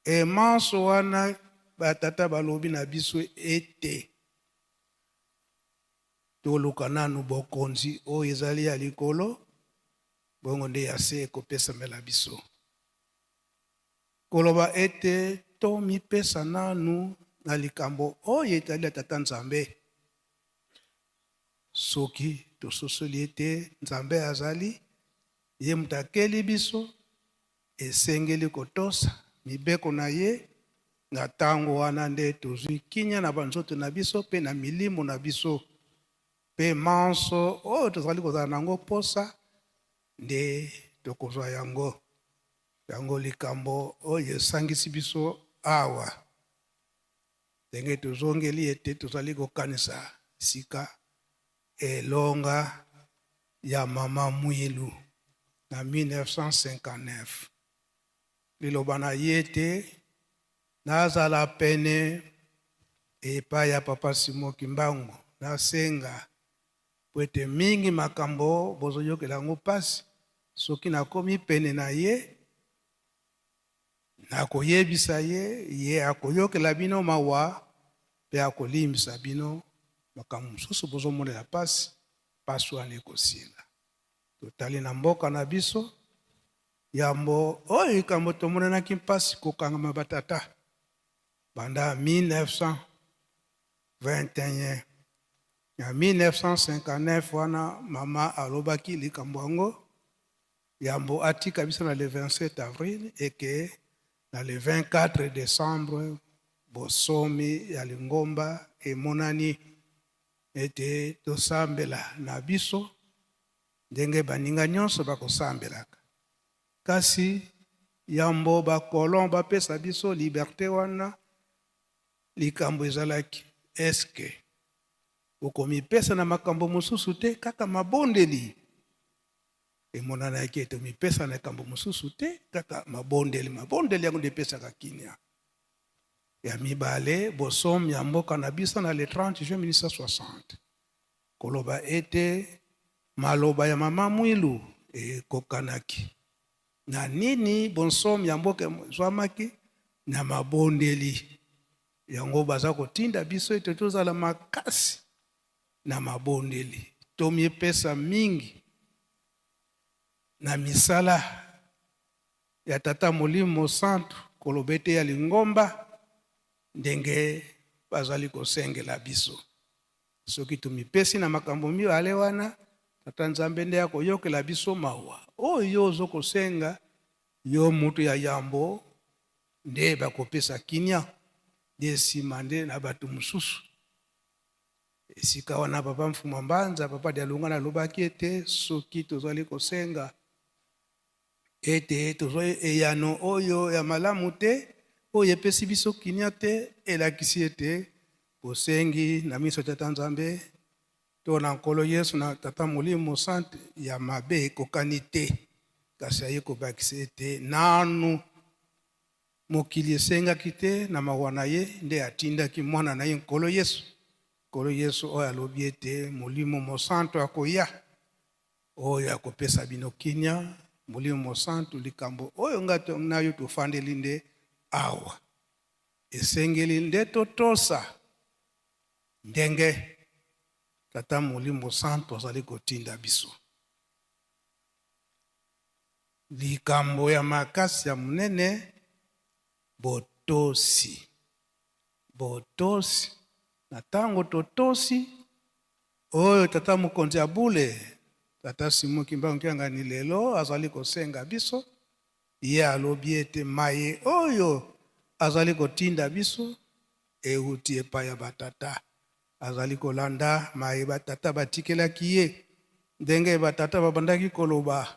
emanso wana. Batata balobi na biso ete toluka nanu bokonzi oyo ezali ya likolo, bongo nde ya se ekopesamela biso. Koloba ete tomipesa nanu na likambo oyo etali ya tata Nzambe. Soki tososoli ete Nzambe azali ye moto akeli biso, Esengeli kotosa mibeko na ye. Na ntango wana nde tozwi kimia na banzoto na biso mpe na milimo na biso, mpe manso oyo tozali kozala na yango mposa nde tokozwa yango. Yango likambo oyo esangisi biso awa, ndenge tozongeli ete tozali kokanisa sika elonga ya Mama Mwilu na 1959. Liloba na ye ete nazala pene epai ya Papa Simon Kimbangu, nasenga po ete mingi makambo bozoyokela yango mpasi, soki nakomi pene na ye, nakoyebisa ye, ye akoyokela bino mawa mpe akolimbisa bino makambo mosusu bozomonela mpasi, mpasi wana ekosila. Totali na mboka na biso, yambo oyo likambo tomonanaki mpasi kokangama batata banda 1921. Na 1959 wana mama alobaki likambo yango yambo atika biso na le 27 avril, eke na le 24 décembre bosomi ya lingomba emonani, ete tosambela na biso ndenge baninga nyonso bakosambelaka. Kasi yambo bacolon bapesa biso liberté wana, likambo ezalaki eske okomipesa na makambo mosusu te, kaka mabondeli? Emonanaki ete omipesa na likambo mosusu te, kaka mabondeli. Mabondeli yango nde epesaka kimia. Ya mibale, bosomi ya mboka na biso na le 30 juin 1960, koloba ete maloba ya Mama Mwilu ekokanaki na nini? Bonsomi ya mboka ezwamaki na mabondeli. Yango baza kotinda biso ete tozala makasi na mabondeli, tomipesa mingi na misala ya Tata Molimo Santu, koloba ete ya lingomba ndenge bazali kosengela biso. Soki tomipesi na makambo mibale wana, Tata Nzambe nde akoyokela biso mawa. Oyo ozo kosenga yo mutu ya yambo nde bakopesa kimia, nde nsima nde na bato mosusu. Esika wana Papa Mfuma Mbanza, Papa Dialungana alobaki ete soki tozali kosenga ete tozwa eyano oyo ya malamu te, oyo epesi biso kimia te, elakisi ete bosengi na miso ya Tata Nzambe to na Nkolo Yesu na Tata Molimo Mosantu ya mabe ekokani te. Kasi aye kobakisa ete nanu mokili esengaki te, na mawa na ye nde atindaki mwana na ye Nkolo Yesu. Nkolo Yesu oyo alobi ete Molimo Mosantu akoya, oyo akopesa bino kimia. Molimo Mosantu, likambo oyo nga na yo tofandeli nde awa, esengeli nde totosa ndenge Tata Molimo Santu azali kotinda biso. Likambo ya makasi ya monene, botosi. Botosi na ntango totosi oyo Tata Mokonzi ya bule, Tata Simon Kimbangu Kiangani, lelo azali kosenga biso. Ye alobi ete maye oyo azali kotinda biso euti epai ya batata, azali kolanda maye batata batikelaki ye, ndenge batata babandaki koloba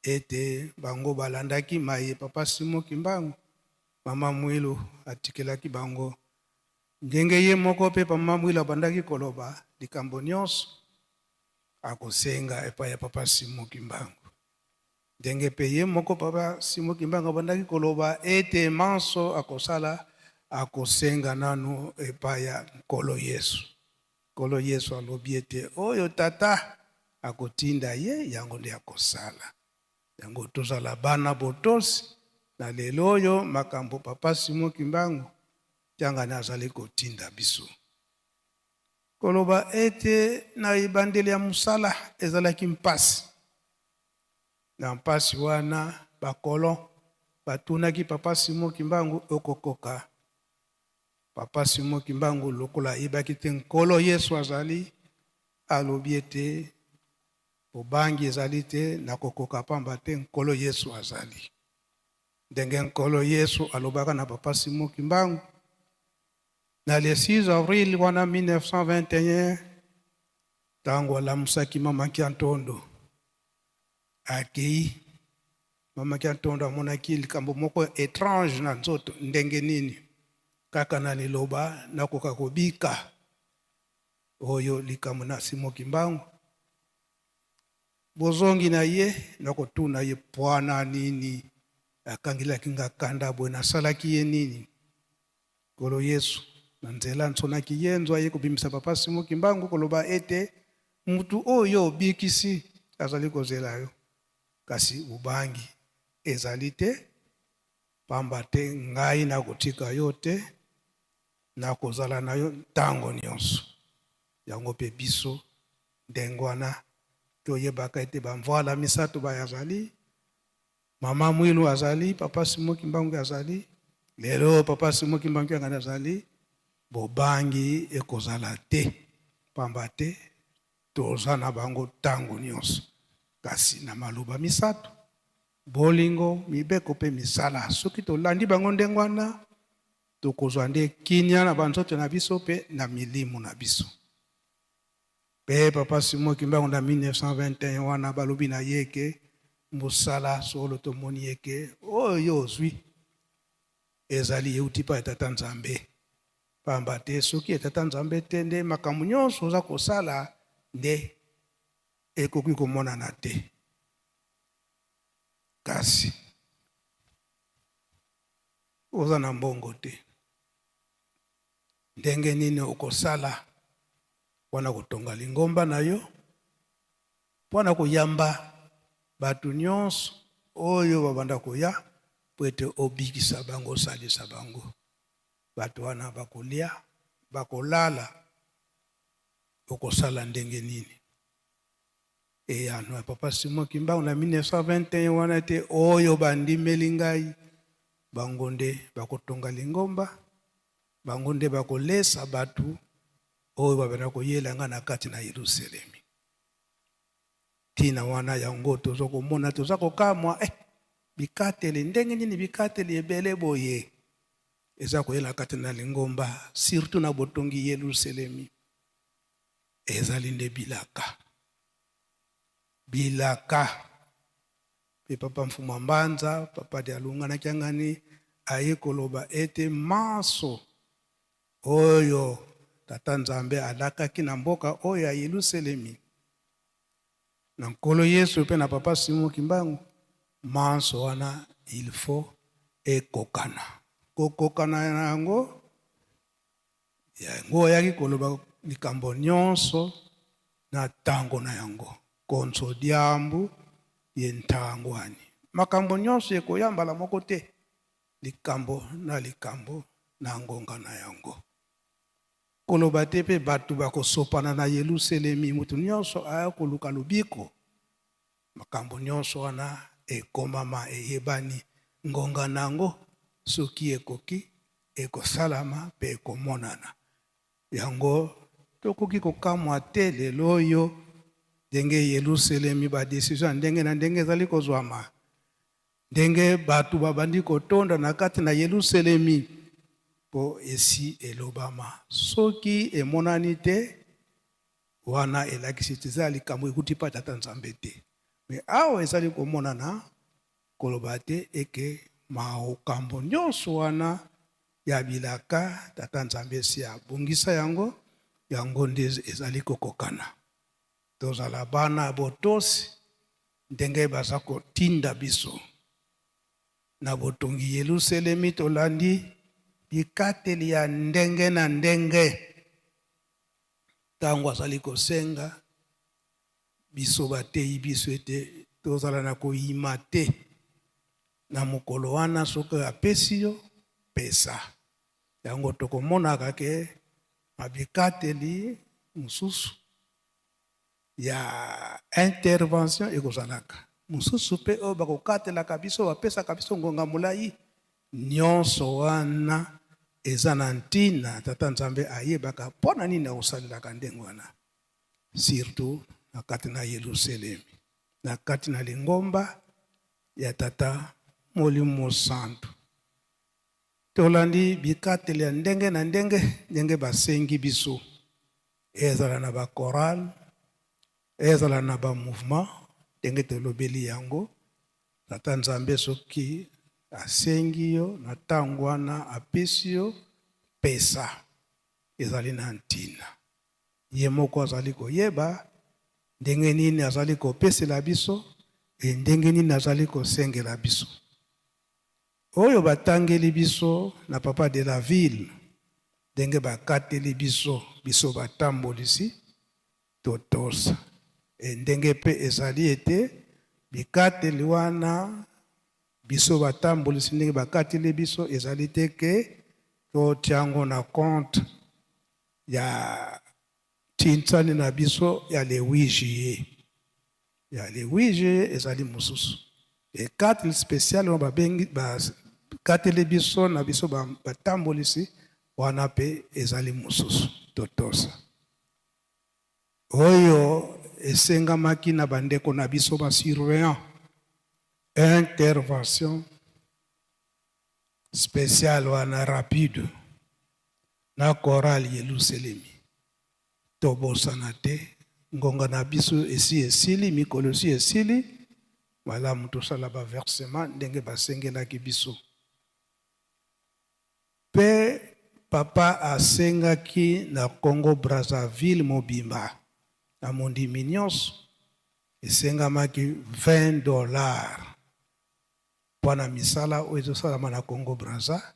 ete bango balandaki maye Papa Simon Kimbangu, Mama Mwilu atikelaki bango, ndenge ye moko mpe Mama Mwilu abandaki koloba likambo nyonso akosenga epai ya Papa Simon Kimbangu, ndenge mpe ye moko Papa Simon Kimbangu abandaki koloba ete manso akosala akosenga nanu epai ya Nkolo Yesu. Nkolo Yesu alobi ete oyo Tata akotinda ye, yango nde akosala. Yango tozala bana botosi na lelo oyo makambo Papa Simon Kimbangu Kiangani azali kotinda biso. Koloba ete na ebandeli ya mosala ezalaki mpasi. Na mpasi wana bacolon batunaki Papa Simon Kimbangu, okokoka? Papa Simon Kimbangu, lokola ayebaki te Nkolo Yesu azali, alobi ete bobangi ezali te, nakokoka pamba te Nkolo Yesu azali. Ndenge Nkolo Yesu alobaka na Papa Simon Kimbangu na le 6 avril wana 1921, ntango alamusaki Mama Kiantondo akei. Mama Kiantondo amonaki likambo moko etrange na nzoto. Ndenge nini kaka na liloba nakoka kobika? Oyo likambo na Simon Kimbangu. Bozongi na ye, nakotuna ye pwana nini akangelaki nga kanda boye, nasalaki ye nini? Nkolo Yesu na nzela nsonaki ye nzo aye kobimisa Papa Simon Kimbangu koloba ete mutu oyo obikisi azali kozela yo, kasi bobangi ezali te, pamba te ngai nakotika yo te, nakozala na yo ntango nyonso. Yango mpe biso ndenge wana toyebaka ete bamvwala misato bayazali, Mama Mwilu azali, Papa Simon Kimbangu azali, lelo Papa Simon Kimbangu Kiangani azali, bobangi ekozala te, pamba te toza na bango ntango nyonso. Kasi na maloba misato, bolingo, mibeko mpe misala, soki tolandi bango ndenge wana, tokozwa nde kimia na banzoto na biso mpe na milimo na biso. Pe Papa Simon Kimbangu na 1921 wana balobi na ye ke mosala solo tomoni ye ke oyo yo ozwi ezali euti pa ya Tata Nzambe, pamba te soki ya Tata Nzambe te nde makambo nyonso oza kosala nde ekoki komonana te. Kasi oza na mbongo te, ndenge nini okosala mpo na kotonga lingomba na yo, mpo na koyamba bato nyonso oyo babanda koya mpo ete obikisa bango, osalisa bango? Bato wana bakolia, bakolala, okosala ndenge nini? Eyano ya Papa Simon Kimbangu na 1921 wana ete oyo bandimeli ngai, bango nde bakotonga lingomba, bango nde bakolesa bato oyo babanda koyela ngai na kati na Yelusalemi. Ntina wana yango toza komona, toza kokamwa, bikateli ndenge nini, bikateli ebele boye eza koyela kati na lingomba, surtout na botongi Yelusalemi. Ezali nde bilaka, bilaka. Mpe Papa Mfumua Mbanza, Papa Dialungana na Kiangani aye koloba ete manso oyo Tata Nzambe alakaki na mboka oyo ya Yelusalemi, na Nkolo Yesu mpe na Papa Simon Kimbangu, manso wana il faut ekokana. Kokokana na yango, yango ayaki koloba likambo nyonso na tango na yango. Konso diambu ye ntangwani. Makambo nyonso ekoya mbala moko te, likambo na likambo na ngonga na yango. Koloba te mpe bato bakosopana na Yelusalemi, moto nyonso aya koluka lobiko. Makambo nyonso wana ekomama, eyebani. Ngonga na yango soki ekoki, ekosalama mpe ekomonana. Yango tokoki kokamwa te lelo oyo ndenge Yelusalemi ba decision ya ndenge na ndenge ezali kozwama, ndenge bato babandi kotonda na kati na Yelusalemi, mpo esi elobama. Soki emonani te, wana elakisi ete eza likambo ekuti mpa Tata Nzambe te. Me awa ezali komonana, koloba te eke makambo nyonso wana ya bilaka Tata Nzambe esi abongisa yango, yango nde ezali kokokana. Tozala bana botosi ndenge baza kotinda biso na botongi Yelusalemi. Tolandi bikateli ya ndenge na ndenge ntango azali kosenga biso, bateyi biso ete tozala na koyima te na mokolo wana. Soki apesi yo, pesa yango. Tokomonaka ke mabikateli mosusu ya intervention ekozalaka mosusu mpe oyo bakokatelaka biso, bapesaka biso ngonga molai. Nyonso wana eza na ntina. Tata Nzambe ayebaka mpo na nini akosalelaka ndenge wana, surtout na kati na Yelusalemi, na kati na lingomba ya Tata Molimo Mosantu. Tolandi bikateli ya ndenge na ndenge ndenge basengi biso, ezala na ba chorale, ezala na ba mouvement, ndenge tolobeli yango. Tata Nzambe soki asengi yo na ntango wana apesi yo, pesa, ezali na ntina. Ye moko azali koyeba ndenge nini azali kopesela biso e ndenge nini azali kosengela biso. Oyo batangeli biso na papa de la ville, ndenge bakateli biso, biso batambolisi totosa. E ndenge mpe ezali ete bikateli wana biso batambolisi ndenge bakateli biso ezali te ke totia yango na compte ya tinsani na biso ya le 8 juillet. Ya le 8 juillet ezali mosusu. Ekateli spécial wana babengi bakateli biso na biso batambolisi wana mpe ezali mosusu totosa. Oyo esengamaki na bandeko na biso ba surveillant, intervention spéciale wana rapide na chorale Yelusalemi. Tobosana te ngonga na biso esi esili, mikolo esi esili, malamu tosala ba versement ndenge basengelaki biso. Pe papa asengaki na Congo Brazzaville mobimba na mondimi nyonso esengamaki 20 dollars mpo na misala oyo ezosalama na Congo Brazza.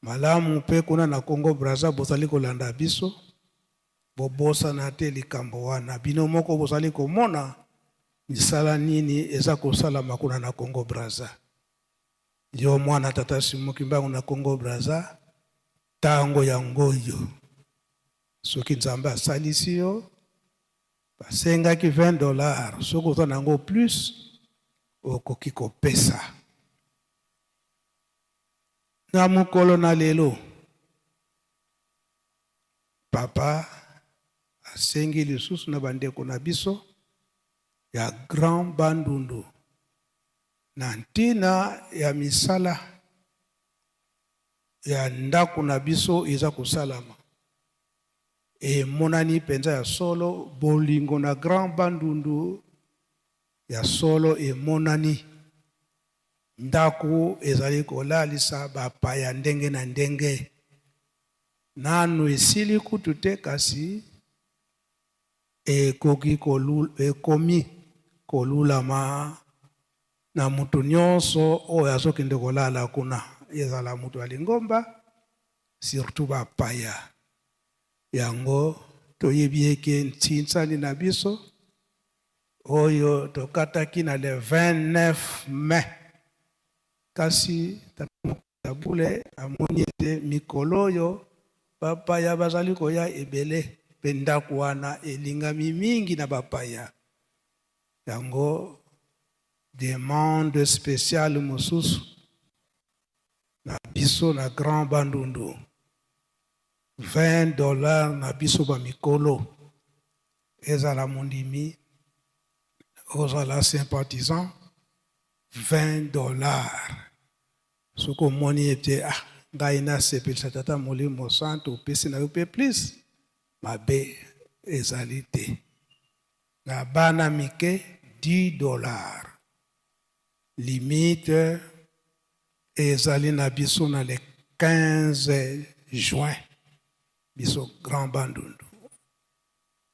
Malamu pe kuna na Congo Brazza bozali kolanda biso, bobosana te likambo wana. Bino moko bozali komona misala nini eza kosalama kuna na Congo Brazza. Yo mwana tata Simon Kimbangu na Congo Brazza, tango yango oyo soki Nzambe asalisi yo, basengaki 20 dollars, soki oza na yango plus okoki kopesa. Na mokolo na lelo papa asengi lisusu na bandeko na biso ya Grand Bandundu na ntina ya misala ya ndako na biso eza kosalama. Emonani mpenza ya solo bolingo na Grand Bandundu ya solo emonani. Ndako ezali kolalisa bapaya ndenge na ndenge. Nanu esili kutu te kasi ekoki ekomi kolulama na moto nyonso oyo azokende kolala kuna, ezala moto ya lingomba, surtout bapaya. Yango toyebi eke ntinsani na biso oyo tokataki na le 29 mai, kasi tata Bule amoni ete mikolo oyo bapaya bazali koya ebele mpe ndako wana elingami mingi na bapaya. Yango demande spéciale mosusu na biso na Grand Bandundu, 20 dollars na biso ba mikolo, ezala mondimi ozala sympathisant, 20 dollars. Soki omoni ete ah ngai nasepelisa tata Molimo Santu, opesi na yo mpe plus, mabe ezali te. Na bana mike 10 dollars. Limite ezali na biso na le 15 juin, biso Grand Bandundu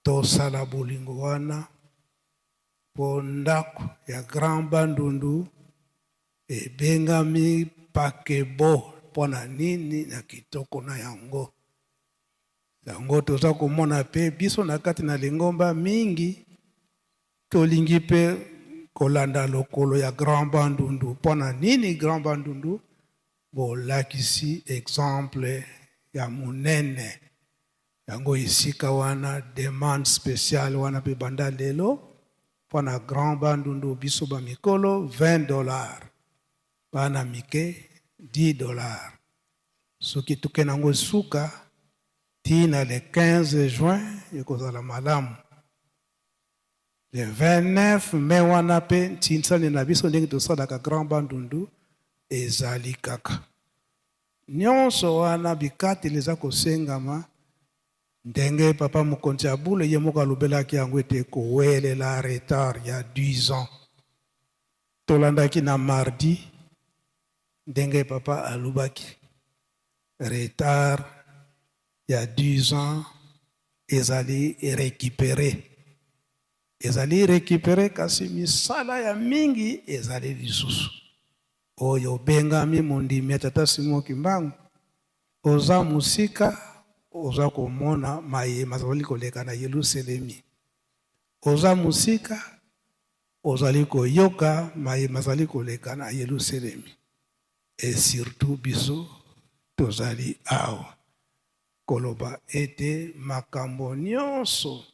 tosala bolingo wana po ndako ya Grand Bandundu ebengami pakebo mpona nini na kitoko na yango. Yango toza komona pe biso na kati na lingomba mingi tolingi pe kolanda lokolo ya Grand Bandundu. Mpona nini Grand Bandundu bolakisi exemple ya monene yango esika wana demande spéciale wana pe banda lelo mpona Grand Bandundu biso ba mikolo 20 dollars, bana mike 10 dollars. Soki toke nango suka tina le 15 juin ekozala malamu. Le 29 mai wana pe ntinsani na biso ndenge tosalaka Grand Bandundu Ezali kaka. Nionso wana bikateli eza kosengama ndenge papa mokonzi ya bule ye moko alobelaki yango ete kowelela retard ya 10 ans. Tolandaki na mardi ndenge papa alobaki retard ya 10 ans ezali recuperer. Ezali recuperer kasi misala ya mingi ezali lisusu. Oyo obengami mondimi ya Tata Simon Kimbangu, oza mosika, oza komona maye mazali koleka na Yeluselemi. Oza mosika, ozali koyoka maye mazali koleka na Yeluselemi. Et surtout biso tozali awa koloba ete makambo nionso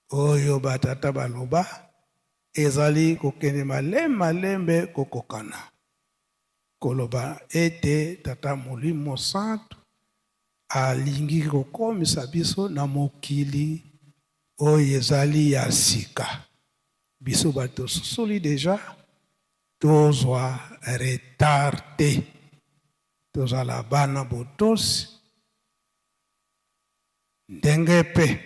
oyo ba tata baloba ezali kokende malembe malembe kokokana. Koloba ete Tata Molimo Santu alingi kokomisa biso na mokili oyo ezali ya sika. Biso bato tososoli dejà, tozwa retard te, tozala bana botosi. Ndenge mpe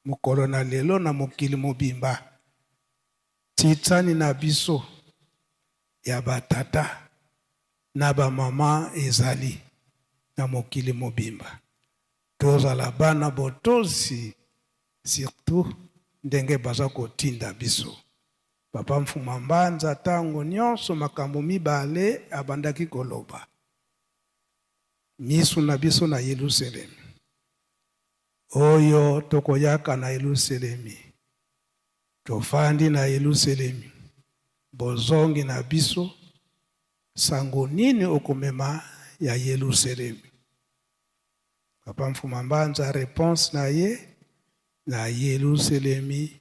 mokolo na lelo na mokili mobimba, titsani na biso ya ba tata na ba mama ezali na mokili mobimba. Tozala bana botosi surtout ndenge baza kotinda biso. Papa Mfuma Mbanza tango nionso makambo mibale abandaki koloba. Misu na biso na Yeluselemi. Oyo tokoyaka na Yeluselemi. Tofandi na Yeluselemi. Bozongi na biso, sango nini okomema ya Yeluselemi? Papa Mfuma Mbanza reponse na ye, na Yeluselemi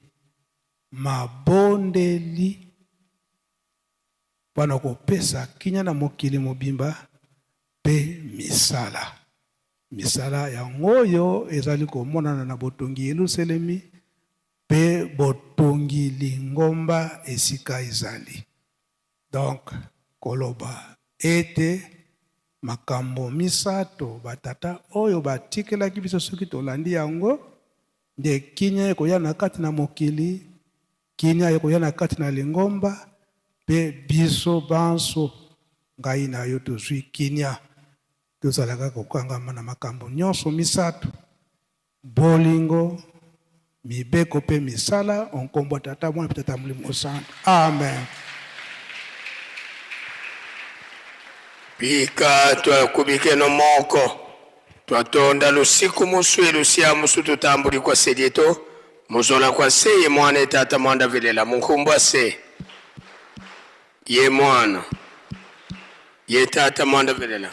mabondeli mpo na kopesa kimia na mokili mobimba mpe misala. Misala yango oyo ezali komonana na botongi Yeluselemi mpe botongi lingomba esika ezali. Donc koloba ete makambo misato batata oyo batikelaki biso soki tolandi yango nde kimia ekoya na kati na mokili. Kimia ekoya na kati na lingomba, mpe biso banso, ngai na yo, tozwi kimia. Tozala kaka kokangama na makambo nyonso misato, bolingo, mibeko mpe misala, o nkombo ya Tata, Mwana mpe Tata Molimo Mosantu. Amen. Bika twakubikeno moko Twatonda lusiku musue lusia musu tutambuli kwa selieto muzola kwa se ye mwana etata mwanda velela munkumbwa se ye mwana ye tata mwanda velela.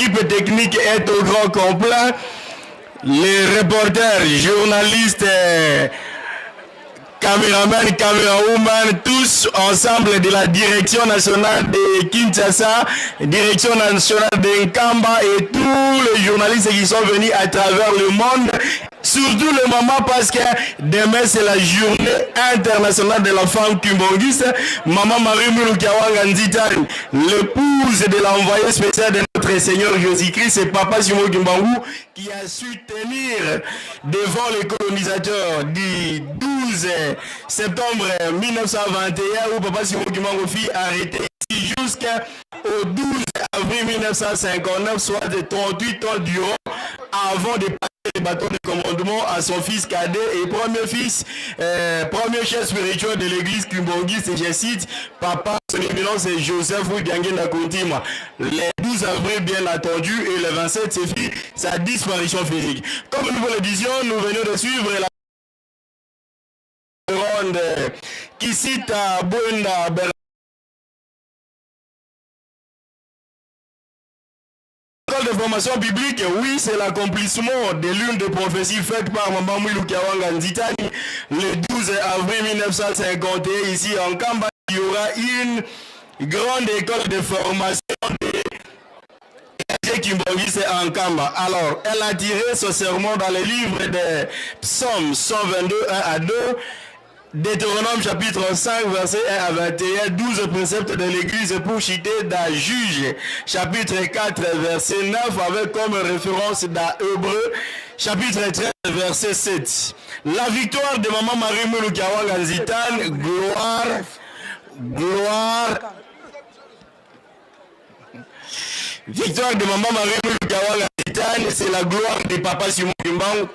L'équipe technique est au grand complet. Les reporters, journalistes, caméraman, camérawoman, tous ensemble de la direction nationale de Kinshasa, direction nationale de Nkamba et tous les journalistes qui sont venus à travers le monde. Surtout le moment parce que demain c'est la journée internationale de la femme kimbanguiste. Maman Marie Mouloukiawanga Nzitani, l'épouse de l'envoyé spécial de notre Seigneur Jésus-Christ, c'est Papa Simon Kimbangu qui a su tenir devant les colonisateurs du 12 septembre 1921 où Papa Simon Kimbangu fit arrêter ici jusqu'au 12 avril 1959, soit 38 ans durant, avant de passer le bâton de commandement à son fils cadet et premier fils, premier chef spirituel de l'église kimbanguiste, et je cite, Papa, son éminence c'est Joseph Diangienda Kuntima. Le 12 avril, bien entendu, et le 27, c'est sa disparition physique. Comme nous vous le disions, nous venons de suivre la ronde qui cite à Bwenda L'école de formation biblique, oui, c'est l'accomplissement de l'une des prophéties faites par Maman Mwilu Kiawanga Nzitani le 12 avril 1951 ici en Nkamba. Il y aura une grande école de formation de Kimbanguiste en Nkamba. Alors, elle a tiré ce sermon dans les livres des Psaumes 122, 1 à 2, Deutéronome chapitre 5, verset 1 à 21, 12 préceptes de l'église pour citer dans Juge, chapitre 4, verset 9, avec comme référence dans Hébreu, chapitre 13, verset 7. La victoire de Maman Marie Mwilu Kiawanga Nzitani, gloire, gloire. Victoire de Maman Marie Mwilu Kiawanga Nzitani, c'est la gloire de Papa Simon Kimbangu.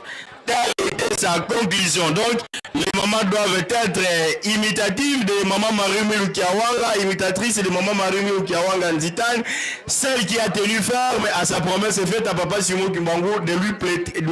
Telle était sa conclusion. Donc, les mamans doivent être imitatives de Maman Marie Mwilu Kiawanga, imitatrice de Maman Marie Mwilu Kiawanga Nzitani, celle qui a tenu ferme à sa promesse faite à Papa Simon Kimbangu de lui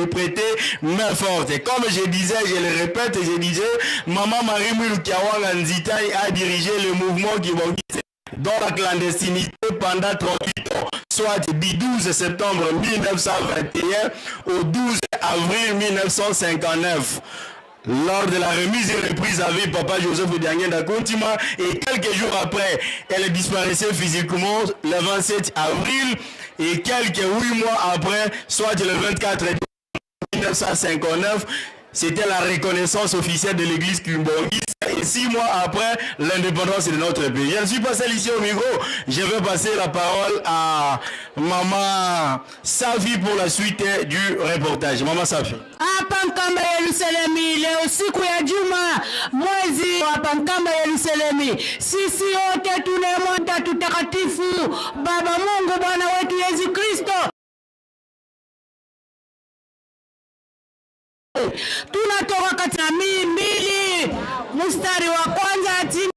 prêter main forte. Et comme je disais, je le répète, je disais, Maman Marie Mwilu Kiawanga Nzitani a dirigé le mouvement kimbanguiste dans la clandestinité pendant 38 ans, soit du 12 septembre 1921 au 12 avril 1959. Lors de la remise et reprise avec Papa Joseph Diangienda Kuntima, et quelques jours après, elle disparaissait physiquement le 27 avril, et quelques 8 mois après, soit le 24 1959, c'était la reconnaissance officielle de l'église kimbanguiste, et 6 mois après l'indépendance de notre pays. Je ne suis pas seul ici au micro, je vais passer la parole à Maman Safi pour la suite du reportage. Maman Safi. Hapa Nkamba Yerusalemi, leo siku ya juma, mwezi hapa Nkamba Yerusalemi, sisi wote tunayemwita tutakatifu Baba Mungu Bwana wetu Yesu Kristo, tunatoka katika mii mbili mstari wa kwanza hadi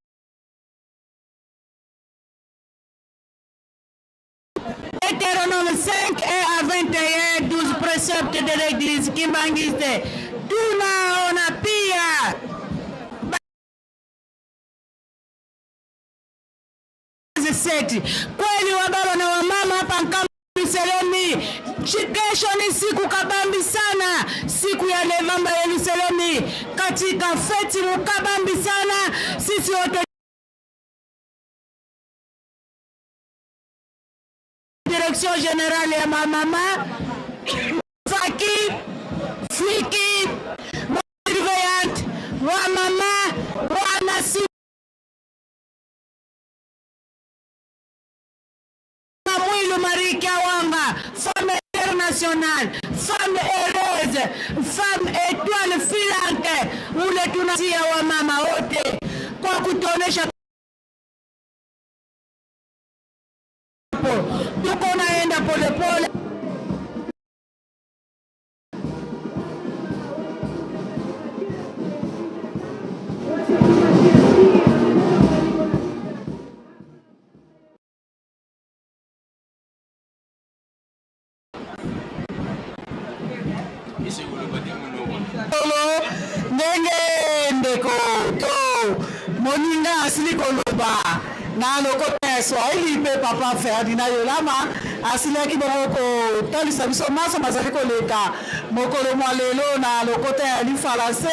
Deutéronome 5 1 à 21, 12 préceptes de l'église kimbanguiste. Tunaona pia seti kweli wa baba na wamama hapa Nkamba Yerusalemi. Kesho ni siku kabambi sana, siku ya Levamba Yerusalemi, katika feti mukabambi sana, sisi wote direction générale ya mamama Faki Fiki surveillante wa mama wana si Mwilu Marie Kiawanga, femme internationale, femme heureuse, femme étoile filante, ule tunatia wa mama wote kwa kutuonesha tuko naenda polepole. Solo ndenge ndeko to moninga asili koloba. Na lokota ya Swahili mpe Papa Ferdinand Yolama asilaki bongo kotalisa biso manso mazali koleka mokolo mwa lelo na lokota ya lifalanse.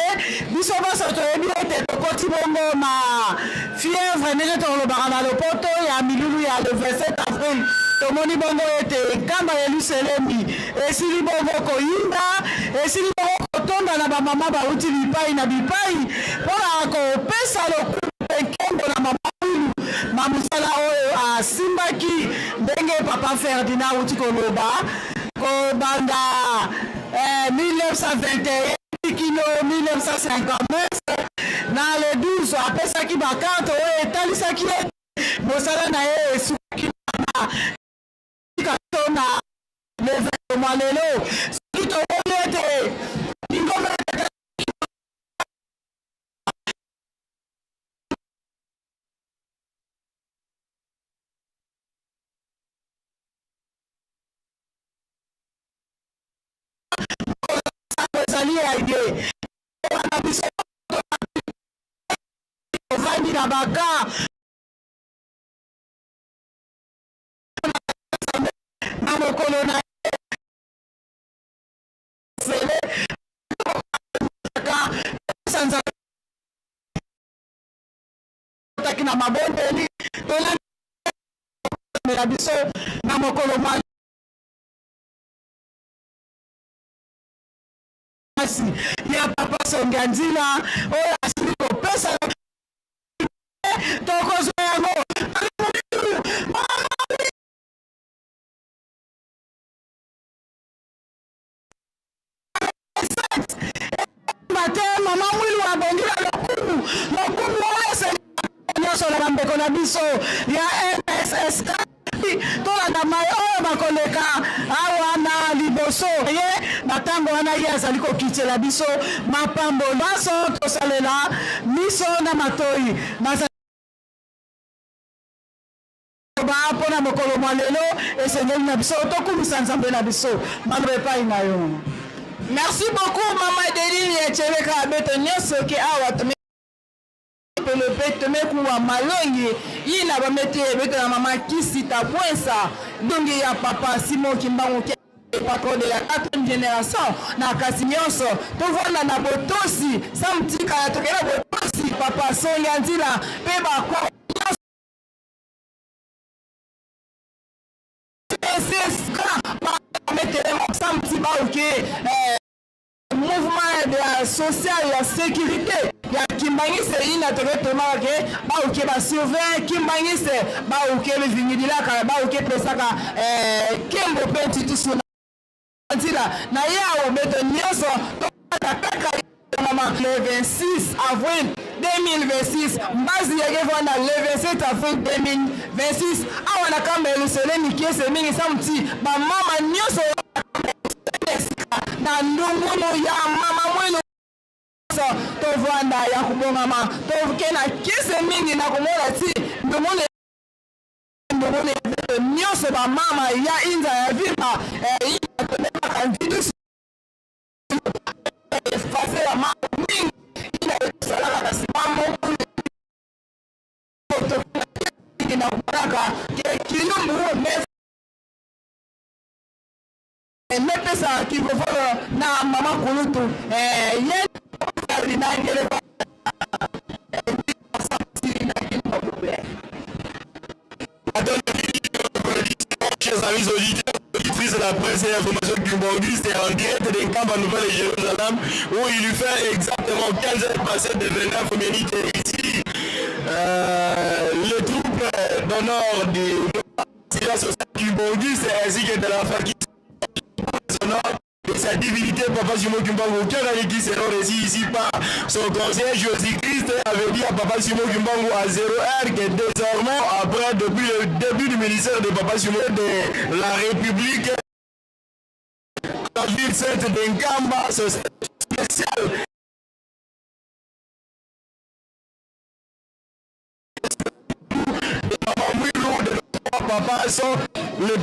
Biso banso toyebi ete tokoti bongo na fièvre ndenge tokolobaka na lopoto ya milulu ya le 27 avril. Tomoni bongo ete Nkamba Yelusalemi esili bongo koyinda, esili bongo kotonda na bamama bauti bipai na bipai mpo na kopesa lokumu mpe nkembo na mama Mwilu na mosala oyo asimbaki, ndenge Papa Ferdinand auti koloba, kobanda 1921 kino 1959 na le 12 apesaki bakarte oyo etalisaki ete mosala na ye esukaki wana. To na le mwa lelo, soki tomoni ete lingomba ezali ya ye wana, biso tovandi na baka na mokolo na sele sanza taki na mabondeli tolandela biso na mokolo mwa masi ya Papa Songia Nzila oyo asili kopesa, tokozwa yango. Te, mama Mwilu abongi na lokumu, lokumu oyo esengeli nyonso na bandeko na biso ya MSSK. Tolanda mai oyo bakoleka awa na liboso ye na ntango wana ye azali kokitela biso mapamboli. Banso tosalela miso na matoi nazali ba mpo na mokolo mwa lelo esengeli na biso tokumisa Nzambe na biso. Maloba epai na yo. Merci beaucoup mama Adeline ya Cheleka Abeto nyonso ke awa tome pelo pe tome kuwa malongi yina bamete beto na mama Kisi Tabwensa ndongi ya papa Simon Kimbangu ke patron de la quatrième génération na kasi nyonso tovanda na botosi samtika tokei na botosi papa Songa Nzila pe bakwa mouvement ya social ya sécurité ya Kimbangise ina toke tomaka ke bauke basurveille Kimbangise, bauke bivingidilaka, bauke pesaka kembo mpe ntitusu nzila na yawo beto nyonso tokata kaka mama. Le 26 avril 2026 mbazi yake vanda, le 27 avril 2026 awa na Kamba Yelusalemi kiese mingi samuti bamama nyonso na ndungulu ya mama Mwilu tovanda ya kobongama, toke na kiese mingi na komona ti ndungulu, ndungulu nyonso bamama ya inza ya vimba ina tobengaka nvidusu efase ya mama mingi ina esalaka kasi mama na komonaka ke kilumbu mepesa kivovolo na mama kulutu ye nangele. Chers amis auditeurs, auditrices de la presse et information kimbanguiste en direct de Nkamba Nouvelle Jérusalem, où il lui fait exactement 15 heures passées de 29 minutes ici. Les troupes d'honneur du social kimbanguiste ainsi que de la faculté de sa divinité, Papa Simon Kimbangu Kiangani, sera reçu ici par son conseiller Jésus-Christ, avait dit à Papa Simon Kimbangu à 0 heure que désormais, après, depuis le début du ministère de Papa Simon de la République, la ville sainte de Nkamba, ce spécial papa sont le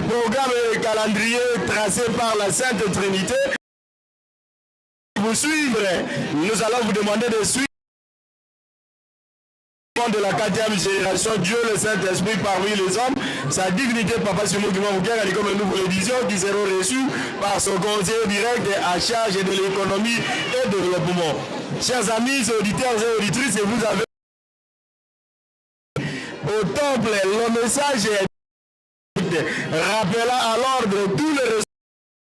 programme et le calendrier tracé par la Sainte Trinité. Vous suivre, nous allons vous demander de suivre. de la quatrième génération, Dieu le Saint-Esprit parmi les hommes, sa divinité Papa Simon Kimbangu, comme nous vous le disions, qui seront reçus par son conseiller direct à charge de l'économie et développement. Chers amis, auditeurs et auditrices, vous avez au temple le message est rappelant à l'ordre tous les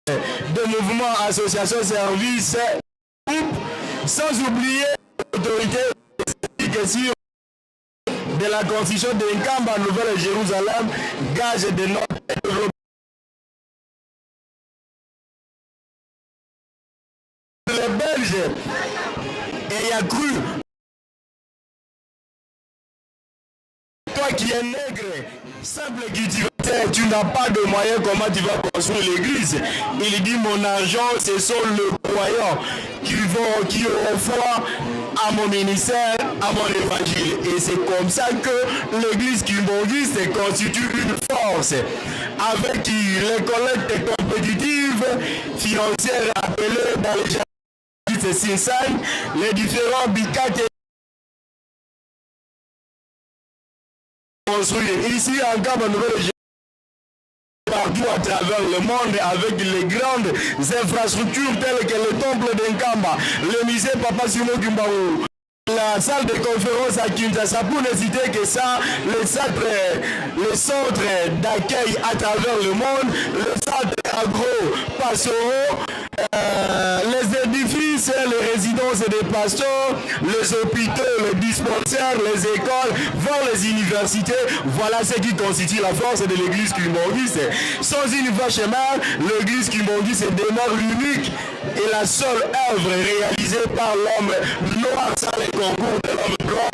de mouvements, associations, services, groupes, sans oublier l'autorité sur de la constitution de Nkamba, Nouvelle-Jérusalem, gage de notre développement. Les Belges ayant cru, toi qui es nègre, simple cultivateur, tu n'as pas de moyens, comment tu vas construire l'église? Il dit, mon argent, ce sont les croyants qui vont, qui auront foi à mon ministère, à mon évangile. Et c'est comme ça que l'église kimbanguiste constitue une force avec qui les collectes compétitives financières appelées dans les Sinsan, les différents bicates construire ici en Gabon, Nouvelle partout à travers le monde avec les grandes infrastructures telles que le temple d'Nkamba, le musée Papa Simon Kimbangu, la salle de conférence à Kinshasa, pour ne citer que ça, le centre d'accueil à travers le monde, le centre agro-pastoraux, les édifices, les résidences des pasteurs, les hôpitaux, les dispensaires, les écoles, voire les universités. Voilà ce qui constitue la force de l'église kimbanguiste. Sans une vache mère, l'église kimbanguiste demeure l'unique et la seule œuvre réalisée par l'homme noir sans les concours de l'homme blanc.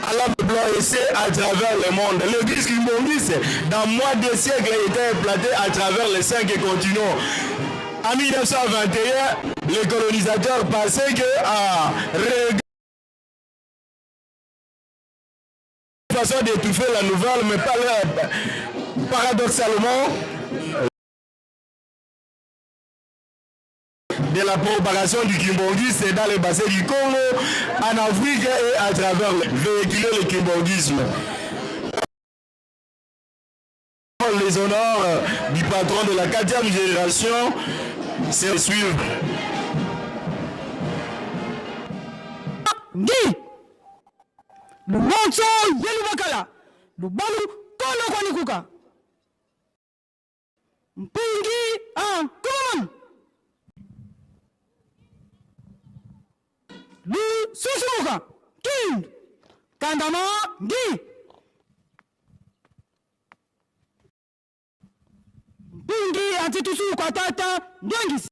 À l'homme blanc et c'est à travers le monde. L'église kimbanguiste, dans moins de siècles, a été implantée à travers les 5 continents. En 1921, les colonisateurs pensaient que à façon d'étouffer la nouvelle, mais pas paradoxalement, de la propagation du kimbanguisme dans les bassins du Congo, en Afrique et à travers le véhiculer le kimbanguisme. Les honneurs du patron de la 4e génération, c'est suivre. Ndi Lumonso Yelubakala Lubalu Kolo Kwanikuka Mpingi Ankuman Lususumuka Kind Kandama Ndi Mpingi Antitusu kwa tata Ndwangisi.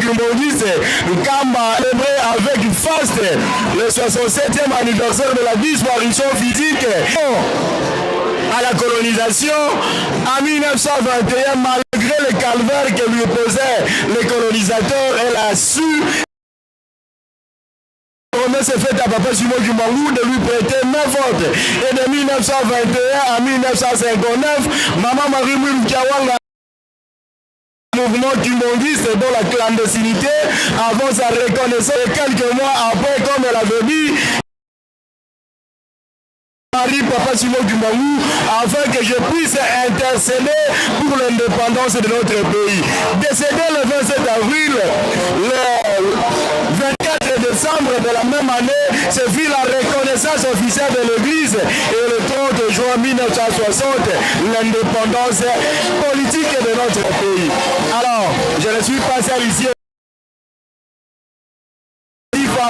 Kimongiste, Nkamba célébré avec faste le 67e anniversaire de la disparition physique à la colonisation en 1921, malgré le calvaire que lui posaient les colonisateurs, elle a su promesse faite à Papa Simon Kimbangu de lui prêter main forte. Et de 1921 à 1959, Maman Marie Mwilu Kiawanga mouvement kimbanguiste dans la clandestinité avant sa reconnaissance et quelques mois après, comme elle avait dit, Marie Papa Simon Kimbangu afin que je puisse intercéder pour l'indépendance de notre pays. Décédé le 27 avril, le 24 décembre de la même année, se fit la reconnaissance officielle de l'Église et le 30 juin 1960, l'indépendance politique de notre pays. Alors, je ne suis pas seul ici.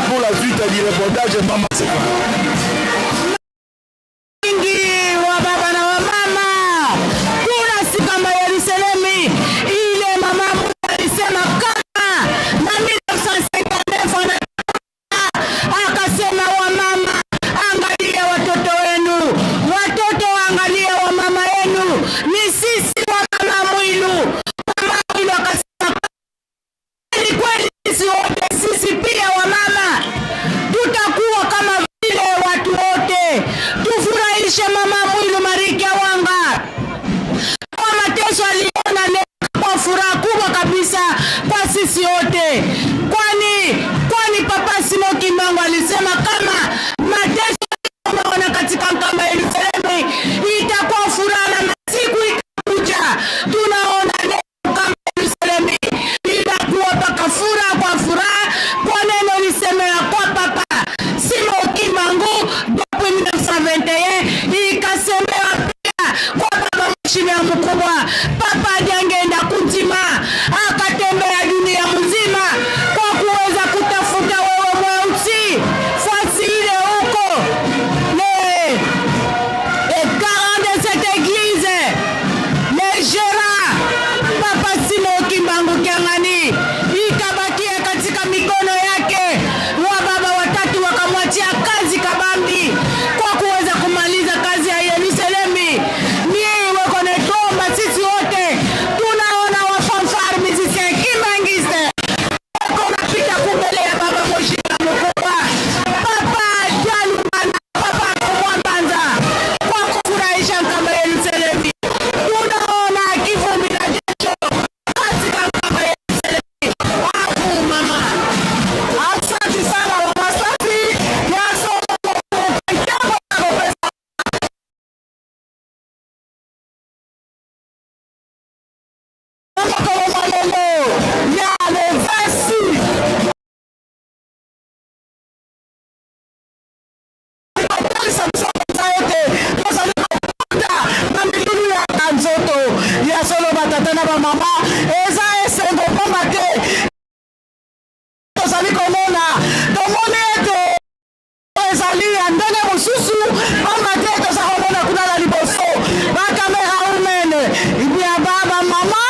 Pour la suite du reportage, Maman mingi wa baba na wa mama, kuna sikamba Yerusalemi ile mama alisema kama na 1959 akasema, wa mama angalia watoto wenu, watoto waangalia wa mama yenu, ni sisi wa mama Mwilu. Mama Mwilu akasema ni kweli, sisi wote, sisi pia wa mama tutakuwa kama vile watu wote. Tufurahishe mama Mwilu Marie Kiawanga kwa mateso aliona leo, kwa furaha kubwa kabisa kwa sisi wote, kwani Papa Simon Kimbangu alisema kama mateso ameona katika Nkamba Yerusalemu itakuwa furaha na masiku itakuja. Tunaona leo Nkamba Yerusalemu inakuwa mpaka furaha kwa furaha kwa neno lisemea kwa Papa Simon Kimbangu depuis 1921, ikasemewa pia kwa baba mheshimiwa mkubwa Papa Diangienda Kuntima, akatembea dunia mzima kwa kuweza kutafuta wewe mweusi fasi ile huko les 40 de cette église, les gérants Papa Simon Kimbangu Kiangani ikabakia katika mikono yake. Wa baba watatu wakamwachia kazi kabambi kwa kuweza kumaliza kazi ya Yerusalemi. Ni weko netomba sisi wote tunaona wa fanfare musicien kimbanguiste weko napita kumbele ya baba mheshimiwa mkubwa Papa Jalumana Papa Kumwambanza kwa kufurahisha Nkamba Yerusalemi. Tunaona kivumbi na jasho katika Nkamba Yerusalemi. Afu mama Asante sana mama Safi yaso kopesa mokolo mwa lelo ya le 26 kotalisa biso mpenza ete tozali kokota na milulu ya nzoto ya solo. Batata na bamama, eza esengo pamba te tozali komona, tomoni ete ezali ya ndenge mosusu, pamba te toza komona kuna na liboso bacaméramen ya bamama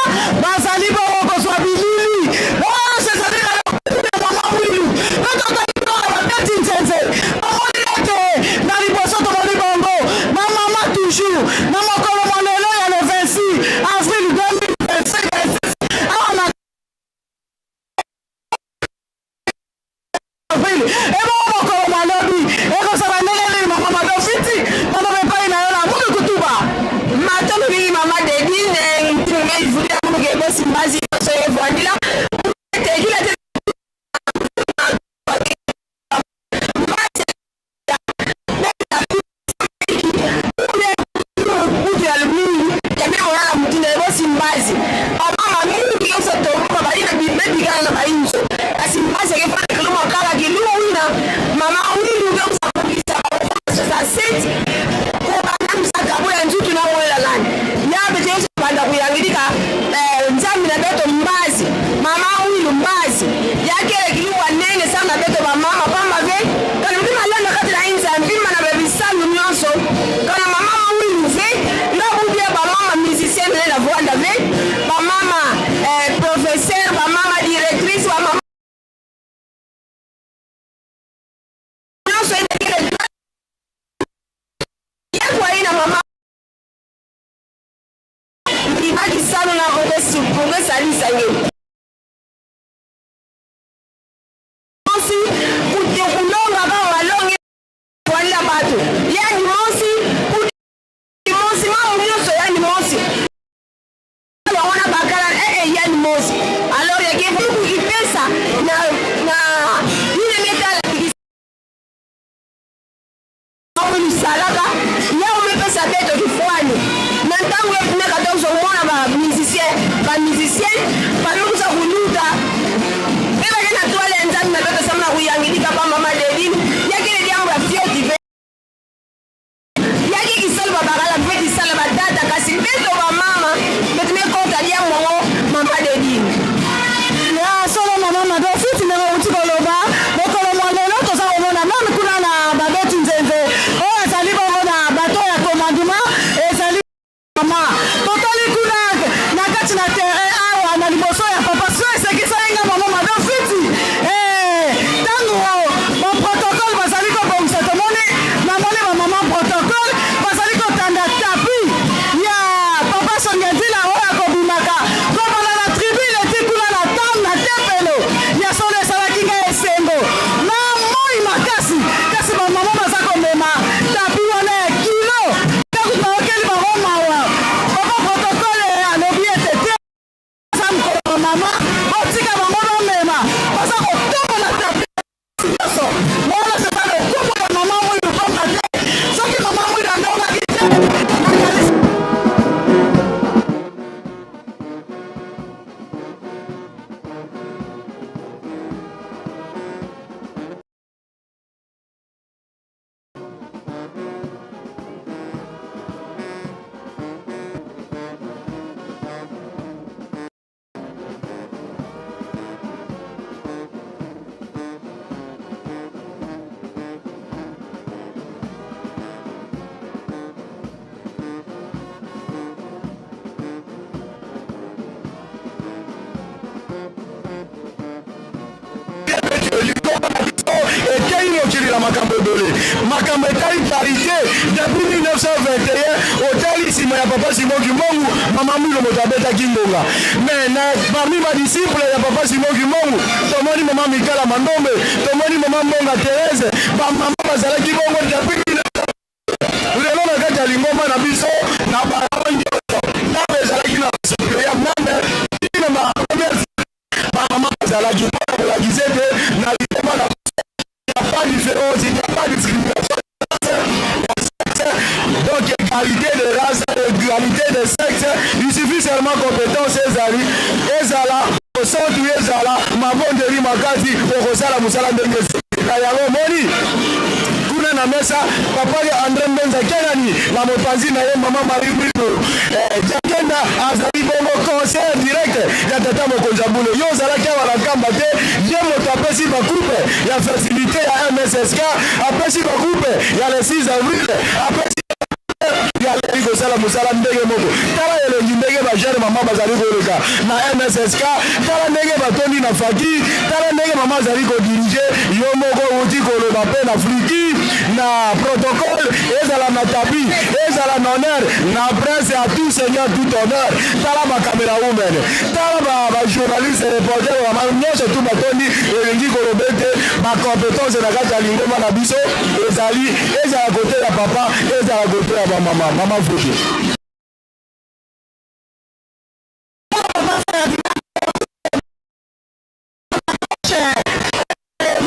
bazali bongo kozwa bilili oyo ezali na mama Mwilu. Mpe totali babeti nzenze, tomoni ete na liboso tomoni bongo bamama toujours na mokolo mwa lelo ya le 26 avril 2025 awa na avril. Ebongo mokolo mwa lobi ekozala ndenge nini, mama Madofiti? Mama, epai na yo na mulu kutuba. Matondo mingi, mama Dedine. Ntume ivulia muke bosi mbazi so evwandila tekila te. Mutu ya mingi yambe olala mutinda ebosi mbazi, bamama mingi nyonso tokoma bali na bebikana na bayinzo, kasi mbazi akefana kilo makala kilungwina mama Mwilu kekusakokisa 67 kobanda musaka ya nzutu na moyela nani yabe te banda kuyangilika nzambi na beto mbazi mama Mwilu mbazi yakele kilungwa nene sana na beto bamama, pamba ve kana mpe malanda kati na inzambi ma na babisalu nyonso kana mama Mwilu ve nga budia bamama musicien mene na vwanda ve bamama professeur, bamama directrice, bamama Makambo etali parite depuis 1921, otali nsima ya Papa Simon Kimbangu, Mama Mwilu moto abetaki ngonga. Mais na parmi ba disciples ya Papa Simon Kimbangu, tomoni Mama Mikala Mandombe, tomoni Mama Mbonga Therese, ba mama bazalaki bongo depuis 1921. Lelo na kati ya lingomba na biso na ba nyonso ntango ezalaki na supérieur meme tina ba première ba mama bazalaki mpona kolakisa ete na lingomba na biso il n'y a pas différence, il n'y a pas discrimination. Donc égalité de race, égalité de sexe, il suffit seulement compétence ezali, ezala osantu ezala mabondeli makasi okosala mosala ndenge na yango omoni kuna na mesa papa ye Andre Mbenza Kenani na mopanzi na ye mama Marie Mwilu eh, Diakenda azali bongo conseiller direct ya tata mokonzi ya bule. Yo ozalaki awa na Nkamba te, ye moto apesi ba coupe ya fertilité ya MSSK, apesi ba coupe ya le 6 avril, apesi ya kosala mosala ndenge moko. Tala elongi ndenge ba jeune mama bazali koleka na MSSK, tala ndenge batondi na faki, tala ndenge mama azali kodirige. Yo moko outi koloba mpe na fliki na protocole, ezala na tapi, ezala na honneur, na presse à tout seigneur tout honneur. Tala ba camera women, tala ba, ba journaliste reporter, ba nyonso tu batondi, elingi koloba ete ba compétence na kati ya lingomba na biso ezali, ezala kote ya papa, ezala kote ya ba mama. Mama Vuki.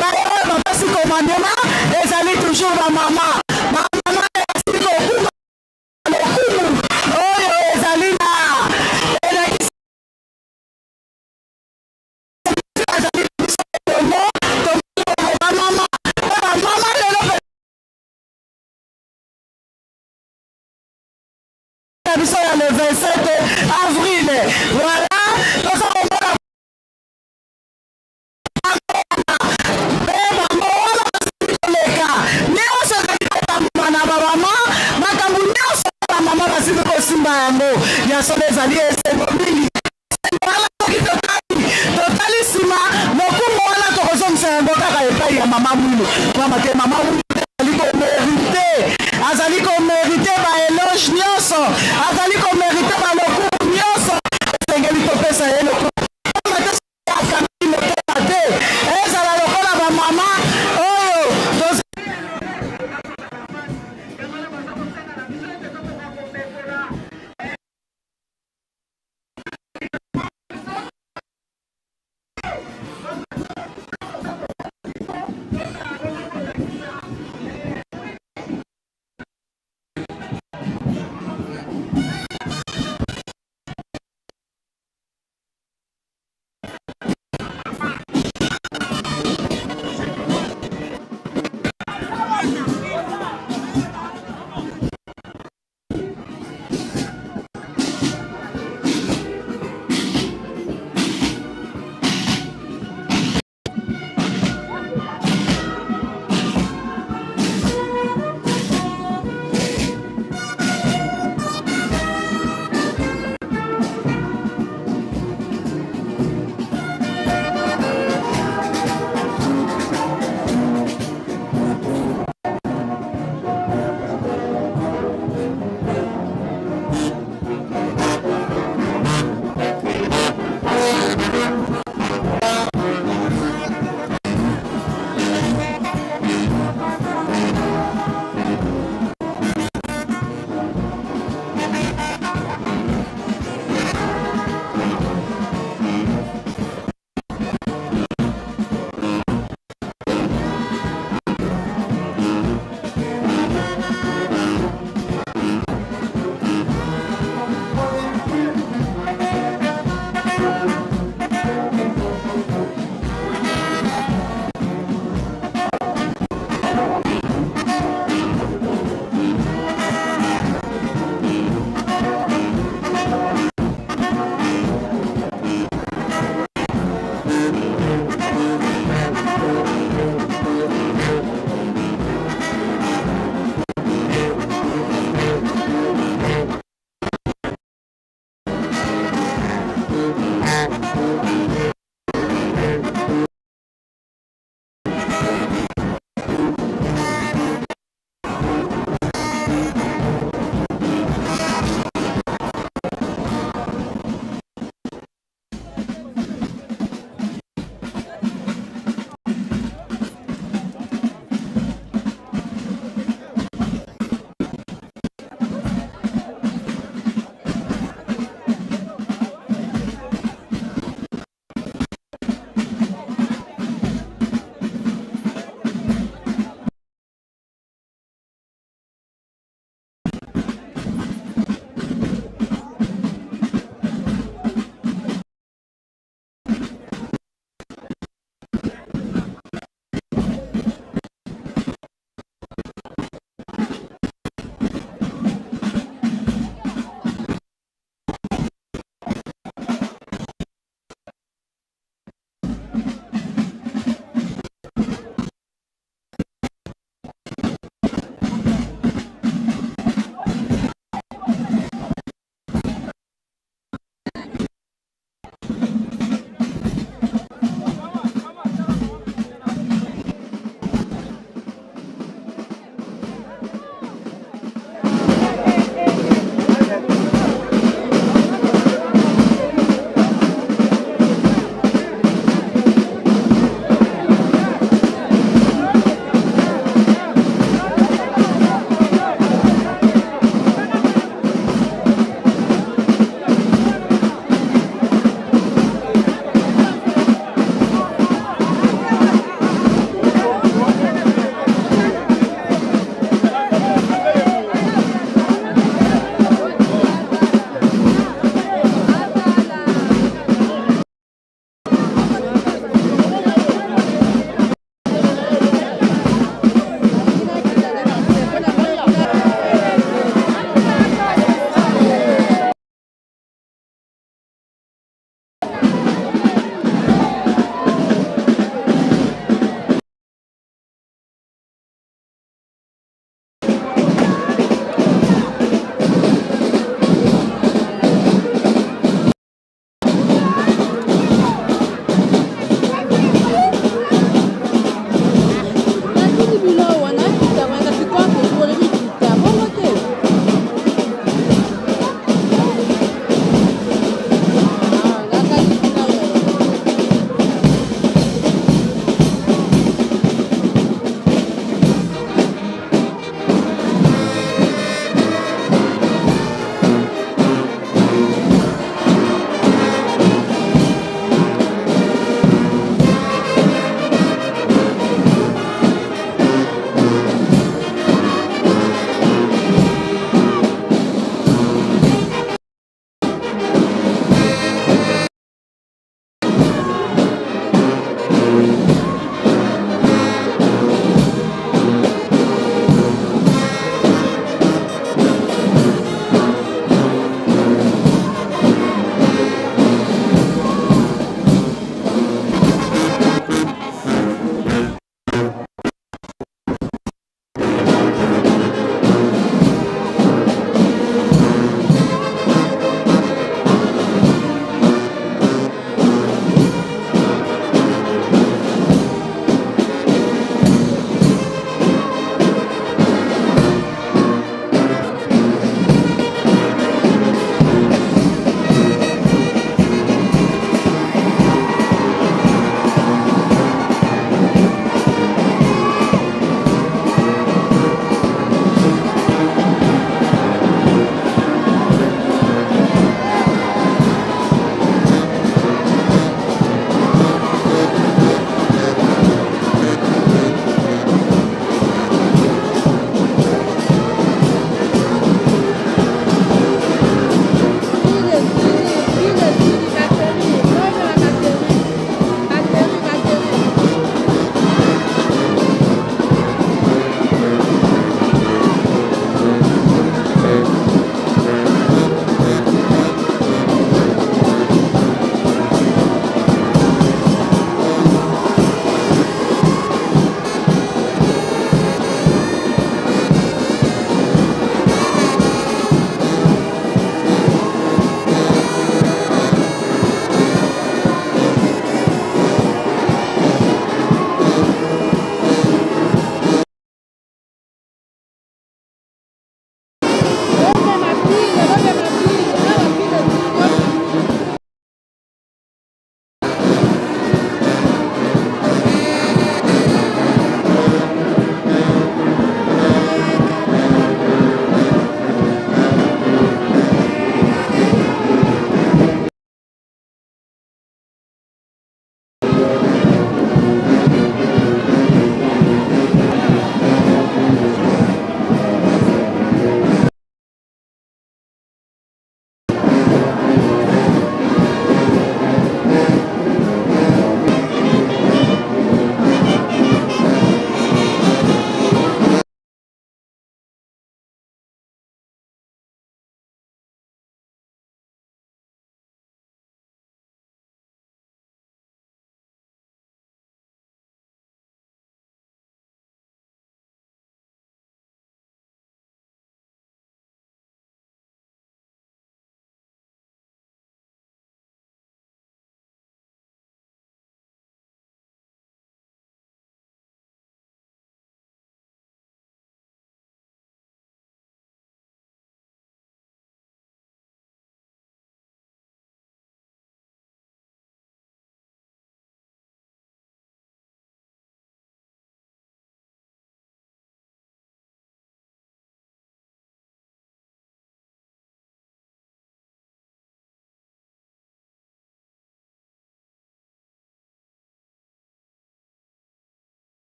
Baoyo bapesi commandement ezali toujours bamama, bamama esili kokuma lokumu oyo ezali na elakisi azali biso elongo bamama bamama lelo na biso ya le 27 avril. Voilà, toza komona mpe bango wana bazali koleka, nyonso ezali kokambama na bamama, makambo nyonso bamama basili kosimba yango. Ya solo ezali esengo mingi. Esengo wana soki totali, totali nsima, lokumu wana tokozongisa yango kaka epai ya mama Mwilu, pamba te mama Mwilu azali komerite, azali komerite ba eloge nyonso, azali komerite ba lokumu nyonso. Esengeli topesa ye lokumu, pamba te akangi motema te, ezala lokola bamama oyo toza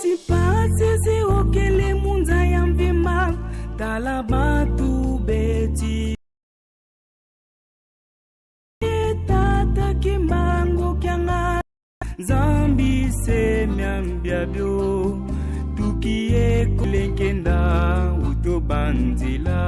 Zipasi ziokele munza ya mvima tala batu beti tata kimbangu kyanga nzambi semyambya byo tukiyekolekenda utobanzila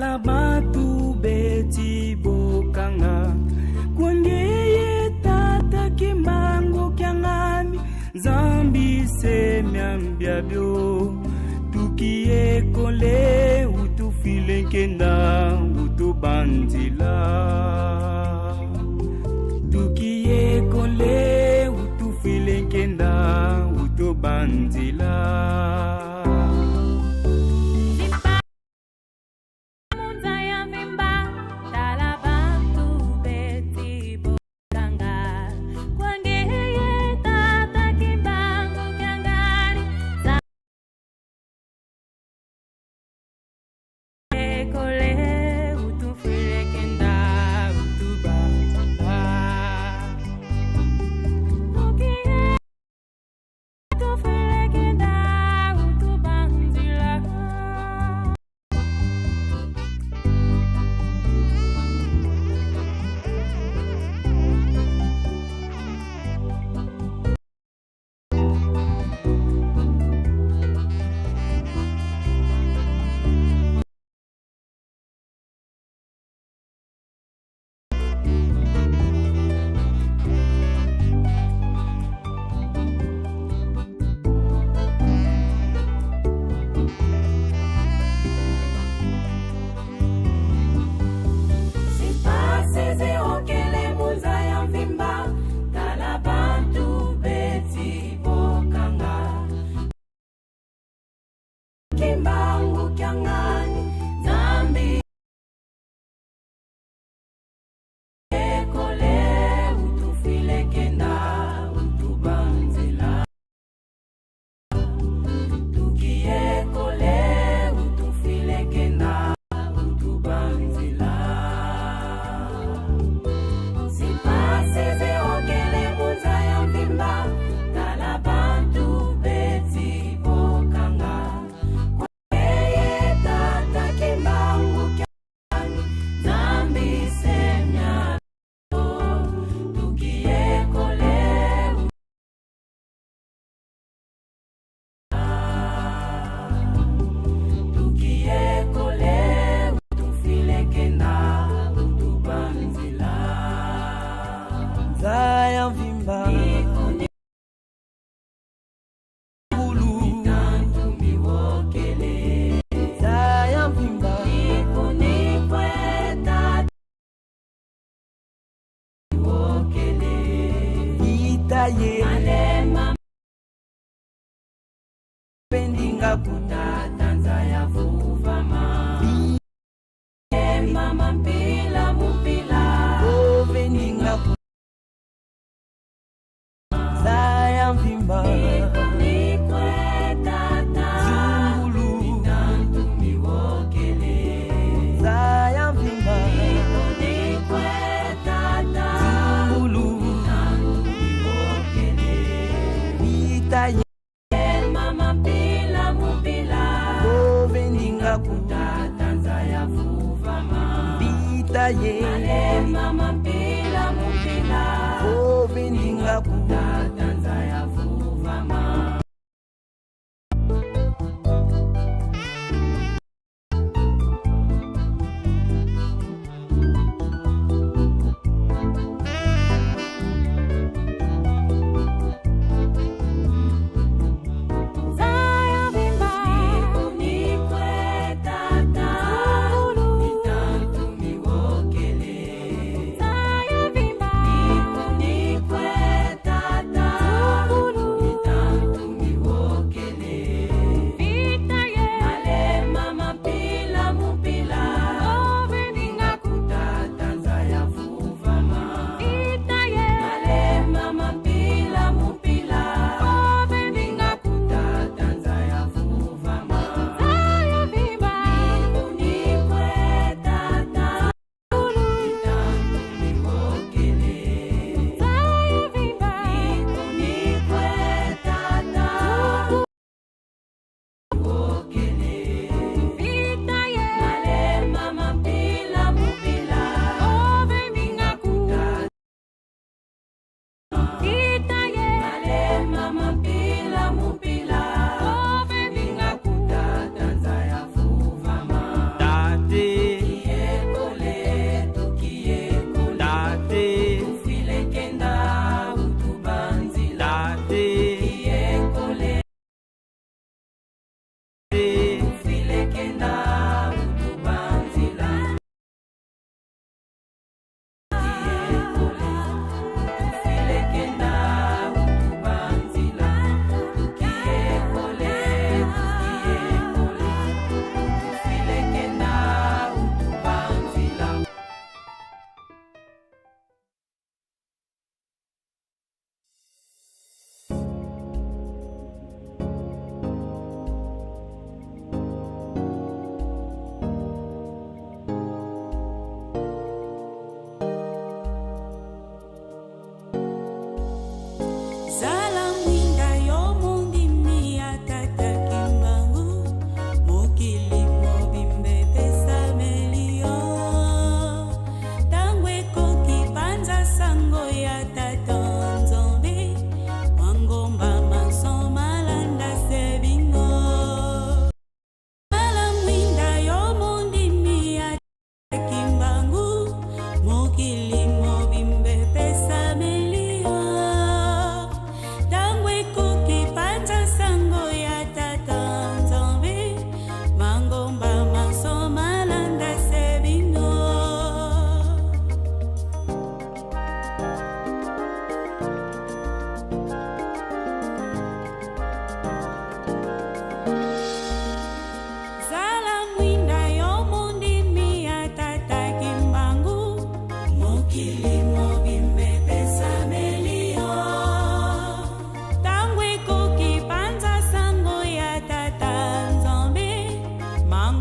Tala batu beti bokanga kwangeye tata Kimbangu kiangani Nzambi se miambia bio tukiyekole utufile nkenda utubandila tukiyekole utufile nkenda utubandila.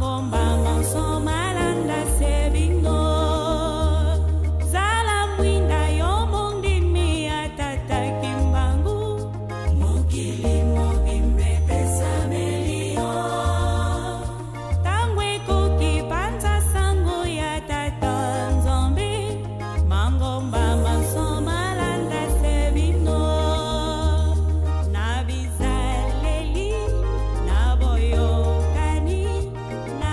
Mangomba manso malanda se bino. Zala mwinda yo mondimi ya Tata Kimbangu. Mokili mobimba epesameli yo. Tango ekoki panza sango ya Tata Nzambe. Mangomba manso malanda se bino. Na bizaleli, na boyokani, na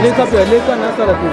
Leka mpe leka nasala te.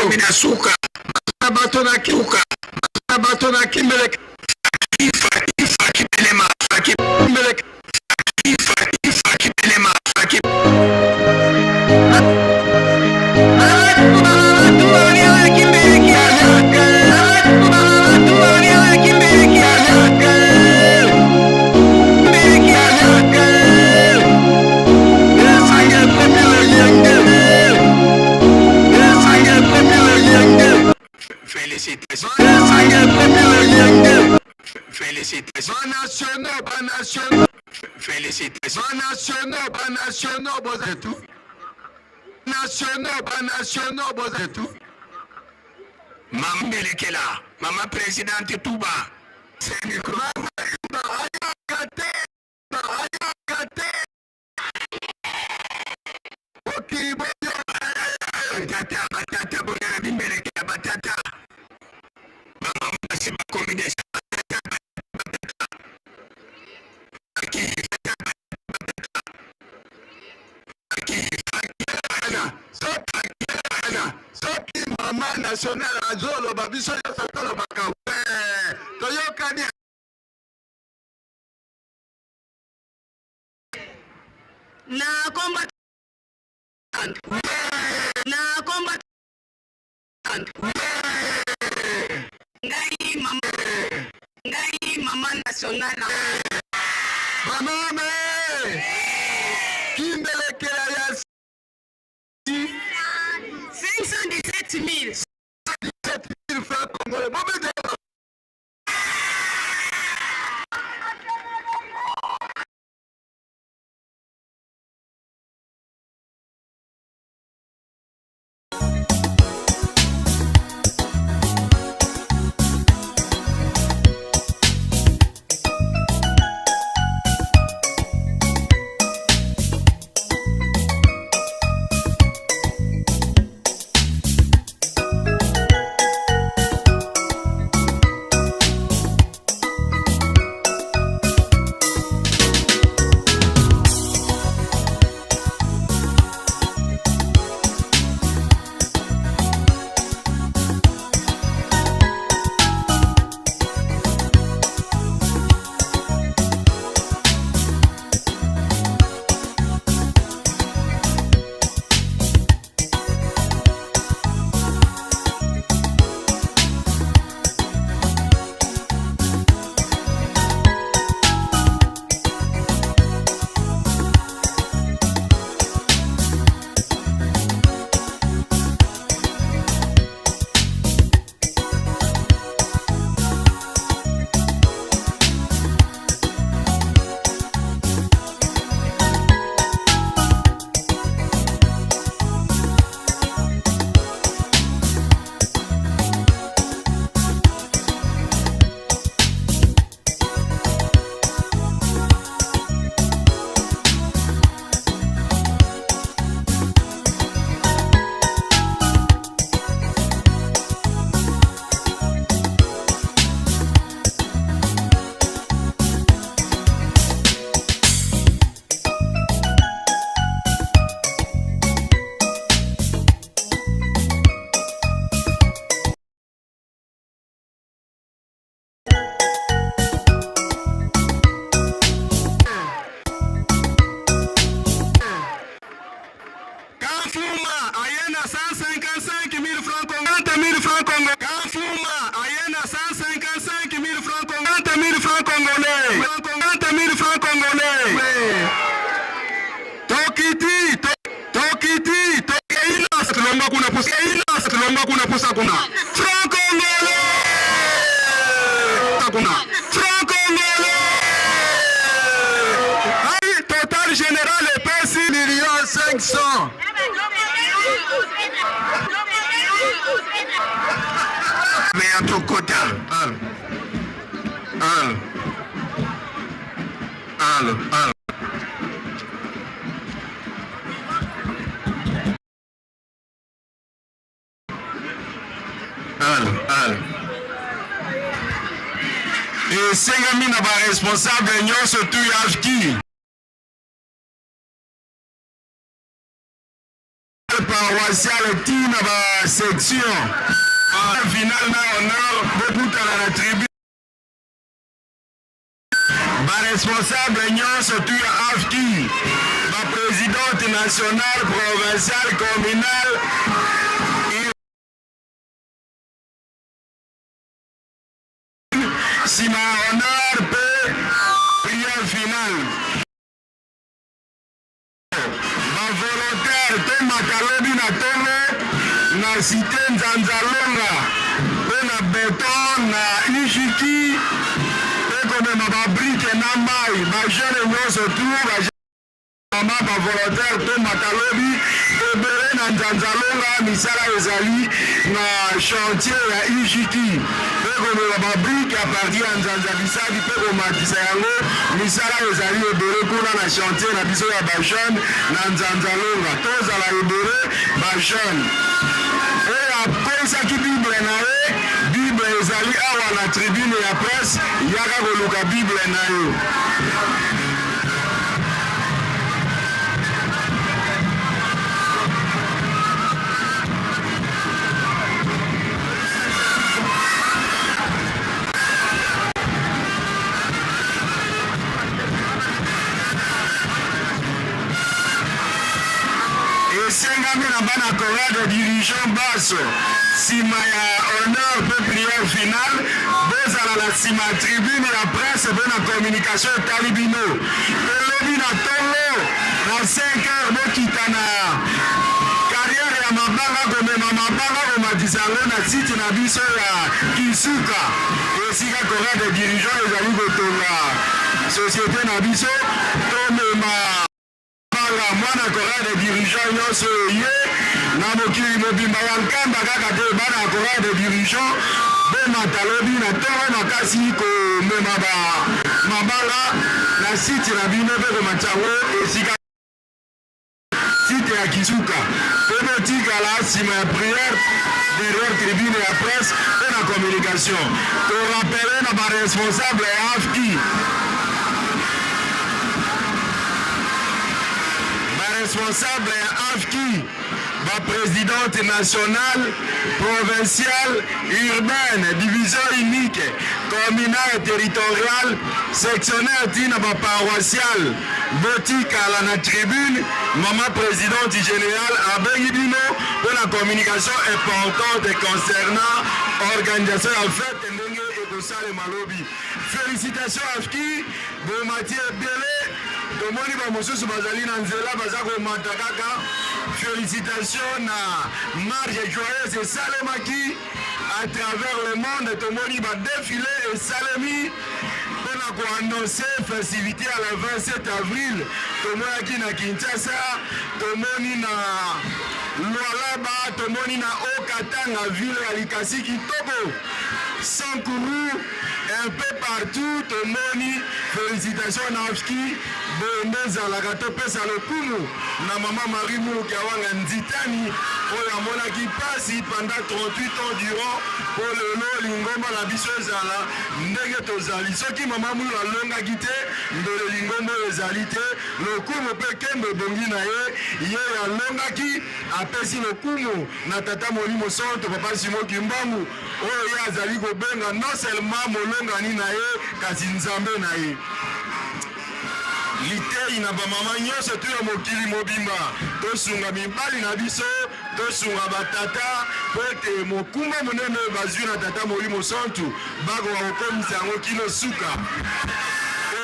Tokomi na suka. Bato na kiuka. Bato na kimbeleke. Félicitations. Félicitations. Banationaux, banationaux. Félicitations. Banationaux, banationaux, vous tout. Nationaux, banationaux, vous tout. Maman Belekela, maman présidente Touba. Batata, batata, boyana bimbelekela batata. Mama basi bakomi deja batata, batata. Soki mama national azoloba biso nyonso tolobaka toyokani. Na komba na komba ngai mama ngai mama nationale bamame kimbelekela ya 517 000 000 francs congolais bobete. Kafuma aye na 155 000 francs congolais. 30 000 francs congolais. Kafuma aye na 155 000 francs congolais. 30 000 francs congolais. 30 000 francs congolais. Tokiti, tokiti, tokeina, longwa kuna pusa, keina, longwa kuna pusa kuna. Franc congolais. Kuna. Franc congolais. Ai, total général epesi million 500. Meya tokota. Al. Al. Al. Al. Al. Al. Esengami na baresponsable nyonso tu ya afki. paroissiale ti na ba section final na honneur bokutana na tribune. Ba responsable nyonso tu ya AFKI, ba presidente nationale, provinciale, communale, nsima ya honneur mpe prière finale. Ba volontaire tomata lobi na tongo na cité Nzanzalonga mpo na beton na Ijiki mpe komema ba brique na mai. Ba jeune nyonso tout ba mama ba volontaire tomata lobi ebele na Nzanzalonga, misala ezali na chantier ya Ijiki mpe komema ba brique à partir ya Nzanza Bisadi mpe komatisa yango. Misala ezali ebele kuna na chantier na biso ya ba jeune na Nzanzalonga. Tozala ebele ba jeune. Oyo akweyisaki Bible na ye, Bible ezali awa na tribune ya presse, yaka koluka Bible na yo. Esengami na bana chorale de dirigeant baso nsima ya honneur mpe prière finale bozala na nsima ya tribune ya presse mpe na communication etali bino. Elobi na ntongo na 5 heures bokita na carrière ya mabanga komema mabanga komatisa yango na site na biso ya Kinsuka esika chorale de dirigeant ezali kotonga société na biso. Tomema mabanga mwana chorale de dirigeant nyonso ye na mokili mobimba ya Nkamba kaka te, bana ya chorale de dirigeant bomata lobi na ntongo makasi komema ba mabanga na site na bino mpe komatisa yango esika site ya Kisuka mpe botikala nsima ya prière derrière tribune ya presse mpe na communication. Torapele na baresponsable ya AFKI, baresponsable ya AFKI, ba presidente nationale, provinciale, urbaine, division unique, communale, territoriale, sectionnaire tina ba paroissiale, botikala na tribune. Mama présidente générale abengi bino mpo na communication importante concernant organisation ya fête ndenge ekosalema lobi. Félicitations AFKI, bomati ebele, tomoni bamosusu bazali na nzela baza komata kaka. Félicitation na marche joyeuse esalemaki à travers le monde, tomoni badéfilé esalemi mpona koannonce festivité ya le 27 avril. Tomonaki na Kinshasa, tomoni na Lualaba, tomoni na Haut-Katanga, ville ya Likasi kitoko, Sankuru, un peu partout tomoni. Félicitation na AFKI, boye nde ezalaka. Topesa lokumu na mama Marie Muluki Awanga Nzitani oyo amonaki mpasi pendant 38 ans durant mpo lelo lingomba na biso ezala ndenge tozali. Soki mama Mwilu alongaki te, mbele lingomba oyo ezali te. Lokumu mpe nkembo ebongi na ye. Ye alongaki, apesi lokumu na Tata Molimo Santo, Papa Simon Kimbangu, oyo ye azali kobenga non seulement molongani na ye kasi Nzambe na ye. Litei na bamama nyonso tu ya mokili mobimba: tosunga mibali na biso, tosunga batata, mpo ete mokumba monene oyo bazwi na Tata Molimo Santu bakoka kokomisa yango kino suka.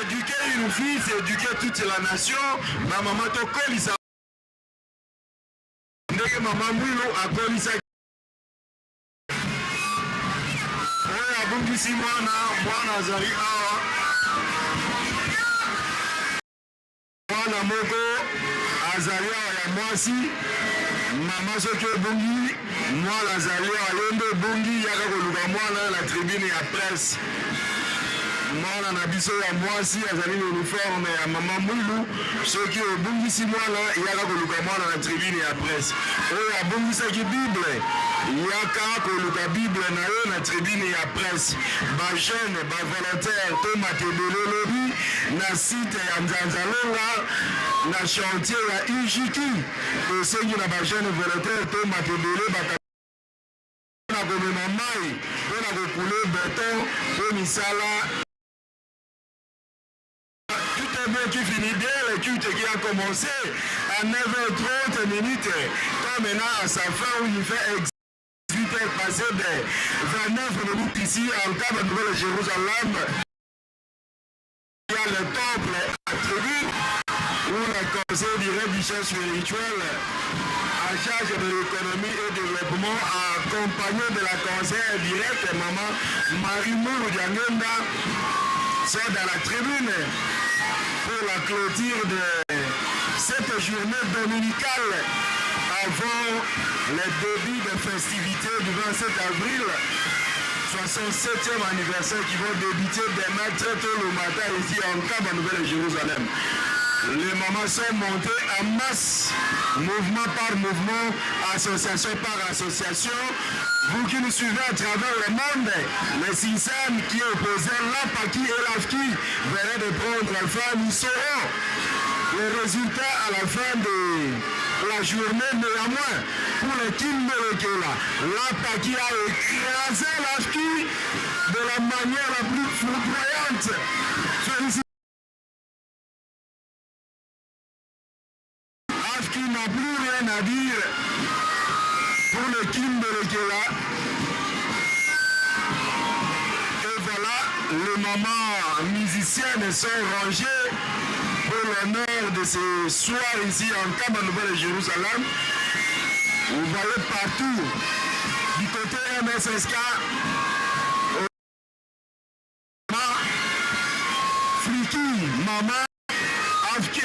Éduquer une fille, c'est éduquer toute la nation. Bamama, tokolisa ndenge mama Mwilu akolisaki. Oyo abungisi mwana, mwana azali awa. Mwana moko azali awa ya mwasi. Mama, soki obungi mwana, azali awa. Yo nde obungi, yaka koluka mwana na tribune ya presse. Mwana na biso ya mwasi azali na uniforme ya mama Mwilu. Soki obungisi mwana, yaka koluka mwana na tribune ya presse. Oyo abungisaki Bible, yaka koluka Bible na yo na tribune ya presse. Bajeune, bavolontaire, tomata ebele lobi. na site ya Nzanzalonga na chantier ya UJQ. Tosengi na ba jeunes volontaires tomata ebele bata na komema mai mpo na kokule beton mpo misala. Tout est bien qui finit bien, le culte qui a commencé à 9h30 minutes, tend maintenant à sa fin où il fait 8 heures passées de 29 minutes ici à Nkamba, Nouvelle-Jérusalem. Il y a le temple attribut où le conseil direct du chef spirituel en charge de l'économie et développement, accompagné de la conseillère directe, maman Marie Mourou Diangenda, sont dans la tribune pour la clôture de cette journée dominicale avant le début des festivités du 27 avril. 67e anniversaire qui vont débuter demain très tôt le matin ici en Nkamba, Nouvelle-Jérusalem. Les mamans sont montées en masse, mouvement par mouvement, association par association. Vous qui nous suivez à travers le monde, les Sinsam qui opposaient l'Apaki et l'Afki venaient de prendre fin. Nous saurons les résultats à la fin de la journée. Néanmoins, pour le Kimbelekela, l'Apaki a écrasé l'Afki de la manière la plus foudroyante. Félicitations. Afki n'a plus rien à dire pour le Kimbelekela. Et voilà, les mamans musiciennes sont rangées pour l'honneur de ce soir ici en Nkamba, Nouvelle-Jérusalem. Vous voyez partout, du côté MSSK, Fliki, maman, Afki,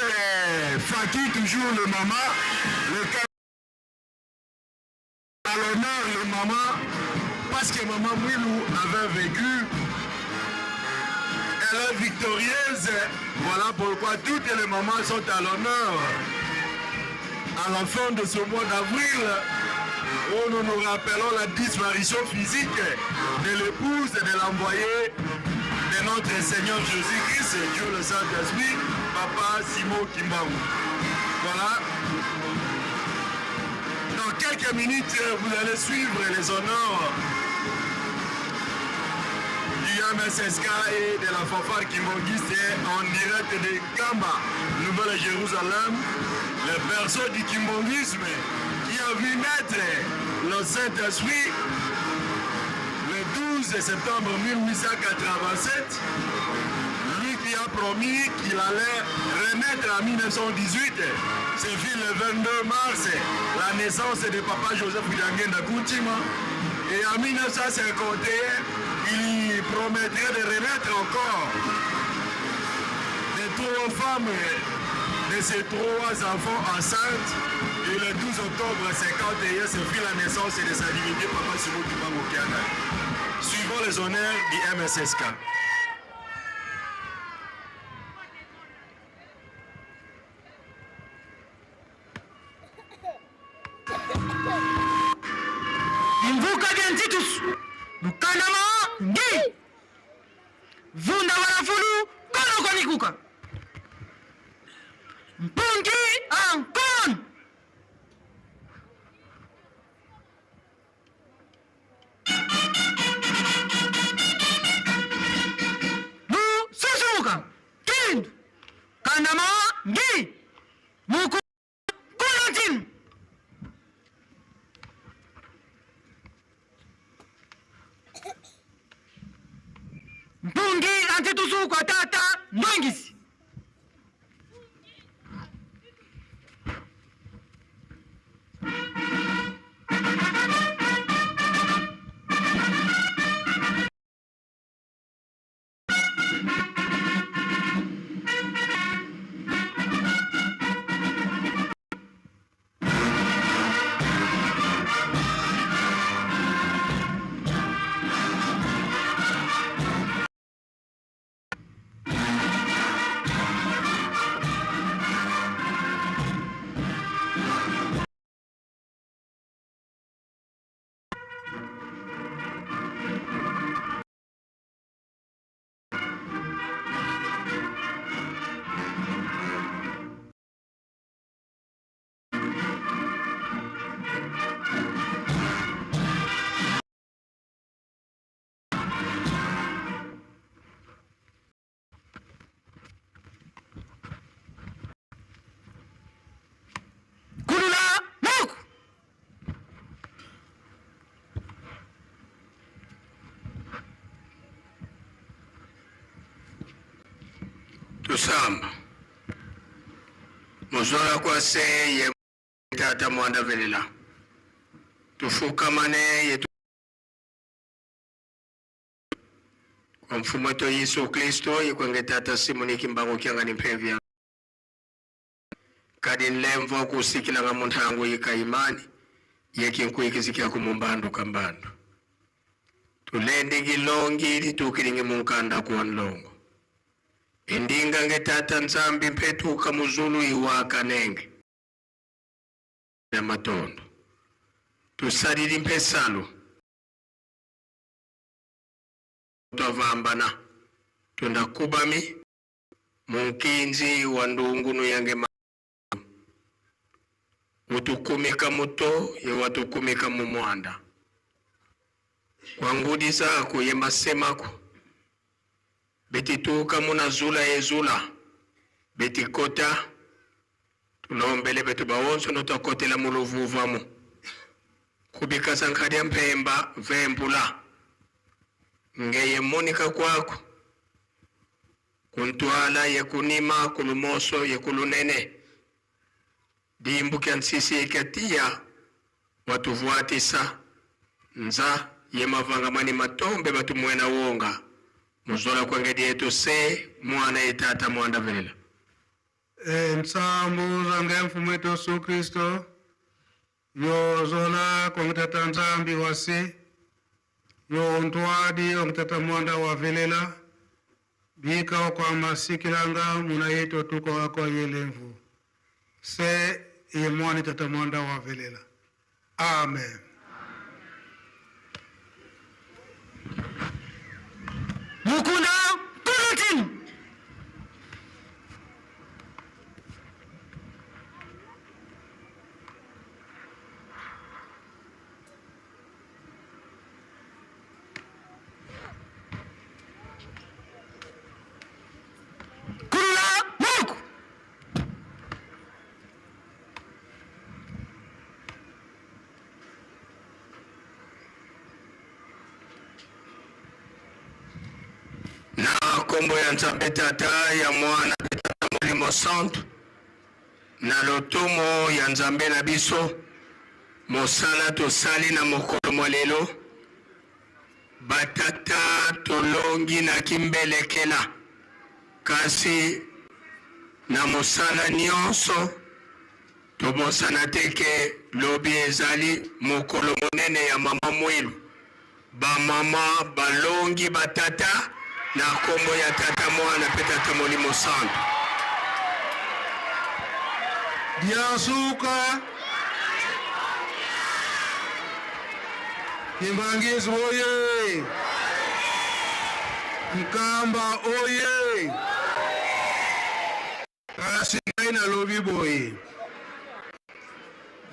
Faki, toujours le maman, le à l'honneur le maman, parce que maman Mwilou avait vécu, elle est victorieuse, voilà pourquoi toutes les mamans sont à l'honneur. À la fin de ce mois d'avril, où nous nous rappelons la disparition physique de l'épouse et de l'envoyé de notre Seigneur Jésus-Christ, Dieu le Saint-Esprit, Papa Simon Kimbangu. Voilà. Dans quelques minutes, vous allez suivre les honneurs du MSSK et de la fanfare kimbanguiste en direct de Nkamba, Nouvelle-Jérusalem, le berceau du kimbanguisme qui a vu naître le Saint-Esprit le 12 septembre 1887, lui qui a promis qu'il allait renaître en 1918, ce fut le 22 mars, la naissance de papa Joseph Diangienda Kuntima. Et en 1951, il promettrait de renaître encore des trois femmes de ses trois enfants enceintes. Et le 12 octobre 1951, ce fut la naissance de sa divinité Papa Simon Kimbangu Kiangani. Suivant les honneurs du MSSK. Mvuka dia ntitus lukandama ngi vunda walafulu kono konikuka mpungi ankon Lususuka kindu kandama ngi muku kunotin mpungi antitusuka tata ndongisi. Tusamba muzola kwa se ye tata mwanda velela tufukamane ye kwa mfumo to Yesu Kristo yekwenge tata Simoni Kimbangu kiangani mpemvya kadi nlemvo kusikilanga munthangu yika imani yekinkuikizikya kumumbandu kambandu tulendingi longi litukilingi munkanda kuwa nlongo indinga nge tata nzambi mpetuka muzulu iwaka nenge ya matondo tusalili mpesalu twavambana tundakubami munkinzi wa ndungunu yange utukumika muto ye watukumika mu mwanda kwangudi zako ye masemako betituka muna zula ye zula betikota tulombele betu baonso notwakotela muluvuvamu kubikasa nkadya mpemba vembula ngeye monika kwako kuntwala ye kunima kulumoso ye kulunene dimbukya nsisi ikatiya watuvuatisa nza ye mavanga mani matombe batumwena wonga muzola kwengedi yetu se mwana ye tata mwanda velela Nsambu zange mfumu wetu Yesu Kristo yozola kwangitata Nzambi wase yo ntwadi wangitata mwanda wa velela bika kwa masikilanga muna yetu tuko wako yelemvu se ye mwani tata mwanda wa velela amen. Mukunda Kulutin. Kulula Muku. Na nkombo ya Nzambe Tata, ya Mwana mpe Tata Molimo Santu, na lotomo ya Nzambe na biso, mosala tosali na mokolo mwa lelo, batata tolongi na kimbelekela, kasi na mosala nyonso Tobosana te ke lobi ezali mokolo monene ya mama mwilu. Ba mama balongi ba tata na kombo ya Tata, Mwana pe Tata Molimo Santu. Diansuka Kimbanguisme oye! Nkamba oye! Kasi ngai nalobi boye,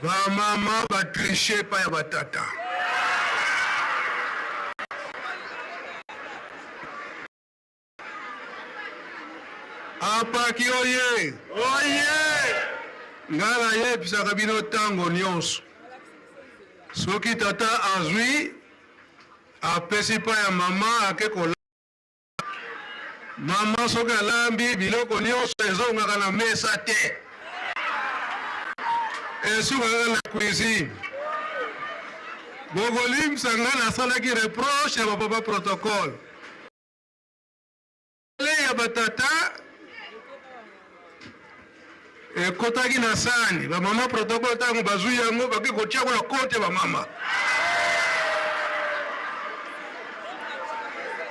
ba mama ba triche epai ya ba tata. Apaki oye oye! Ngai nayebisaka bino ntango nyonso, soki tata azwi apesi epai ya mama ake kolala. Mama soki alambi biloko nyonso ezongaka na mesa te, esuka kaka na cuisine. Bokolimbisa nga nasalaki reproche ya bapapa protocole ya batata ekotaki na sani, ba mama protocole ntango bazwi yango bake kotia yango na compte ya ba mama.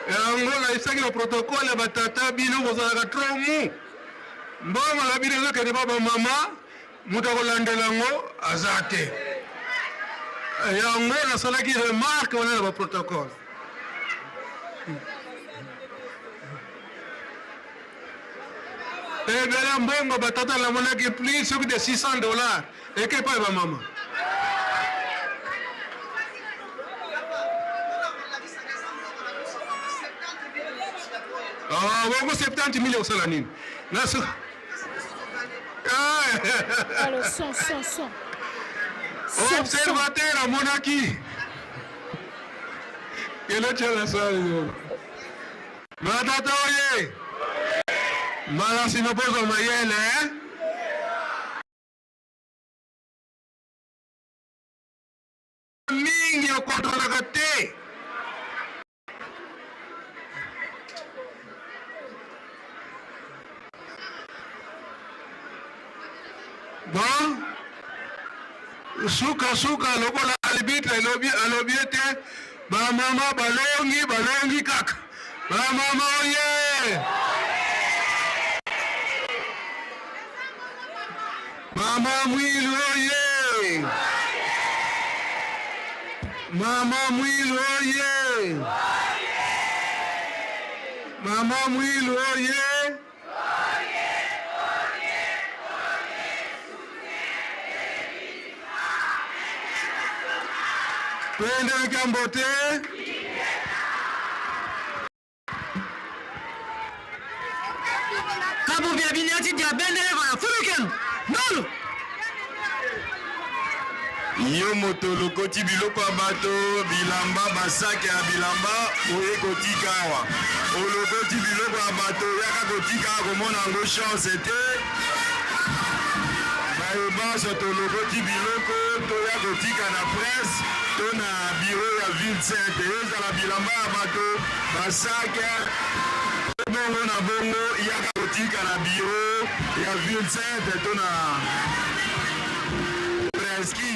Yango nayebisaki na protocole ya batata, bino bozalaka trop mou, mbongo na bino ezokende pa ba mama, moto akolandela yango aza te. Yango nasalaki remarque wana na ba protocole. Ebele mbongo batata namonaki plus soki de 600 dollars eke epai ba mama. Ah, bongo 70 mille osala nini? Naso Ah. Alors, son, son, son. Observateur amonaki kele tshela sali. Matata oye! Mbala nsima bozwa mayele. Mingi okontrolaka te. Bon, suka suka lokola arbitre alobi alobi ete bamama balongi balongi kaka bamama oye mama mwilu oye mama mwilu oye mama mwilu oye Twende Kambote. Kabu bia binyati dia bendele bana furuken nolu. Yo moto olokoti biloko ya bato, bilamba, basaki ya bilamba, oye kotika awa. Olokoti biloko ya bato, yaka kotika awa, komona yango chance te. Baye banso tolokoti biloko, toya kotika na presse to na bureau ya ville sainte. Ezala bilamba ya bato, basaki, bongo na bongo, yaka kotika na bureau ya ville sainte to na preski.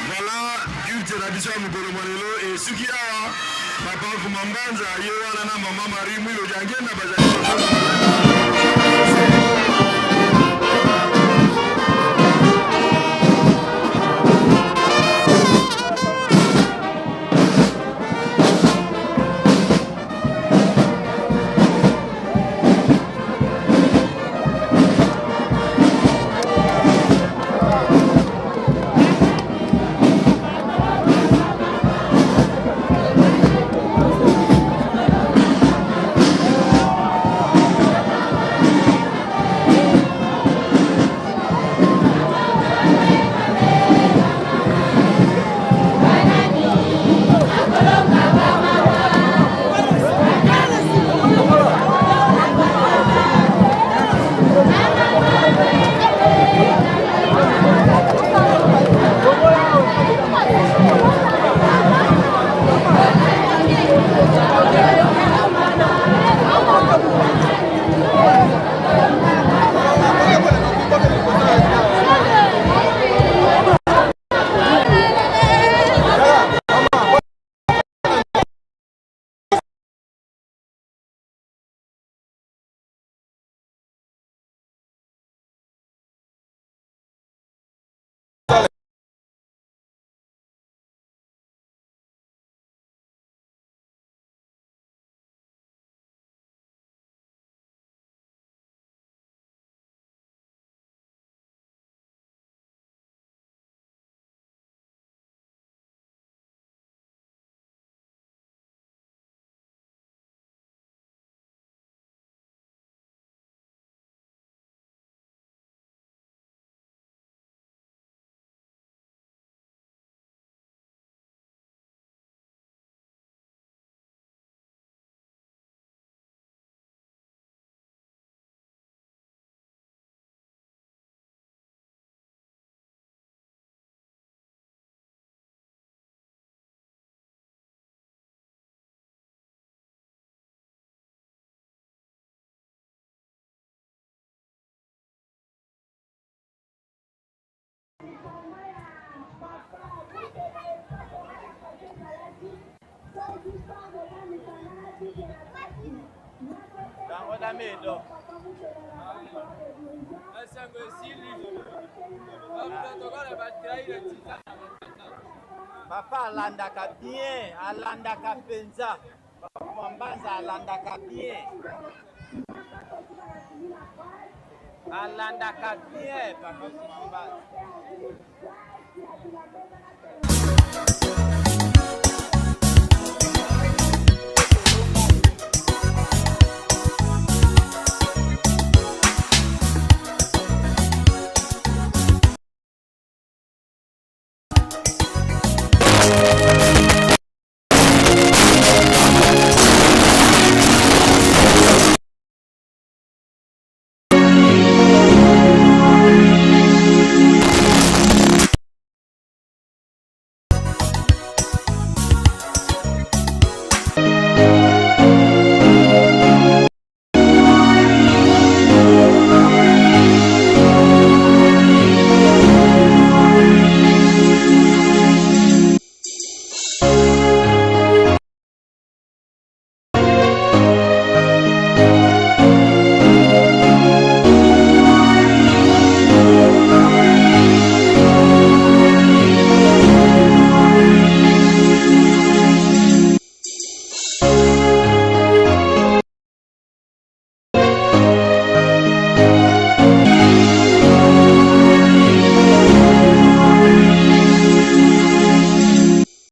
Voilà culte na biso ya mokolo mwa lelo esuki awa. Papa Mfuma Mbanza ye wana na mama Marie Mwilo Diangenda bazali Papa alandaka bien, alandaka penza. Papa Mbanza alandaka bien. Alandaka bien Papa Mbanza.